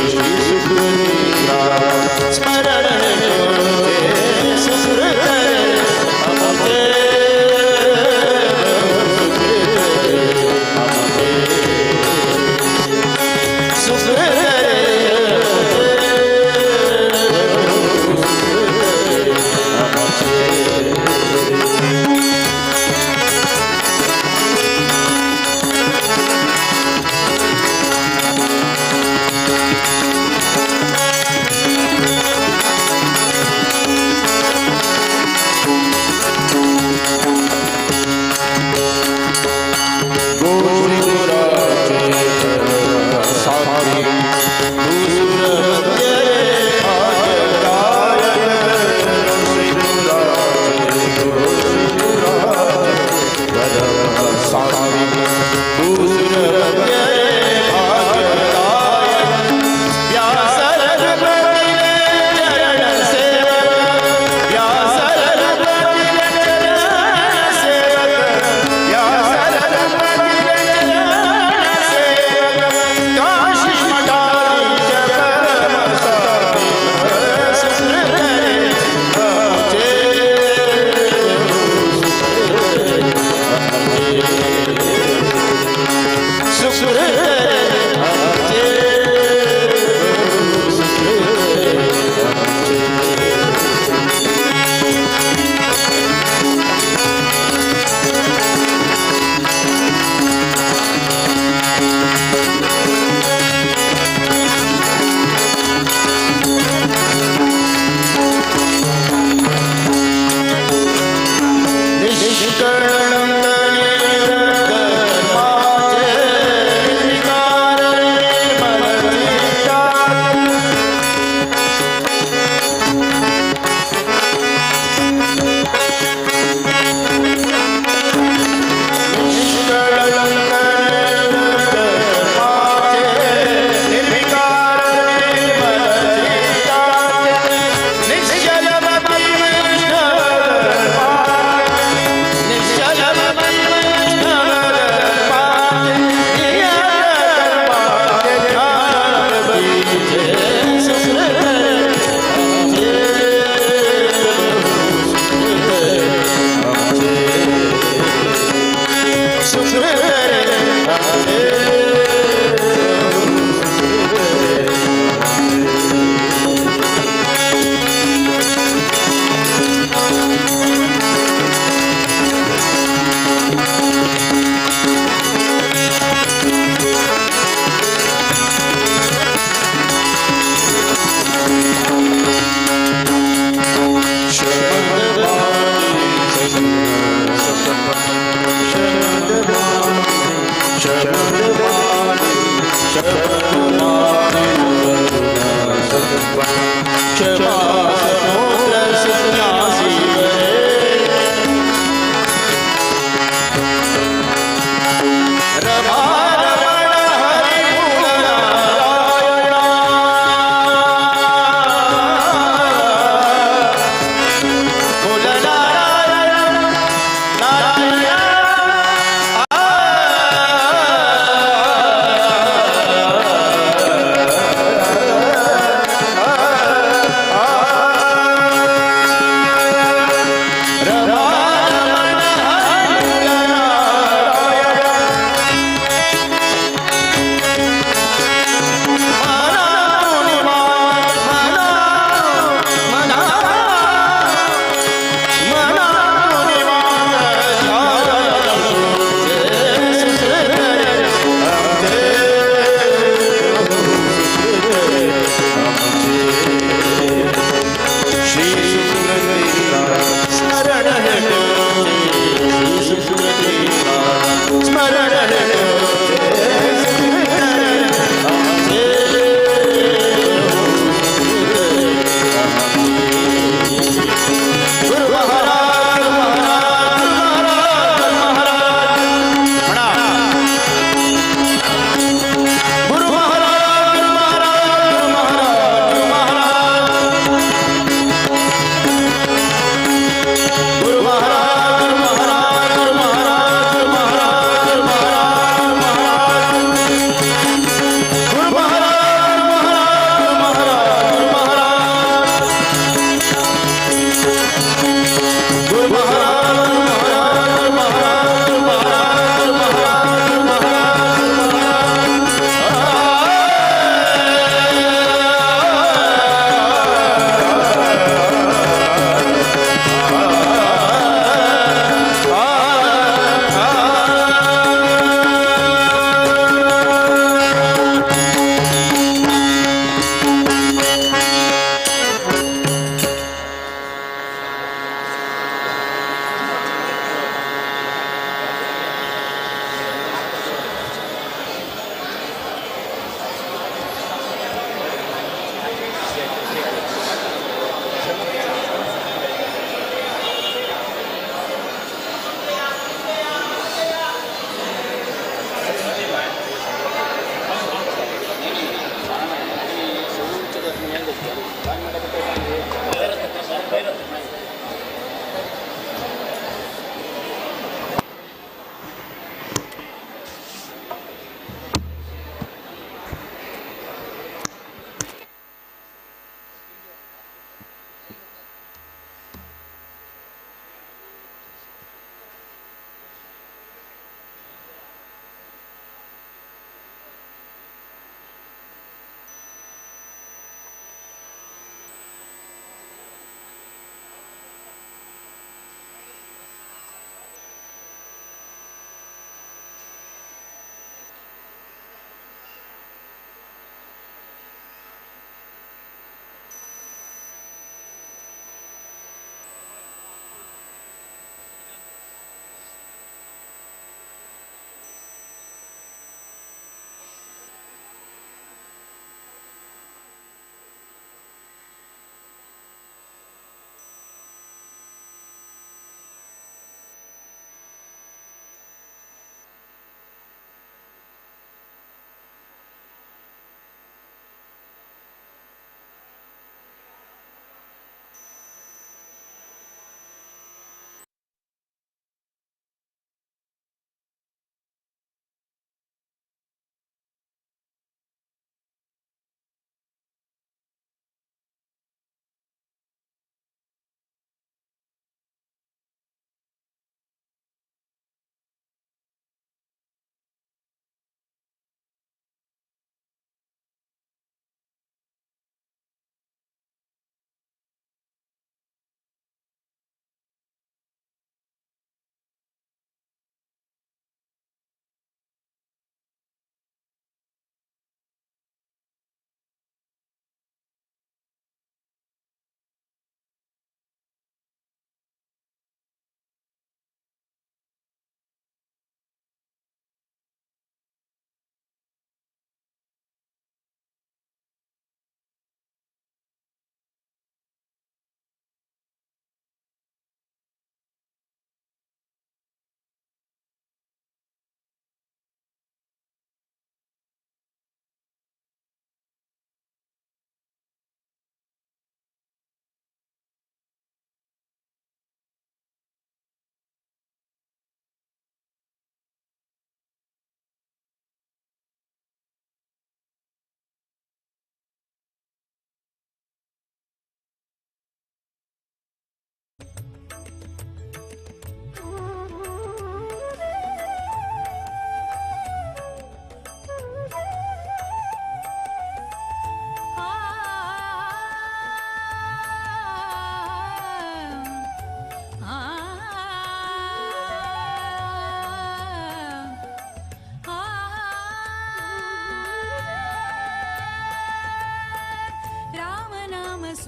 Shri Sukriti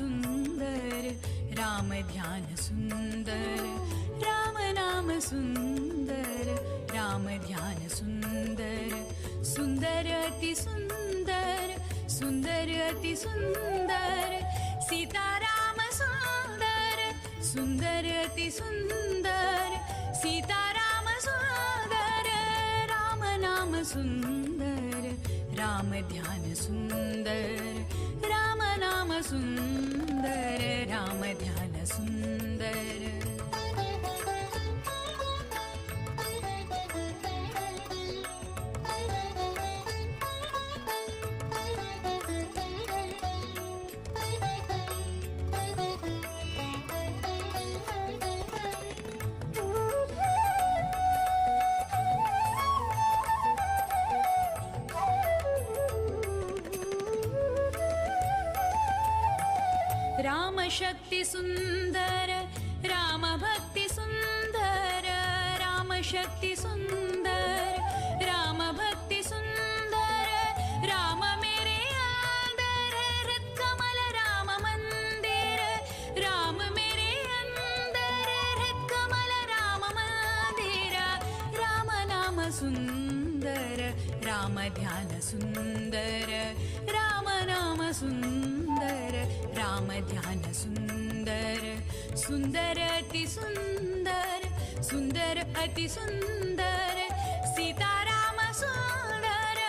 सुंदर, राम ध्यान सुंदर, राम नाम सुंदर, राम ध्यान सुंदर, सुंदर अति सुंदर, सुंदर अति सुंदर, सीता राम सुंदर, सुंदर अति सुंदर, सीता राम सुंदर, राम नाम सुंदर, राम ध्यान सुंदर, राम नाम सुंदर, राम ध्यान सुंदर। राम शक्ति सुंदर, राम भक्ति सुंदर, राम शक्ति सुंदर, राम भक्ति सुंदर, राम मेरे अंदर हृद कमल राम मंदिर, राम मेरे अंदर हृद कमल राम मंदिर, राम नाम सुंदर, राम ध्यान सुंदर, राम नाम सुंदर, राम ध्यान सुंदर, सुंदर अति सुंदर, सुंदर अति सुंदर, सीता राम सुंदर,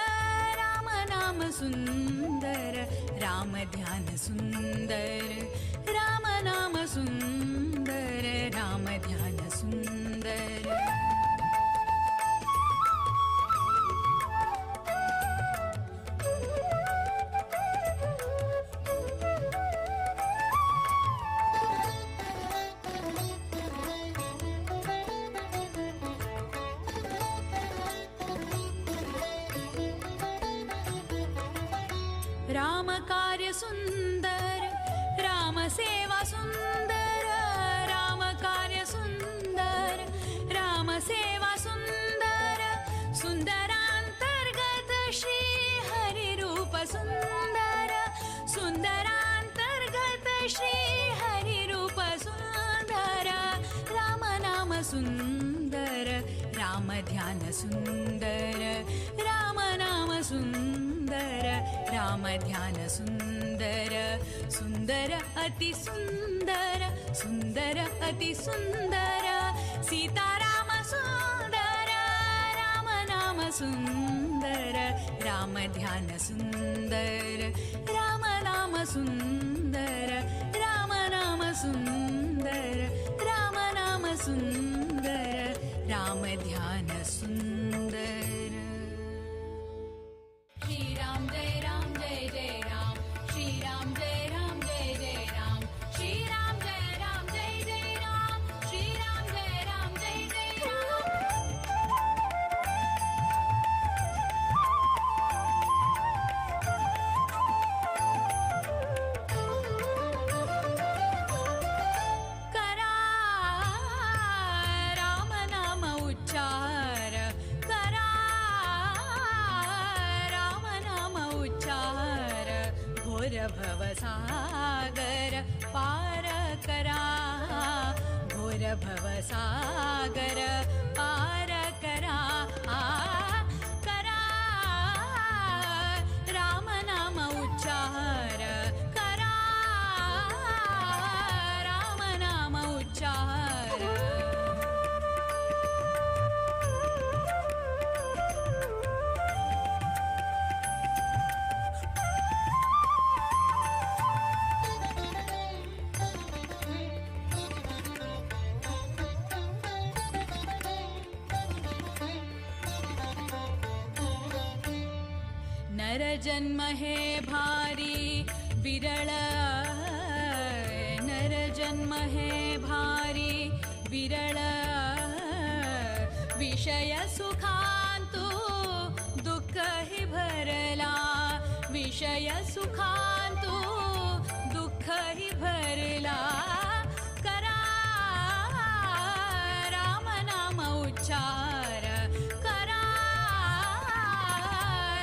राम नाम सुंदर, राम ध्यान सुंदर, राम नाम सुंदर, राम ध्यान सुंदर। राम कार्य सुंदर, राम सेवा सुंदर, राम कार्य सुंदर, राम सेवा सुंदर, सुंदरांतर्गत श्री हरि रूप सुंदर, सुंदरांतर्गत श्री हरि रूप सुंदर, राम नाम सुंदर, राम ध्यान सुंदर, राम नाम सुंदर, राम ध्यान सुंदर, सुंदर अति सुंदर, सुंदर अति सुंदर, सीता राम सुंदर, राम नाम सुंदर, राम ध्यान सुंदर, राम नाम सुंदर, राम नाम सुंदर, राम नाम सुंदर, राम ध्यान सुंदर। श्री राम जय राम जय जय राम, श्री राम जय राम जय जय राम, श्री राम जय राम जय जय राम, श्री राम जय राम जय जय राम। करा राम नाम उच्चार, करा राम नाम उच्चार, घोर भव सागर पार करा, घोर भव सागर पार करा, करा राम नाम उच्चार, करा राम नाम उच्चार। नर जन्म हे भारी विरळ, नर जन्म हे भारी विरळ, विषय सुखांतु दुःख ही भरला, विषय सुखांतु दुःख ही भरला, करा राम नाम उच्चार, करा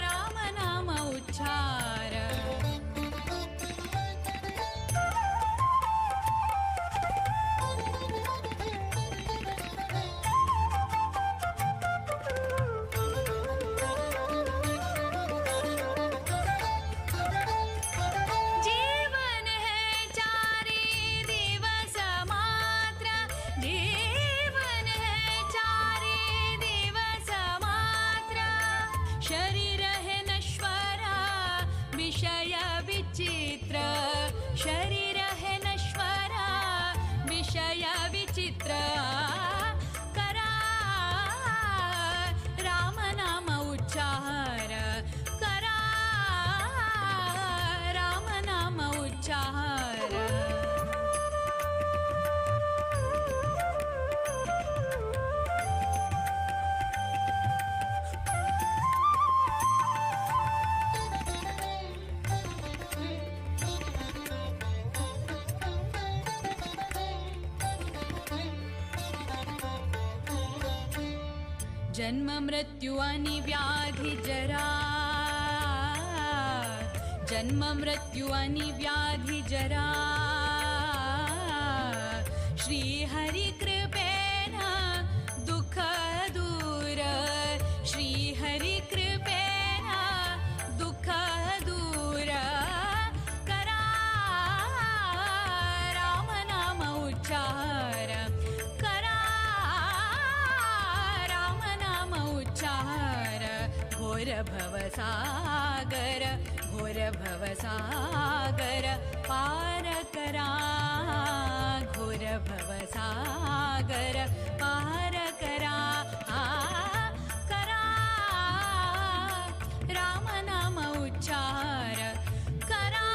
राम नाम उच्चार। विषय विचित्र शरीर है नश्वर विषय विचित्र करा राम नाम उच्चार करा राम नाम उच्चार। जन्म मृत्यु आणि व्याधी जरा जन्म मृत्यु आणि व्याधी जरा श्री हरि कृपेन दुःख दूर श्री हरि कृपेन दुःख दूर करा राम नाम उच्चार करा राम नाम उच्चार घोर भवसागर घोर भवसागर पार करा घोर भवसागर पार करा करा राम नाम उच्चार करा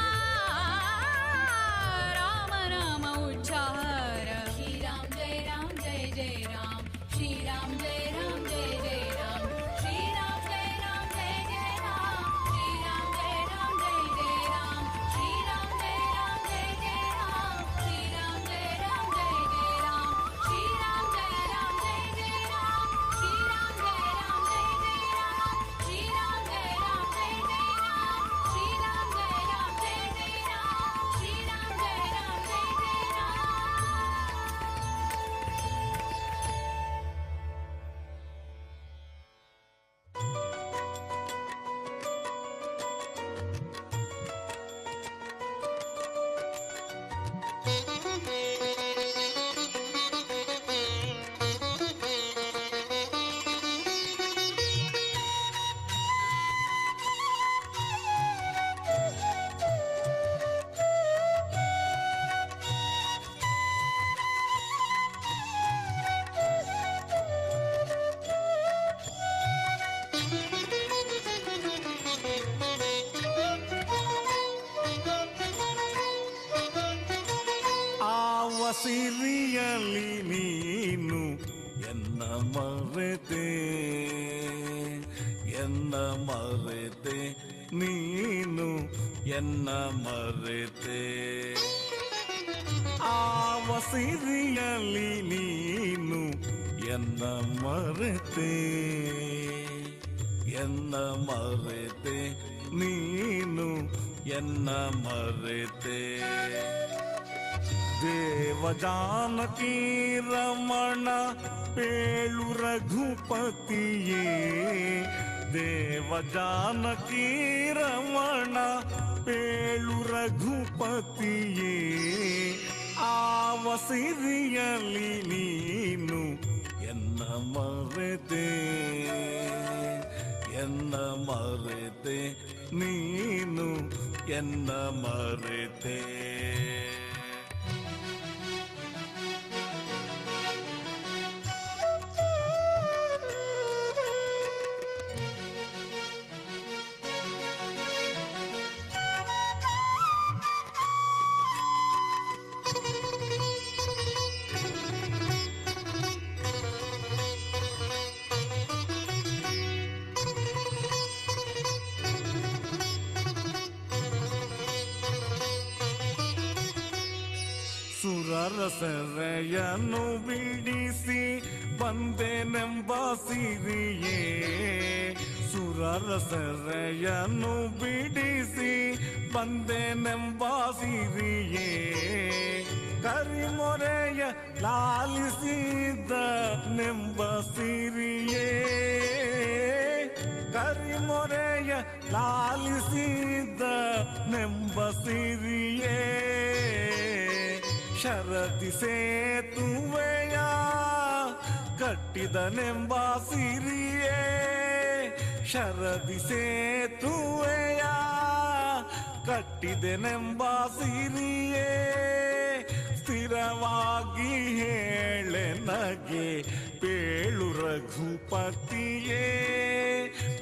राम नाम उच्चार। श्री राम जय राम जय जय राम श्री राम जय राम जय जय राम श्री राम जय राम जय जय राम श्री राम जय राम जय जय राम श्री राम जय राम जय जय राम श्री राम जय राम जय जय राम श्री राम जय राम जय जय राम श्री राम जय राम जय जय राम श्री राम जय राम जय जय राम श्री राम जय राम जय जय राम श्री राम जय राम जय जय राम। ಆವ ಸಿರಿಯಲಿ ನೀನು ಎನ್ನ ಮರೆತೆ ಎನ್ನ ಮರೆತೆ ನೀನು ಎನ್ನ ಮರೆತೆ ಆವ ಸಿರಿಯಲಿ ನೀನು ಎನ್ನ ಮರೆತೆ ಎನ್ನ ಮರೆತೆ ನೀನು ಎನ್ನ ಮರೆತೆ ದೇವ ಜಾನಕಿ ರಮಣ ಪೇಳು ರಘುಪತಿಯೇ ದೇವ ಜಾನಕಿ ರಮಣ ಪೇಳು ರಘುಪತಿಯೇ ಆವ ಸಿರಿಯಲಿ ನೀನು ಎನ್ನ ಮರೆತೆ ಎನ್ನ ಮರೆತೆ ನೀನು ಎನ್ನ ಮರೆತೆ. ಸುರರಸರೆಯನ್ನು ಬಿಡಿಸಿ ಬಂದೆನೆಂಬ ಸಿರಿಯೇ ಸುರರಸರೆಯನ್ನು ಬಿಡಿಸಿ ಬಂದೆನೆಂಬ ಸಿರಿಯೇ ಕರಿಮೊರೆಯ ಲಾಲಿಸಿದ ನೆಂಬ ಸಿರಿಯೇ ಕರಿಮೊರೆಯ ಲಾಲಿಸಿದ ನೆಂಬ ಸಿರಿಯೇ ಶರದಿ ಸೇತುವೆಯ ಕಟ್ಟಿದನೆಂಬ ಸಿರಿಯೇ ಶರದಿ ಸೇತುವೆಯ ಕಟ್ಟಿದೆನೆಂಬ ಸಿರಿಯೇ ಸ್ಥಿರವಾಗಿ ಹೇಳೆ ನಗೆ ಪೇಳು ರಘುಪತಿಯೇ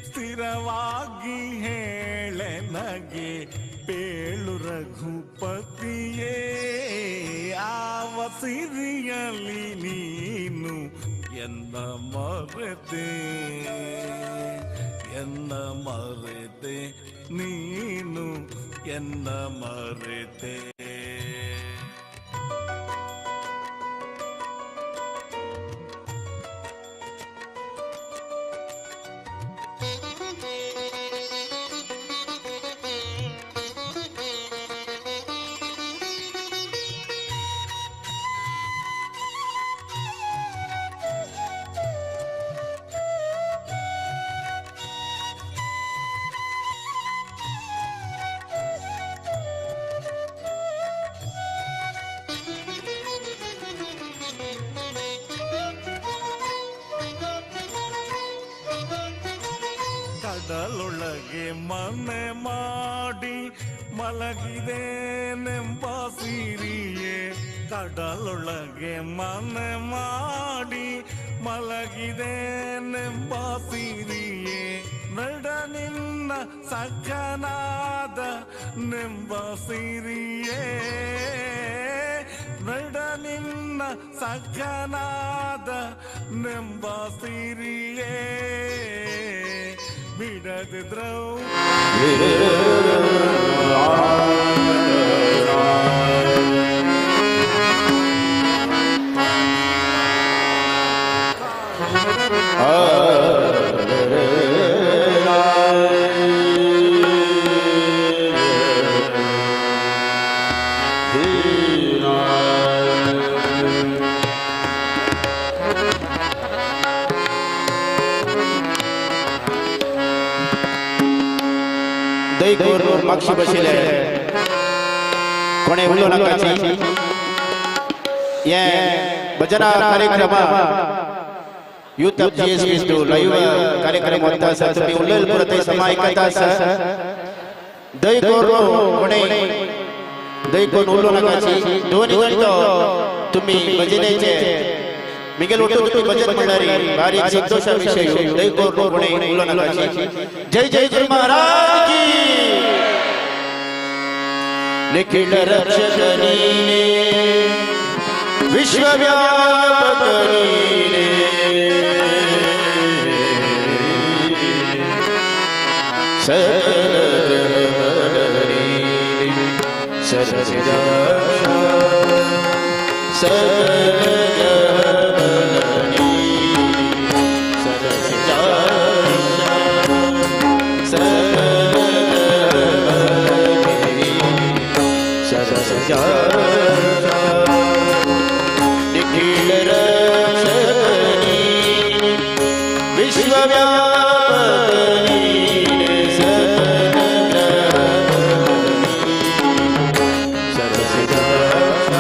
ಸ್ಥಿರವಾಗಿ ಹೇಳೆ ನಗೆ ಪೇಳು ರಘುಪತಿಯೇ ಆವ ಸಿರಿಯಲಿ ನೀನು ಎನ್ನ ಮರೆತೆ ಎನ್ನ ಮರೆತೆ ನೀನು ಎನ್ನ ಮರೆತೆ. ಕಡಲೊಳಗೆ ಮನೆ ಮಾಡಿ ಮಲಗಿದೇನೆಂಬ ಸಿರಿಯೇ ಕಡಲೊಳಗೆ ಮನೆ ಮಾಡಿ ಮಲಗಿದೇನೆಂಬ ಸಿರಿಯೇ ನಡ ನಿನ್ನ ಸಖನಾದ ನೆಂಬ ಸಿರಿಯೇ ನಡ ನಿನ್ನ ಸಖನಾದ ನೆಂಬ ಸಿರಿಯೇ ಬಿಡದಿದ್ರೌ मागशी बशिल्ले कोणे उलोवं नाकाची हे भजना कार्यक्रम youth of GSP 2 live कार्यक्रम वता आसा. तुमी उलयल पुरो थंय समा आयकता आसा. दय करून कोणे दय करून उलोवं नाकाची. दोन घंटो तुमी भजनेचे मिगेल उठून तुमी भजन म्हणणारी बारीक संतोषा विशय. दय करून कोणे उलोवं नाकाची. जय जय गुरु महाराज की. निखिल रक्षकनीने विश्वव्यापकनीने सकलग्रहणनीने सरसिजाक्ष सकलग्रहणनीने सरसिजाक्ष सकलग्रहणनीने सरसिजाक्ष निखिल रक्षकनीने विश्वव्यापकनीने सकलग्रहणनीने सरसिजाक्ष.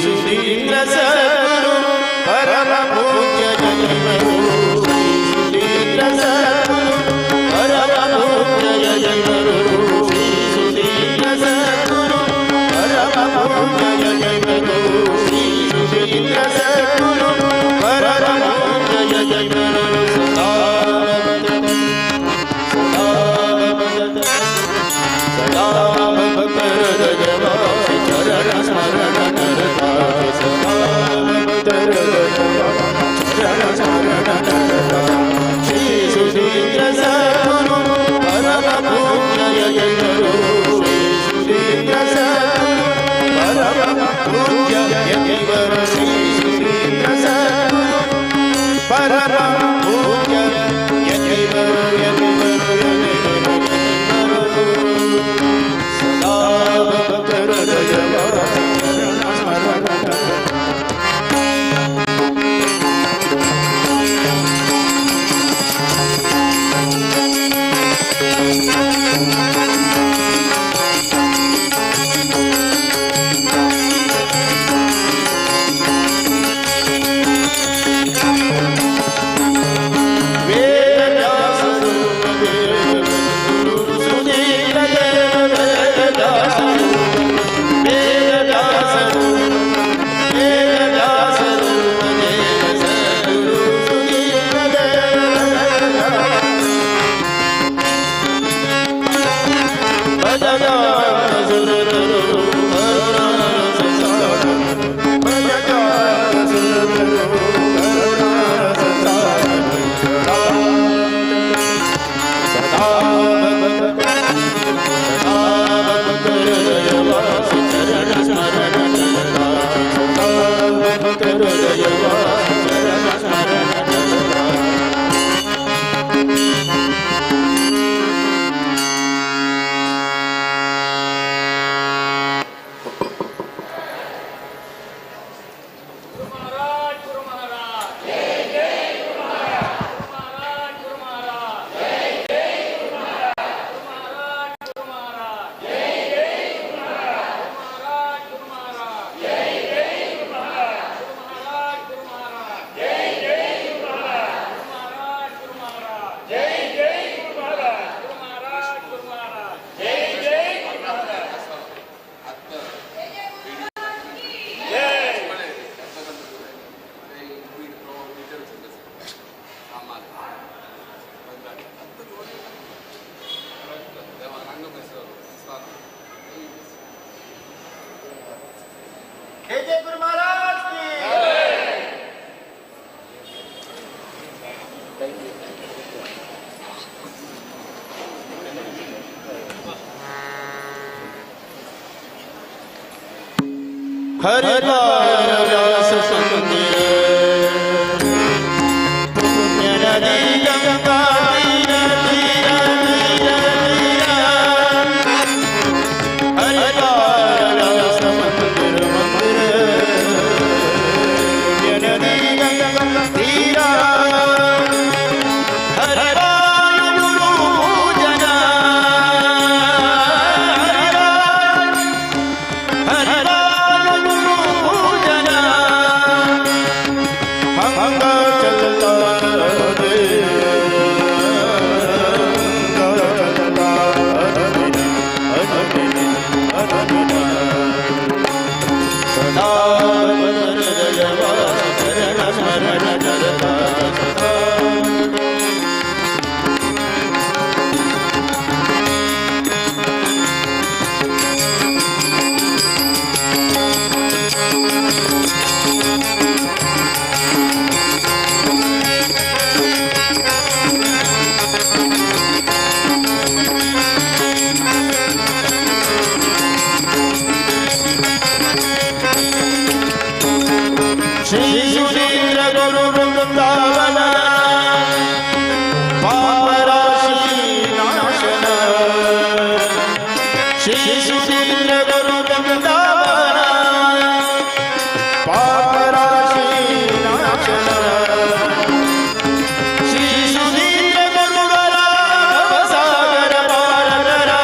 सुधींद्र सद्गुरु परम पूज्य जगद्गुरु श्री सुधींद्र सद्गुरु परम पूज्य जगद्गुरु श्री सुधींद्र सद्गुरु परम पूज्य जगद्गुरु श्री सुधींद्र सद्गुरु परम पूज्य जगद्गुरु सदा सदा भक्त हृदयवासी चरण स्मरण करता सदा भक्त हृदयवासी चरण स्मरण करता श्री सुधींद्र सद्गुरु परम पूज्य जगद्गुरु श्री सुधींद्र सद्गुरु परम पूज्य जगद्गुरु श्री सुधींद्र सद्गुरु परम पूज्य जगद्गुरु सदा भक्त हृदयवासी चरण स्मरण करता। हरिद्वार सुंदर पुण्य नदी गंगा तीर तीर तीर हरिद्वार समुद्र मंदिर पुण्य नदी गंगा तीर हरिद्वार गुरु पूजना हरिद्वार गुरु पूजना हंगा चलता रे हंगा चलता सदा चरण स्मरण करता सदा। श्री सुधींद्र गुरु वृंदावन पाप राशि नाशन श्री सुधींद्र गुरु वृंदावन पाप राशि नाशन श्री सुधींद्र गुरु सागर पार करा।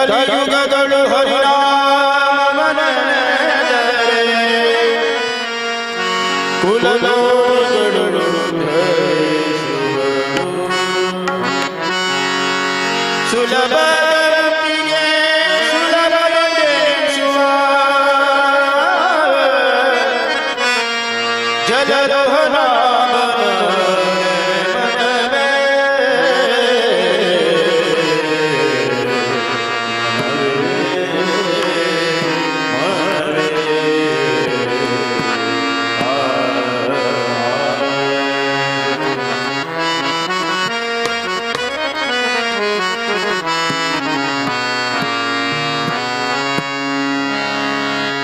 ಕಲಿಯುಗದೊಳು ಹರಿನಾಮನ ಕುಲಲೋಗಳು ಸುಲಭ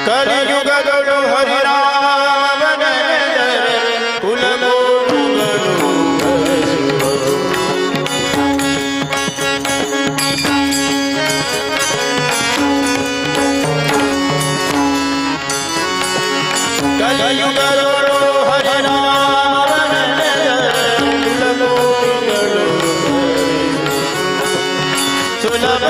ಕಲಿಯುಗದೊಳು ಹರಿನಾಮನ ಕುಲಮೋಗಳು ಕಲಿಯುಗದೊಳು ಹರಿನಾಮನ ಕುಲಮೋಗಳು ಸುಲಭ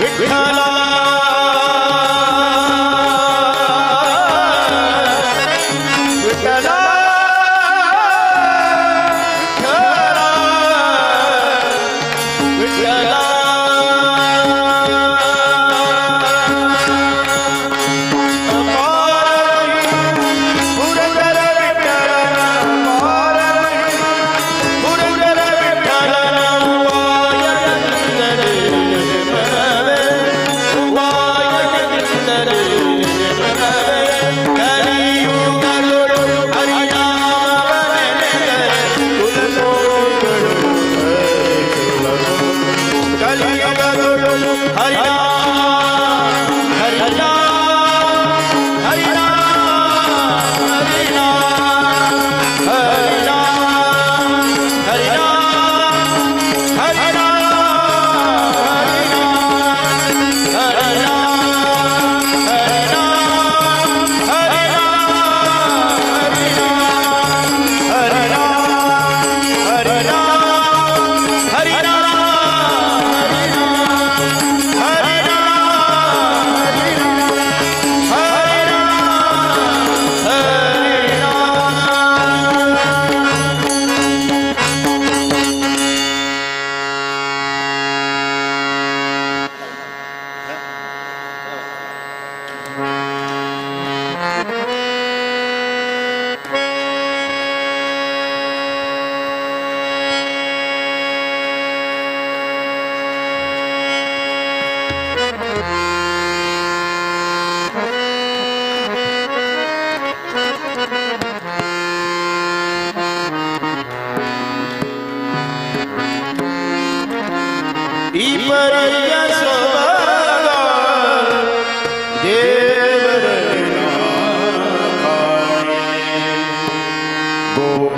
Vithala.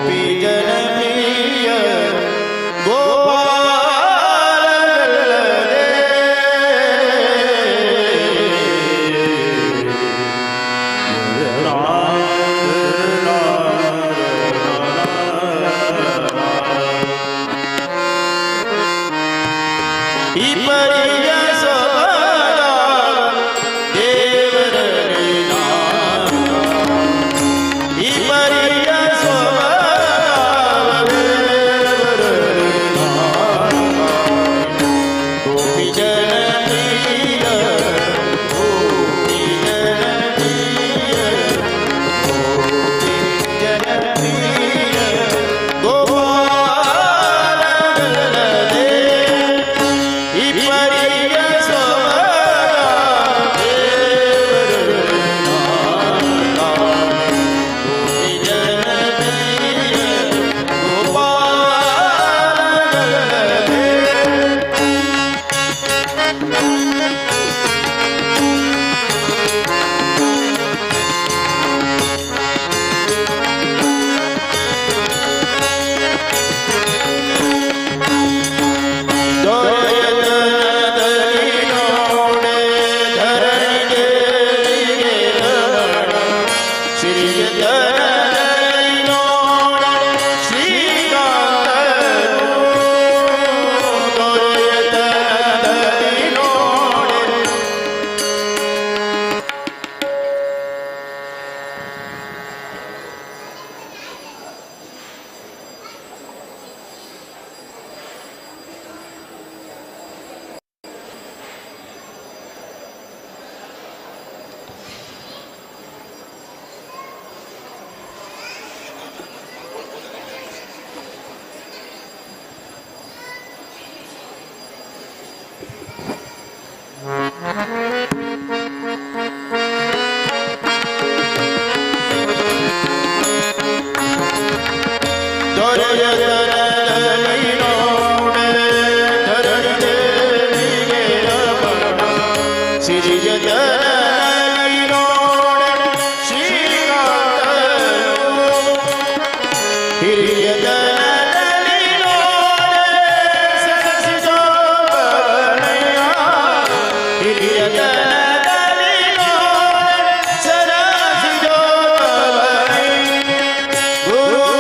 गोपी जनप्रिय गोपाल Guru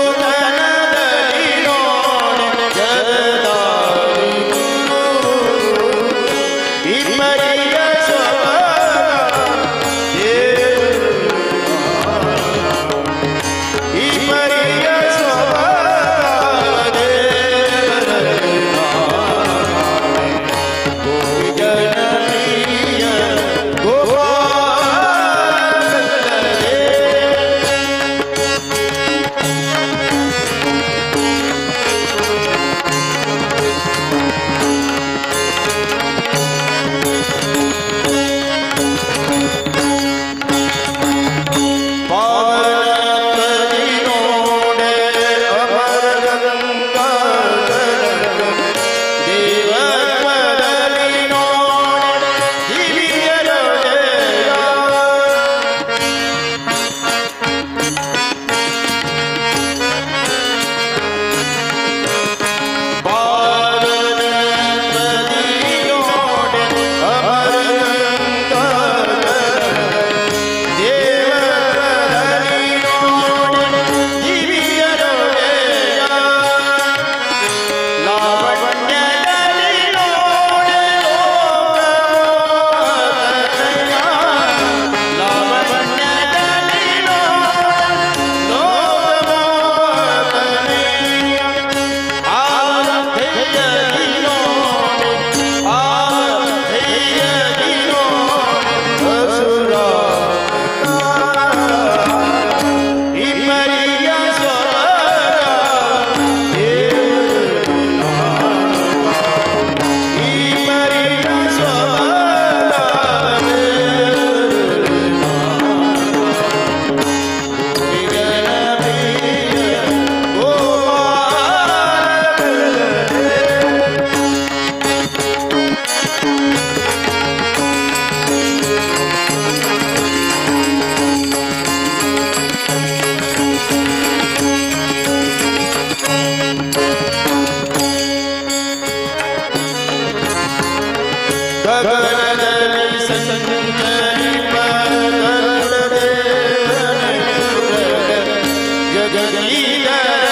जगदीधर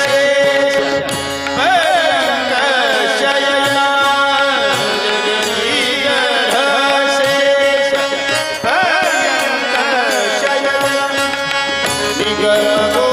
शेष पर्यंकशयना जगदीधर शेष पर्यंकशयना निगमगोचर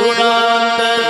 पुरंदर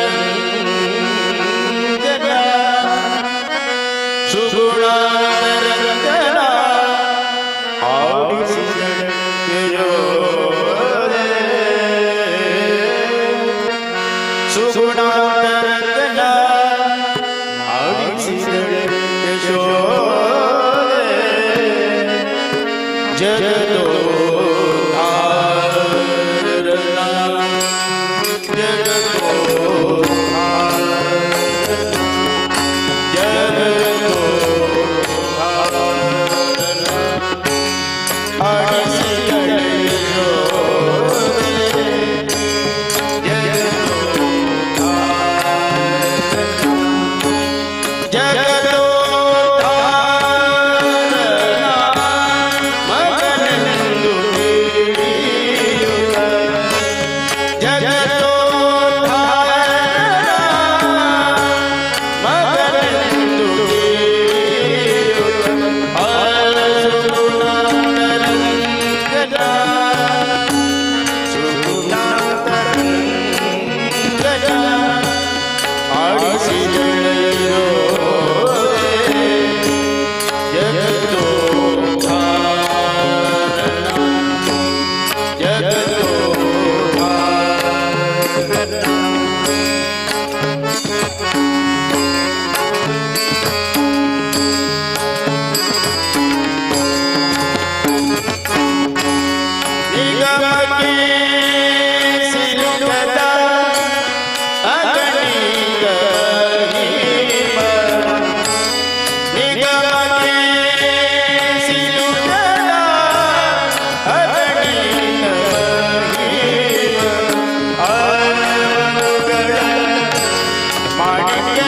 Martin.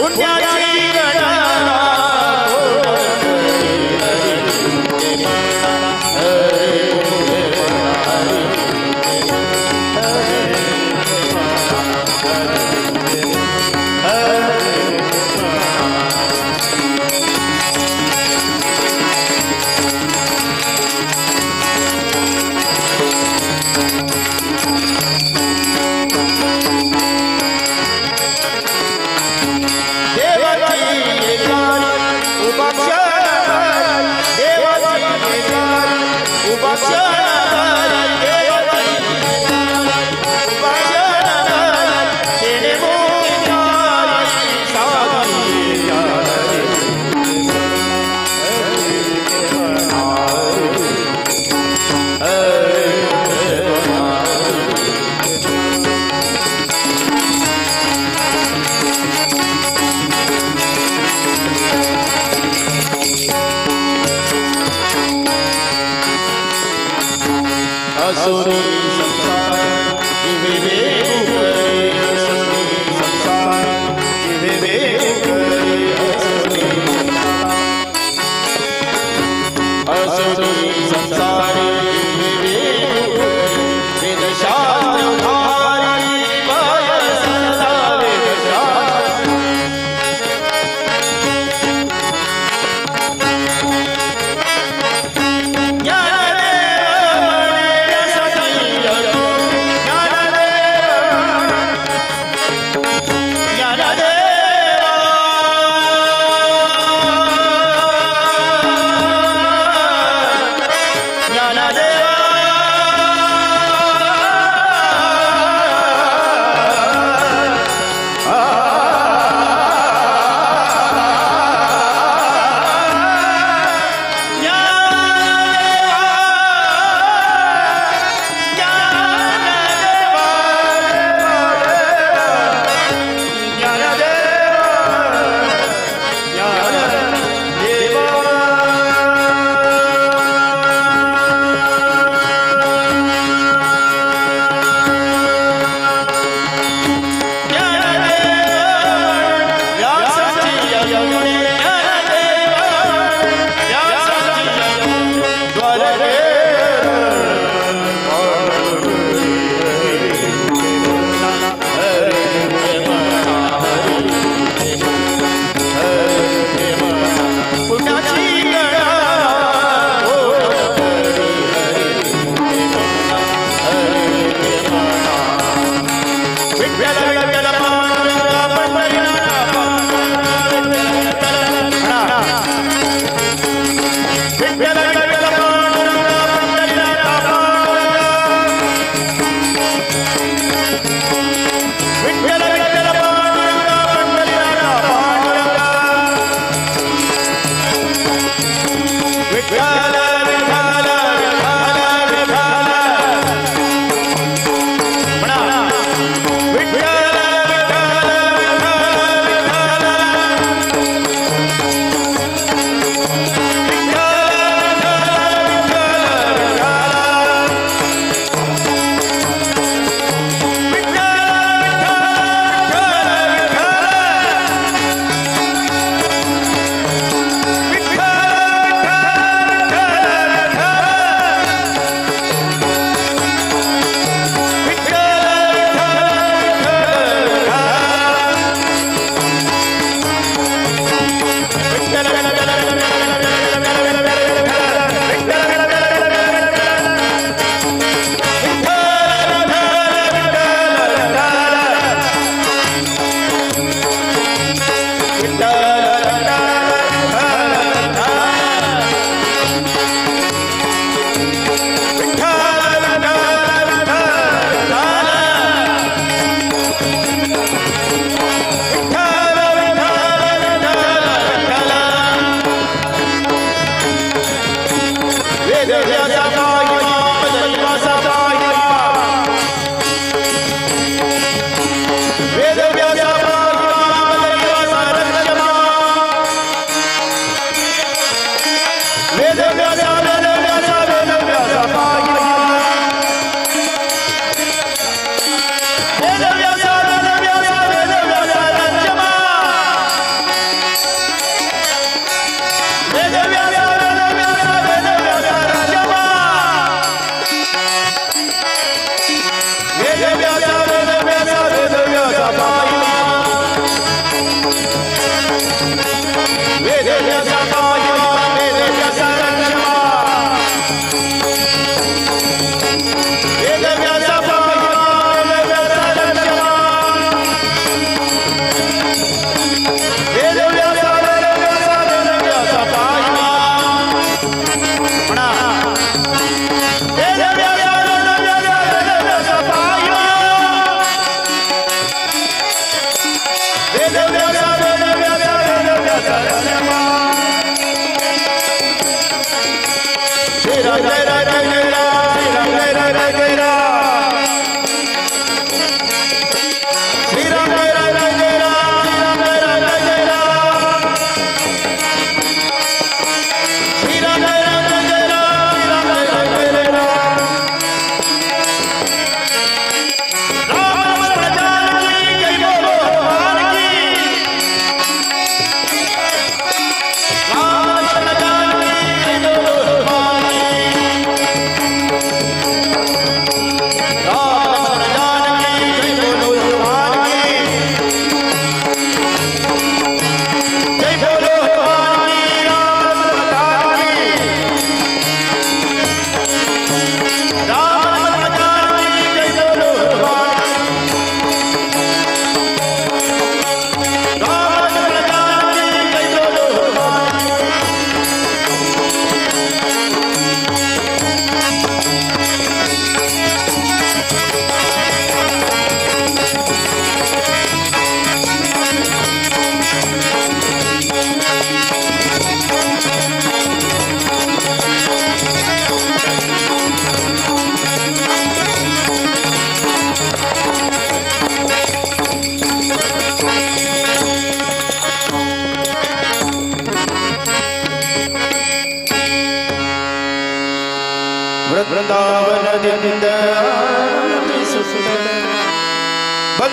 पुण्याची गणना.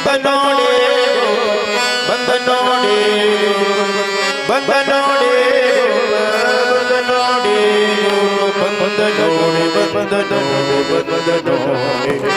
ಬಂದನೋಡೆ ಬಂದನೋಡೆ ಬಂದನೋಡೆ ಬಂದನೋಡೆ ಬಂದನೋಡೆ ಬಂದನೋಡೆ ಬಂದನೋಡೆ.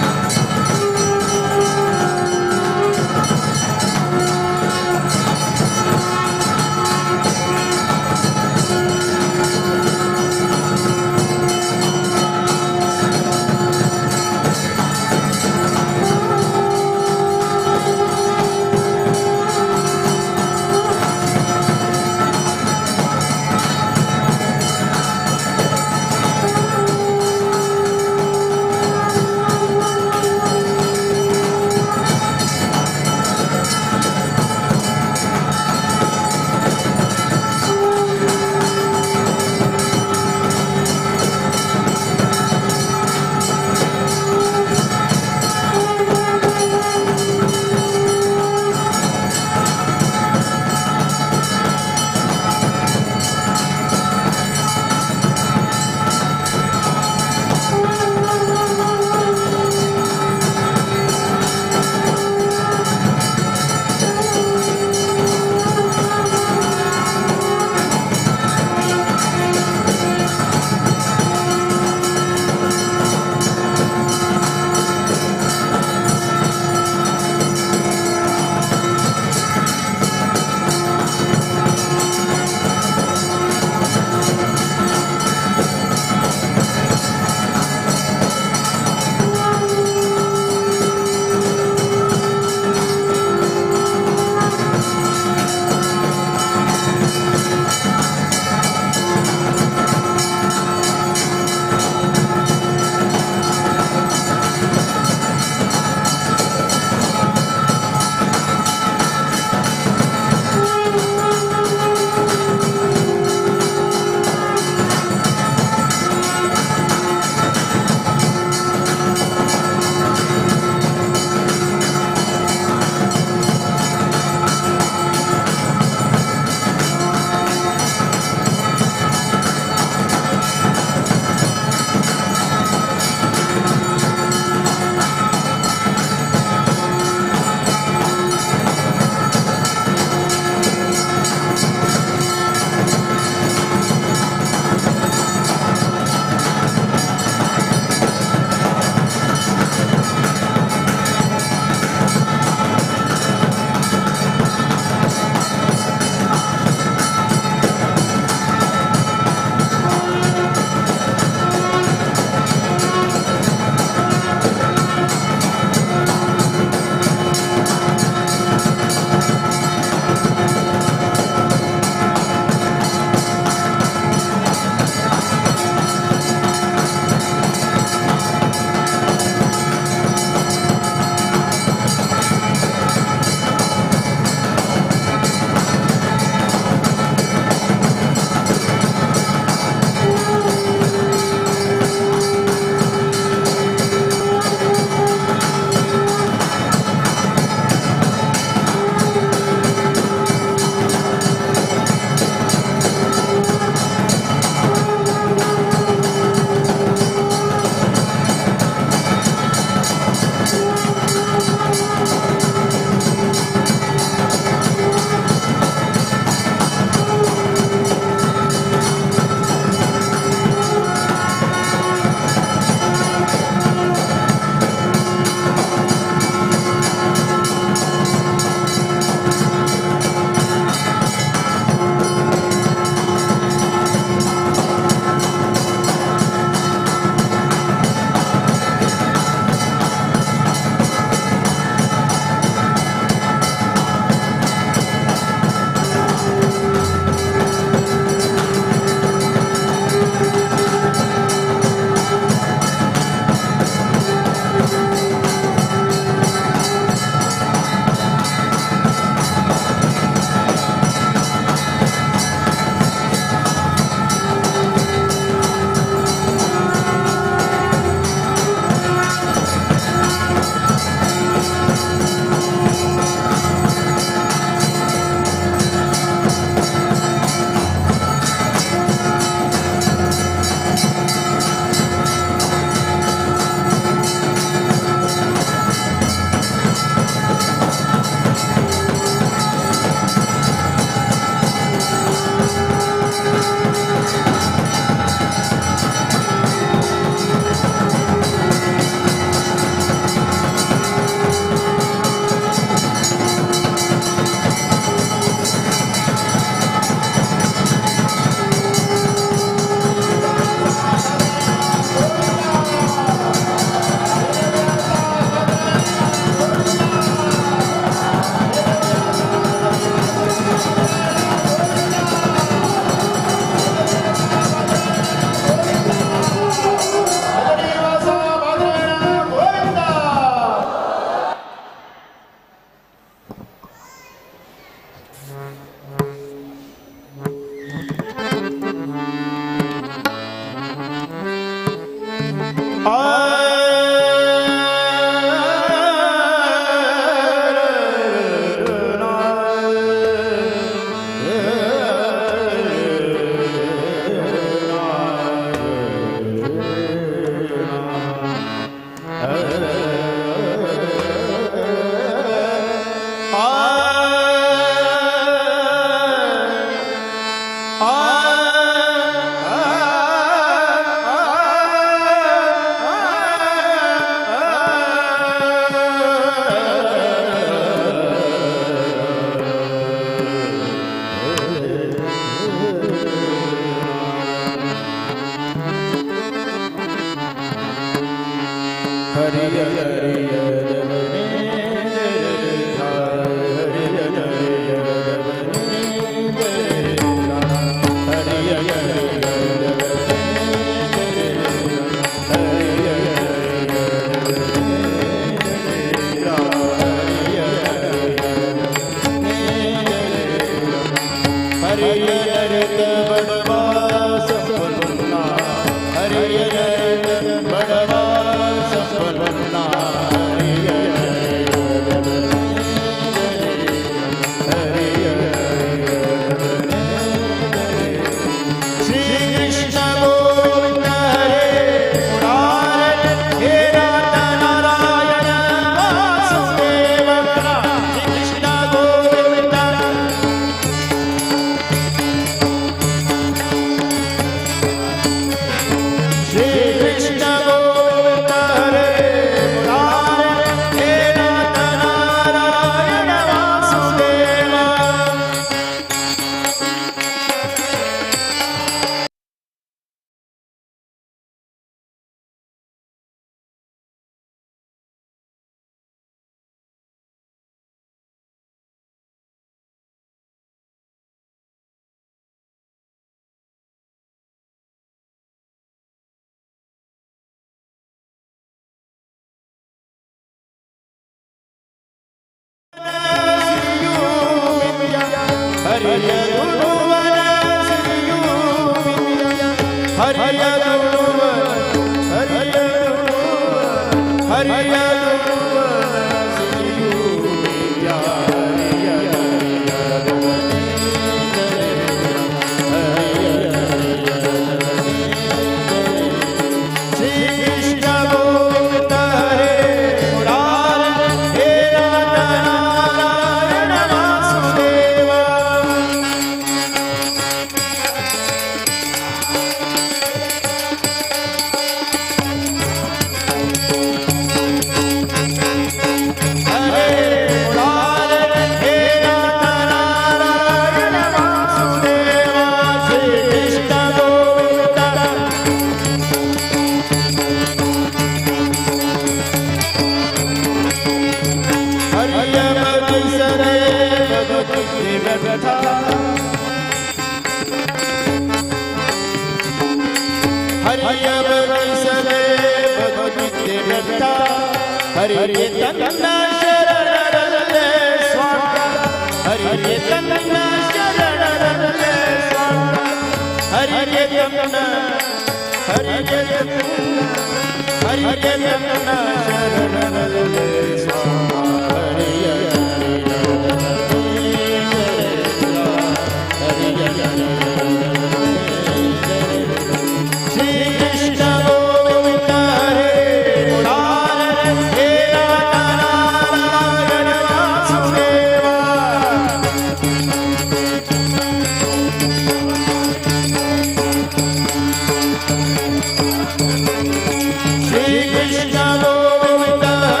Shri Krishna Govinda.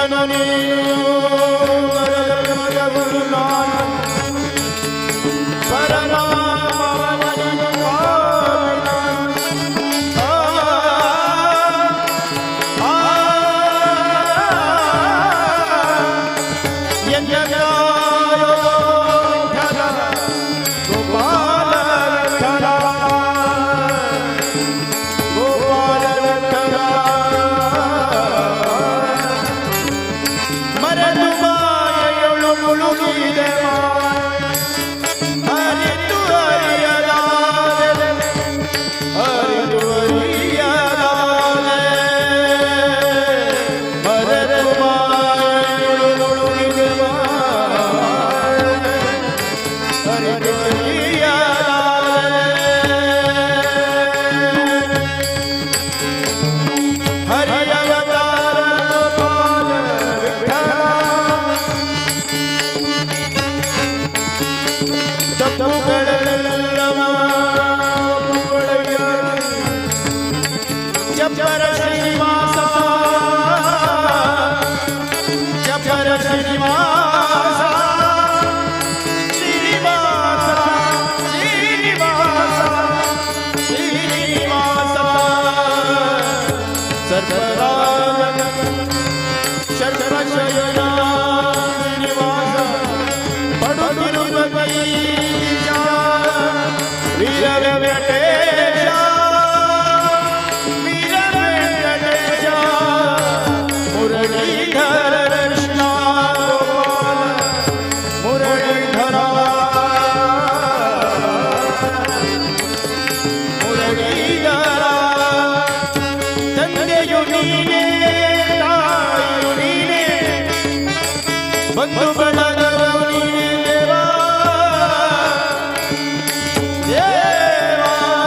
ನಾನು ನೀನು ಮರೆಯುವುದು ನಾನು ಪರಮ ಬಂಧು ಬಳಗವು ನೀನೇ ದೇವಾ ದೇವಾ.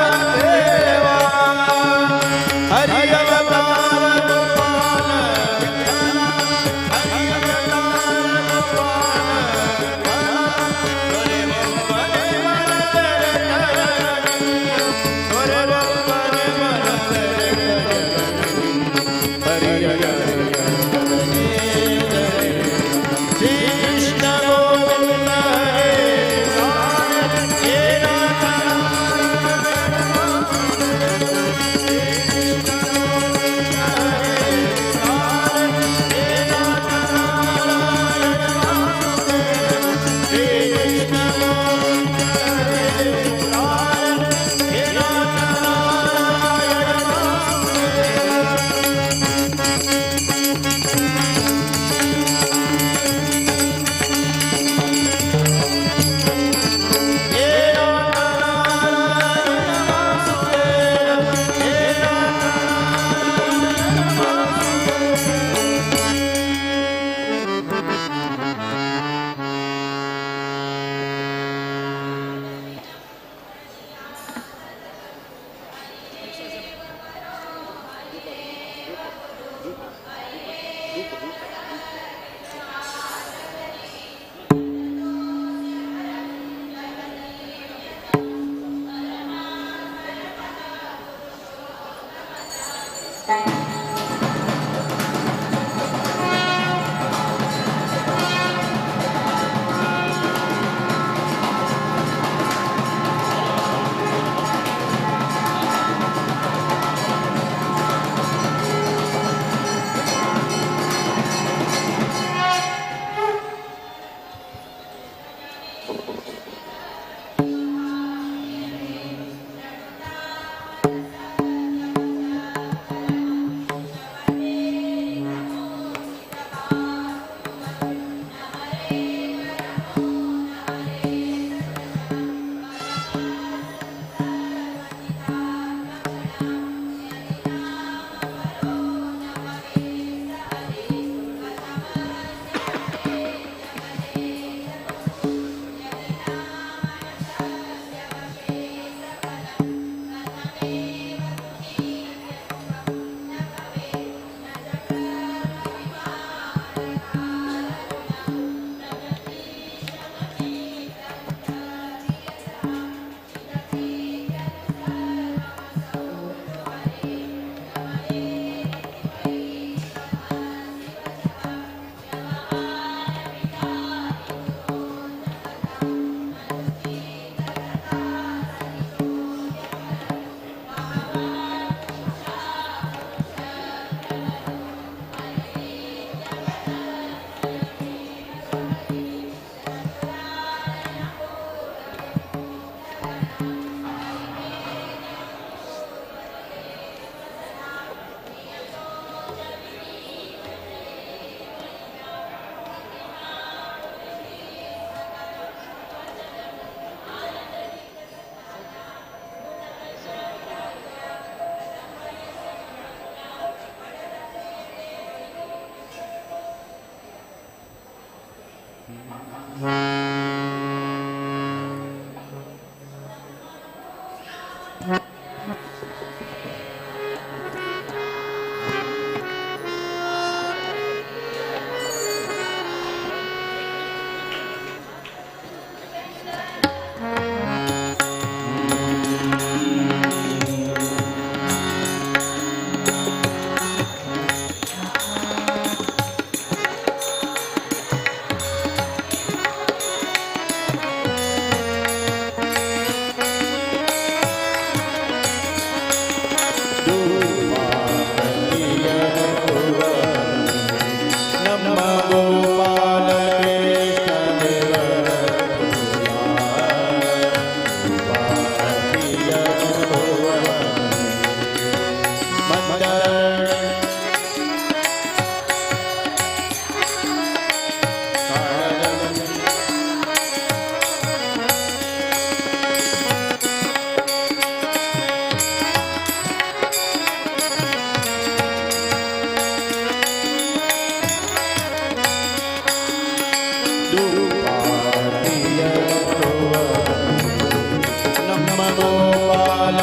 गोपाल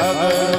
अगर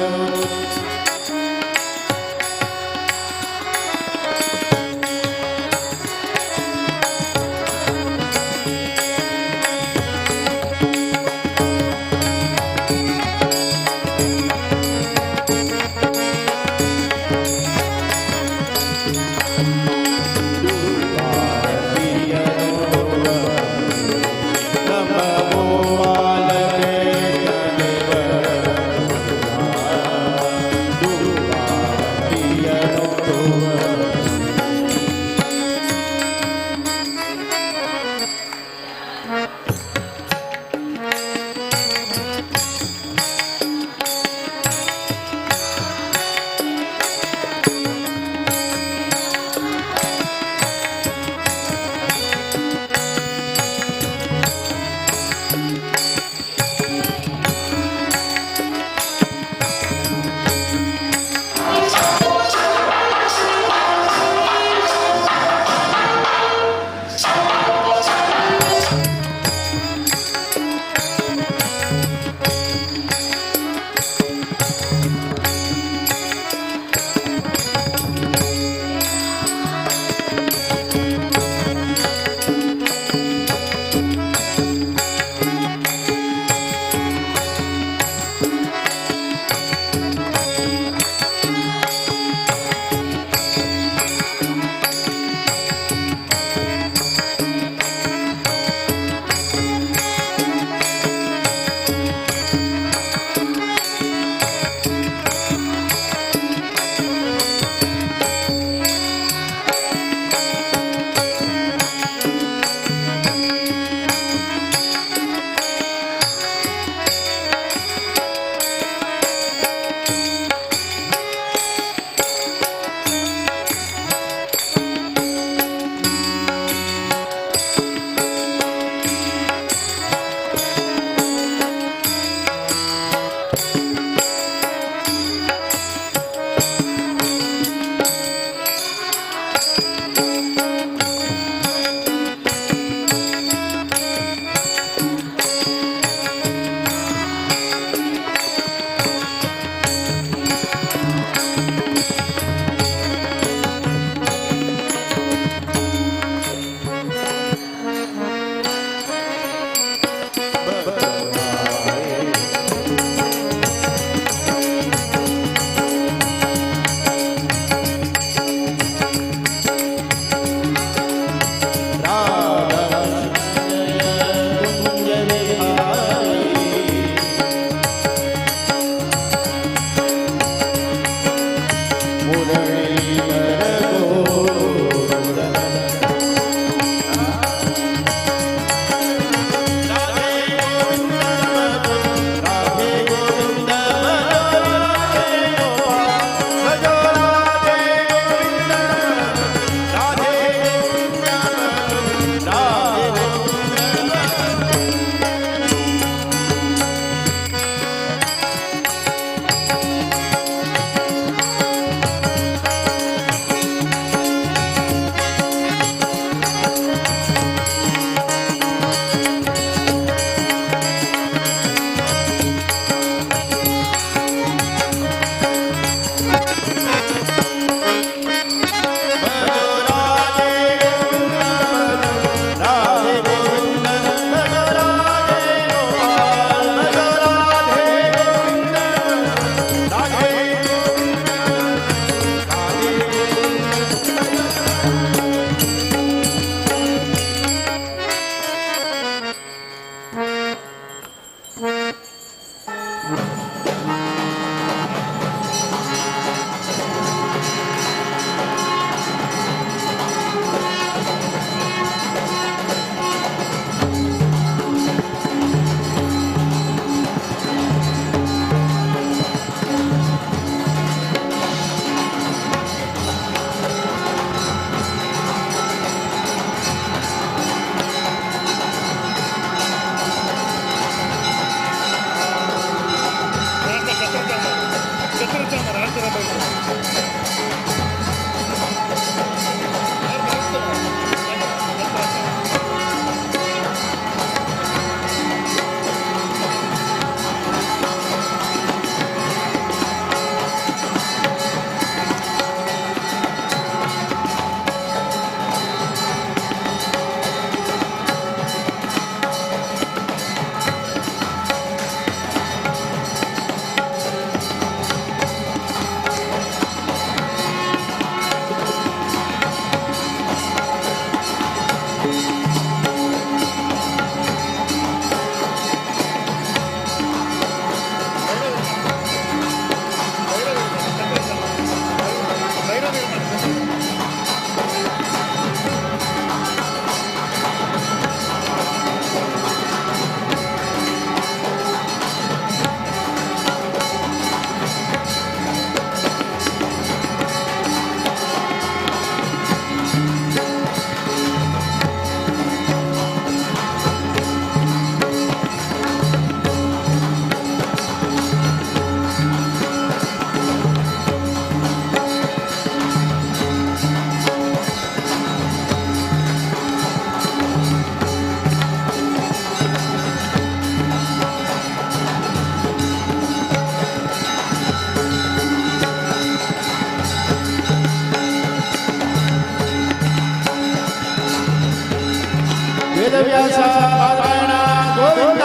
वेदव्यास नारायण गोविंद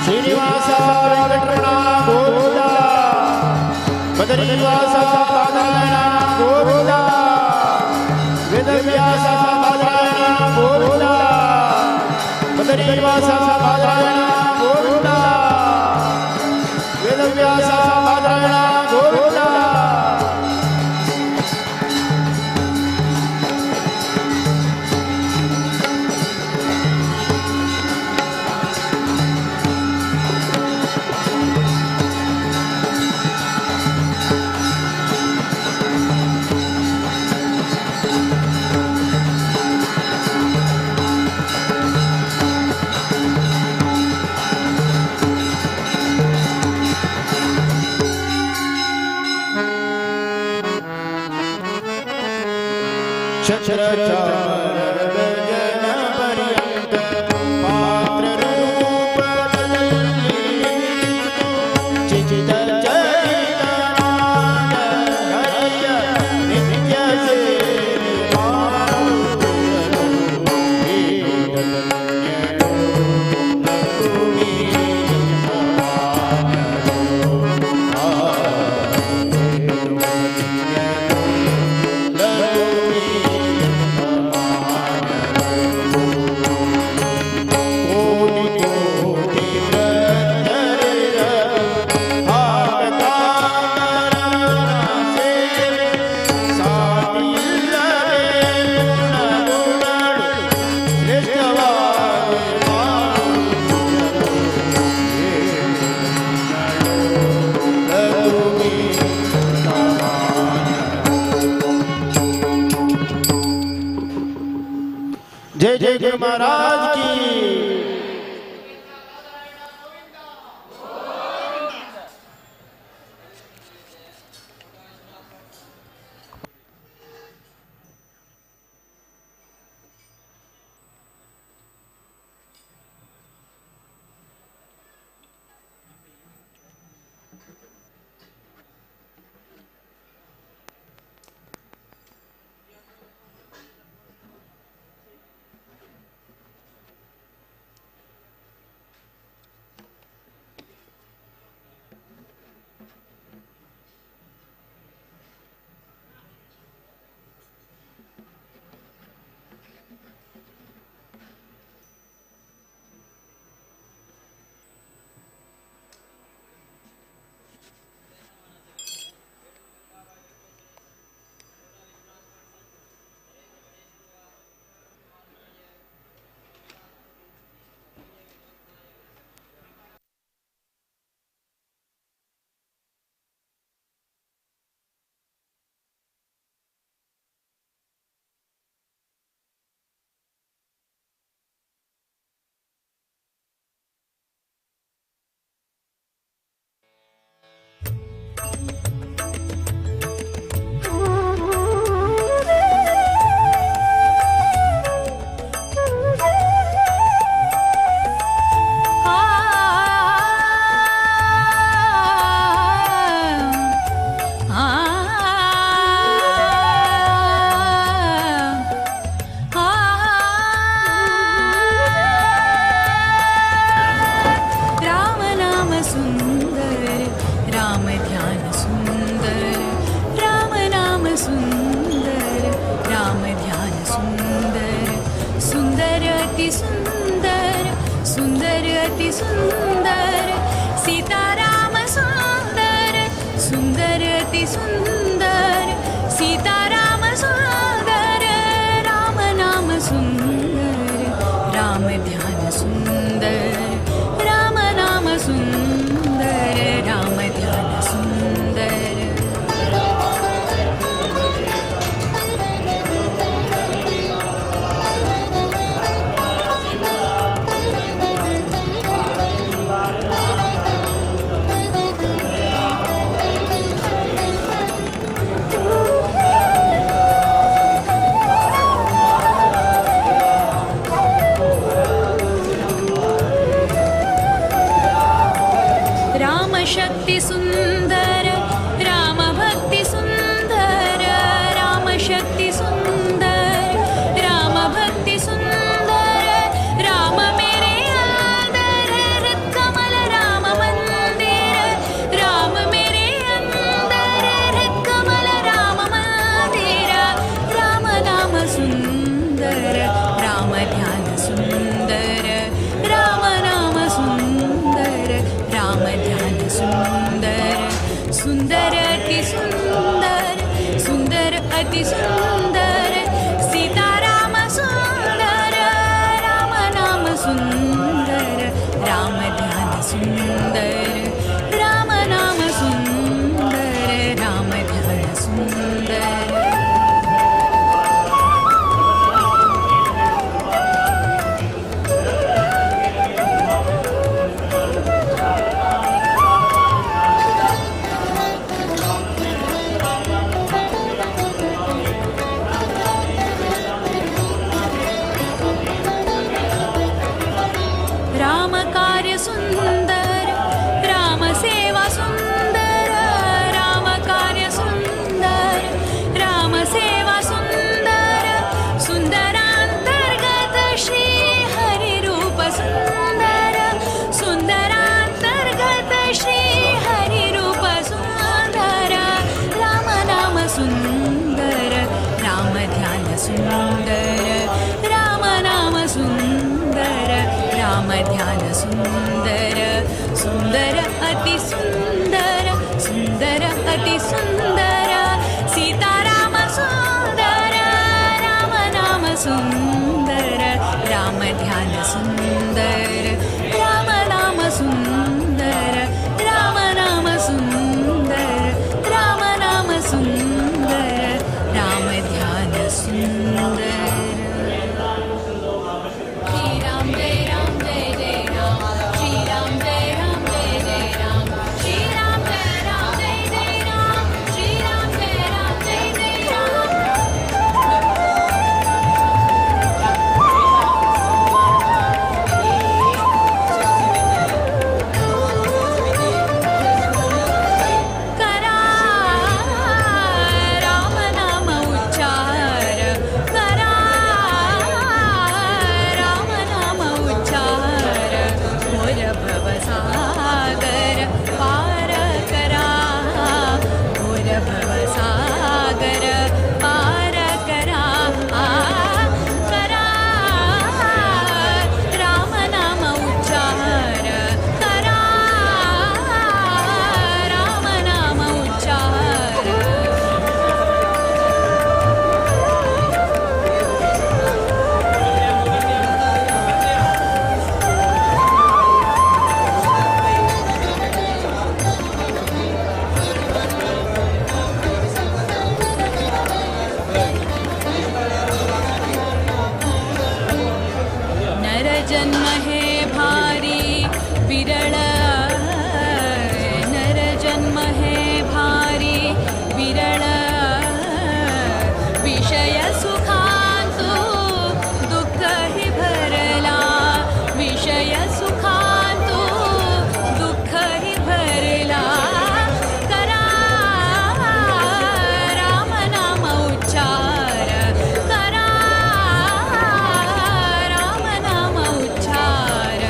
श्रीनिवास वेंकटरमण गोविंद बदरीवास नारायण गोविंद वेदव्यास नारायण गोविंद बदरीवास नारायण गोविंद वेदव्यास नारायण गोविंद। जय जय गुरु महाराज की। अति सुंदर सीताराम सुंदर राम नाम सुंदर राम ध्यान सुंदर राम नाम सुंदर राम ध्यान सुंदर। राम कार्य सुंदर राम सेवा सुंदर राम कार्य सुंदर राम सेवा सुंदर सुंदरांतर्गत श्री हरि रूप सुंदर सुंदरांतर्गत श्री हरि रूप सुंदर राम नाम सुंदर राम ध्यान सुंदर राम नाम सुंदर राम ध्यान सुंदर सुंदर अति सुंदर सुंदर अति सुंदर सीताराम सुंदर राम नाम सुंदर राम ध्यान सुंदर राम नाम सुंदर राम नाम सुंदर राम नाम सुंदर राम ध्यान सुंदर। श्री राम जय राम जय जय राम श्री राम जय राम जय जय राम श्री राम जय राम जय जय राम श्री राम जय राम जय जय राम। करा राम नाम उच्चार करा राम नाम उच्चार मोर भव सागर पार करा मोर भव सागर पार करा करा राम नाम उच्चार करा राम नाम उच्चार। नर जन्म हे भारी विरळ नर जन्म हे भारी विरळ विषय सुखांतु दुःख हि भरला विषय सुखांतु दुःख हि भरला करा राम नाम उच्चार करा राम नाम उच्चार।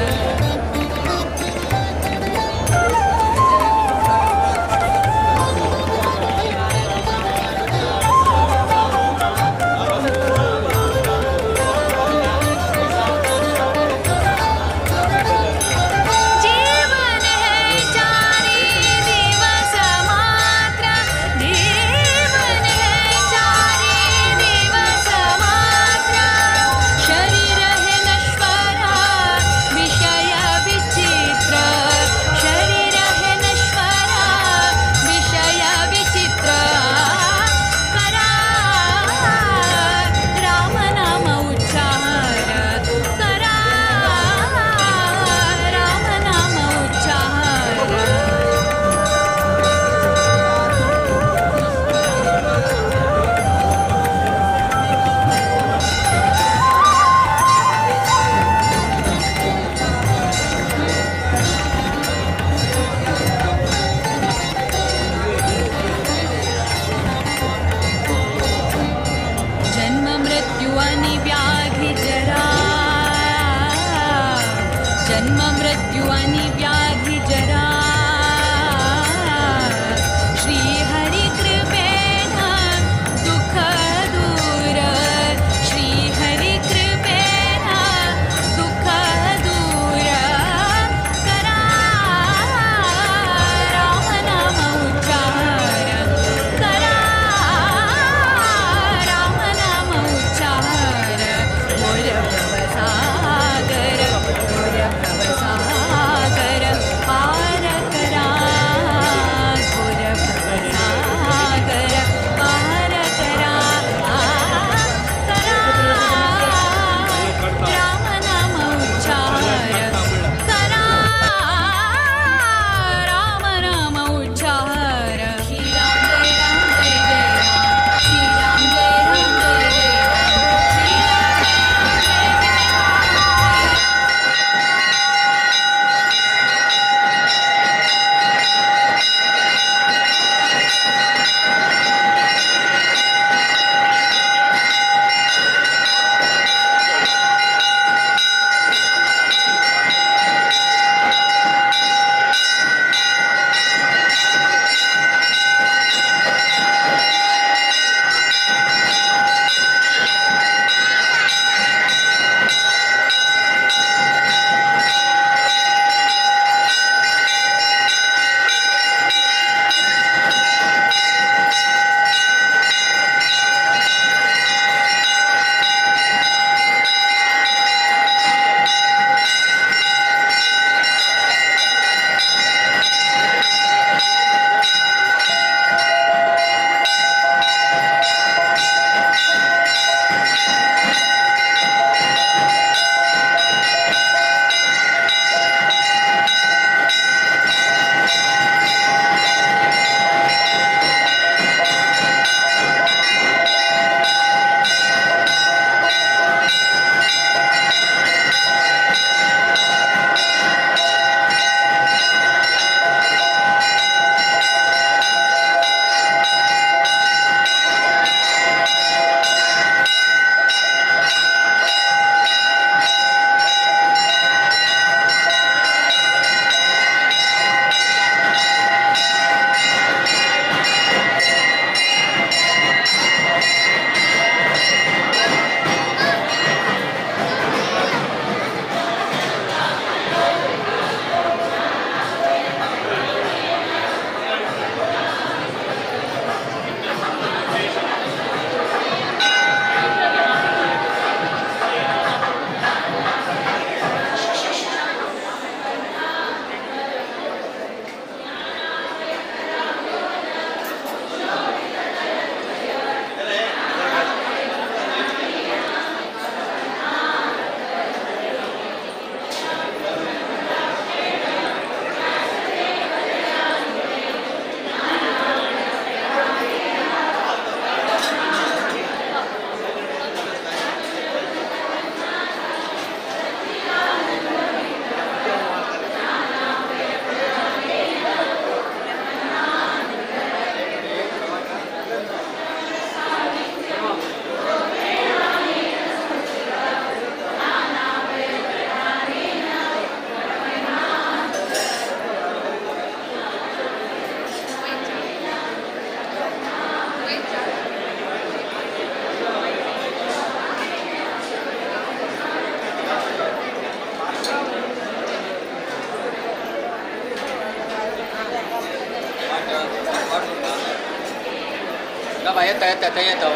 बाबा येता येता थंय येता.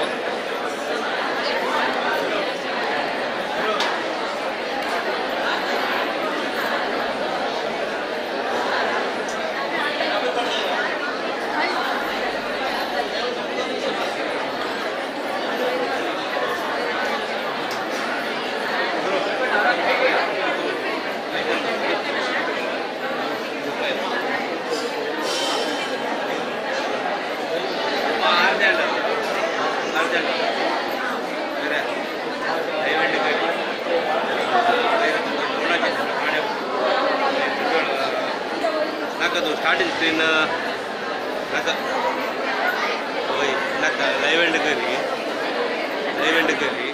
स्टार्टिंग स्क्रीन नाका होय नाका live and curry, live and curry.